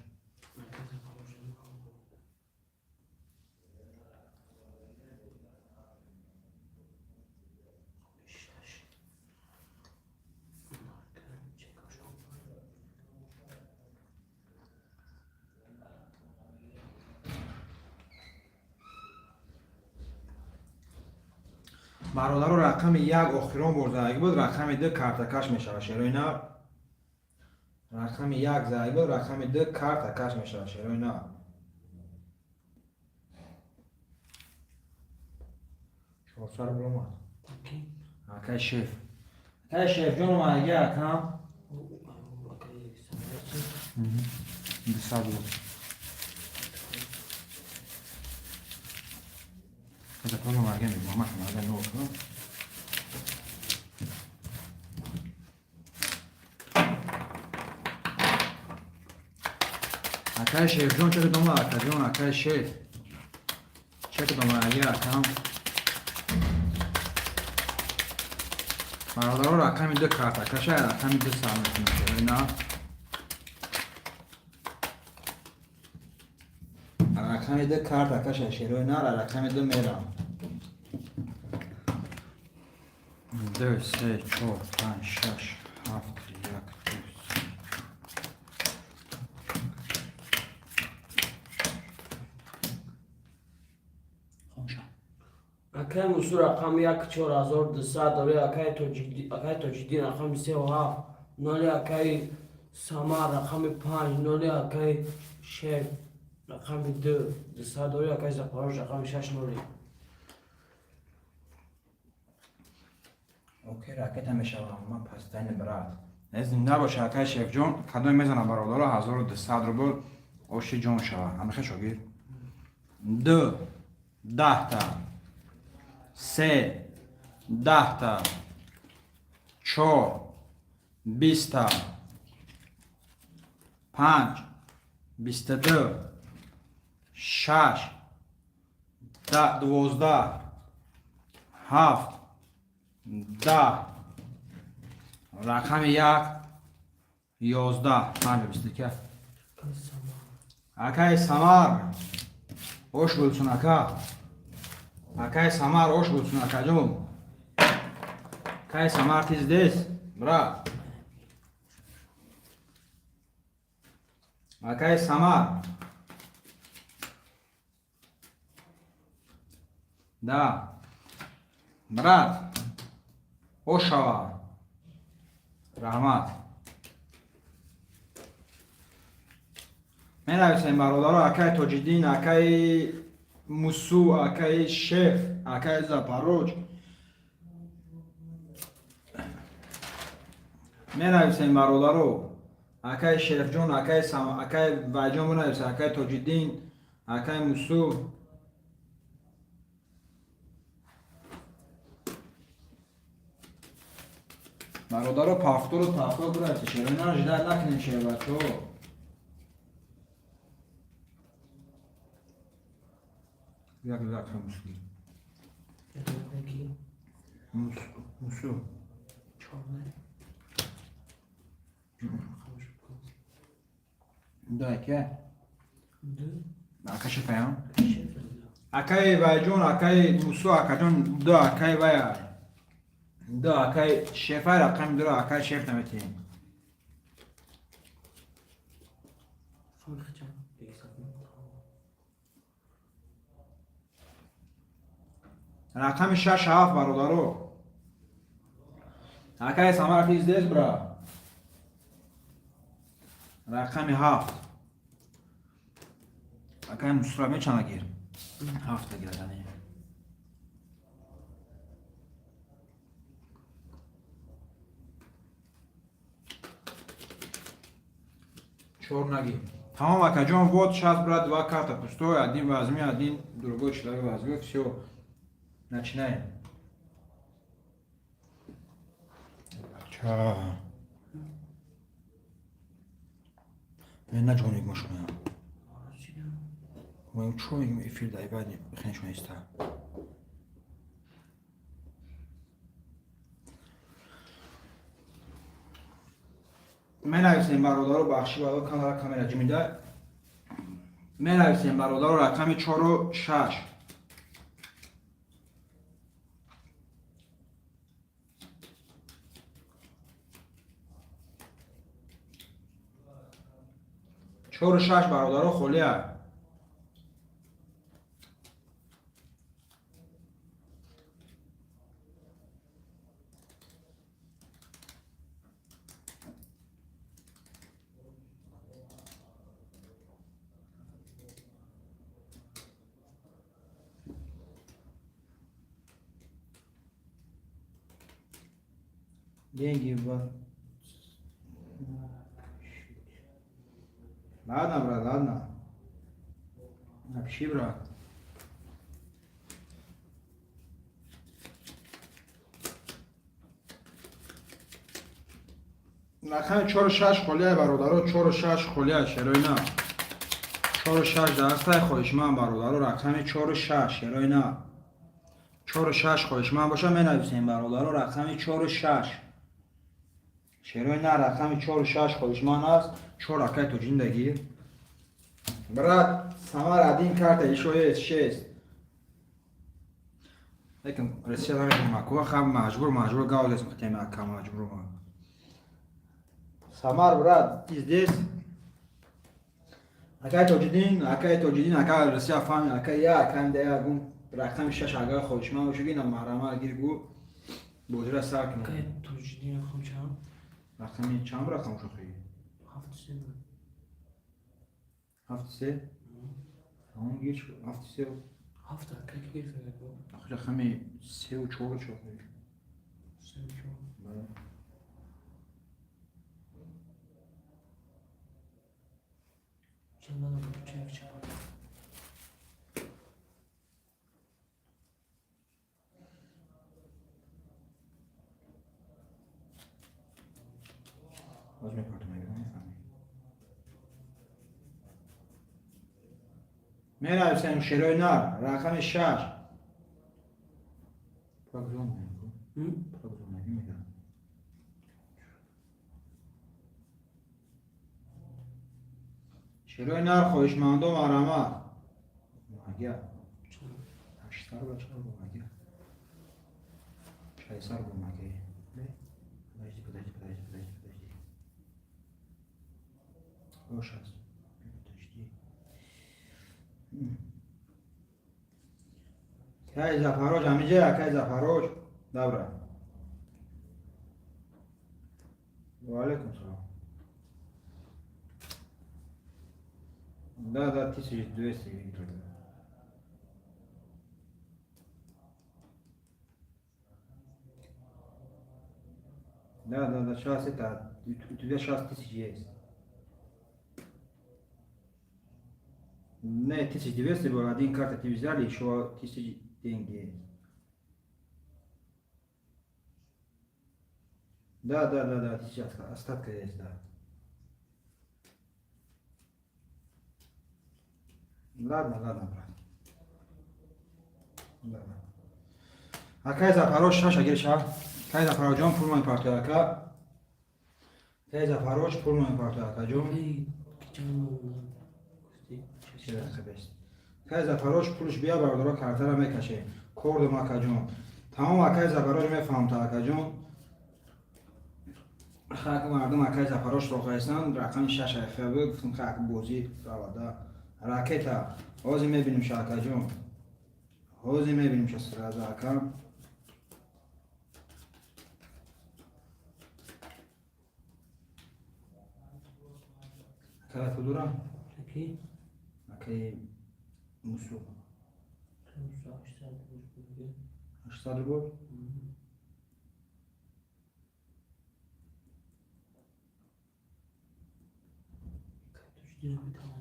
Бародаро, рақами як охирон бор задаги буд, рақами ду картакаш мешавад, шерои нав. Рақами як задаги буд, рақами ду картакаш мешавад, шерои нав. 400 рубл омад. Акай Шеф. Акай Шефҷон омадаги, акам. 200 рубл. Запорож омадаги, мегӯям, омадаги нол кунам. Акай Шефҷон, чек дома, акаҷон, акай Шеф. Чек домадаги, акам. Бародаро, рақами ду картакаша, рақами ду сар мекунам, на. Рақами ду картакаша, шерои на, рақами ду мерам. Ду, се, чор, панҷ, шаш, ҳафт, як, ду, се. Акай Мусу рақами як 4200 дори, акай Тоҷиддин рақами сеу ҳафт ноли, акай Самар рақами панҷ ноли, акай Шеф рақами ду 200 дори, акай Запорож рақами шаш ноли. Окей, ракета мешавам, ман пастани, брат. Не, зинда боша, акай Шефҷон, кадоме мезанам, бародаро, 1200 рубл оши ҷон шава. Ҳамихе, шогирд. Ду, 10-та. Се, 10-та. Чор, 20-та. Панҷ, 22. Шаш, 12. Ҳафт, 10. Рақами як, 11. Панҷ, 21. Акай Самар. Ош bo'lsin, ака. Акай Самар, ош bo'lsin, акаҷон. Акай Самар, ты здесь, брат? Акай Самар. Да. Брат. Ошава. Раҳмат. Менависем, бародаро, акай Тоҷиддин, акай Мусу, акай Шеф, акай Запорож. Менависем, бародаро. Акай Шефҷон, акай Сам, акай Вайҷон бинависем, акай Тоҷиддин, акай Мусу. Бародаро, пафтору тафтор бинависем. Шероина ждать накунем, шербачо. Як як Мусу. Мусу. Мусу. Да, ке? Ду. Ака шефаям. Шеф. Акай Вайҷон, акай Мусо, акаҷон, ду акай вая. Ду акай шефай рақами дуро акай шеф наметиҳем. Фарқи чанд? Дигар. Рақами шаш ҳафт, бародаро. Акай Самар, ты здесь, брат? Рақами ҳафт. Акай Мусро мечанд гир? Ҳафта гирадани. Чор наги. Тамом, акаҷон, вот сейчас, брат, два карта пустой, один возьми, один другой человек возьмет, все. Начинаем. Ча. Мен наҷониг мошуна. Ман чо мегим эфир дай баъд хеншон иста. Менависем, бародаро, бахши бало камера камера ҷимида. Менависем, бародаро, рақами чору шаш. Чору шаш, бародаро, холия. Деньги в... Ладно, брат, ладно. Напиши, брат. Рақами чору шаш холия, бародаро, чору шаш холия, шерои на. Чору шаш дастай хоҳишманд, бародаро, рақами чору шаш, шерои на. Чору шаш хоҳишманд боша, менависем, бародаро, рақами чору шаш. Шерои на, рақами чору шаш хоҳишманд аст. Чор акай тоҷиндагир. Брат, Самар, один карта еще есть, шесть. Лекин Россия наметонам аку, хам маҷбур, маҷбур гаулес мехтем ака маҷбур. Самар, брат, ты здесь? Акай Тоҷидин, акай Тоҷидин, ака Россия фаҳми, ака я, ака я гум рақами шаш агар хоҳишманд бошӣ, гина маҳрама гир гу бозира сар кунем. Акай Тоҷидин рақам чанд? Рақами чанд рақам шохӣ? Ҳафту се. Ҳафту се? Ҳамон гир ҳафту се. Ҳафт акай ки гирифта гу. Рақами севу чор шохӣ. Севу чор. Бале. Чанд надо чек чапа. Боз мепартам, мефаҳмӣ. Менависем шерои нар, рақами шаш. Прогзон мегӯ. Прогзон мегӯ. Шерои нар хоҳишмандо марҳамат. Магя. Чанд? Ҳаштсар ба чор бумагя. Шайсар бумаге. Подожди, подожди, подожди, подожди, подожди. О, сейчас. Подожди. Кай Зафароҷ, ҳамиҷа, кай Зафароҷ. Добра. Ва алейкум салом. Да, да, 1200 тогда. Да, да, да, сейчас это, у тебя сейчас тысяч есть. Не, 1200 был, один карта тебе взяли, еще тысяч деньги есть. Да, да, да, да, тысяча остатка есть, да. Ладно, ладно, брат. Ладно. Акай Зафарош шаш агир ша. Кай Зафароҷон пул мепартояд ака. Акай Зафарош пул мепартояд, акаҷон. Акай Зафарош пулш бия, бародаро, картара мекаше. Кордум, акаҷон. Тамом, акай Зафарош, мефаҳмта, акаҷон. Хак мардум акай Зафарош роқайсан, рақами шаш айфа буд, гуфтум хак бозӣ равада. Ракета. Ҳозир мебинем ша, акаҷон. Ҳозир мебинем ша сразу, ака. Ака пул дорам? Аки? Акаи Мусу. Мусу 800 рубл. 800 рубл?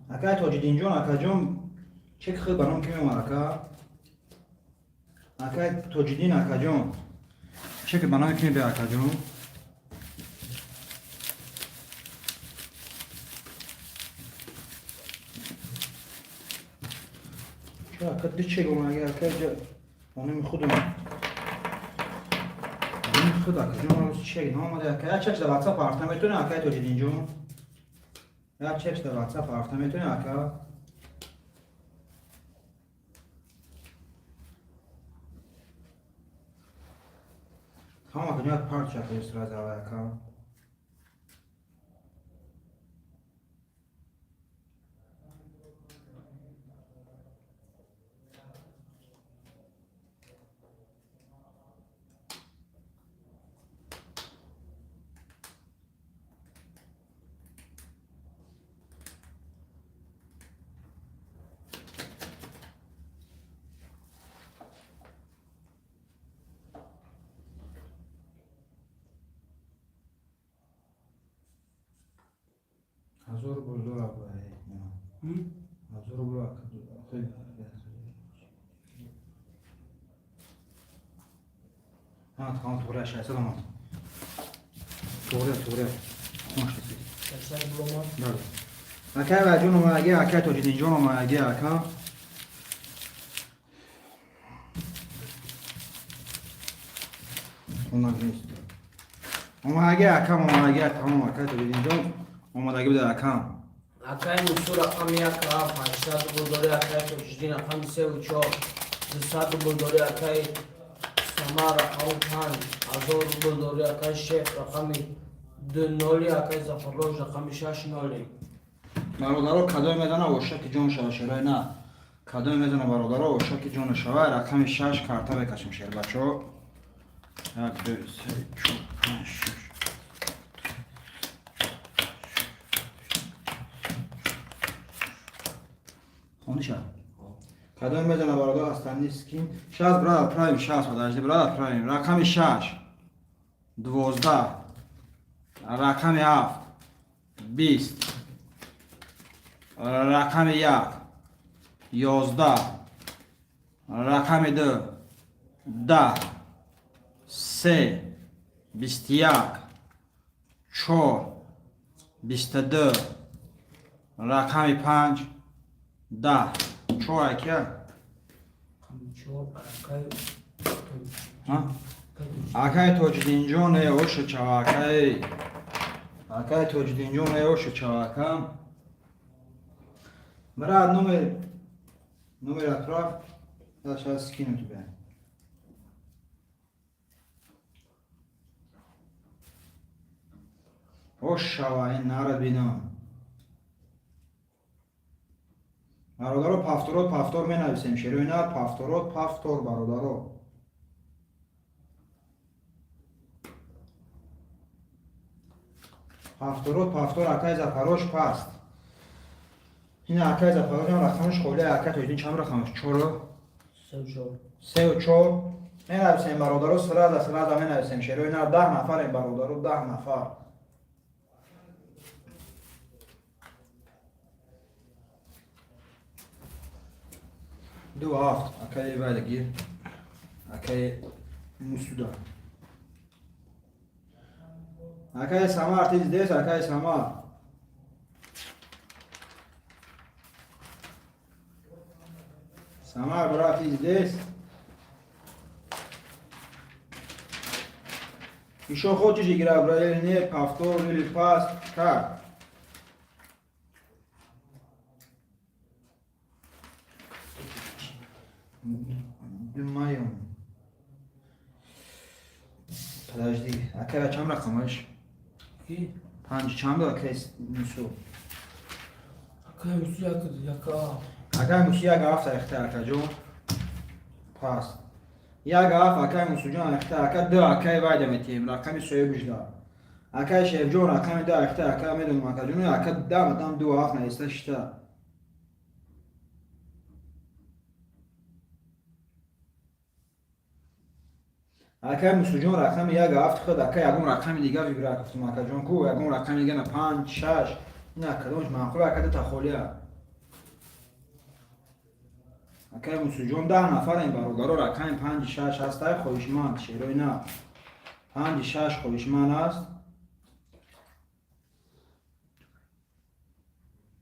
Акай Тоҷиддинҷон, акаҷон, чек худ ба ном ки меомад, ака? Акай Тоҷиддин, акаҷон, чек ба номи ки мебиёд, акаҷон? Ча, ака, ду чек омад, ака, ба номи худам. Ба номи худ, акаҷон, чек наомада, ака. Як чек дар WhatsApp рафта метавонӣ, акай Тоҷиддинҷон? Як чек дар WhatsApp рафта метавонӣ, ака? Тамом, акаҷон, як парча сразу, ака. 1000 рубл дора. 1000 рубл. Ҳа, тамом, туғри, 600 омад. Туғри, туғри. Хонш. 600 рубл омад? Бале. Акай Ваҷон омадаги, акай Тоҷиддинҷон омадаги, ака. Хонак нест. Омадаги, акам, омадаги, тамом, акай Тоҷиддинҷон омадагӣ буда, акам. Акай Мусу рақами як ҳафт 800 рубл дори, акай Тоҷиддин рақами севу чор 200 рубл дори, акай Самар рақами панҷ 1000 рубл дори, акай Шеф рақами ду ноли, акай Зафаррош рақами шаш ноли. Бародаро, кадоме медона, ошаки ҷон шава, шерои на. Кадоме медона, бародаро, ошаки ҷон шава, рақами шаш карта мекашем, шербачо. Як, ду, се, чор, панҷ, шаш. Хониша. Кадоме медона, бародар, остальные скин. Сейчас, брат, отправим, сейчас, подожди, брат, отправим. Рақами шаш. 12. Рақами ҳафт. 20. Рақами як. 11. Рақами ду. 10. Се. 21. Чор. 22. Рақами панҷ. 10. Чор акия? Чор акай. Акай Тоҷиддинҷон, э оша чава, акай. Акай Тоҷиддинҷон, э оша чава, ака. Брат, номер отправь. Я сейчас скину тебе. Ошава, ин нарад бинам. Бародаро, повторот, повтор менависем. Шерои нар, повторот, повтор, бародаро. Повторот, повтор, акай Зафарош паст. Ин акай Зафарош ҳам рақамаш холи, акай Тоҷиддин чанд рақамаш? Чор? Севу чор. Сеу чор. Менависем, бародаро, сразу, сразу менависем. Шерои нар, 10 нафарем, бародаро, 10 нафар. Ду ҳафт, акай вайлагир. Акай Мусуда. Акай Самар, ты здесь, акай Самар? Самар, брат, ты здесь? Еще хочешь играть, брат, или нет? Повтор или пас? Как? Думаю. Подожди. Ака чанд рақамаш? Ки? Панҷ чанд ака Мусу? Акай Мусу як яка. Акай Мусу як ҳафт ахта акаҷон. Пас. Як ҳафт акай Мусуҷон ахта ака ду акай вайда метиҳем рақами соҳибишда. Акай Шерҷон рақами ду ахта ака медонам акаҷон ака дам дам ду ҳафт наиста шита. Акай Мусуҷон рақами як ҳафт худ ака ягон рақами дигар вибра гуфтум акаҷон ку ягон рақами дига на панҷ шаш ина кадомш маъқул ака дута холия. Акай Мусуҷон 10 нафарем бародаро рақами панҷи шаш ҳастай хоҳишманд шерои на панҷи шаш хоҳишманд аст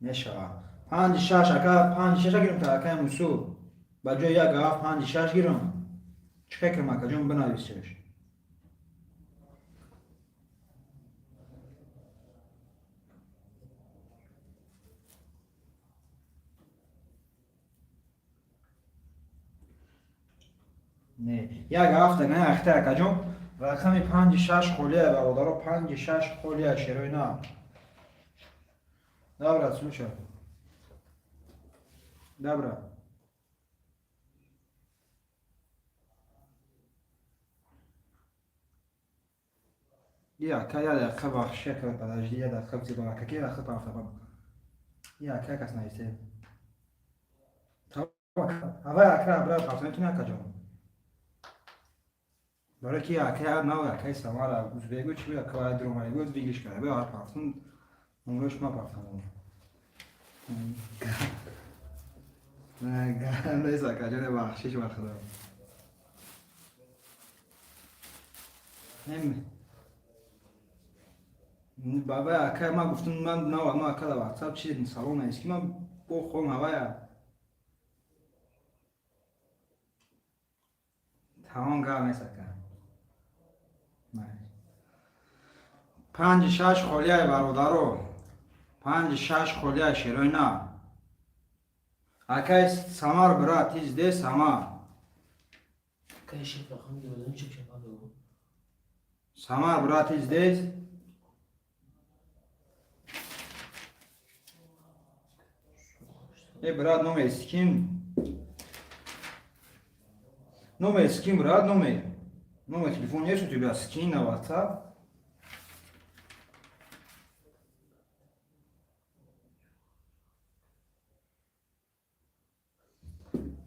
мешавад панҷи шаш ака панҷи шаша гирем та акай Мусу ба ҷои як ҳафт панҷи шаш гирам. Чӣ фикр акаҷон бинависеш. Не, як ҳафта не ахта акаҷон рақами панҷи шаш холия бародаро панҷи шаш холия шерои на. Добра, слушай. Добра. Я дақиқа бахши ака подожди, я дақиқа бзи ака ки дақиқа пафта. Я ака кас нависе. Авай ака брат пафта метуни акаҷон. Барои ки ака нав акаи Самара узбегу чи буд ака вай дурумаи буд виглиш карда бе пафтун умрош ма пафтам. Не, акаҷон бахшиш ба худо. Нем бабай ака ма гуфтум ман нав ма ака да WhatsApp чи салон аст ки ман бо хом ҳавая. Тамом гап нест ака. Панҷи шаш холияи бародаро. Панҷи шаш холияи шерои на. Акай Самар брат, ты здесь Самар? Акай шеф рақами додам чек шафа бегу. Самар брат, ты здесь? Э, брат, номер скин. Номер скин, брат, номер. Номер телефон есть у тебя? Скинь на WhatsApp.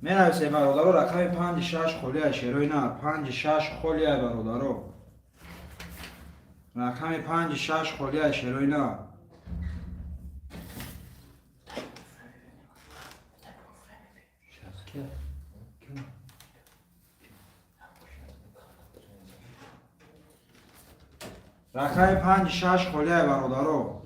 Менависе бародаро рақами панҷи шаш холия шерои на панҷи шаш холия бародаро. Рақами панҷи шаш холия шерои на. Рақами панҷи шаш холия бародаро.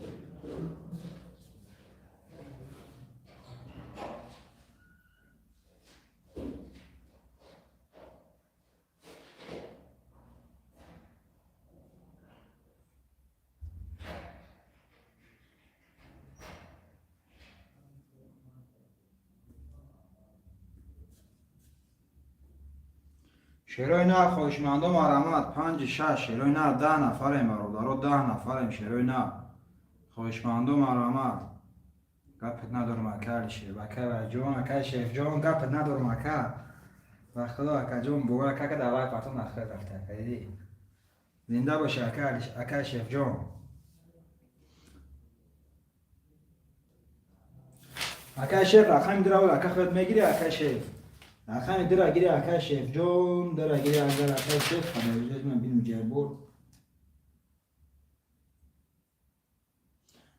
Шерои на хоҳишмандо марамат панҷи шаш шерои на 10 нафарем бародаро 10 нафарем шерои на хоҳишмандо марамат. Гапет надорам ака Алишер, ака Ваҷон, ака Шефҷон, гапет надорам ака. Ба худо акаҷон бовар ака ка давай партон ахир рафта ака диди. Зинда боши ака Алиш, ака Шефҷон. Ака Шеф рақами дира ака худ мегири ака Шеф. Рақами дира гири ака Шефҷон, дира гири агар ака Шеф, подожди, ман бинам ҷабор.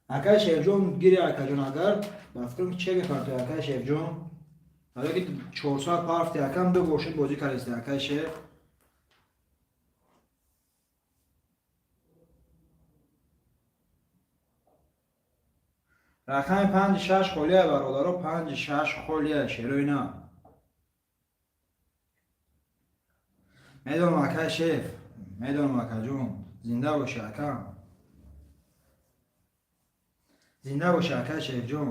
Ака Шефҷон гири акаҷон агар, ба фикрам ки че мепартои ака Шефҷон. Барои ки 400 парфти акам ду бошин бозӣ кардисти ака Шеф. Рақами панҷи шаш холия бародаро, панҷи шаш холия шерои на. Медонам ака Шеф, медонам акаҷон. Зинда бошӣ, ака. Зинда бошӣ, акай Шефҷон.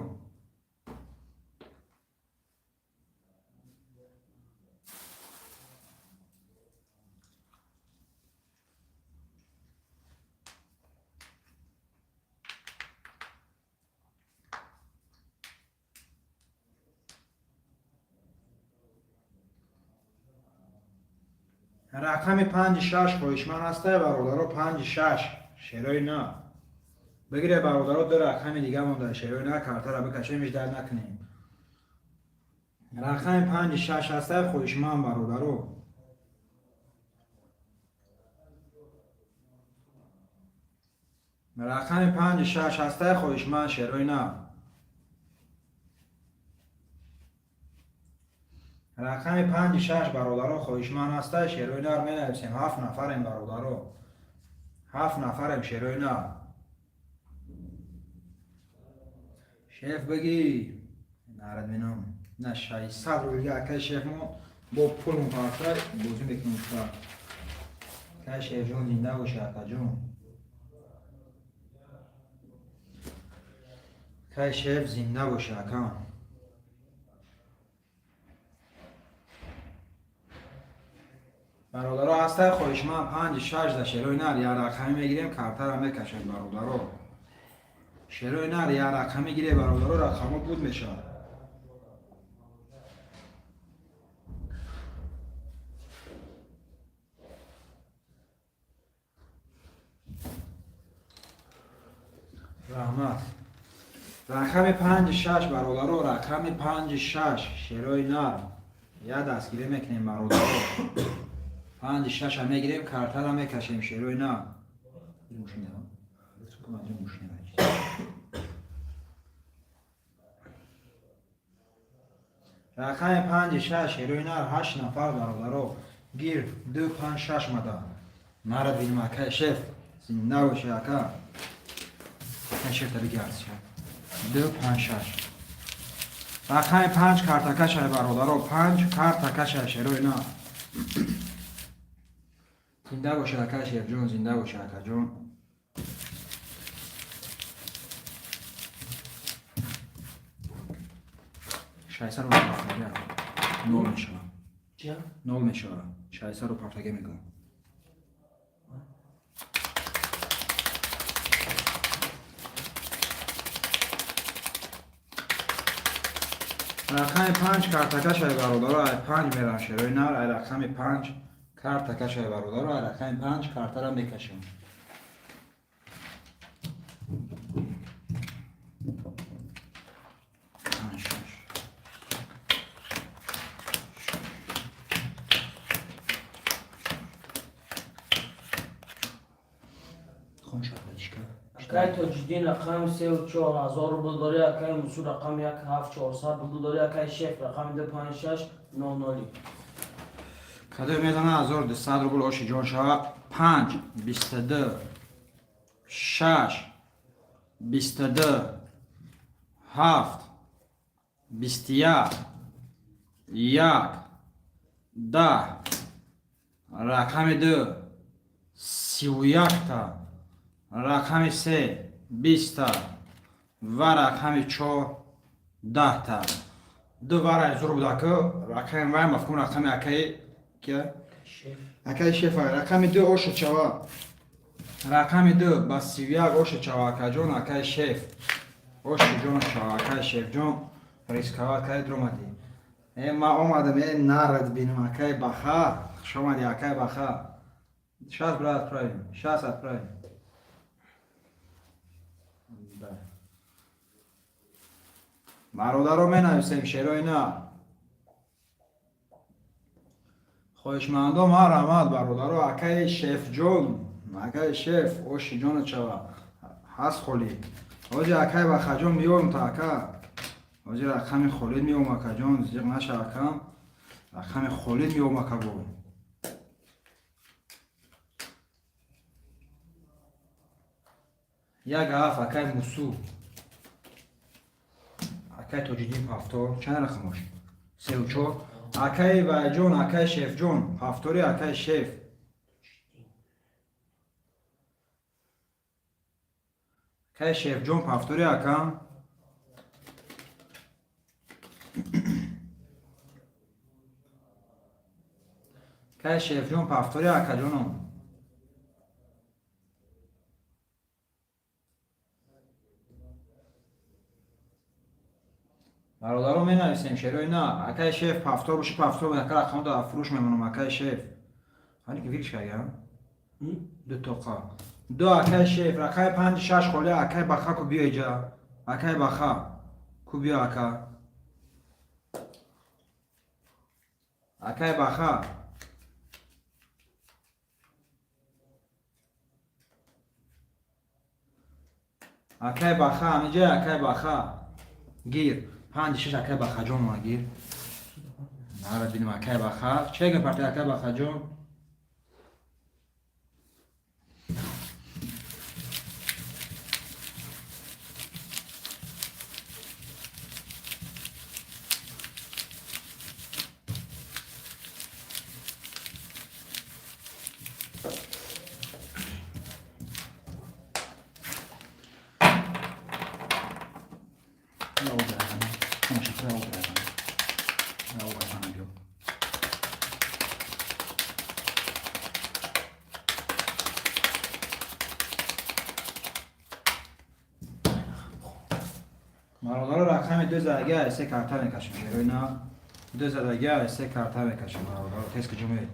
Рақами панҷи шаш хоҳишманд ҳастай, бародаро, панҷи шаш, шерои на. Бигире, бародаро, ду рақами дига монда, шерои на, картара бикашем, ждать накунем. Рақами панҷи шаш ҳастай хоҳишманд, бародаро. Рақами панҷи шаш ҳастай хоҳишманд, шерои на. Рақами панҷи шаш, бародаро, хоҳишманд ҳастай, шерои нар, менависем. Ҳафт нафарем, бародаро, ҳафт нафарем, шерои нар. Шеф, бигӣ нарад бинам на 600 рубл. Акай шеф, мо бо пул мупарта бозӣ мекунем. Акай Шефҷон, зинда бошӣ, акаҷон. Акай Шеф, зинда бошӣ, акам. Бародаро, ҳастай хоҳишманд панҷи шаш да шерои нар? Як рақамӣ мегирем, картара мекашем, бародаро. Шерои нар, як рақамӣ гире, бародаро, рақамҳо буд мешавад. Раҳмат. Рақами панҷи шаш, бародаро, рақами панҷи шаш, шерои нар, як дастгирӣ мекунем, бародаро. Панҷи шаша мегирем, картара мекашем, шерои нар. Мошина. Мошина. Рақами панҷи шаш, шерои нар, ҳашт нафар, бародаро. Гир, ду, панҷ, шаш мада. Нарад бинем, акай Шеф. Зинда бошӣ, ака. Акай Шеф, та биги арзиша. Ду, панҷ, шаш. Рақами панҷ картакашай, бародаро, панҷ картакашай, шерои нар. Зинда бошӣ, акай Шефҷон, зинда бошӣ, акаҷон. 600 партага нол мешавад. Чия? Нол мешавад. 600 партага мекунам. Рақами панҷ картакашай, бародаро, ай панҷ мерам, шерои нар, ай рақами панҷ картакашай, бародаро, ай рақами панҷ картара мекашем. Панҷ, шаш. Хон шаҳрадишка. Акай Тоҷиддин рақами 3 4 000 рубл дорӣ, акай Мусу рақами 1 7 400 рубл дорӣ, акай Шеф рақами 2 5 6 0 0. Кадо мезана 1200 рубл, оши ҷон шава. Панҷ, 22, шаш, 22, ҳафт, 21, як, 10, рақами ду, 31-та, рақами се, 20-та ва рақами чор, 10-та. Ду варай зур будаку, рақами вай мафҳум, рақами акаи кия? Шеф. Акаи Шефа, рақами ду оша чава. Рақами ду ба 31 оша чава, акаҷон, акаи Шеф. Оши ҷон чава, акаи Шефҷон, рисковать кай дромадӣ. Э, ма омадам, э, нарад бинам, акаи Баха. Хуш омадӣ, акаи Баха. Сейчас, брат, отправим. Сейчас отправим. Да. Бародаро, менависем, шерои на. Хоҳишмандо, марҳамат, бародаро, акаи Шефҷон, акаи Шеф, оши ҷону чава. Ҳаст холӣ. Ҳоҷи акаи Бахаҷон меём та ака. Ҳоҷи рақами холид меём, акаҷон, зиқ наша, акам. Рақами холид меём, ака бо. Як ҳафт, акаи Мусу. Акаи Тоҷиддин ҳафтор, чанд рақамош? Сеу чор. Акаи Вайҷон, акаи Шефҷон, ҳафтори акаи Шеф. Кай Шефҷон повтори акам. Кай Шефҷон повтори акаҷоном. Бародаро, менависем шерои на. Акай Шеф, повтор боши, повтор, ака рақамда фурӯш мемонам, акай Шеф. Ҳани ки вилш кагам? Ду тоқа. Ду акай Шеф, рақами панҷ шаш холи акай Баха ку биё иҷа. Акай Баха ку биё ака. Акай Баха. Акай Баха, ҳамиҷа акай Баха. Гир. Панҷ шаш акай Бахаҷон ма гир. Нара бинем акай Баха. Чега парти акай Бахаҷон? Бародаро, рақами ду задага се карта мекашем. Шероина ду задага се карта мекашем. Бародаро, тез ки ҷумъе.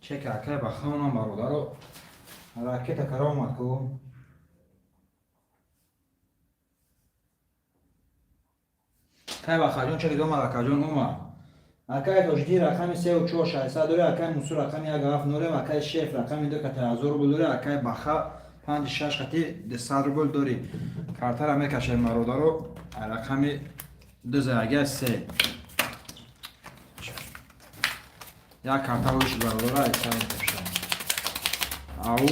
Чека акай бахонам бародаро. Ракета кара омад ку. Кай Бахаҷон чеки омад, акаҷон омад. Акай Тоҷиддин рақами сеу чор шашсад дорем, акай Мусу рақами як ҳафт нолем, акай Шеф рақами ду кати ҳазор рубл дорем, акай Баха панҷ шаш кати дусад рубл дорӣ. Картара мекашем бародаро, рақами ду зага се. Як карта ҳои шуд бародаро, айсар мекашам. Ау,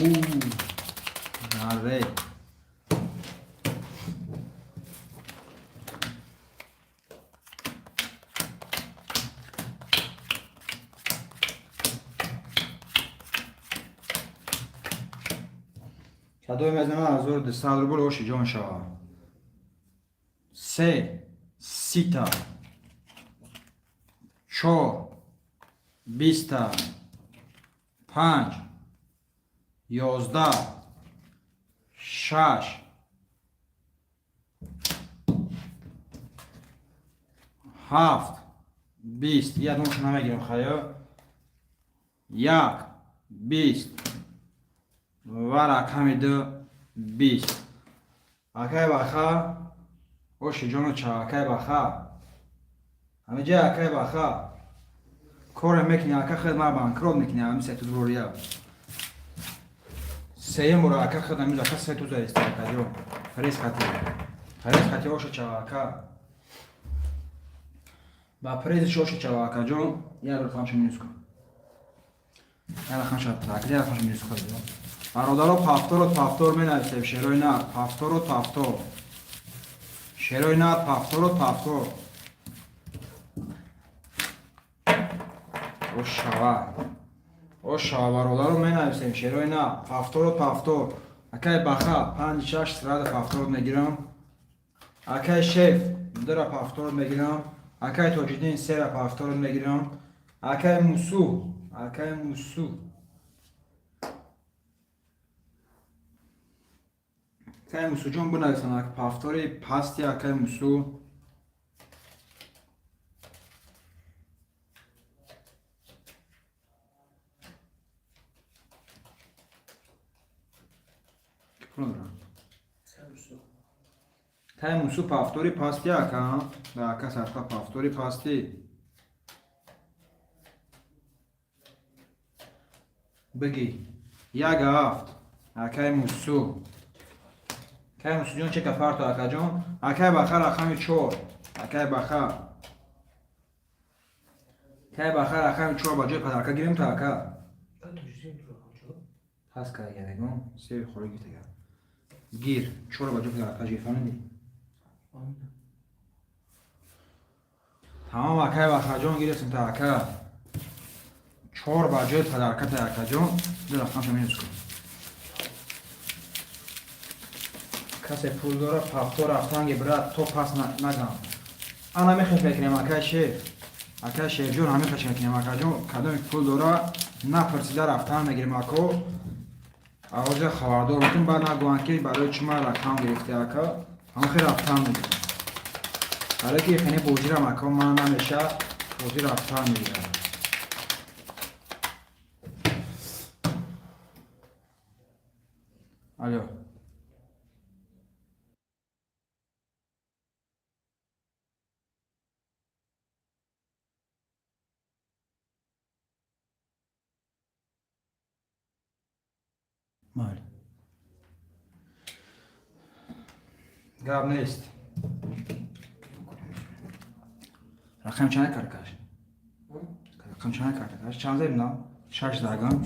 наре. Кадои мезанам 1200 рубл оши ҷон шава. Се сита чор биста панҷ 11 шаш ҳафт 20. Як номша намегирем хаё. Як 20 ва рақами ду 20. Акай Баха оши ҷону ча, акай Баха. Ҳамиҷа акай Баха. Коре мекунӣ ака худ мара банкрот мекунӣ ҳами се туз бурия. Сеюм бора ака худ ҳамиз ака се туза иста акаҷон. Фарез хати. Фарез хати оши ча ака. Ба презиш оши ча акаҷон, як рақамша минус кун. Як рақамша так, як рақамша минус кун. Бародаро, повторо повтор менависем шерои нар, повторо повтор. Шерои нар, повторо повтор. Ошава. Ошава бародаро менависем шерои нар, повторо повтор. Акай Баха панҷ шаш сразу повтор мегирам. Акай Шеф дура повтор мегирам. Акай Тоҷиддин сера повтор мегирам. Акай Мусу, акай Мусу. Акай Мусуҷон бинависам повтори пасти акай Мусу. Кай Мусу повтори пасти ака, да ака садқа повтори пасти. Бигӣ. Як ҳафт. Акай Мусу. Акай Мусуҷон чека фарто акаҷон. Акай Баха рақами чор. Акай Баха. Акай Баха рақами чор ба ҷои падарка гирем то ака. Пас кара ягон се холи гиртага. Гир, чор ба ҷои падарка гир, фаҳмидӣ? Тамом, акай Вахаҷон, гирифтем та ака. Чор ба ҷои подарката, акаҷон. Ду рақамша минус кун. Касе пул дора, пафто рафтанги, брат, то пас нагам. Ана мехеш мекунем, акай шеф. Акай шефҷон, ҳамин хеш мекунем, акаҷон. Кадоме пул дора, напурсида рафтан мегирем, ако. Авоза хабардор бутун, баъд нагӯянд, ки барои чӣ ман рақам гирифте, ака. Ҳамин хел рафтан мегирем. Барои ки хеле бозирам, ака, ман намеша, бозӣ рафтан мегирам. Алло. Майли. Гап нест. Рақам чанд каркаш? Рақам чанд каркаш? Чанд зеб на? Шаш дагам.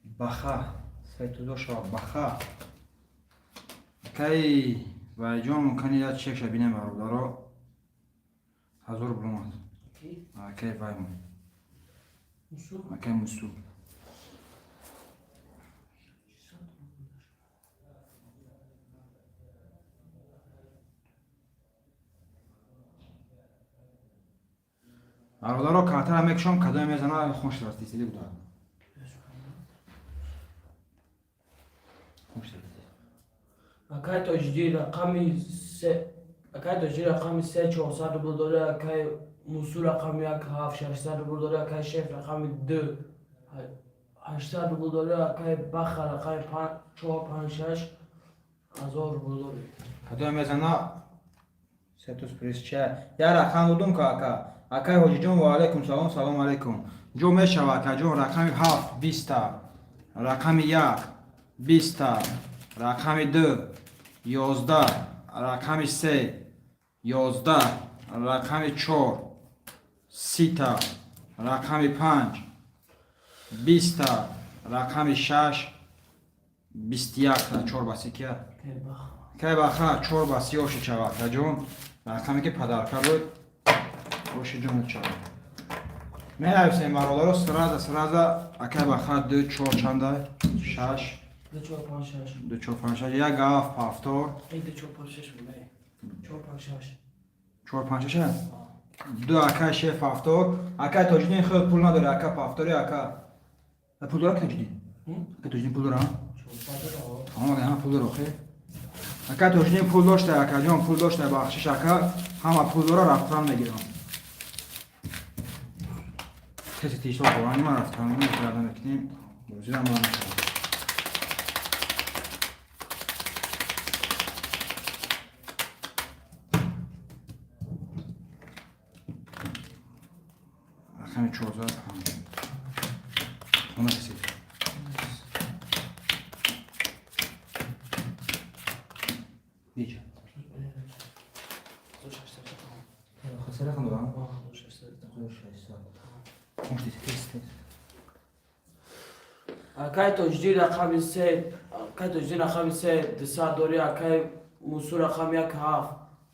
Баха. Сайтудо шава баха. Кай вайҷон, мумкин як чекша бинем, бародаро. 1000 рубл омад. Акай ваймон. Акай Мусу. Бародаро, картара мекушам, кадоме мезана, хун шудаст, дисиди буда. Хун шудаст. Акай Тоҷиддин рақами се, акай Тоҷиддин рақами се 400 рубл дора, акай Мусу рақами як ҳафт 600 рубл дора, акай Шеф рақами ду 800 рубл дора, акай Баха рақами чор панҷ шаш 1000 рубл дора. Кадоме мезана, сетус приз ча. Я рақам додум ка, ака. Акай Ҳоҷиҷон, ва алайкум салом, салом алайкум. Ҷо мешава, акаҷон, рақами ҳафт 20-та, рақами як 20-та, рақами ду 11, рақами се 11, рақами чор 30-та, рақами панҷ 20-та, рақами шаш 21-та, чор ба си кия? Кай баха, чор ба си оши чава, акаҷон. Рақаме ки подарка буд, оши ҷонат чава. Менависем, бародаро, сразу, сразу, акай баха, ду чор чанда? Шаш. Ду чор панҷ шаш. Ду чор панҷ шаш, як ҳафт пафтор. Эй, ду чор панҷ шаш, чор панҷ шаш. Чор панҷ шаш? Ду акай шеф пафтор. Акай Тоҷиддин худ пул надора, ака пафтори, ака. Пул дора Тоҷиддин? Ака Тоҷиддин пул дора? Тамом, ҳама пул дора, охе. Ака Тоҷиддин пул дошта, акаҷон пул дошта, бахшиш, ака, ҳама пул дора, рафтан мегирам. Касе тишо қурани ман рафтан мегирам, мекунем. Бозирам ман. Рақами 14 5. Хона касид. Биҷа. Хаса рақам дорам? Муштед, тез, тез. Акай Тоҷиддин рақами се, акай Тоҷиддин рақами се 200 дори, акай Мусу рақами як ҳафт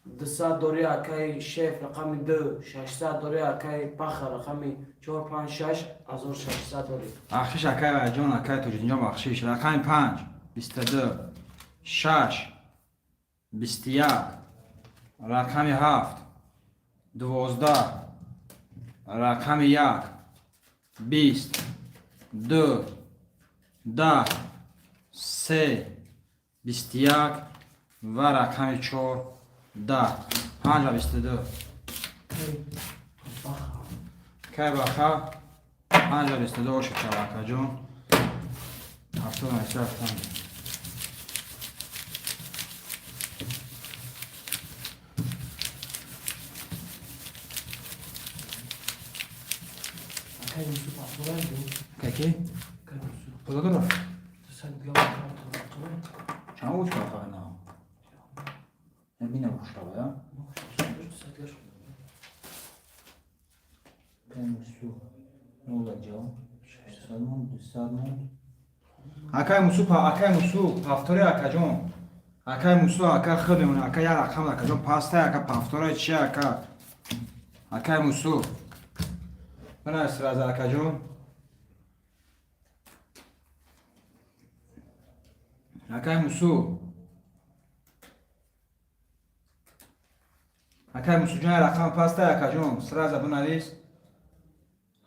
200 дори, акай Шеф рақами ду 600 дори, акай Баха рақами чор панҷ шаш 1600 дори. Бахшиш, акай Вайҷон, акай Тоҷиддинҷон, бахшиш. Рақами панҷ 22, шаш 21, рақами ҳафт 12, рақами як 20, ду 10, се 21 ва рақами чор 10. Панҷ ва 22. Кай баха, панҷ ва 22 оши чава, акаҷон. 70 нависта рафтан. Акай Мусу пафтора. Акай ки? Акай Мусу. Пул дора? 200 дига рақами. Чанд уч кара на? Бинам хушрава, я? 200 дига. Кай Мусу нола ҷо. 600 монд, 200 монд. Акай Мусу, акай Мусу, повтори, акаҷон. Акай Мусу, ака худ мемона, ака як рақам, акаҷон, пастай, ака, повторай чи, ака? Акай Мусу. Бинавис сразу, акаҷон. Акай Мусу. Акай Мусуҷон, як рақам пастай, акаҷон, сразу бинавис.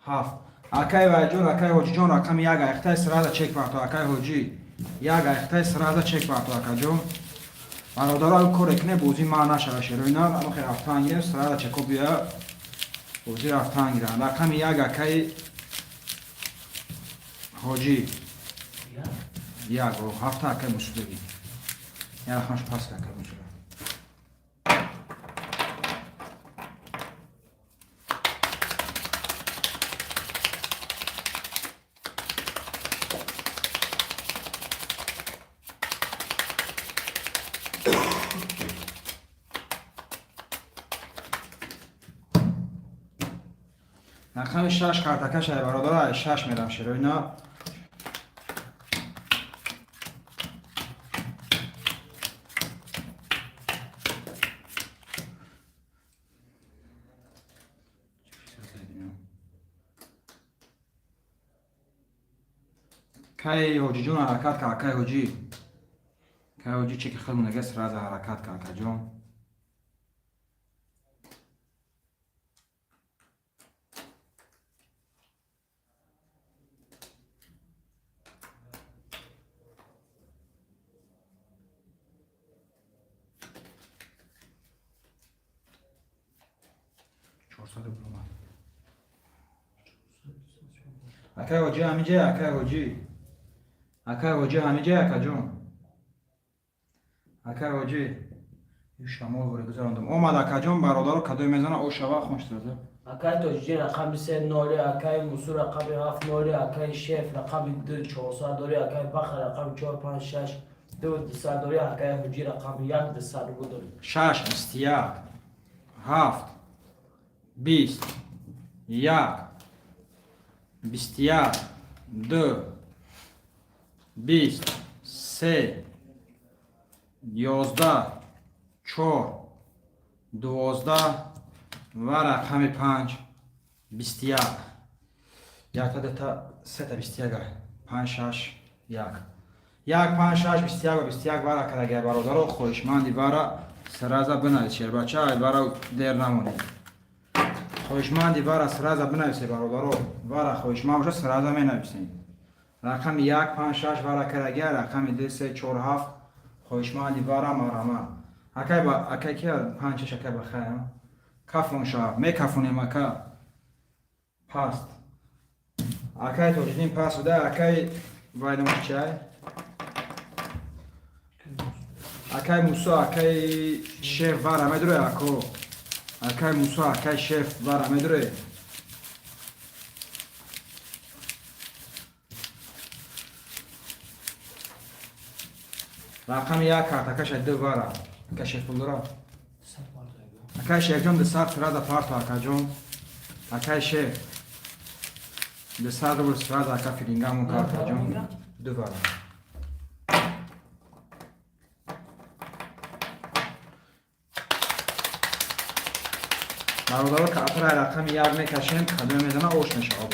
Ҳафт. Акай Вайҷон, акай Ҳоҷиҷон, рақами як айхтай сразу чек парто, акай Ҳоҷӣ. Як айхтай сразу чек парто, акаҷон. Бародаро, коре кне бозӣ ма нашава, шероина, амохе рафтан гирем, сразу чеко бия, бозӣ рафтан гирам. Рақами як, акай Ҳоҷӣ. Як, ҳафта, акай Мусу бигӣ. Як рақамаш пас, акай Мусу. Рақами шаш картакашай, бародаро, шаш мерам, шероина. Кай Ҳоҷиҷон ҳаракат кард, кай Ҳоҷӣ. Кай Ҳоҷӣ чеки худ монага, сразу ҳаракат кард, акаҷон. 400 рубл омад. Акай Ҳоҷӣ ҳамиҷа, акай Ҳоҷӣ. Акай Ҳоҷӣ ҳамиҷа, акаҷон. Акай Ҳоҷӣ. Шамол воре гузарондам. Омад, акаҷон, бародаро, кадое мезана, ошава хунш сразу. Акай Тоҷиддин рақами се ноли, акай Мусу рақами ҳафт ноли, акай Шеф рақами ду чорсад дори, акай Баха рақами чор панҷ шаш ду дусад дори, акай Ҳуҷӣ рақами як дусад рубл дори. Шаш, 21, ҳафт, 20, як, 21, ду, 20, се, 11, чор, 12 ва рақами панҷ, 21. Якта, дута, сета, 21, панҷ, шаш, як. Як, панҷ, шаш, 21 ва 21 вара кардагия, бародаро, хоҳишманди вара сразу бинавис, шербача, ай вара дер намонед. Хоҳишманди вара сразу бинависе, бародаро, вара хоҳишманд боша, сразу менависем. Рақами як, панҷ, шаш вара кардагия, рақами ду, се, чор, ҳафт, хоҳишманди вара марама. Акай ба акай ки панҷ, шаш, акай ба хай, кафон шав, мекафонем, ака. Паст. Акай Тоҷиддин паст буда, акай вайномаш чай? Акай Мусо, акай Шеф вара медуре, ако. Акай Мусо, акай Шеф вара медуре. Рақами як картакаша ду вара. Ака Шеф пул дора? Акай Шефҷон, 200 сразу парто, акаҷон. Акай Шеф. 200 рубл сразу, ака, филингамон картаҷон. Ду вара. Бародаро, картара рақами як мекашем, кадоме мезана, ош мешава.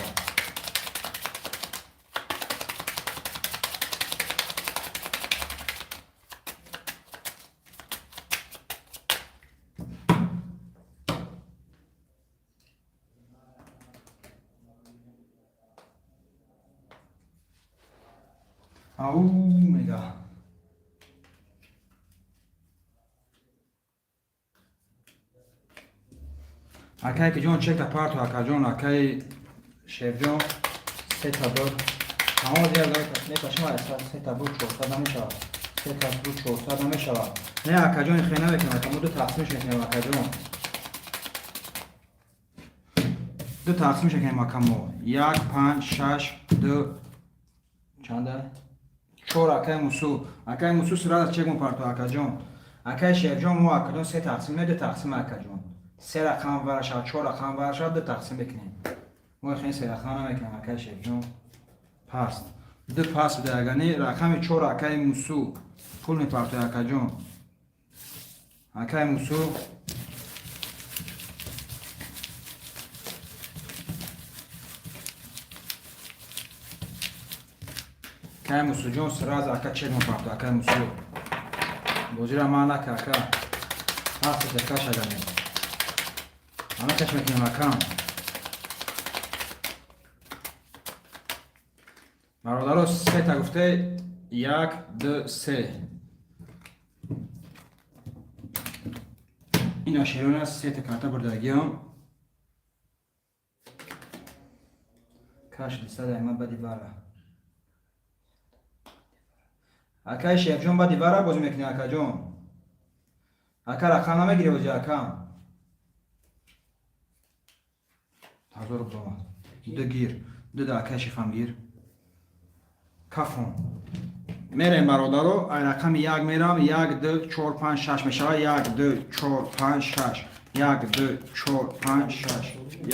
Ау, мега. Акай ки ҷон, чекта парто, акаҷон, акай Шефҷон, сета буд. Тамом дигар мекашем, сета буд, 400 намешавад. Сета буд, 400 намешавад. Не, акаҷон, хе намекунам, ака, мо ду тақсимш мекунем, акаҷон. Ду тақсимш мекунем, ака, мо. Як, панҷ, шаш, ду, чанда? Чор, акай Мусу. Акай Мусу, сразу чек мепарто, акаҷон. Акай Шефҷон, мо, акаҷон, се тақсим, не, ду тақсим, акаҷон. Се рақам вара шавад, чор рақам вара шавад, ду тақсим мекунем. Мо хеле се рақам намекунем, акай Шефҷон. Паст. Ду пас буда, агани рақами чор, акаи Мусу пул мепартои, акаҷон, акаи Мусу. Акаи Мусуҷон, сразу ака чек мепарто. Акаи Мусу, бозира ман нака, ака. Ҳасташ, акаш, агани анакаш мекунем, акам. Бародаро, сета гуфте: як, ду, се. Ина шерона сета карта бурдагиам. Каш 200 айма бади вара. Акаи Шефҷон, бади вара бозӣ мекунӣ, акаҷон? Ака, рақам намегирӣ бозӣ, акам? 1000 рубл омад. Ду гир, ду да акаи Шефам гир. Кафон мерем, бародаро. Ай рақами як мерам: як, ду, чор, панҷ, шаш мешавад. Як, ду, чор, панҷ, шаш. Як, ду, чор, панҷ, шаш.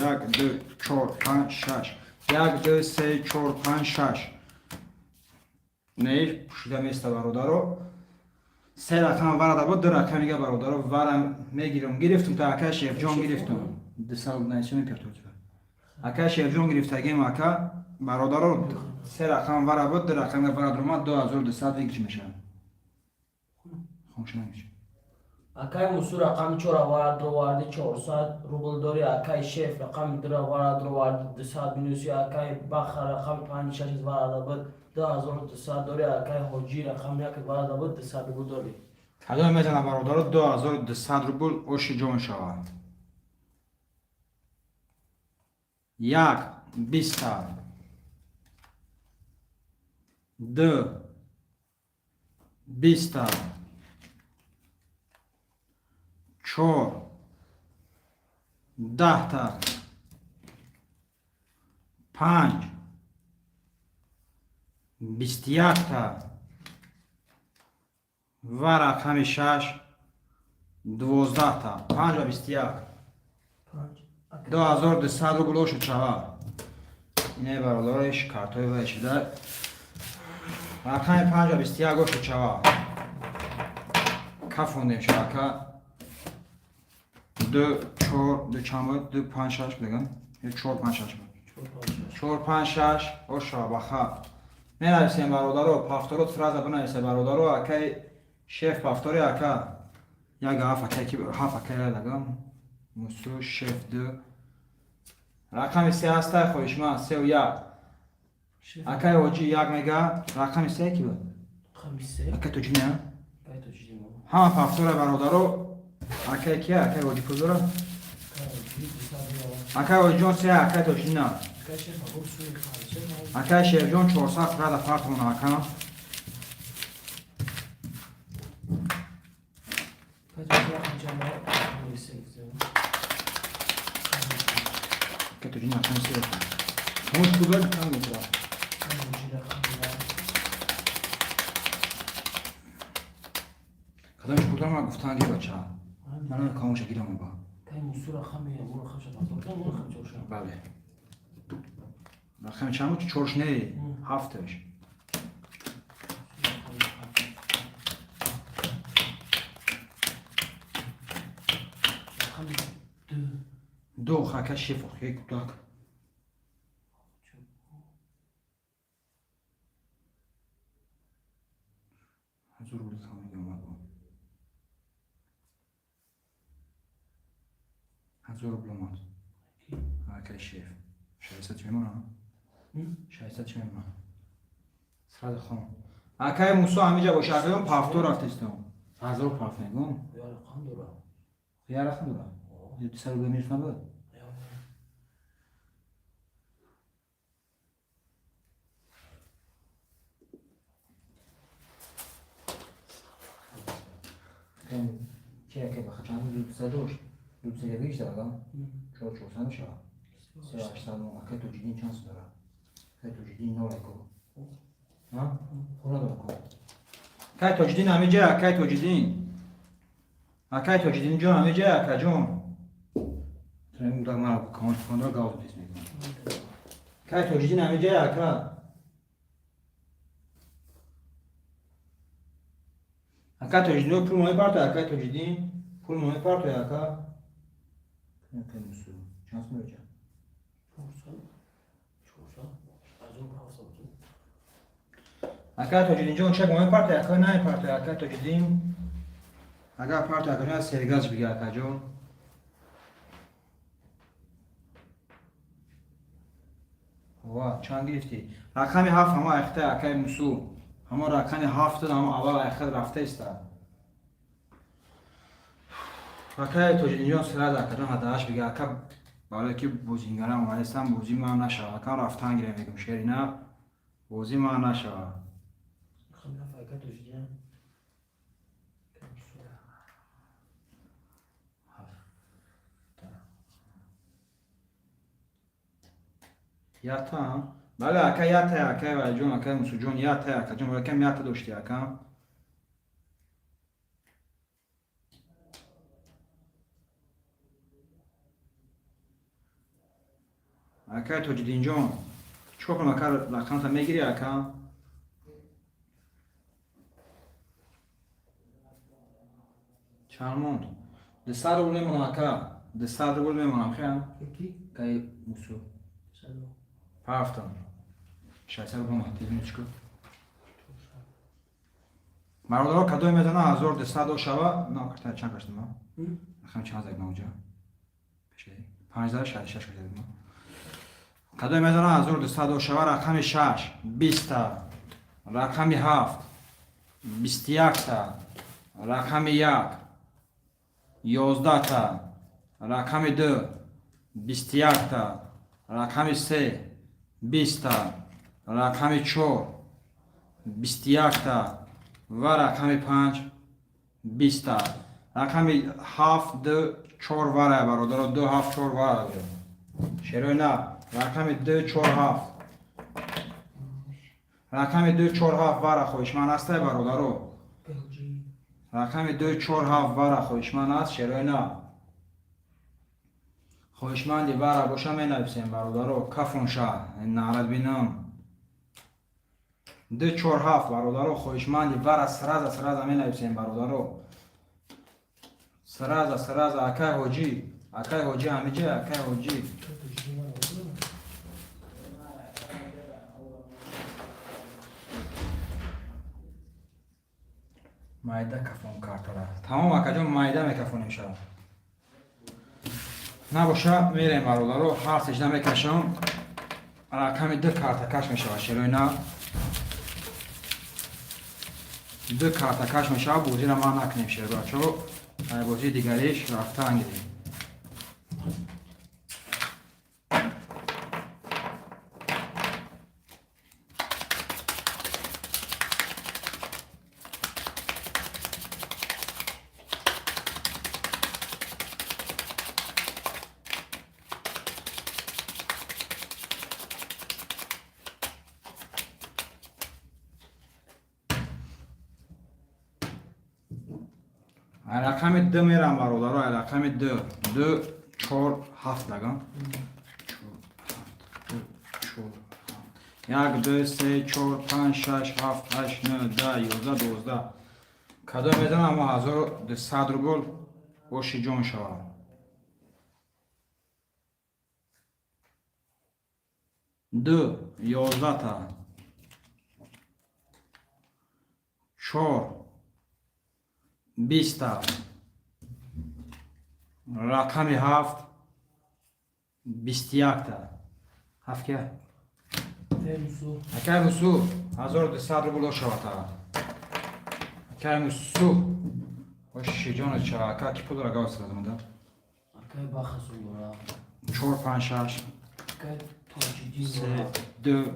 Як, ду, чор, панҷ, шаш. Як, ду, се, чор, панҷ, шаш. Не пӯшида места, бародаро. Се рақам варада буд, ду рақам дига, бародаро, вара мегирам. Гирифтум та акаи Шефҷон, гирифтум. 200 найсо мепертоҷ. Акаи Шефҷон, гирифтагим, ака. Бародаро, се рақам вара буд, ду рақам вара дуромад. 2200 выигрыш мешавад. Хомӯш намешавад. Акаи Мусу рақами чора вара дроварди, 400 рубл дори. Акаи Шеф рақами дура вара дроварди, 200 минуси. Акаи Баха рақами панҷ шаш варада буд, 2200 дори. Акаи Ҳоҷӣ рақами як варада буд, 200 рубл дори. Кадоме мезана, бародаро, 2200 рубл оши ҷо мешавад. Як биста, ду биста, чор даҳта, панҷ 21-та ва рақами шаш 12-та. Панҷ ва 21. 2200 рубл ошуд шавад. Ине, бародариш, картои вай шуда. Рақами панҷ ва 21 ошуд шавад. Кафондем шавака. Ду, чор, ду чанд буд? Ду, панҷ, шаш будаган ё чор, панҷ, шаш буд? Чор, панҷ, шаш ошава. Баха менависем, бародаро. Повторо сразу бинависе, бародаро. Акай Шеф, повтори, ака. Як ҳаф акай ки ҳаф акай лагам. Мусу, Шеф, ду. Рақами се ҳастай, хоҳишманд, сеу як. Акай Ҳоҷӣ як мега. Рақами се ки буд? Акай Тоҷини. Ҳама повтора, бародаро. Акай кия? Акай Ҳоҷӣ пул дора. Акай Ҳоҷиҷон се, акай Тоҷидина. Акай Шерҷон 400 рада партона, ака. Акай Тоҷидин рақами се. Ҳамон пул дора, чанд метра? Кадомш пул дора, ман гуфтан ги, бача. Ман камоша гирам ба. Бале. Рақами чанд буд? Чорш не, ҳафташ. Ду, хака шеф охи кудак. 1000 рубли камига омад бо. 1000 рубл омад. Акай шеф. 600 чӣ мемонад? 600 чӣ мемонад? Сразу хон. Акай Мусо ҳамиҷа боша, акаён повтор рафтестам. 1000 паф мегум. Я рақам дора. 200 рубл минус набуд? Чи акай баха чанд буд? 200 дошт. 200 як гирифта, ага? Чор 400 мешавад. Се 800. Акай Тоҷидин чанд сум дорад? Акай Тоҷидин нол эко. Ҳа? Пул надорад ко. Акай Тоҷидин ҳамиҷа, акай Тоҷидин. Акай Тоҷидин ҷон ҳамиҷа, акаҷон. Мара кондро гав дис мекунам. Акай Тоҷидин ҳамиҷа, ака. Ака Тоҷиддин пул мепартояд, ака Тоҷиддин пул мепартояд, ака. Ака Мусу. Чанд сум мебача? 400. 400. 1700. Ака Тоҷиддинҷон чек мепартояд, ака намепартояд, ака Тоҷиддин. Агар партояд, акаҷон аз сергаз бига, акаҷон. Ва, чанд гирифтӣ? Рақами 7 ҳама айхта, акаи Мусу. Ҳама рақами 7 ҳама аввал айхта рафта иста. Акаи Тоҷиддинҷон сразу акаҷон ҳадааш бига, ака барое ки бозингарам омадастам, бозӣ ман нашава. Ака рафтан гирем мегум шерина. Бозӣ ман нашава. Рақами 7 ака Тоҷиддин. Ята? Бале, ака ята, акаи Валиҷон, акаи Мусуҷон, ята, акаҷон, балкам ята дошти, ака. Акаи Тоҷиддинҷон, чикор кунам, ака, рақамта мегирӣ, ака? Чанд монд? 200 рубл мемонам, ака. 200 рубл мемонам, хея? Яки? Акаи Мусу. Салом. Ҳафтам. 600 рубл мон, тизмичку. Бародаро, кадоме мезана 1200 шава, на карта чанд каштам? Рақам чанд зад мавҷа? Пешкади. 566 каштам. Кадоме мезана 1200 шава, рақами 6, 20 та, рақами 7, 21 та, рақами 1, 11 та, рақами 2, 21 та, рақами 3, 20 та, рақами 4, 21 та ва рақами 5, 20 та. Рақами 7, 2, 4 вара, бародаро, 2, 7, 4 вара. Шерои на, рақами 2, 4, 7. Рақами 2, 4, 7 вара хоҳишманд ҳастай, бародаро. Ҳоҷӣ. Рақами 2, 4, 7 вара хоҳишманд аст, шерои на. Хоҳишманди вара боша менависем, бародаро, кафонша, нарад бинам. 2, 4, 7, бародаро, хоҳишманди вара сразу сразу менависем, бародаро. Сразу сразу, акай ҳоҷӣ, акай ҳоҷӣ ҳамиҷа, акай ҳоҷӣ. Тоҷиддин ман овардам. Майда кафон картара. Тамом, акаҷон, майда мекафонем шава. Набоша мерем, бародаро, ҳар сежда мекашам. Рақами 2 картакаш мешава, шерои на. 2 картакаш мешава, бозиро ман накунем, шербачо. Ай бозии дигариш рафтан гирем. Ай рақами 2 мерам, бародаро, ай рақами 2. 2, 4, 7 дагам. 4, 7, 2, 4, 7. 1, 2, 3, 4, 5, 6, 7, 8, 9, 10, 11, 12. Кадом мезанам, ама 1200 рубл оши ҷон шавад. 2, 11 та. 4, 20 та. Рақами 7, 21 та. 7 кия? Акай Мусу. Акай Мусу, 1200 рубл ошавад. Акай Мусу. Оши ҷонат шава, ака ки пулро гавс размада. Акай Бахасун дора. 4, 5, 6, Акай Тоҷиддин 3, дора. 2,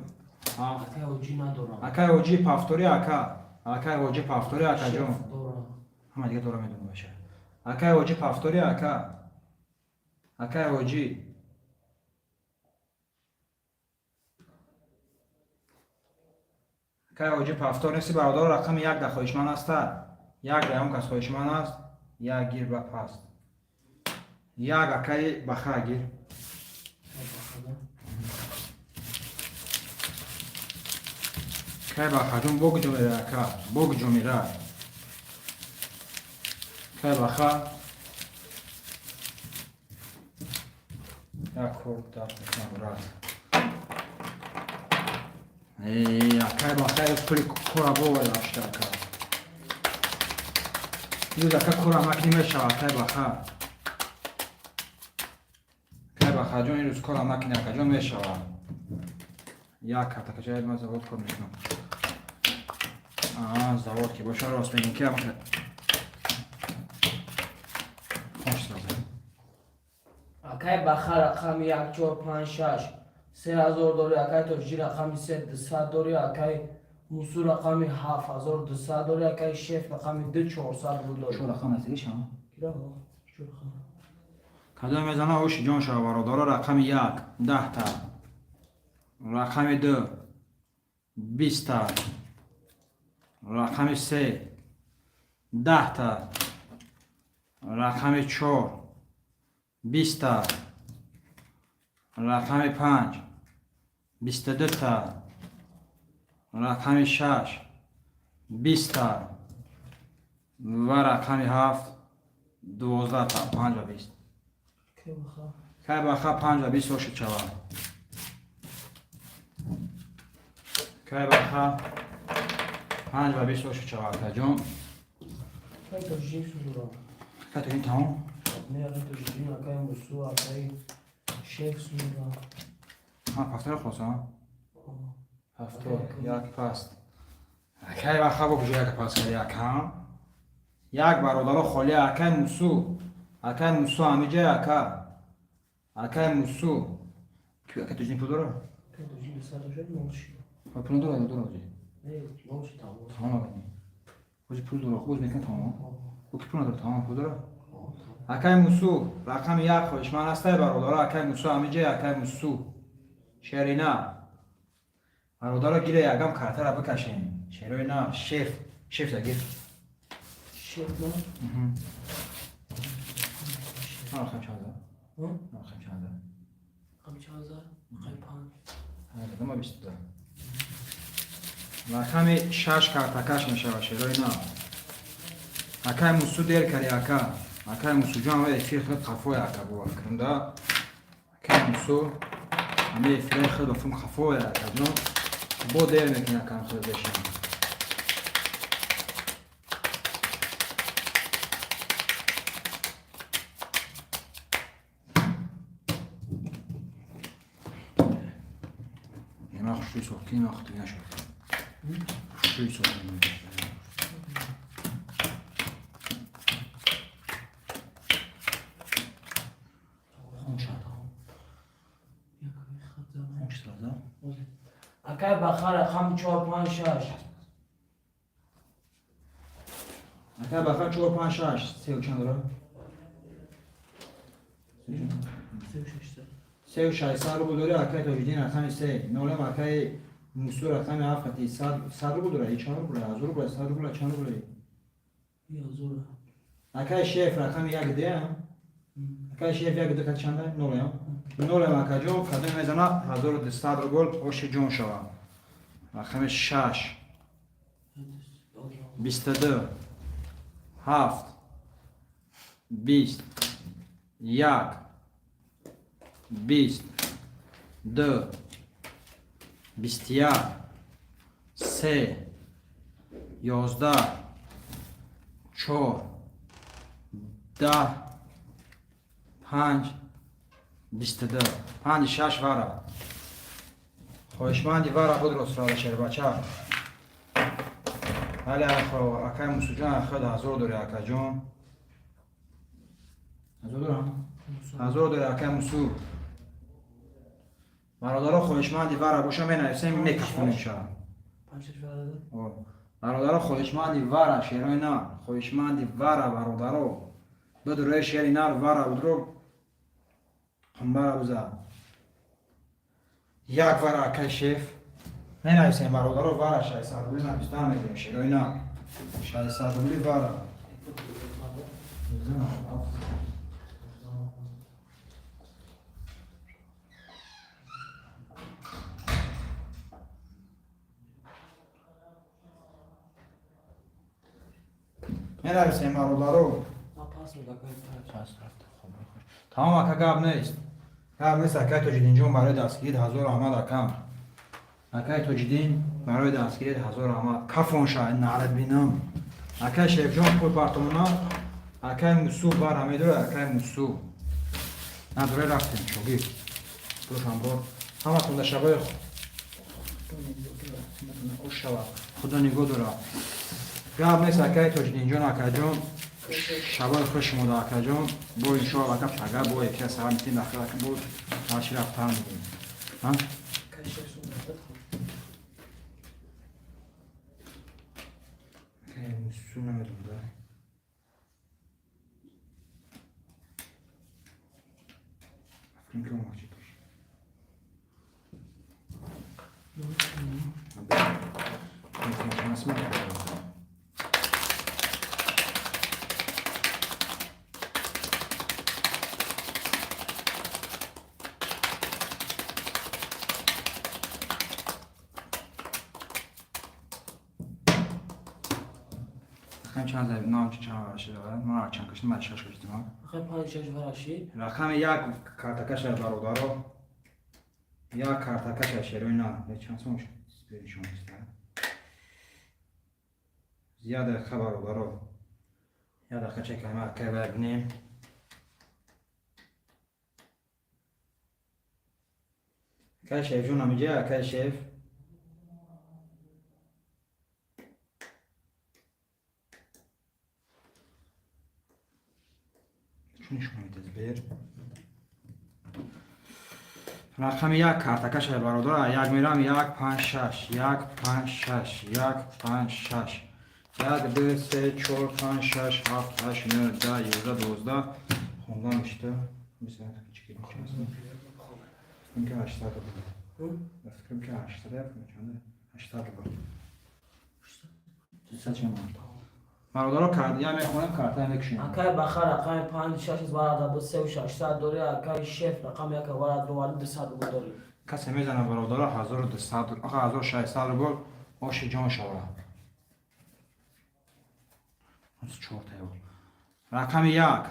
7. Акай Ҳоҷӣ надорам. Акай ҳоҷӣ пафтори, ака. Акай ҳоҷӣ пафтори, ака ҷон. Шеф дора. Ҳама дига дора медонам баша. Акай ҳоҷӣ пафтори, ака. Акай ҳоҷӣ. Акай ҳоҷӣ пафтор нести, бародаро, рақами 1 да хоҳишманд аста. 1 да он кас хоҳишманд аст. 1 гир ба паст. 1 акаи баха гир. Бахада. Акаи бахаҷон бо куҷо мера, ака? Бо куҷо мера? Кай баха як кор дафт мекунам брат. Акай баха пули кора бовай бахшида ака. Юз ака кора макни мешава акай баха. Акай бахаҷон ирӯз кора макни акаҷон мешава. Як картакача ман завод кор мекунам. Аа, завод ки боша рост мегим ки амака. Хош сразу. Акай Баха рақами 1 4 5 6 3000 дори, акай Тоҷи рақами 3 200 дори, акай Мусу рақами 7200 дори, акай Шеф рақами 2 400 рубл дори. Чор рақам аст ишам. Кира чор рақам. Кадом мезана оши ҷон шава бародаро рақами 1 10 та. Рақами 2 20 та. Рақами 3 10 та. Рақами 4 20 та. Рақами 5 22 та. Рақами 6 20 та. Ва рақами 7 12 та. 5 ва 20. Акай Баха. Кай баха 5 ва 20 оши чава. Кай баха 5 ва 20 оши чава акаҷон. Акай Тоҷи сузура. Кай то ин тамом? Не, акай Тоҷи, акай Мусу, акай Шеф сузура. Ҳа, пафтара хулоса? Ҳафтод, як паст. Акай баха бо куҷо як паст кард якам? Як бародаро холи акай Мусу. Акай Мусу ҳамиҷа ака. Акай Мусу. Ки акай Тоҷи пул дора? Акай Тоҷи 200 дошад, нол ши. Ҳа, пул дора, дора оҷи. Не, нол ши тамом. Тамом акай. Оҷи пул дора, оз мекунад тамом. Ӯ ки пул надора, тамом пул дора? Акай Мусу, рақами як хоҳишманд ҳастай бародаро, акай Мусу ҳамиҷа акай Мусу. Шерина. Бародаро гире ягам картара бикашем. Шерои на, шеф, шеф да гир. Шеф на? Рақам чанд? Рақам чанд? Рақами чанд? Рақами 5. Ҳа, дама 22. Рақами 6 картакаш мешава шерои на. Акай Мусу дер кари ака. Акай Мусуҷон ва эфир худ қафоя ака бовар кунам да. Акай Мусу ҳами эфирои худ ба фум қафоя ака ҷон. Бо дер мекунӣ акам худ бешам. Нема хушрӯи сохтӣ, нема хутӣ нашуд. Хушрӯи сохтӣ. Акай Баха рақами 4 5 6. Акай Баха 4 5 6. Се чанд дора? 3 600 рубл дори акай Тоҷиддин рақами 3. Нолем акай Мусу рақами 7 хати 100 рубл дора, чанд рубл? 1000 рубл, 100 рубл, чанд рубл? 1000. Акай Шеф рақами 1 д. Акай Шеф 1 д кат чанда? Нолем. Нолем акаҷон кадом мезана 1200 рубл оши ҷон шава. Рақами 6 22 7 20 1 20 2 21 3 11 4 10 5 22 5 6 вара. Хоҳишманди вара худро сурада шербача. Ҳале акай Мусуҷон худ 1000 дори акаҷон. 1000 дорам? 1000 дори акай Мусу. Бародаро хоҳишманди вара боша менависем мекафонем ша. Бародаро хоҳишманди вара шерои нар, хоҳишманди вара бародаро. Бидурои шери нар вара будро қумбара буза. Як вара акай шеф. Менависем бародаро вара 600 рубли нависта мегирем шерои нар. 600 рубли вара. Менависем бародаро. Тамом ака, гап нест. Гап нест, акай Тоҷиддинҷон, барои дастгирит ҳазор раҳмат, акам. Акай Тоҷиддин, барои дастгирит ҳазор раҳмат. Кафон ша, нарад бинам. Акай Шефҷон пул партомона, акай Мусу бар ҳамедора, акай Мусу. Надоре рафтем, шогирд. Пулшам бор. Ҳаматон дар шабои хуш шавад. Худо нигоҳ дорад. Гап нест, акай Тоҷиддинҷон, акаҷон. Шабои хуш шумода, акаҷон. Бо иншоалло, ака, пага бо эфира сара митем, дахила бо ҳарчи рафтан мегӯем. Ҳа? Акай Шеф сум. Акай Мусу намедонам да. Фикрам ки омад чӣ пеш. Рақами чанд зад? Нам чанд вараши дорад? Ман чанд кашидам, ман шаш кашидам. Акай панҷ шаш вараши. Рақами як картакаша, бародаро. Як картакаша шерои на. Чанд сом шуд? Нишон нест. Як дақиқа, бародаро. Як дақиқа чекаем, акай вая бинем. Акай Шефҷон ҳамиҷа, акай Шеф. Чун нишон медиҳад Сбер? Рақами як картакаша, бародаро, як мерам, як, панҷ, шаш, як, панҷ, шаш, як, панҷ, шаш. Як, ду, се, чор, панҷ, шаш, ҳафт, ҳашт, нӯ, 10, 11, 12. Хондан мешита. Фикрам ки 800 рубл. Фикрам ки 800 чанда? 800 рубл. Дусад чанд? Бародаро, карт я мехонем, карта мекушем. Акай Бахар рақами панҷ шаш варада бо сеу шашсад дори. Акай Шеф рақами як варад роварди 200 рубл дори. Касе мезана, бародаро, 1200, аха, 1600 рубл, оши ҷон шава. Чорта. Рақами як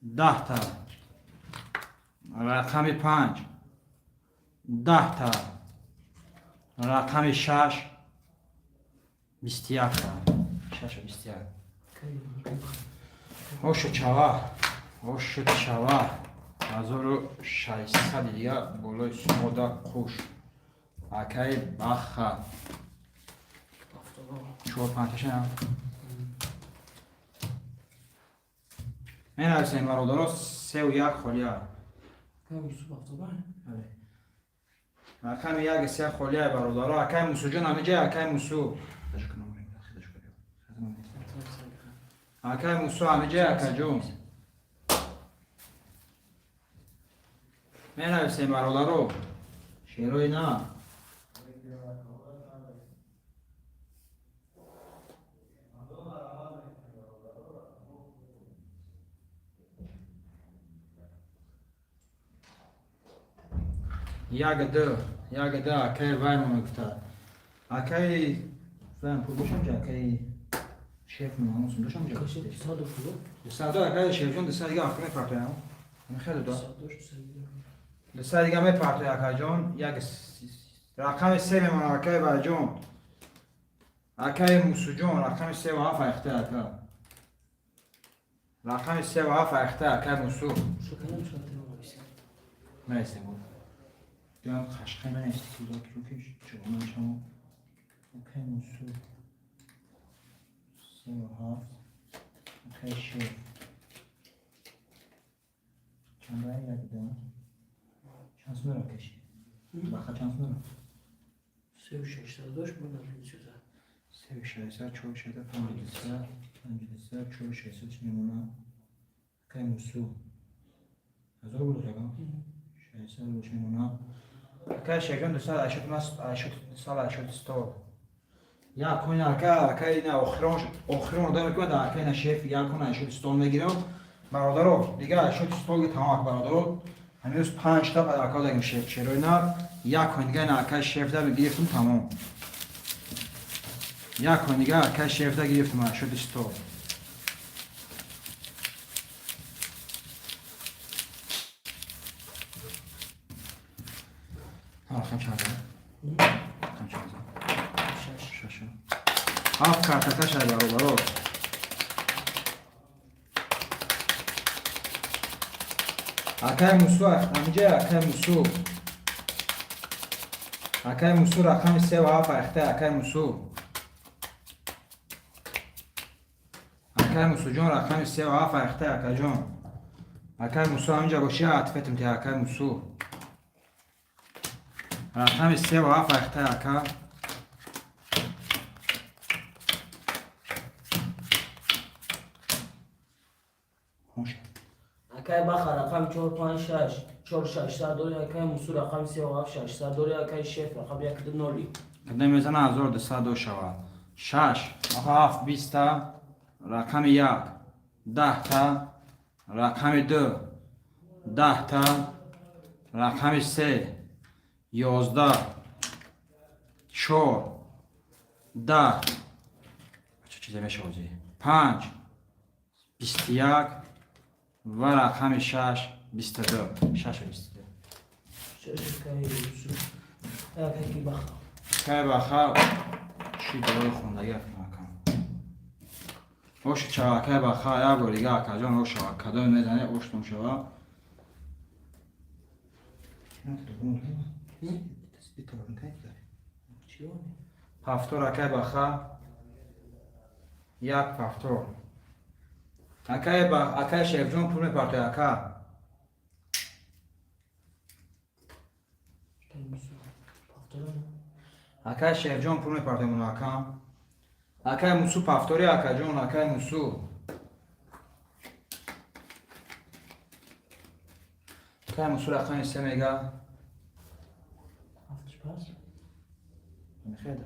10та, рақами панҷ 10та, рақами шаш 21та, шашу 21. Ошу чава, ошу чава, 1600 дига болои сумода қуш. Акаи Баха. Чор панҷташа менависем, бародаро, сеу як холия. Рақами як се холия, бародаро. Акаи Мусуҷон ҳамиҷа, акаи Мусу. Акаи Мусу ҳамиҷа, акаҷон. Менависем, бародаро. Шерои на. Як ду, як ду, акаи вай мегуфта. Акаи вай пул бошам ҷа, акаи шеф мемонусум дошам ҷа. 200 акаи Шефҷон, 200 дига афкар мепартоям. Хеле да. 200 дига мепартоя, акаҷон. Як рақами се мемонад, акаи вайҷон. Акаи Мусуҷон, рақами севу ҳафт айхта, ака. Рақами севу ҳафт айхта, акаи Мусу. Менависем. Ҷон қашқай менависти ки ки чугуна шумо. Акаи Мусу. Севу ҳафт. Акаи Шеф. Чанд рай як ду? Чанд сум дорад каши? Баха чанд сум дорад? Сеу шашсад дошт, ман 300. Севу шашсад, чор шашсад, панҷ 200, панҷ 200, чор шашсад чӣ мемонад? Акаи Мусу. 1000 рубл дошт, ака? 600 рубл чӣ мемонад? Акаи Шефҷон 280 мас, 280 стол. Як кун ака, ака ина охирон охирон одам мекунад, ака ина шеф як кун 80 стол мегирам. Бародаро, дига 80 стол ки тамом, бародаро. Ҳамин панҷ та ака дагим шеф шерои на, як кун дига ина ака шеф да гирифтум, тамом. Як кун дига ака шеф да гирифтум 80 стол. Ҳафт картакашай, бародаро. Акай Мусу амиҷа, акай Мусу. Акай Мусу, рақами севу ҳафт айхта, акай Мусу. Акай Мусуҷон, рақами севу ҳафт айхта, акаҷон. Акай Мусу, ҳаминҷа боши, ответим те, акай Мусу. Рақами севу ҳафт айхта, ака. Акай Баха, рақами чор панҷ шаш чор шашсад дори, акай Мусу, рақами севу ҳафт шашсад дори, акай Шеф, рақами як ду ноли. Кадом мезана, 1200 шавад. Шаш, ҳафт, биста, рақами як, даҳта, рақами ду, даҳта, рақами се, 11, чор, 10, чӣ чизе мешавад, панҷ, 21 ва рақами шаш, 22. Шашу 22. Шаш, акай Мусу. Акай ки Баха. Кай Баха, чӣ дуои хондагӣ акам. Оши чава, акай Баха, як бор дига, акаҷон, ошава. Кадоме мезане, оштон шава. Чиё? Повтор, акай Баха. Як повтор. Акай Шефҷон, пул мепартои, ака. Акай Мусу. Повтора. Акай Шефҷон, пул мепартои муно, акам. Акай Мусу, повтори, акаҷон, акай Мусу. Акай Мусу рақами се мега. Ҳафтш пас. Мехеда.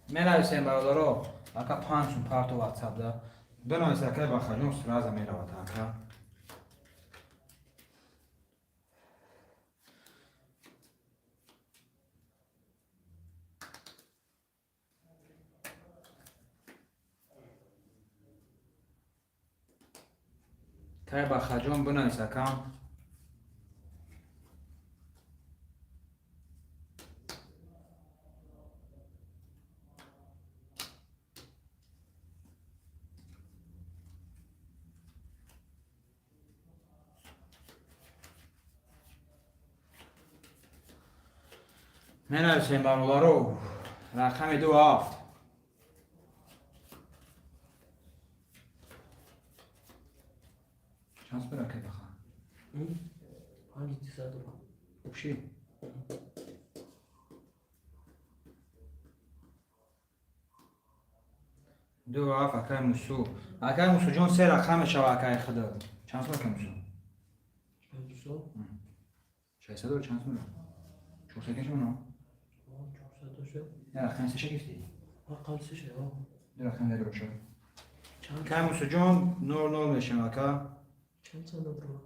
Менависем, бародаро, ака, панҷ сум парто ватсап да. Бинавис, акай Бахаҷон, сразу меравад, ака. Кай Бахаҷон, бинавис, акам. Менависем, бародаро, рақами ду ҳафт. Чанд сум, акай Баха? Панҷ дусад дора. Чӣ? Ду ҳафт, акай Мусу. Акай Мусуҷон, се рақам мешава, акай худо. Чанд сум, акай Мусу? Акай Мусу. 600 дора, чанд сум? 400 кашмо? 400 доша. Я рақами сеша гифтӣ? Рақами сеша, о. Ду рақами дари боша. Чанд? Акай Мусуҷон, нол нол мешем, ака. Чанд сад дора?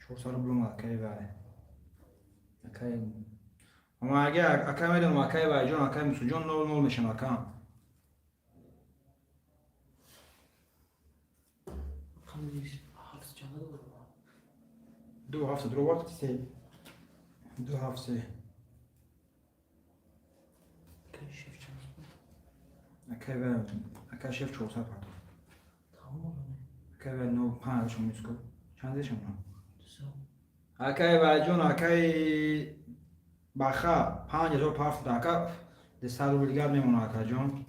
400 рублум, акай вай. Акай Ама аге ака медонам, акай Вайҷон, акай Мусуҷон, нол нол мешем, ака. Рақами ҳафт чанд дора? Ду ҳафт дро вақти се. Ду ҳафт се. Акай Шеф чанд сум? Акай вай, акай Шеф 400 партов. Тамом. Акай вай нол панҷ шум миско. Чанд дешам? 200. Акай Вайҷон, акай Баха, 5000 партов, ака. 200 рубл дигар мемона, акаҷон.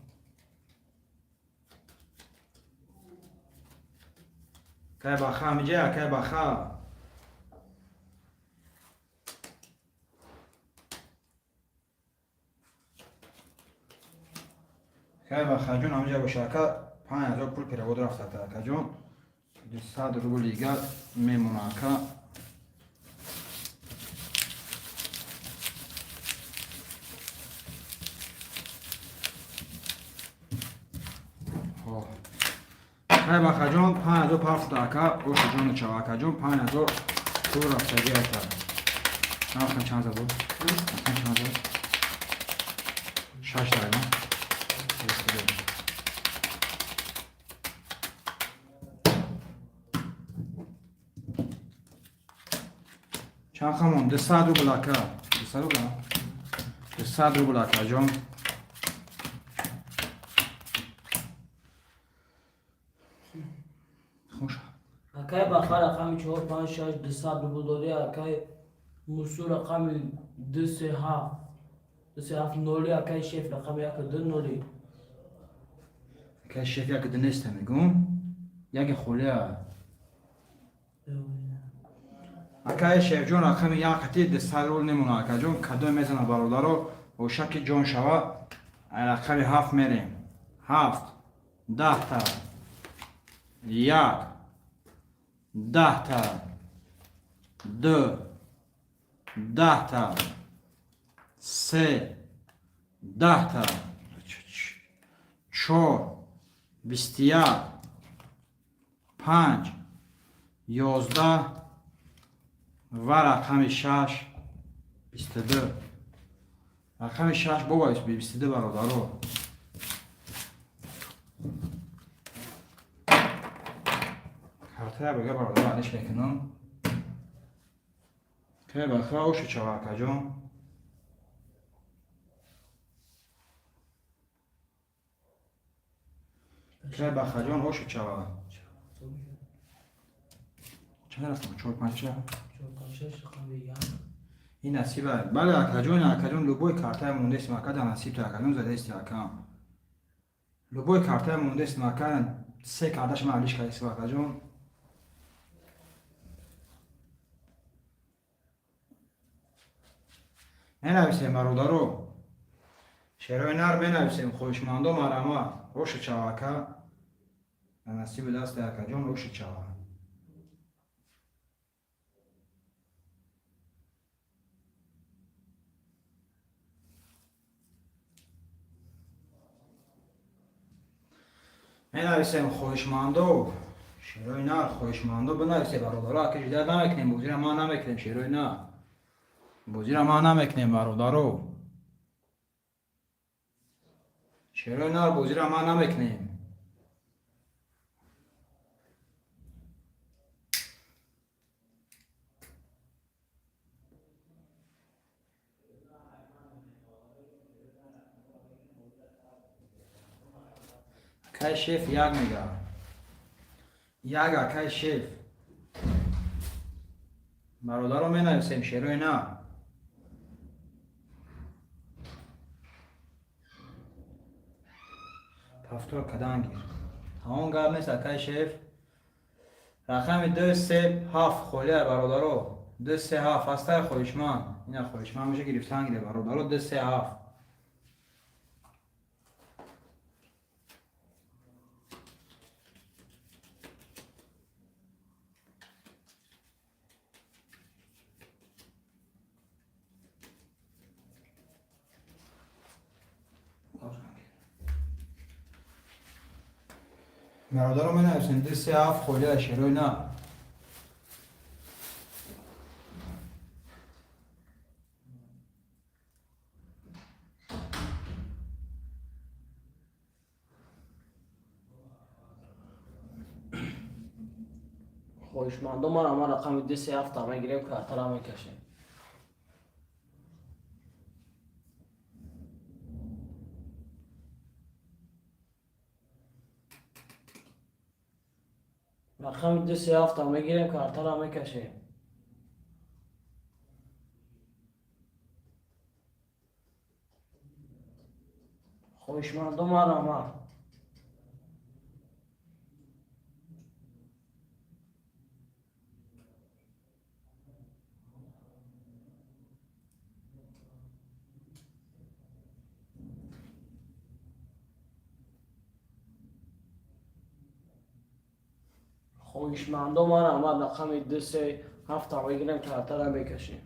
Акай Баха, ҳамиҷа, акай Баха. Акай Бахаҷон, ҳамиҷа боша, ака, 5000 пул перевод рафт, акаҷон. 200 рубл дигар мемона, ака. Акай Бахаҷон, 5000 партов, ака, ошаҷону чава, акаҷон, 5000 пул рафтагӣ, ака. Нархам чанд зад буд? Нархам чанд зад? Шаш дайма. Чанд хамон? 200 рубл, ака. 200 рубл? 200 рубл, акаҷон. Хуш. Акай Баха рақами 4 5 6 200 рубл додӣ, акай Мусу рақами 2 3 7 2 3 7 0, акай Шеф рақами 1 2 0. Акай Шеф 1 2 неста мегум. Яке холия. Акай Шефҷон рақами 1 қати 200 рубл немона, акаҷон. Кадом мезана, бародаро, ошаки ҷон шава. Ай рақами 7 мерем. 7 10 та 1 10 та 2 10 та 3 10 та 4 21 5 11 ва рақами 6 22. Рақами 6 бобо 22, бародаро. Картая бага, бародаро, алиш мекунам. Кай баха ошу чава, акаҷон. Кай бахаҷон ошу чава. Чанд рафтам? Чор панҷ ча? 4 5 6 рақами 1. Ин насиба. Бале, акаҷон, акаҷон, любой картая мондестим, ака, да насиб то, акаҷон, задаисти, акам. Любой картая мондестим, ака, се карташ ман алиш кардистим, акаҷон. Менависем, бародаро. Шерои нар менависем, хоҳишмандо, марҳамат. Рошу чава, ака. Да насиби дасти акаҷон рошу чава. Менависем, хоҳишмандо, шерои нар, хоҳишмандо, бинависе, бародаро, ака, жида намекунем, бозира ма намекунем, шерои нар. Бозира ма намекунем, бародаро. Шерои нар, бозира ма намекунем. Акай Шеф як мега. Як, акай Шеф. Бародаро, менависем шерои нар. Повтор кадан гир. Тамом, гап нест, акай Шеф. Рақами 2 3 7 холия, бародаро. 2 3 7 ҳастай, хоҳишманд. Ина хоҳишманд меша, гирифтан гире, бародаро, 2 3 7. Бародаро, менависем 2 3 7 холия, шерои нар. Хоҳишмандо, мара ма рақами 2 3 7 мегирем, картара мекашем. Рақами 2 3 7 мегирем, картара мекашем. Хоҳишмандо, мара ма. Хоҳишмандо, мара ма рақами 2 3 7 мегирем, картара мекашем.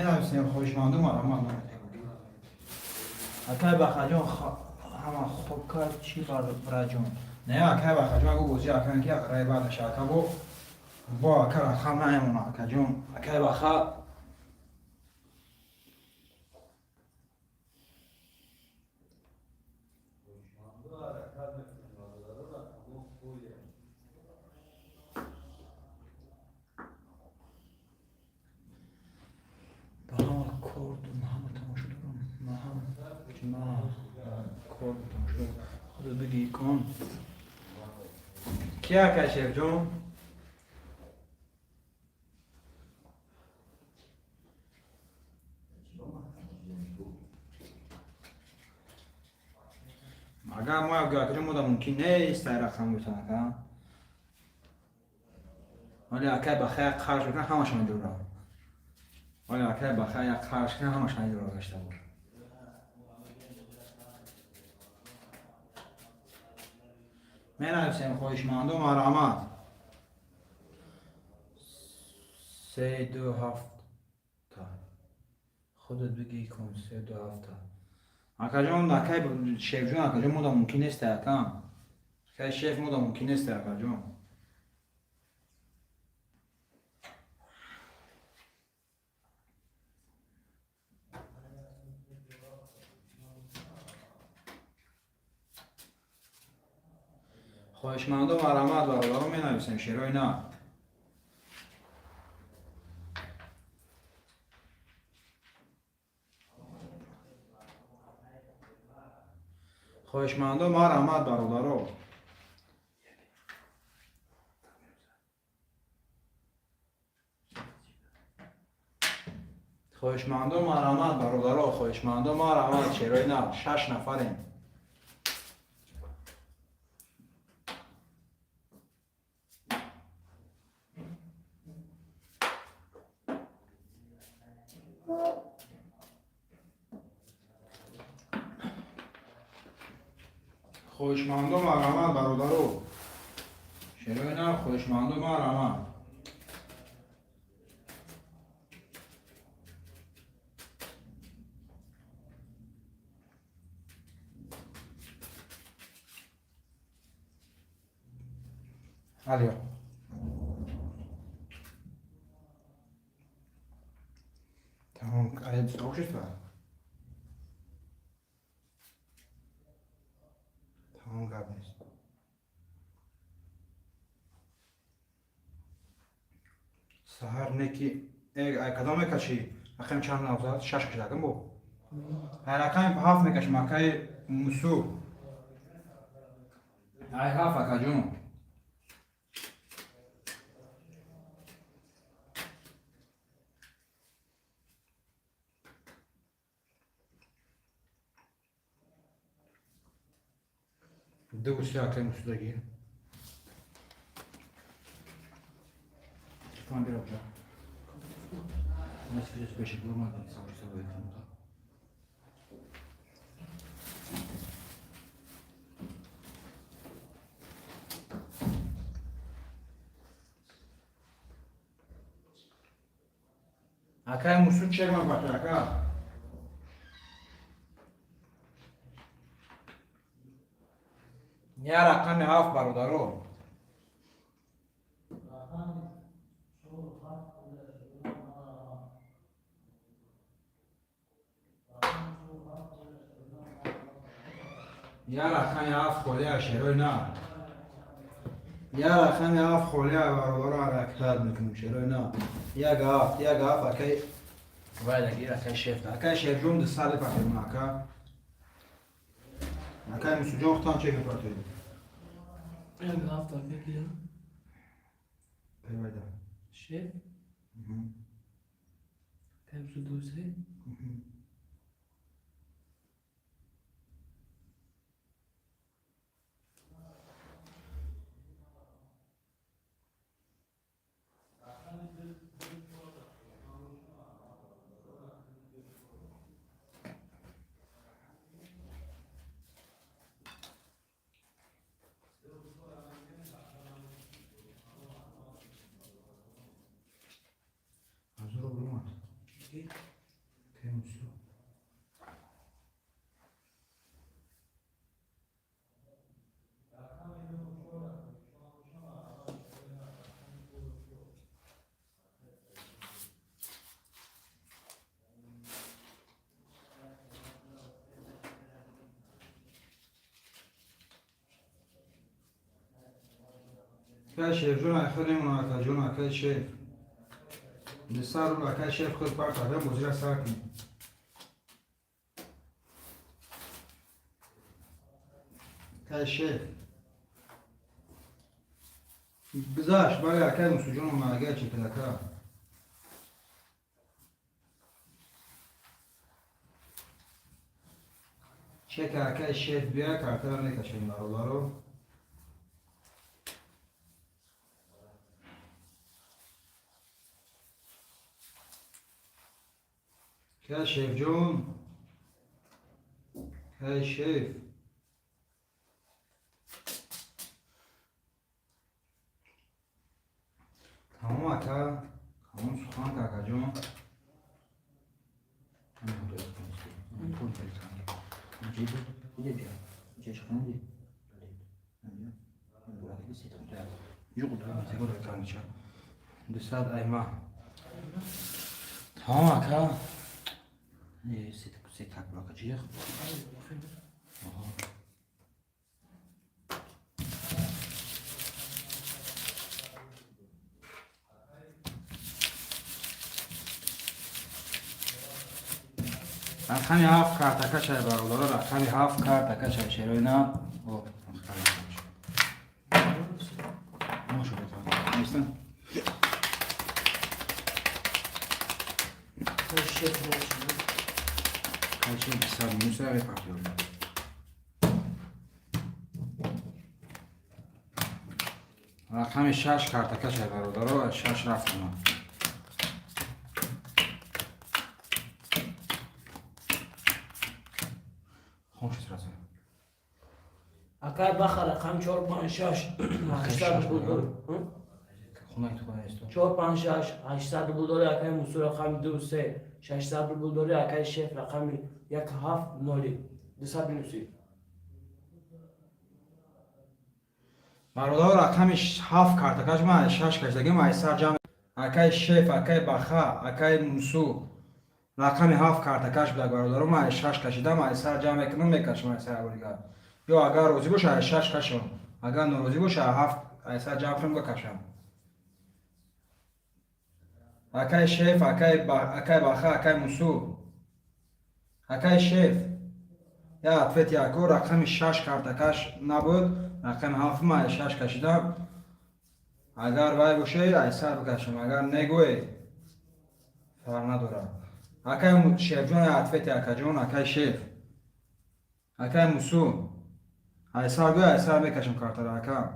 Менависем, хоҳишманду марҳамат. Акай Бахаҷон, ҳама хоб кард чӣ браҷон? Не, акай Бахаҷон, агу бозӣ акан ки рай баъдаша ака бо ака рақам наемона, акаҷон. Акай Баха ба ҳама кор ҳама тамошо дорам. Ма ҳам ма кор тамошо дорам. Худо бигӣ кон. Ки ака Шефҷон? Агар мо акаҷон мода мумкин нест ай рақам гуфтан ака. Вале акай Баха як қарш бикунад, ҳамашон ҷура. Вале акай Баха як қарш кунад, ҳамашон ҷура гашта буд. Менависем, хоҳишманду марҳамат. Се ду ҳафта. Худат бигӣ кун, се ду ҳафта. Акаҷон, акай Шефҷон, акаҷон, мода мумкин нест ака. Акай Шеф, мода мумкин нест, акаҷон. Хоҳишманду марҳамат, бародаро, менависем шерои на. Хоҳишманду марҳамат, бародаро. Хоҳишманду марҳамат, бародаро, хоҳишманду марҳамат, шерои на, шаш нафарем. Хоҳишманду марҳамат, бародаро. Шерои на, хоҳишманду марҳамат. Алло. Тамом, сообщество? Тамом, гап нест. Саҳар неки ай кадом мекашӣ? Рақами чанд навзад? Шаш кашидакам бо? Ай рақами ҳафт мекашим, акаи Мусу. Ай ҳафт, акаҷон. Ду се, акаи Мусудагӣ. Телефон бира бҷа. Нас видео беше булма сообщество бо. Акаи Мусуд, чек мапата, ака. Я рақами ҳафт, бародаро. Я рақами ҳафт холия, шерои на. Я рақами ҳафт холия, бародаро, ҳаракат мекунем, шерои на. Як ҳафт, як ҳафт, акай вайдагир, акай Шеф. Акай Шефҷон, дусади патем, ака. Акай Мусуҷон, хутан чек мепартоед. Як ҳафта мегирам. Вайда. Шеф. Кайбсу ду се. Ҳазор рубл омад. Акай Шефҷон, айхо немона, акаҷон, акай Шеф. 200 рубл акай Шеф худ парта, бозира сар кунем. Акай Шеф. Гузашт, бале, акай Мусуҷон омад, чекад ака. Чека акай Шеф бия, картара мекашем бародаро. Акай Шефҷон. Акай Шеф. Тамом ака, тамом сухан какаҷон. 200 айма. Тамом ака. Се так бурака чиях. Рақами 7 картака шай бародаро, рақами 7 картака шай шерои на. О, нестан. Кайши 200 минуса репартиёр. Рақами 6 картака шай бародаро, 6 рафтам. Акай Баха рақам 4 5 6 800 рубл дор. 4 5 6 800 рубл дори, акай Мусу рақами 2 3 600 рубл дори, акай Шеф рақами 1 7 0 200 минуси. Бародаро, рақами 7 картакаш ман 6 кашдагим, ай сар ҷамъ. Акай Шеф, акай Баха, акай Мусу рақами 7 картакаш будаг бародаро, ман 6 кашидам, ай сар ҷамъ мекунам, мекашам ай сар аввалига. Ё агар розӣ боша, ай 6 кашам. Агар норозӣ боша, 7 ай сар ҷамъ кунам, кашам. Акай Шеф, акай Баха, акай Мусу. Акай Шеф. Я ответ яко, рақами 6 картакаш набуд, рақами 7 ман 6 кашидам. Агар вай боше, ай сар бикашам, агар негӯе, фарқ надорад. Акай Шефҷон, ответ акаҷон, акай Шеф. Акай Мусу. Ай сар гӯй, ай сар мекашам картара, ака.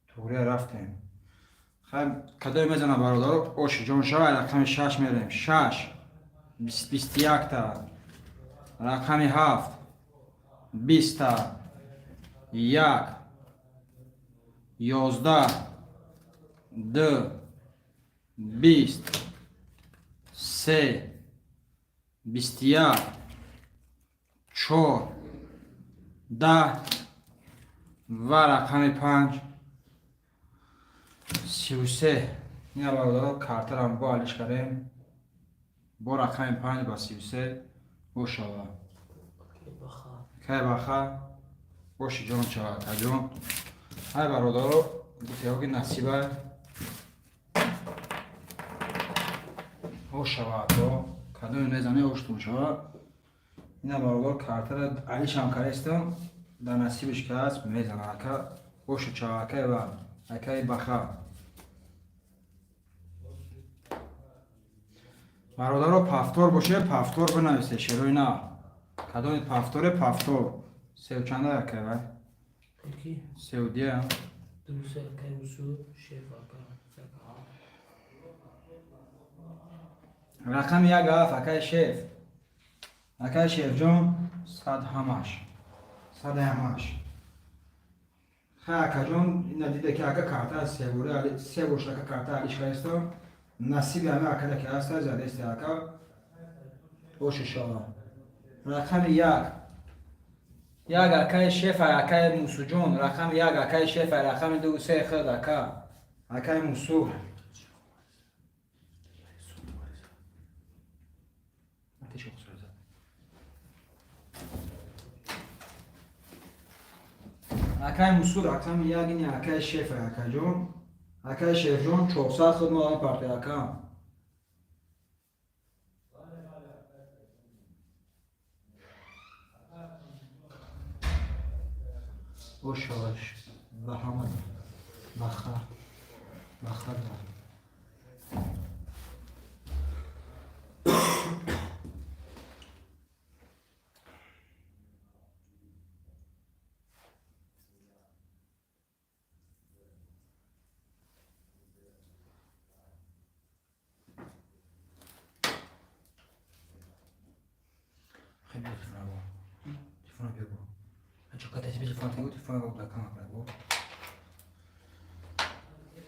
Туғрия рафтем. Хай, кадое мезана бародаро, оши ҷон шава, рақами 6 мерем. 6 21 та. Рақами 7 20 та. 1 11 2 20 3 21 4 10 ва рақами 5 33. Ина бародаро, картарам бо алиш кардем. Бо рақами 5 ба 33 бошава. Кай Баха, боши ҷон шава, акаҷон. Ҳай бародаро, гуфтеҳо ки насиба ошава, ако кадоме мезане оштон шава. Ина бародаро, картара алишам карестам, дар насибиш ки ҳаст мезана ака. Боши чава, акай ва акай Баха. Бародаро, пафтор боше, пафтор бинависе, шерои на. Кадоми пафторе, пафтор. Сев чанда акай вай? Сев дия. 2 3 акай Мусу, Шеф ака. Рақами 1 7 акай Шеф. Акай Шефҷон, 100 ҳамаш. 100 ҳамаш. Хай акаҷон, ина диде ки ака карта се се бош ака карта алиш кардистам. Насиби ҳама акада ки ҳаста задести ака. Боши шава. Рақами 1. 1 акай Шеф, акай Мусуҷон, рақами 1 акай Шеф, рақами 2 3 худ ака. Акай Мусу. Акай Мусу рақами як, ини акай Шеф, акаҷон. Акай Шефҷон, 400 худ мо партои, ака. Ошаваш ба ҳама бахар бахар. Хеле телефона, телефона бигу. Чока телефон телефона бо кама бо.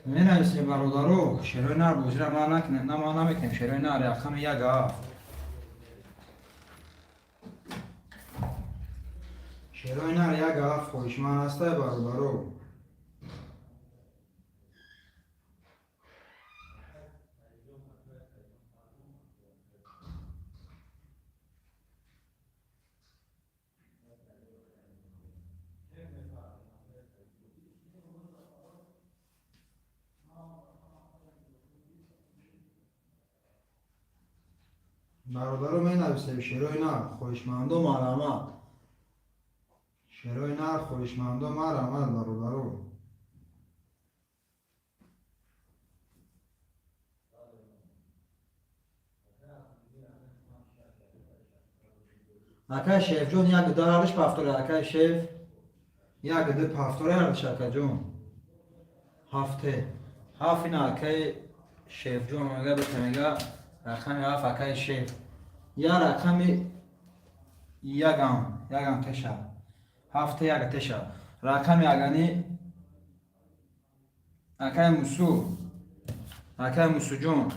Менависем, бародаро, шерои нар бозира ма накунем, на ма намекунем. Шерои нар рақами як ҳафт. Шерои нар як ҳафт хоҳишманд ҳастай, бародаро? Бародаро, менависем шерои нар, хоҳишмандо марҳамат. Шерои нар, хоҳишмандо марҳамат, бародаро. Акай Шефҷон, як ду ҳардиш пафтора. Акай Шеф, як ду пафтора ҳардиш, акаҷон. Ҳафте ҳафт ина акай Шефҷон мега, бите мега рақами ҳафт. Акай Шеф, я рақами ягам ягам теша ҳафте як теша рақами ягани. Акай Мусу, акай Мусуҷон,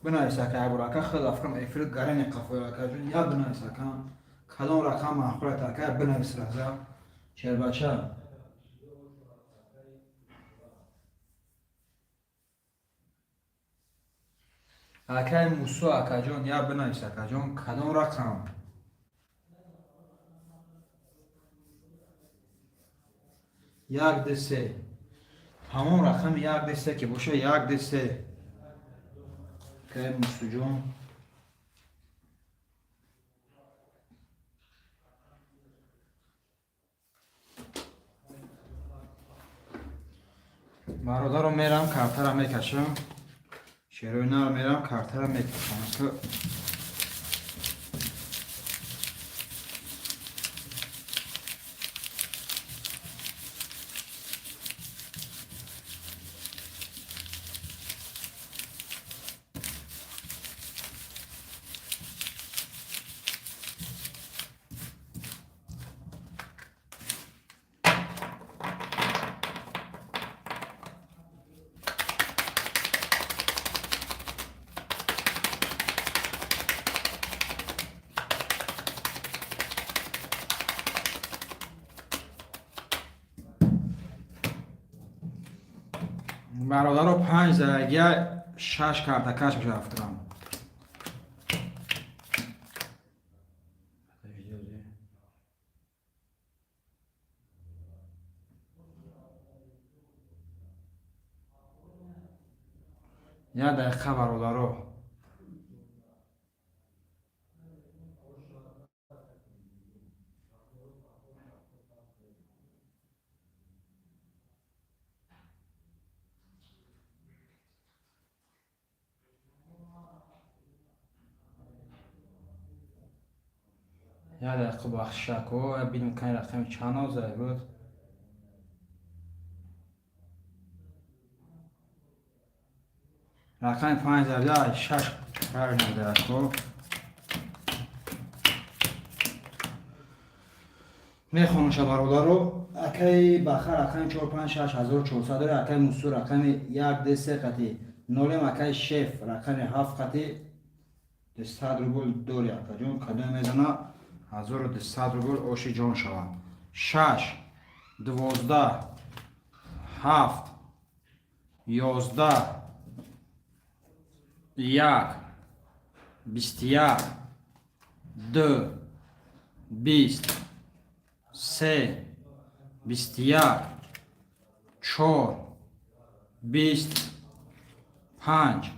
бинавис, ака, ябор ака. Хел афкам эфир гарани қафои, акаҷон, я бинавис, ака, кадом рақам маъқулат, ака, бинавис раза шербача. Акай Мусо, акаҷон, я бинавис, акаҷон, кадом рақам? Як д се, ҳамон рақами як д се ки боша, як д се. Акай Мусуҷон, бародаро, мерам картара мекашам. Шерои нар мерам картара мекашам. Бародаро, панҷ зарагия шаш карта каш мешавад. Як дақиқа, бародаро. Як дақиқа бахшако, бинем кани рақами чанд озай буд. Рақами панҷ заря шаш правильно дако. Мехонуша, бародаро. Акаи Бахар рақами чор панҷ шаш 1400 дора. Акаи Мусу рақами як д се қати нолем. Акаи Шеф рақами ҳафт қати 200 рубл дори. Акаҷон, кадом мезана, 1200 рубл оши ҷон шавад. Шаш, 12, ҳафт, 11, як, 21, ду, 20, се, 21, 4, 20, 5,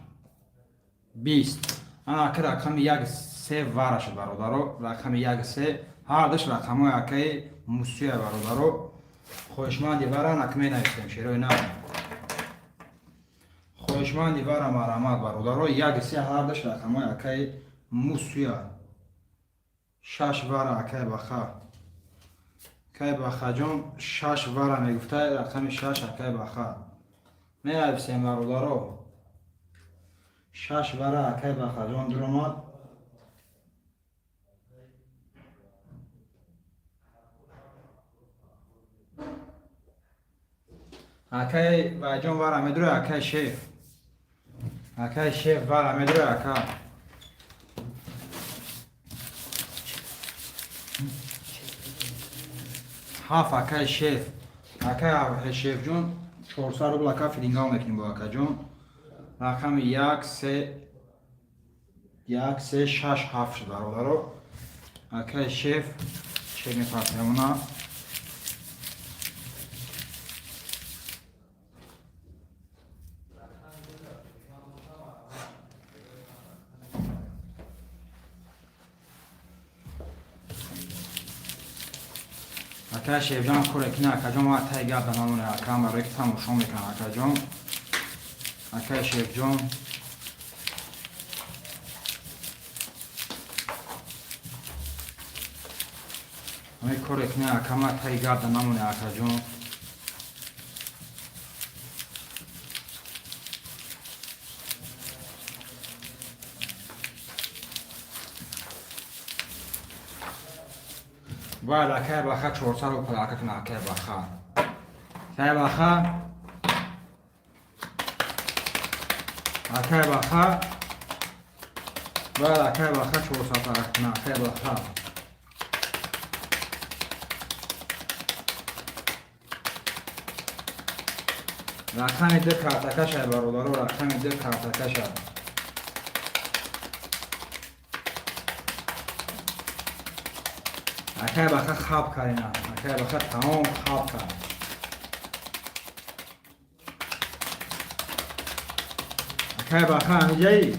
20. Ана ака рақами 1 3 вара шуд, бародаро. Рақами 1 3 ҳардуш рақамҳои акаи Мусуя, бародаро. Хоҳишманди вара нак менависем шерои на. Хоҳишманди вара марамат, бародаро. 1 3 ҳардуш рақамҳои акаи Мусуя. 6 вара акаи Баха. Акаи Бахаҷон 6 вара мегуфта, рақами 6 акаи Баха. Менависем, бародаро. 6 вара акаи Бахаҷон дуромад. Акаи Вайҷон вара медура, акаи Шеф. Акаи Шеф вара медура, ака. 7 акаи Шеф. Акаи Шефҷон 400 рубл ака филингал мекунем бо акаҷон. Рақами 1 3 1 3 6 7 шуд, бародаро. Акаи Шеф чек мепартемона. Акаи Шефҷон коре кина, акаҷон, ма тай гап намоне, ака, барои ки тамошо мекунам, акаҷон. Акаи Шефҷон ҳамин коре кина, ака, ма тай гап намоне, акаҷон. Бояд акаи Баха 400 рубл ака кунад, акаи Баха. Акаи Баха. Акаи Баха. Бояд акаи Баха 400 ака кунад, акаи Баха. Рақами 2 картакаша, бародаро, рақами 2 картакаша. Акаи Баха хаб карина, акаи Баха тамом хаб кард. Акаи Баха ҳамиҷаи?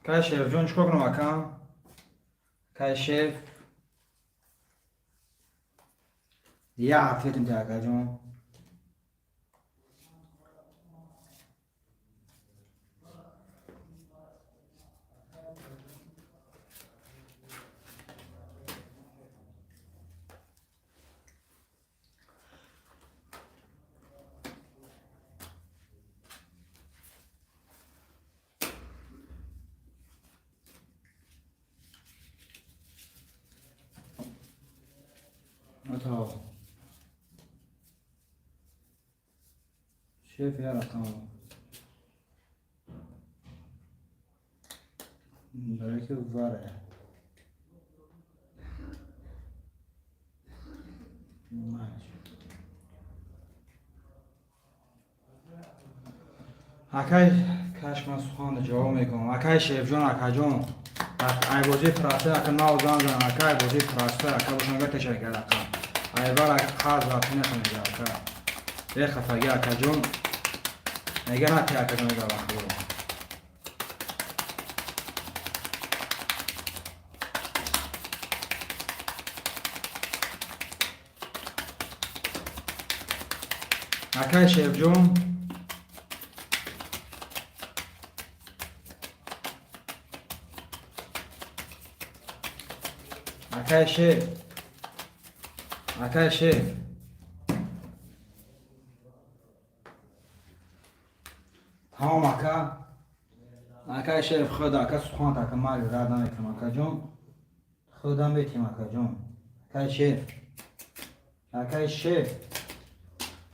Акаи Шефҷон чикор кунам, ака? Акаи Шеф як ответим те, акаҷон. Шеф я рақам. Барои ки вара. Акай каш ман сухан ҷавоб мекунам. Акай Шефҷон, акаҷон, айбозии простой ака нав зан зан, ака айбозии простой ака бошам га ташаккур ака. Айвар ака қарз рафти накунед ака. Бехафагӣ акаҷон. Мега нати акаҷон мега вақт. Акай Шефҷон акай Шеф, акай Шеф, тамом ака. Акай Шеф худ ака сухан ака мали рад намекунам акаҷон. Худам бетим акаҷон. Акай Шеф, акай Шеф.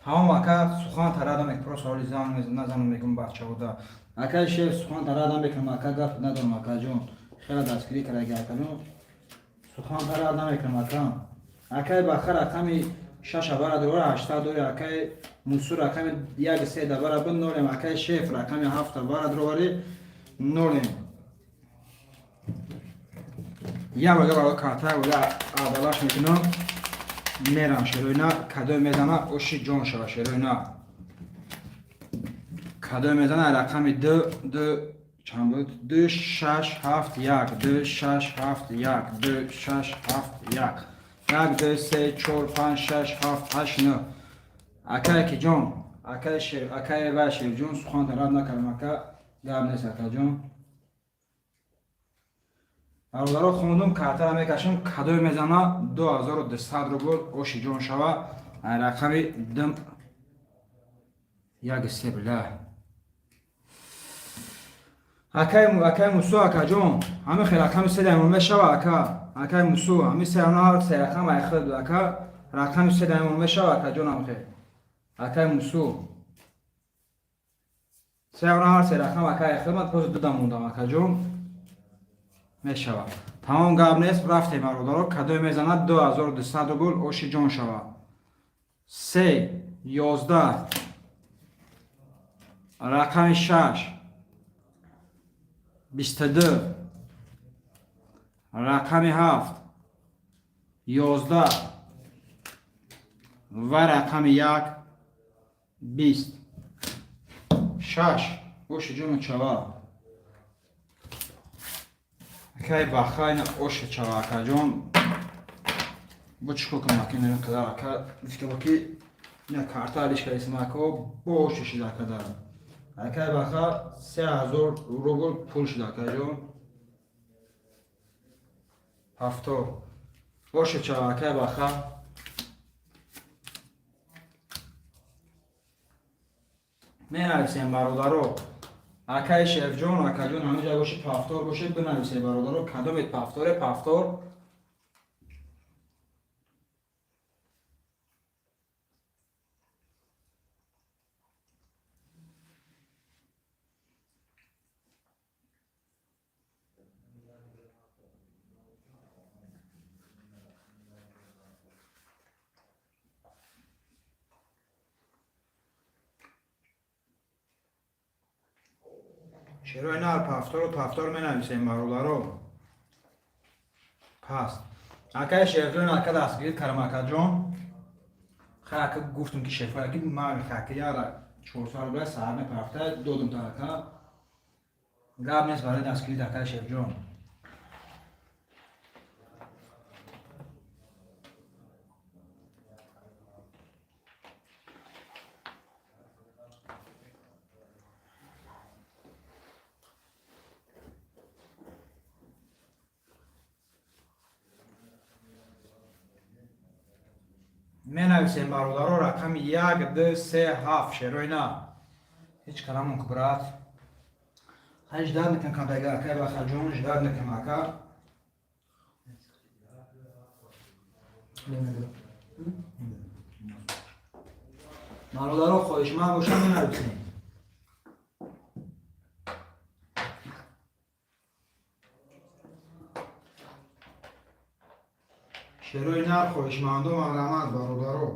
Тамом, ака, сухан тарадам мек, просто ҳоли зан назанам, мегум бачаҳода. Акаи шеф, сухан тарадам мекунам, ака, гап надорам, акаҷон. Хеле дастгирӣ кардаги, акаҷон. Сухан тарад намекунам, ака. Акаи Баха, рақами шаша бара дора, ҳаштад дори. Акаи Мусу, рақами як се да бара бин, нолем. Акаи шеф, рақами ҳафта бара дровари, нолем. Як бага барои карта оля адалаш мекунам, мерам. Шероина кадой мезана, оши ҷон шава. Шероина кадой мезана? Рақами ду, ду чанд буд? 2, 6, 7, 1, 2, 6, 7, 1, 2, 6, 7, 1, 1, 2, 3, 4, 5, 6, 7, 8, 9. Акае ки ҷон, акаи шер, акаи ва шерҷон, сухан рад накардам, ака, гап нест, акаҷон. Бародаро, хондум, картара мекашам, кадой мезана, 2200 рубл, оши ҷон шава. Рақами дм як се била. Акаи Мусо, акаҷон, ҳамин хел рақами се даймон мешава, ака. Акаи Мусо, ҳамин се ҳар се рақам айхел буд, ака. Рақами се даймон мешава, акаҷон, ҳам хел. Акаи Мусо, се ҳар се рақам, ака, айхел, ман просто дудам мондам, акаҷон. Мешава, тамом, гап нест. Рафтем, бародаро. Кадое мезанад, 2200 рубл, оши ҷон шава. Се, 11, рақами шаш, 22, рақами ҳафт, 11 ва рақами як, 26. Оши ҷону чава, акай Бахайна, оши чава, акаҷон. Бо чӣ кор кунам, ака? Ин қадар, ака, фикр ки ина карта алиш кардисам, ака, бо оши шида, акадар. Акай Баха, 3000 рубл пул шуда, акаҷон. Ҳафтор, оши чава, акай Баха. Менависем, бародаро. Акаи Шефҷон, акаҷон, ҳамиҷа боши, пафтор бошед, бинависед, бародаро, кадомед пафторе, пафтор. Шерои нар, пафтору пафтор менависем, бародаро. Паст, акаи Шефҷон, ака, дастгирӣ кардам, акаҷон. Хай, ака, гуфтум ки шефа ки ман хаки яра 400 рубля саҳар мепафта додум та, ака, гап нест барои дастгирит, акаи Шефҷон. Менависем, бародаро, рақами як, ду, се, ҳафт. Шерои на ҳеҷ каламон ку, брат. Хай, ждать мекунам камтага, акай Бахаҷон, ждать мекунам, ака. Бародаро, хоҳишманд бошам, менависем. Шерои нар, хоҳишмандо, марҳамат, бародаро.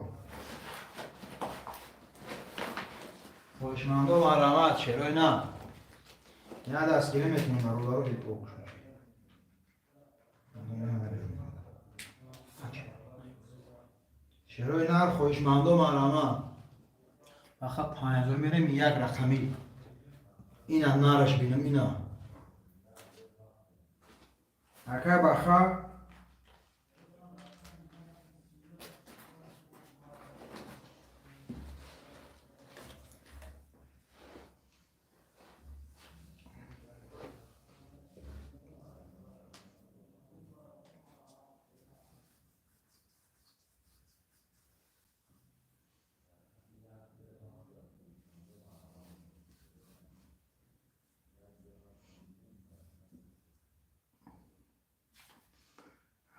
Хоҳишмандо, марҳамат, шерои нар. Я дастгирӣ мекунем, бародаро. Ҳип. Шерои нар, хоҳишмандо, марҳамат. Аха, 5000 мерем, як рақамӣ. Ина нараш бинам, ина. Ака Баха.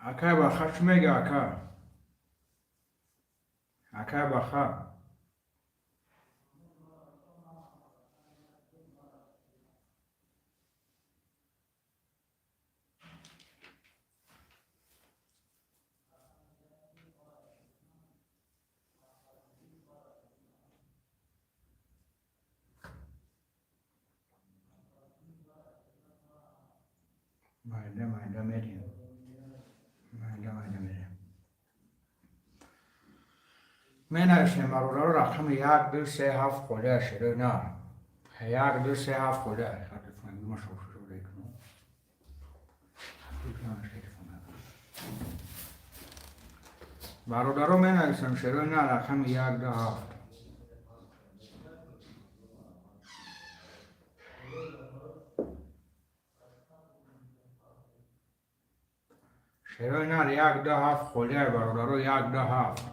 Акай Баха, чӣ мега, ака? Акай Баха. Майда майда мерем, майда майда мерем. Менависем, бародаро, рақами як, ду, се, ҳафт холия, шерои нар. Як, ду, се, ҳафт холия. Телефон ма шоф. Бародаро, менависем, шерои нар, рақами як, ду, ҳафт. Шерои нар, як, ду, ҳафт холия, бародаро, як, ду, ҳафт.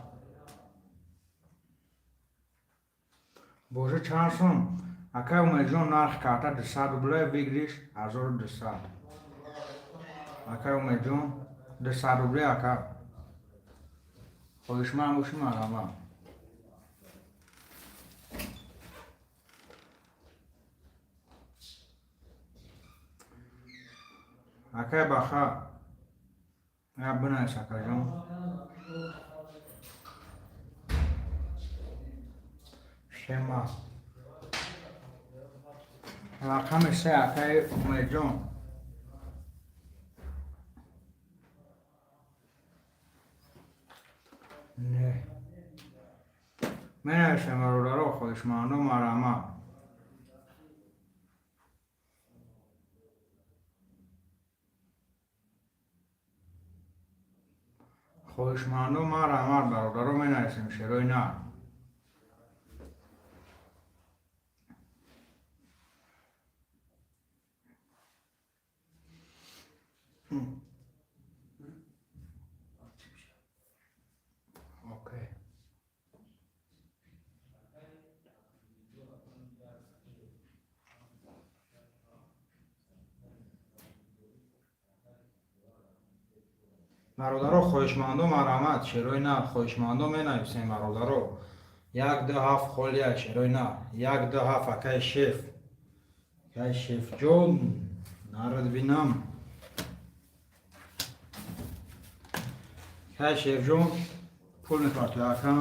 Божи чанд сум, акай Умедҷон? Нархи карта 200 рубле, выигрыш 1200. Акай Умедҷон, 200 рубле, ака. Хоҳишманд боши, марҳамат. Акай Баха, я бинавис, акаҷон. Шема, рақами се, акаи Умедҷон. Не менависем, бародаро, хоҳишмандо, марҳамат. Хоҳишмандо, марҳамат, бародаро, менависем, шерои нар. Окей. Бародаро, хоҳишмандо, марҳамат, шерои нар. Хоҳишмандо, менависем, бародаро, як, ду, ҳафт холия, шерои нар, як, ду, ҳафт. Акай Шеф, акай Шефҷон, нарад бинам. Акай Шефҷон, пул мепартои, ака.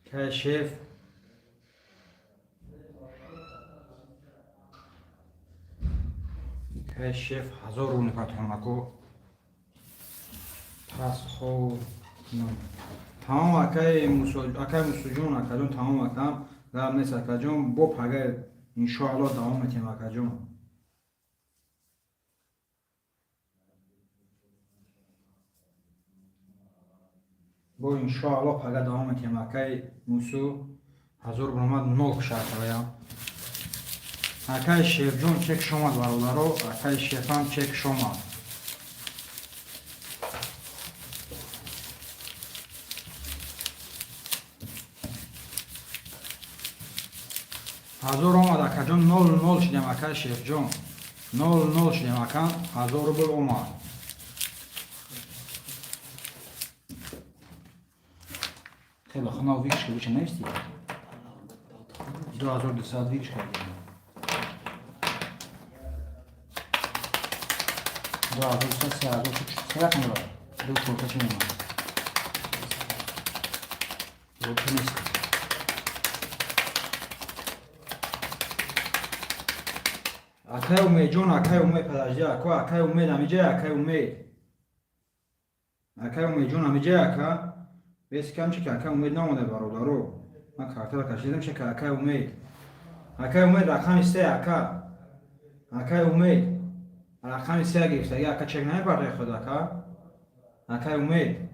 Акай Шеф, акай Шеф, 1000 рубл мепартоям, ако. Пас хоб, тамом, акай Мусо, акай Мусоҷон, акаҷон, тамом, акам, гап нест, акаҷон. Бо пага, иншоалло, давом метиҳем, акаҷон. Бо, иншоалло, пага давом метиҳем. Акай Мусо, 1000 рубл омад, нол шартаваям. Акай Шефҷон, чек шомад, бародаро, акай Шефам чек шомад. 1000 омад, акаҷон, нол нол шудем, акай Шефҷон, нол нол шудем, ака, 1000 рубл омад. Хеле хона выигрыш кардӣ, нависти? 2200 выигрыш кардӣ. 2200, 3000, се рақам дорад? Ду, чорта чӣ мемонад? Вообще нест. Акай Умедҷон, акай Умед, подожди, ако, акай Умед амиҷай, акай Умед, акай Умедҷон амиҷай, ака. Бес кам чи ки акай Умед наомада, бародаро. Ман картара кашидам, чи ки акай Умед, акай Умед, рақами се, ака, акай Умед, рақами се гирифтаги, ака, чек намепардаи худ, ака, акай Умед,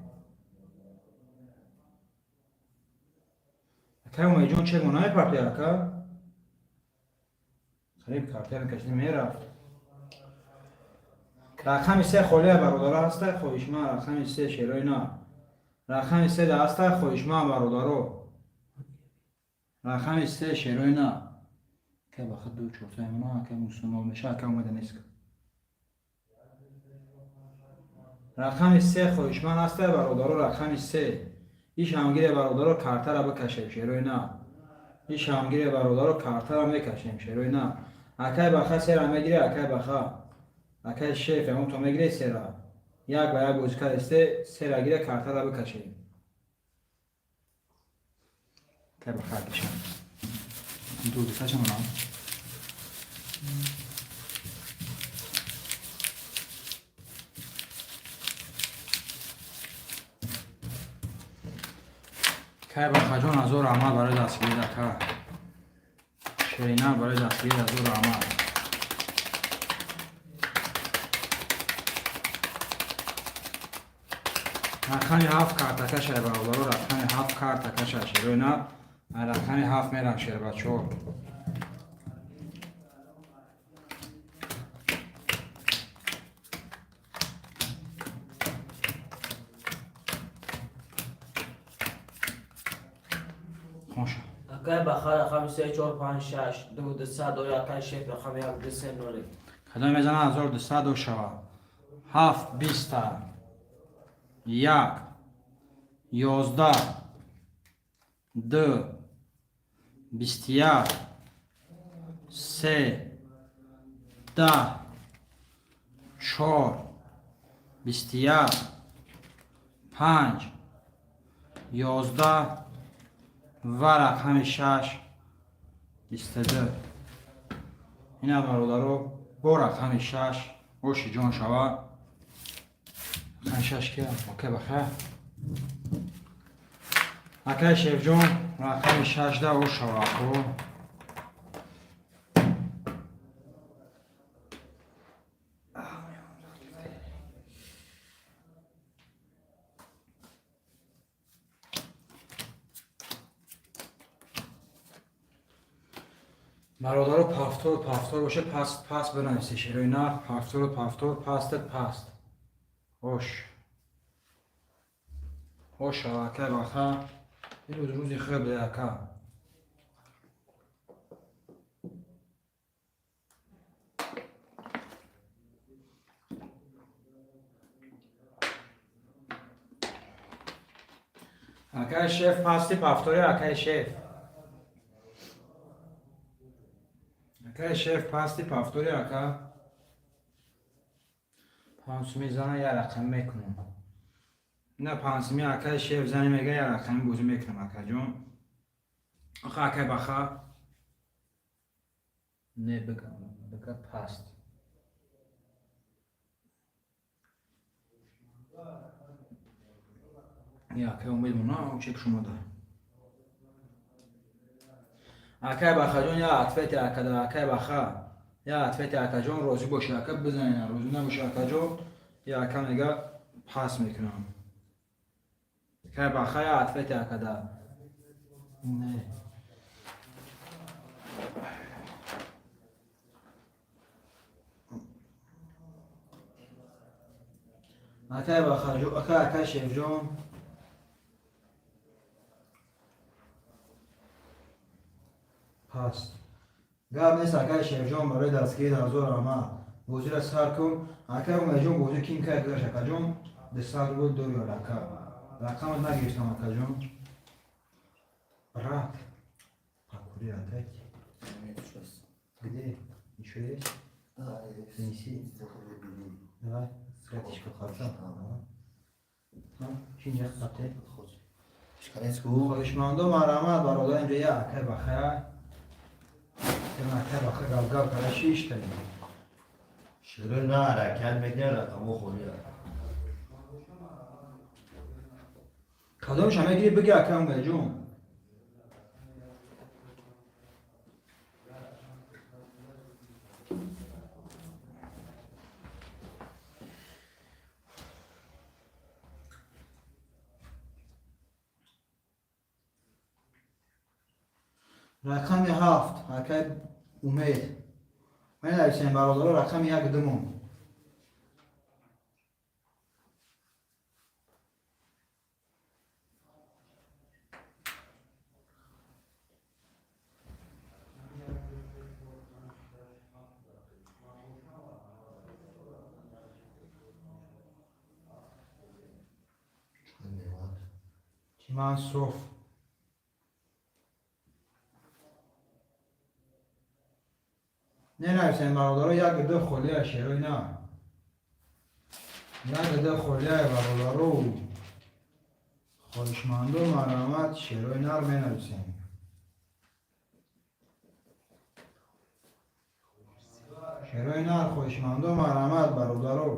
акай Умедҷон, чек мо намепардаи, ака. Қариб картая мекашидем, мерафт. Рақами се холия, бародаро, ҳаста хоҳишманд? Рақами се, шерои на, рақами се да ҳаста хоҳишманд, бародаро? Рақами се, шерои на. Акай баха, ду чорта мемона, акай Мусо нол меша, ака омада нест. Рақами се хоҳишманд ҳаста, бародаро? Рақами се иш ҳамгире, бародаро, картара бикашем, шерои на. Иш ҳамгире, бародаро, картара мекашем, шерои на. Акай Баха сера мегире, акай Баха, акай Шеф, ягон то мегире сера. Як ба як бозӣ кардесте, сера гире, картара бикашем. Акай Баха кишам. Ду чамонам. Кай бахаҷон, ҳазор раҳмат барои дастгирӣ, ака. Шерина, барои дастгирӣ ҳазор раҳмат. Рақами 7 картакашай, бародаро, рақами 7 картакашай, шерои на рақами 7 мерам, шербачо. Хонша. Акай Бахар, рақами се, чор, панҷ, шаш, ду, дусад дори. Акай Шеф, рақами як, ду, се, ноли. Кадом мезана, 1200 шава. Ҳафт биста як, 11, ду, 21, се, 10, чор, 21, панҷ, 11 ва рақами 6, 22. Ина, бародаро, бо рақами 6 оши ҷон шава. Рақами 6 ки? Окей, бахайр, акай Шефҷон, рақами 6 да ош шава, ако. Бародаро, пафтору пафтор боше, паст паст бинависи, шерои нарх, пафтору пафтор, пастет паст. Ош ош шава, акай баха. Имрӯз рӯзи хуб де, ака. Акай Шеф, пасти пафтори, акай Шеф, акай Шеф, пасти пафтори, ака. Панҷсуми зана, як рақам мекунам. На, панҷсуми акай Шеф зани мега, як рақами бозӣ мекунам, акаҷон. Аха, акай баха, не бика, бика паст. Я, акай Умед мона чек шумода. Акай Бахаҷон, я ответи акада, акай Баха, я ответи, акаҷон, розӣ боши, ака, бизанена, розӣ набоши, акаҷон, я ака мега, пас мекунам. Акай Баха, я ответи акада. Не. Акай Бахаҷон, ака, акай Шефҷон. Паст. Гап нест, акай Шефҷон, барои дастгирӣ ҳазор раҳмат. Бозиро сар кун. Акай Умедҷон, бозӣ кин кай гузашт, акаҷон? 200 рубл дорӣ, ака. Рақамат нагирифтам, акаҷон. Брат, покури опять. Где? Еще есть? Да, есть. Принеси. Заходи, бери. Давай, братишка, хорошо. Чинҷа хате. Шканецку. Хоҳишмандо, марҳамат, бародар, инҷа я акай бахая. Акай баха гавгав кара шиштаи. Широи на ҳаракат мекунад, рақамҳо холӣ. Кадомша мегири, биги, ака Умедҷон. Рақами 7, акай Умед. Менависем, бародаро, рақами як думон. Чиман соф. Ненависем, бародаро, як ду холия, шерои на. Як ду холия, бародаро. Хоҳишмандо, марҳамат, шерои нар менависем. Шерои нар, хоҳишмандо, марҳамат, бародаро.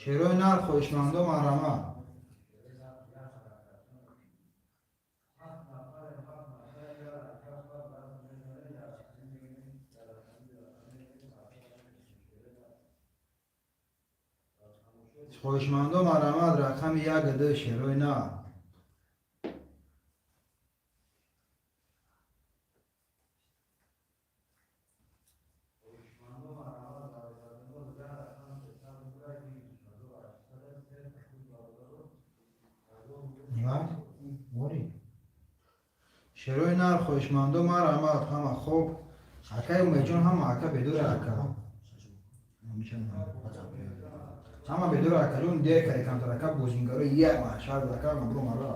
Шерои нар, хоҳишмандо, марҳамат. Хоҳишмандо, марҳамат, рақами як, ду, шерои нар. Шерои нар, хоҳишмандо, марҳамат. Ҳама хоб, акаи Умедҷон, ҳама ака бедора, ака ҳама бедора, акаҷон. Дер кари камтар, ака. Бозингаро як маҳшар буд, ака. Мабру мара.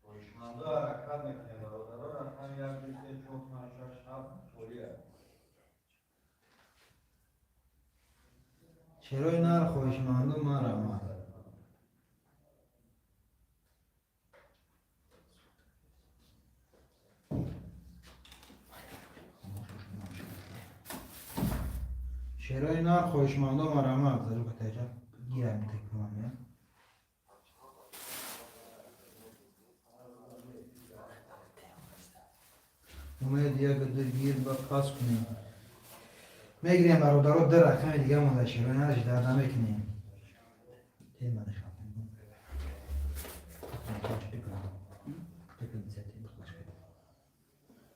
Хоҳишмандо, ҳаракат мекунем, бародаро. Рақами як, ду, се, чор, панҷ, шаш, ҳафт холия. Шерои нар, хоҳишмандо, марҳамат. Шерои нар, хоҳишмандо, марҳамат. Гирам текунам я. Умед, як, ду, гир, ба пас кунем. Мегирем, бародаро, ду рақами дига монда. Шерои нар, ждар намекунем.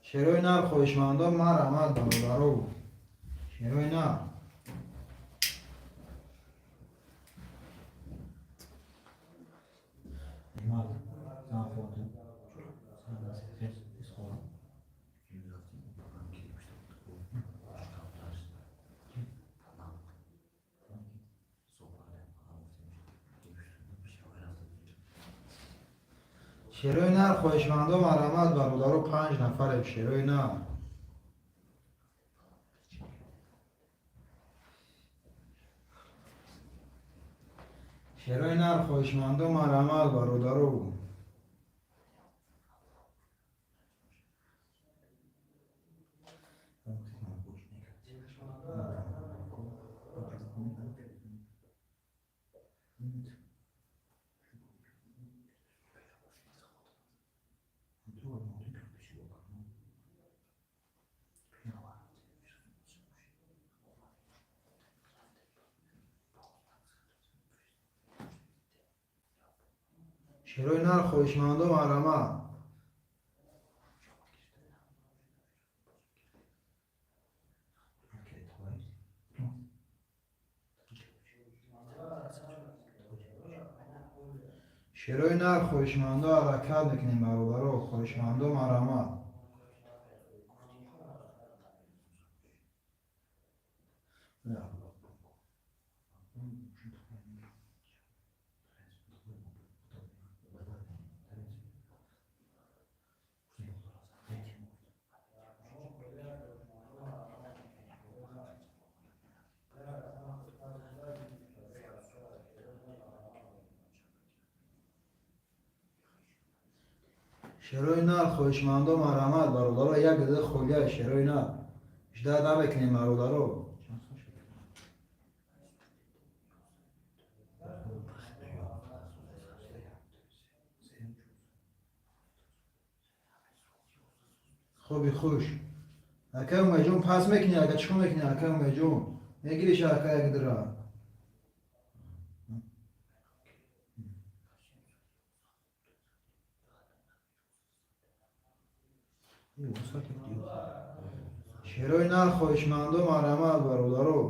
Шерои нар, хоҳишмандо, марҳамат, бародаро. Шерои нар. Шерои нар, хоҳишмандо, марҳамат, бародаро. Панҷ нафарем, шерои нар. Шерои нар, хоҳишмандо, марҳамат, бародаро. Шерои нар, хоҳишмандо, марҳамат. Шерои нар, хоҳишмандо, ҳаракат мекунем, бародаро. Хоҳишмандо, марҳамат. Шерои нар, хоҳишмандо, марҳамат, бародаро. Як ду холия, шерои нар, ждар намекунем, бародаро. Хоби хуш, акай Умедҷон. Пас мекунӣ, ака? Чӣ кор мекунӣ, акай Умедҷон? Мегириш, ака, як дира? Шерои нар, хоҳишмандо, марҳамат, бародаро.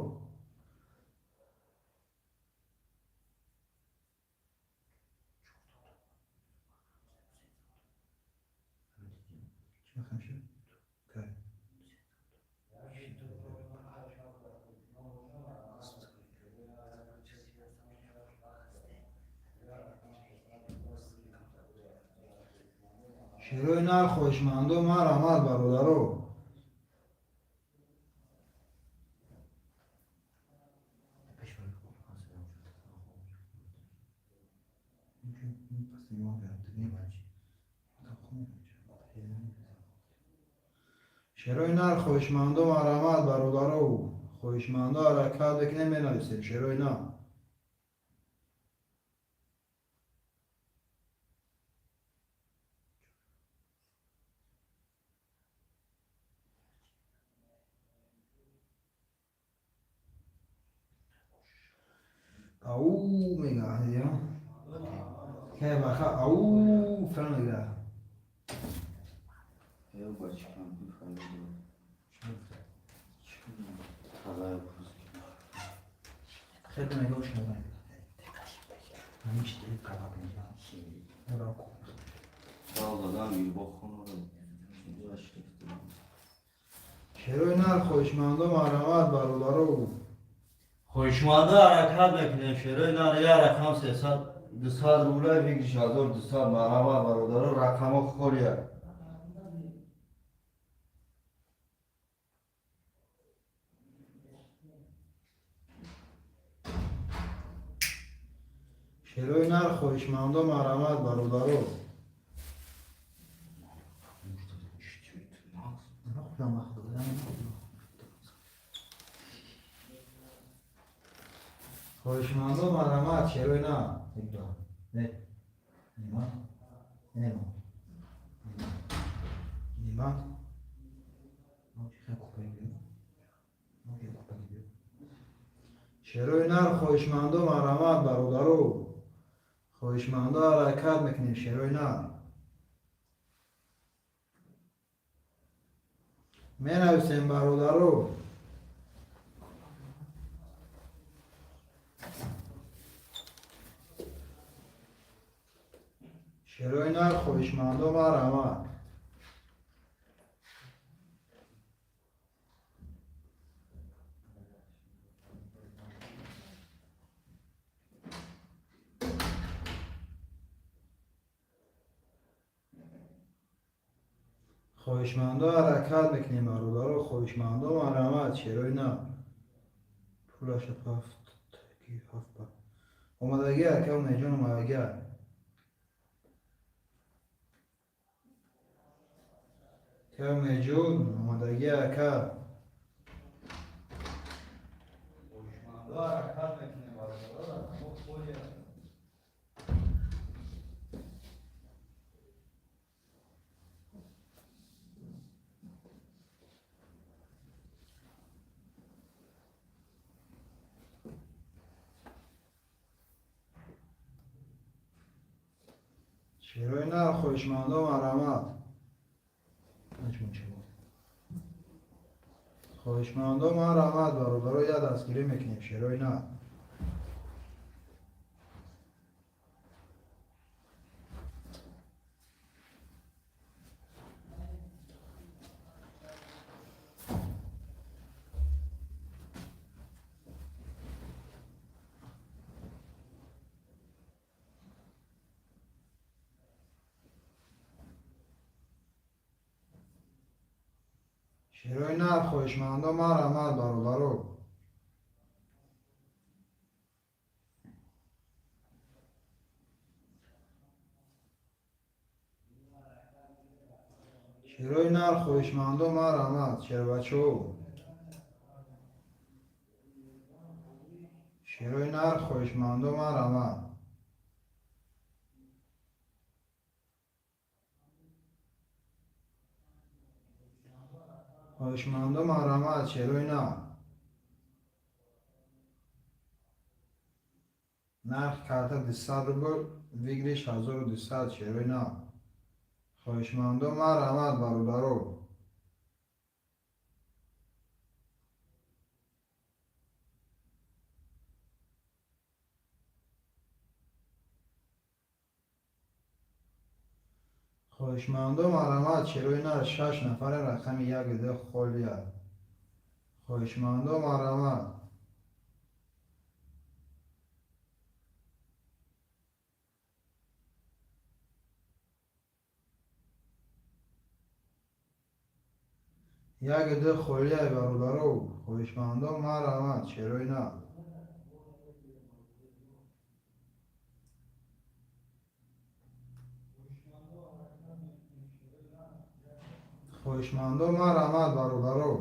Шерои нар хоҳишмандо марҳамат, бародаро. Шерои нар хоҳишмандо марҳамат, бародаро. Хоҳишмандо ҳаракат бикунем, менависем шерои нар. Ау мега, я. Ке баха ау фалон мега. Я бачкам бифаҳмидам. Талай пус. Хеле мега ошно. Ҳамиш дил кабаб мега. Дал дадам бо хонора. Шерои нар хоҳишмандо марҳамат, бародаро. Хоҳишмандо ҳаракат мекунем. Шерои нар як рақам 300 200 рубля, выигрыш 1200. Марҳамат, бародаро, рақамҳо холия. Шерои нар хоҳишмандо марҳамат, бародаро. Хоҳишмандо марҳамат, шерои нар. Не. Нима. Нема. Нима. Шерои нар хоҳишмандо марҳамат, бародаро. Хоҳишмандо ҳаракат мекунем, шерои нар. Менависем, бародаро. Шерои нар хоҳишмандо марҳамат. Хоҳишмандо ҳаракат мекунем, бародаро. Хоҳишмандо марҳамат, шерои нар. Пулаша ҳафт ҳафт омадагӣ ака Умедҷон омадагӣ. Ака Умедҷон омадагӣ ака. Хоҳишмандо ҳаракат мекунем, бародаро, рақамҳо холия. Шерои нар хоҳишмандо марҳамат. Хоҳишмандо марҳамат, бародаро, як дастгирӣ мекунем шерои нар. Шерои нар хоҳишмандо марҳамат, бародаро. Шерои нар хоҳишмандо марҳамат, шербачаҳо. Шерои нар хоҳишмандо марҳамат. Хоҳишмандо марҳамат, шерои нар. Нарх карта 200 рубл, выигрыш 1200, шерои нар. Хоҳишмандо марҳамат, бародаро. Хоҳишмандо марҳамат, шерои нар. Шаш нафаре рақами як ду холия. Хоҳишмандо марҳамат. Як ду холияй бародаро, хоҳишмандо марҳамат, шерои нар. Хоҳишмандо марҳамат бародаро.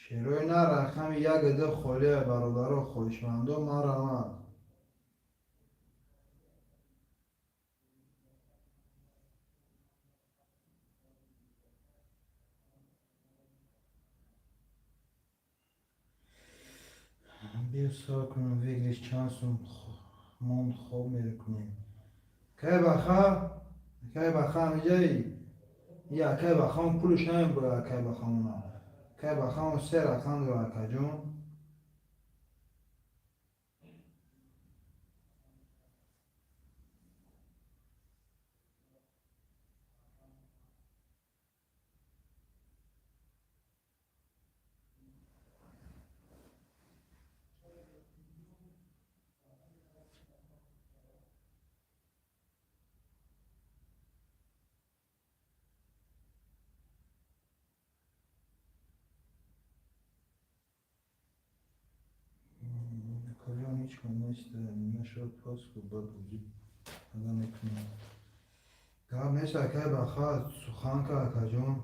Шерои нар рақами як ду холия бародаро, хоҳишмандо марҳамат. Биё савол кунем, выигрыш чанд сум монд, хоб мерекунем. Кай баха? Кай баха ҳамиҷаи? Я кай баха пулш намебурад, кай бахамона. Кай бахам се рақам дорад, акаҷон. Акаҷон ҳеҷ кам нест, нашуд пас ку бад бозӣ ада мекунем. Гап нест, акай баха, сухан ка, акаҷон.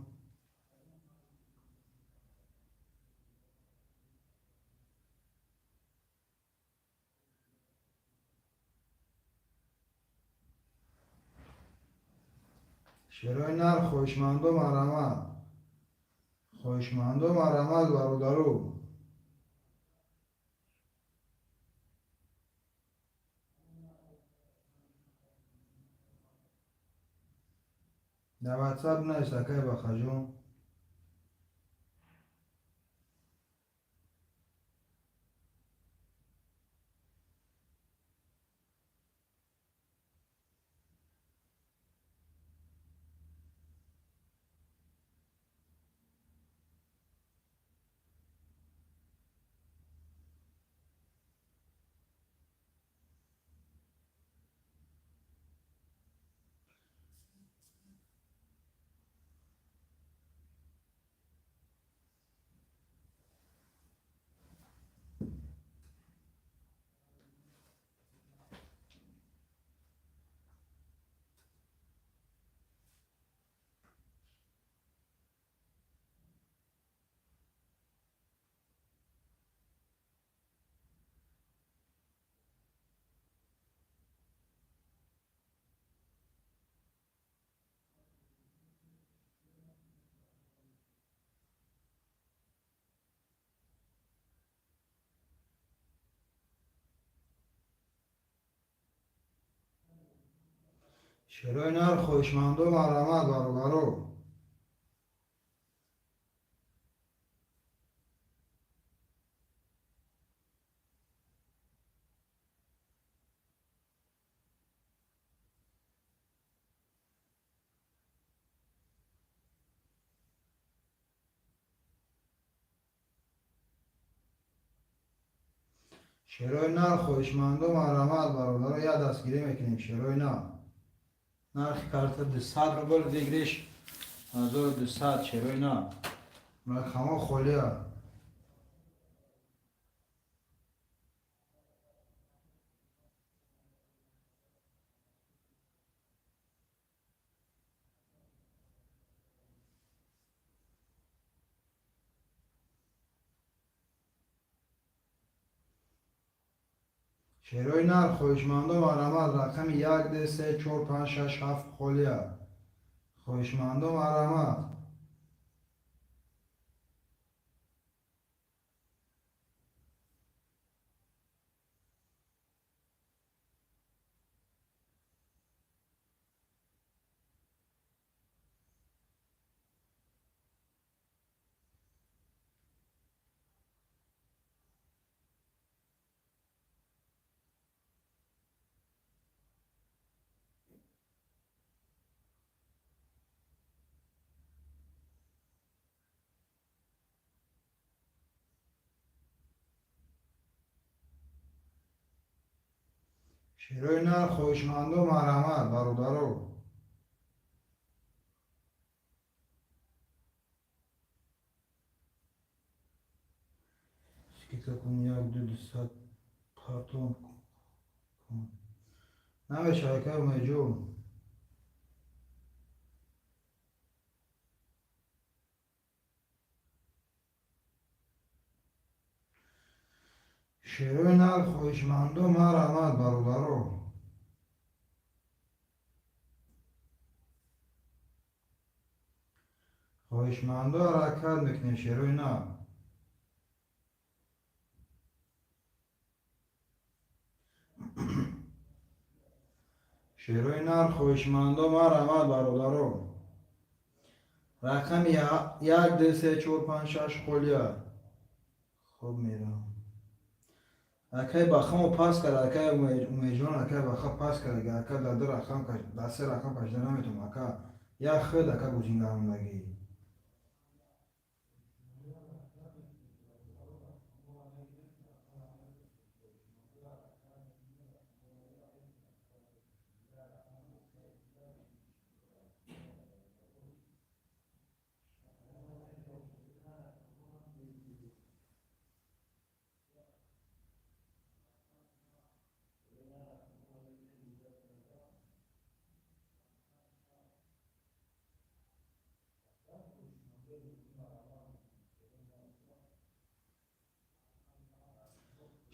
Шерои нар хоҳишмандо марҳамат. Хоҳишмандо марҳамат бародаро. Дар ватсап нест, акай бахаҷон. Шерои нар хоҳишмандо марҳамат бародаро. Шерои нар хоҳишмандо марҳамат бародаро, як дастгирӣ мекунем шерои нар. Нархи карта 200 рубл, выигрыш 1200, шерои нар. Рақамҳо холия. Шерои нар хоҳишмандо марҳамат, рақами 1 2 3 4 5 6 7 холия. Хоҳишмандо марҳамат. Шерои нар, хоҳишмандо, марҳамат, бародаро. Скидка кун, як ду дусад партон кун. Намешава, акай Умедҷон. Шерои нар, хоҳишмандо, марҳамат, бародаро. Хоҳишмандо, ҳаракат мекунем, шерои нар. Шерои нар, хоҳишмандо, марҳамат, бародаро. Рақами як, ду, се, чор, панҷ, шаш холия. Хоб меравам. Акай бахамо пас кард, акай Умедҷон, акай баха пас кард, ака дар ду рақам, дар се рақам кашида наметавонам, ака. Як худ, ака, гузингарондагӣ.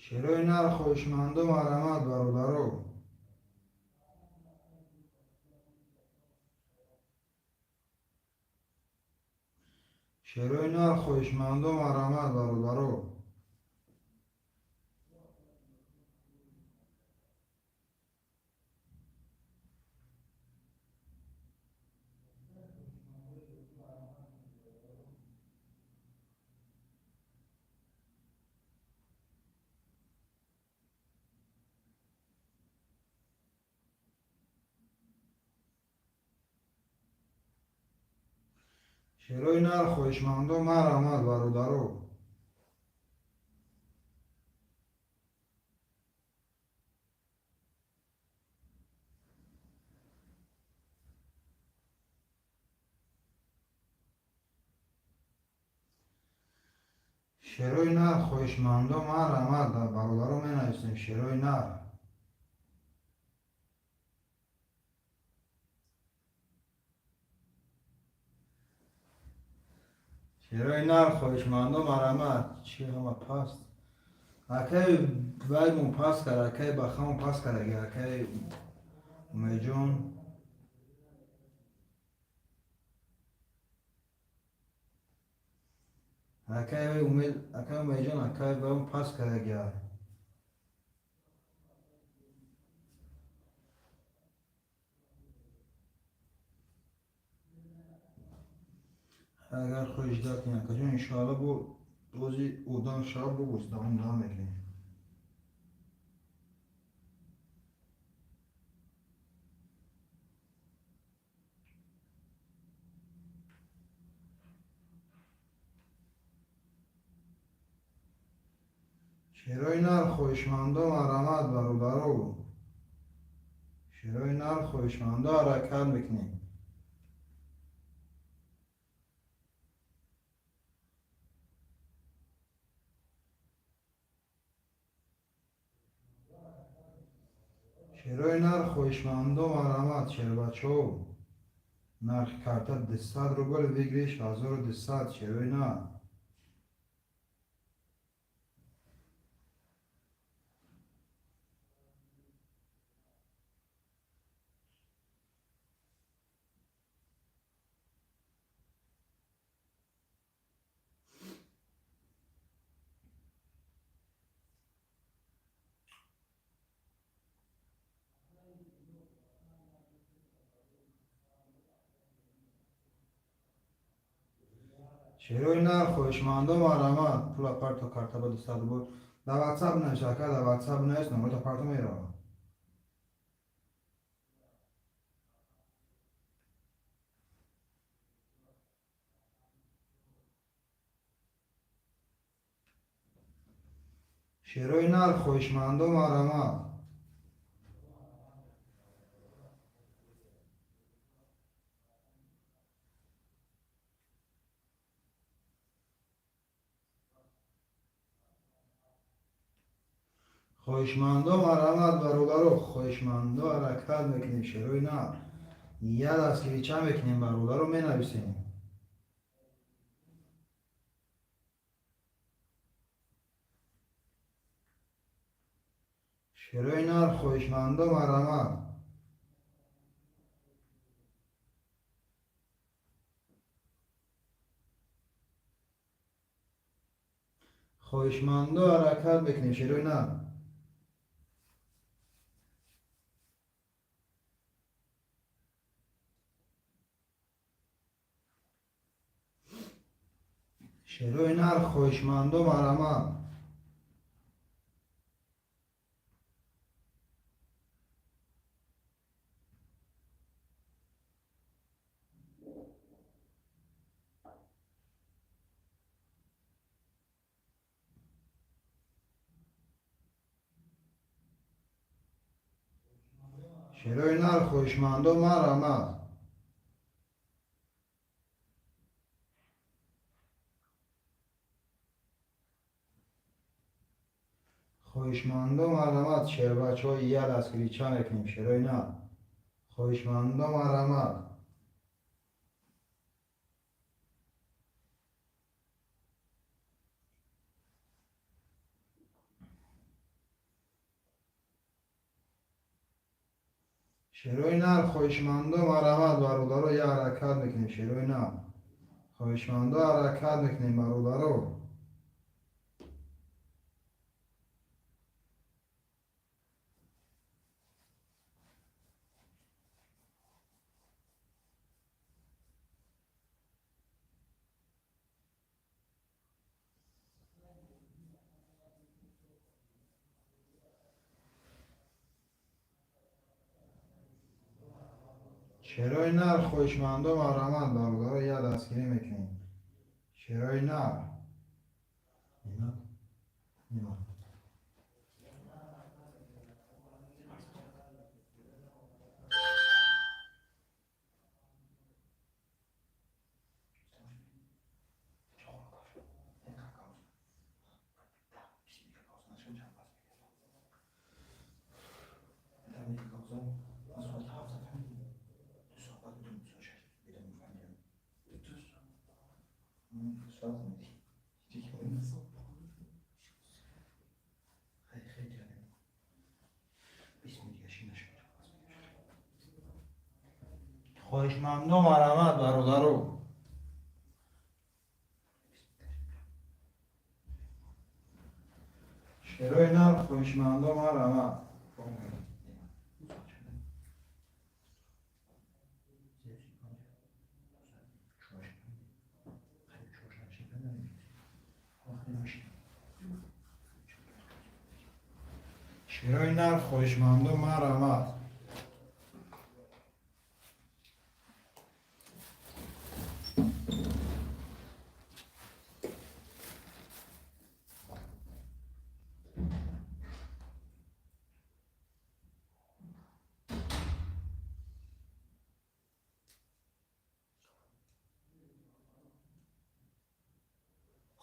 Шерои нар, хоҳишмандо, марҳамат, бародаро. Шерои нар, хоҳишмандо, марҳамат, бародаро. Шерои нар, хоҳишмандо, марҳамат, бародаро. Шерои нар, хоҳишмандо, марҳамат, бародаро, менависем шерои нар. Шерои нар, хоҳишмандо, марҳамат. Чи ҳама паст? Акай ваймон пас кард, акай бахамон пас кардаги, акай Умедҷон. Акай Умед, акай Умедҷон, акай ваймон пас кардаги. Агар хоҳиш дад кунӣ, акаҷон, иншоалло, бо бози одам шаб бо боз давом мекунем. Шерои нар, хоҳишмандо, марҳамат, бародаро. Шерои нар, хоҳишмандо, ҳаракат мекунем. Шерои нар, хоҳишмандо, марҳамат, шербачаҳо. Нархи карта 200 рубл, выигрыш 1200, шерои нар. Шерои нар, хоҳишмандо, марҳамат. Пула парто, карта ба 200 рубл. Дар WhatsApp навис, ака, дар WhatsApp навис, номерта парто меравам. Шерои нар, хоҳишмандо, марҳамат. Хоҳишмандо, марҳамат, бародаро, хоҳишмандо, ҳаракат мекунем. Шерои нар як дастгирича мекунем, бародаро, менависем. Шерои нар, хоҳишмандо, марҳамат. Хоҳишмандо, ҳаракат мекунем. Шерои нар. Шерои нар, хоҳишмандо, марҳамат. Шерои нар, хоҳишмандо, марҳамат. Хоҳишмандо, марҳамат. Шербачаҳо, як дастгирича мекунем. Шерои нар, хоҳишмандо, марҳамат. Шерои нар, хоҳишмандо, марҳамат, бародаро, як ҳаракат мекунем. Шерои нар, хоҳишмандо, ҳаракат мекунем, бародаро. Шерои нар, хоҳишмандо, марҳамат, бародаро, як дастгирӣ мекунем. Шерои нар. Хоҳишмандо, марҳамат, бародаро. Шерои нар, хоҳишмандо, марҳамат. Шерои нар, хоҳишмандо, марҳамат.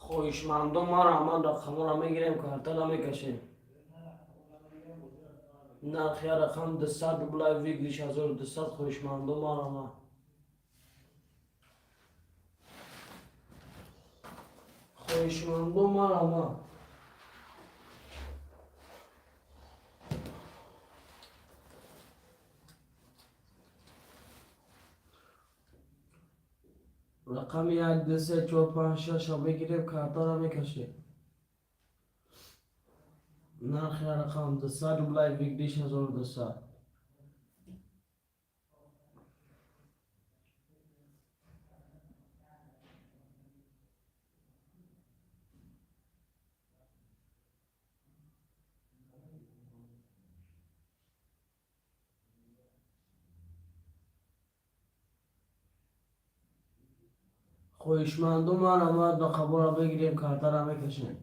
Хоҳишмандо, марҳамат, рақамҳоро мегирем, картара мекашем. Нархи як рақам 200 рубла, выигрыш 1200. Хоҳишмандо, марҳамат. Хоҳишмандо, марҳамат. Рақами як, ду, се, чор, панҷ, шаша мегирем, картара мекашем. Нархи рақам 200 рублай, выигрыш 1200. Хоҳишмандо, марҳамат, рақамҳоро бигирем, картара мекашем.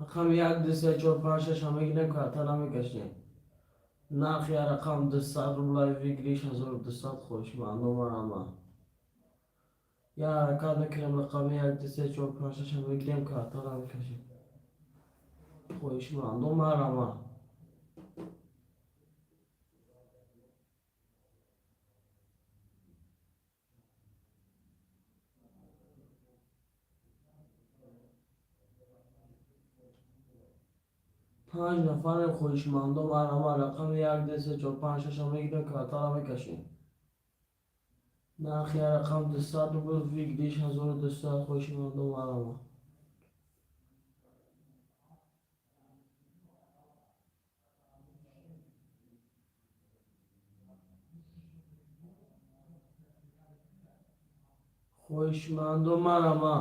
Рақами як, ду, се, чор, панҷ, шаша мегирем, картара мекашем. Нархи рақам 200 рублай, выигрыш 1200. Хоҳишмандо, марҳамат. Як ҳаракат мекунем, рақами як, ду, се, чор, панҷ, шаша мегирем, картара мекашем. Хоҳишмандо, марама. Панҷ нафаре, хоҳишмандо, марама. Рақами як, ду, се, чор, панҷ, шаша мегирем, картара мекашем. Нархи як рақам 200 рубл, выигрыш 1200. Хоҳишмандо, марама. Хоҳишмандо, марама.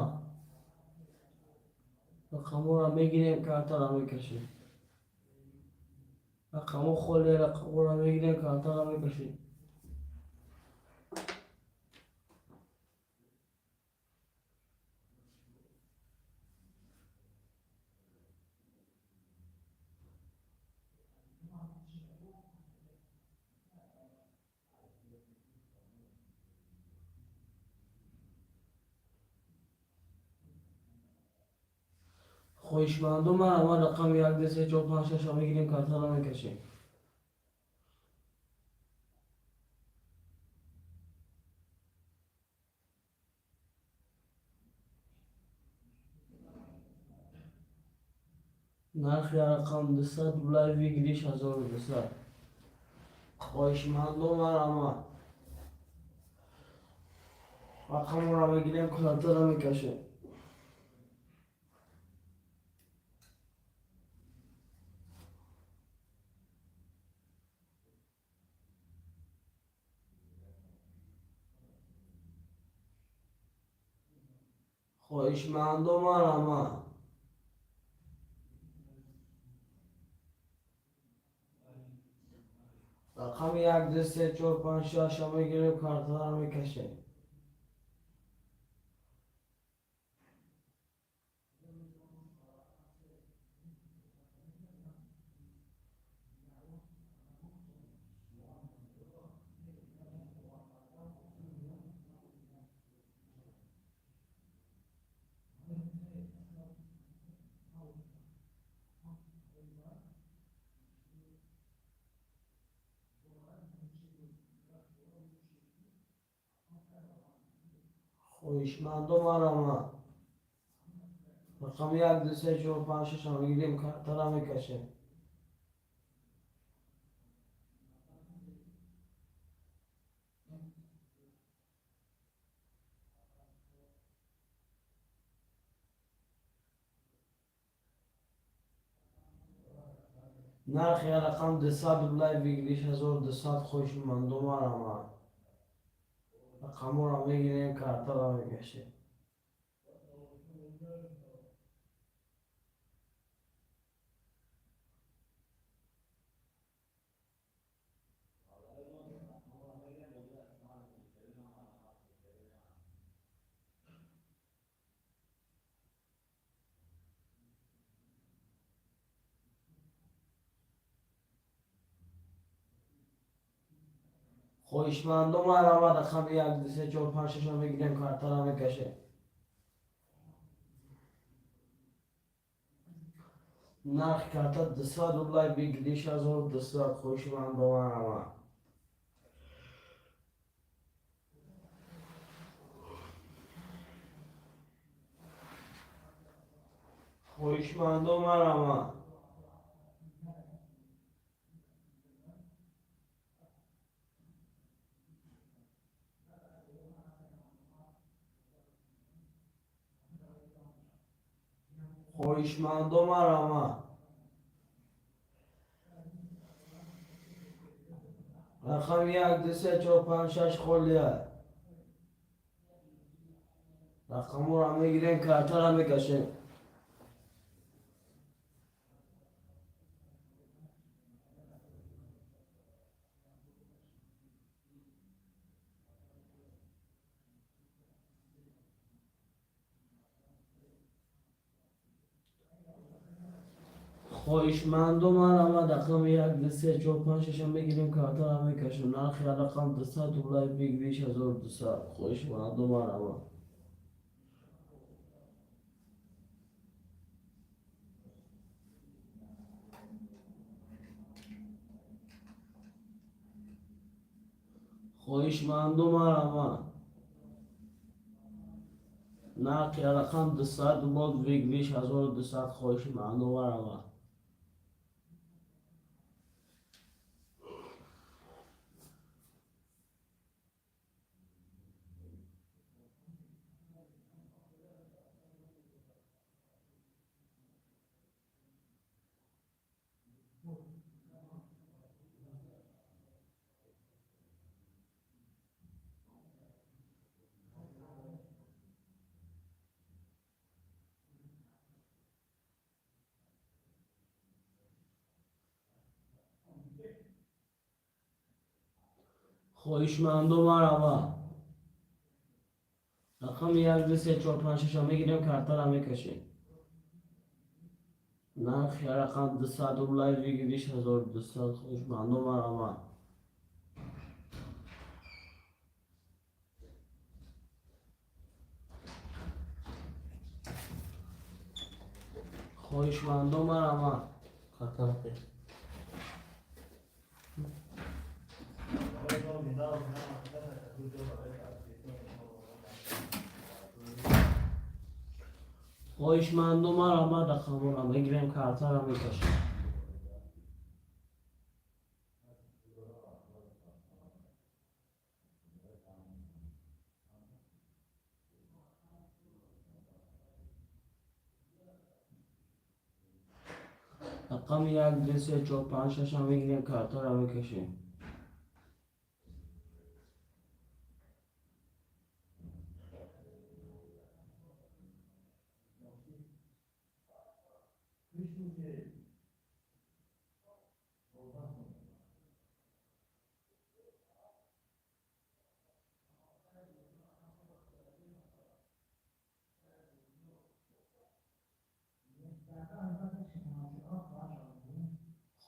Рақамҳоро мегирем, картара мекашем. Рақамҳо холи, рақамҳоро мегирем, картара мекашем. Хоҳишмандо, марама. Рақами як, ду, се, чор, панҷ, шаша мегирем, картара мекашем. Нархи рақам 200 рублай, выигрыш 1200. Хоҳишмандо, марама. Рақамро мегирем, картара мекашем. Хоҳишмандо, марама. Рақами як, ду, се, чор, панҷ, шаша мегирем, картаро мекашем. Хоҳишмандо, марама. Рақами як, ду, се, чор, панҷ, шаша мегирем, картара мекашем. Нархи рақам 200 рублай, выигрыш 1200. Хоҳишмандо, марама. Рақамҳоро мегирем, картара мекашем. Хоҳишмандо, марама. Рақами як, ду, се, чор, панҷ, шаша мегирем, картара мекашем. Нархи карта 200 рублай, выигрыш 1200. Хоҳишмандо, марама. Хоҳишмандо, марама. Хоҳишмандо, марама. Рақами як, ду, се, чор, панҷ, шаш холия. Рақамҳоро мегирем, картара мекашем. Хоҳишмандо, марама. Рақами як, ду, се, чор, панҷ, шаша мегирем, картара мекашем. Нархи рақам 200 рублай, выигрыш 1200. Хоҳишмандо, марама. Хоҳишманду, марҳамат. Нархи рақам 200 рубл, выигрыш 1200. Хоҳишманду, марҳамат. Хоҳишманду, марҳамат. Рақами як, ду, се, чор, панҷ, шаша мегирем, картара мекашем. Нархи рақам 200 рублай, выигрыш 1200. Хоҳишманду, марҳамат. Хоҳишманду, марҳамат. Картара пеш. Хоҳишманду, марҳамат. Рақамора мегирем, картара мекашем. Рақами як, ду, се, чор, панҷ, шаша мегирем, картара мекашем.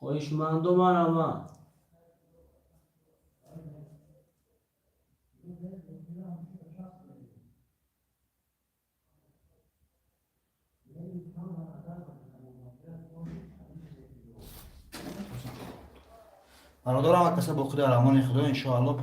Хоҳишманду, марҳамат. Бародарам, каса бо худи раҳмони Худо, иншоалло.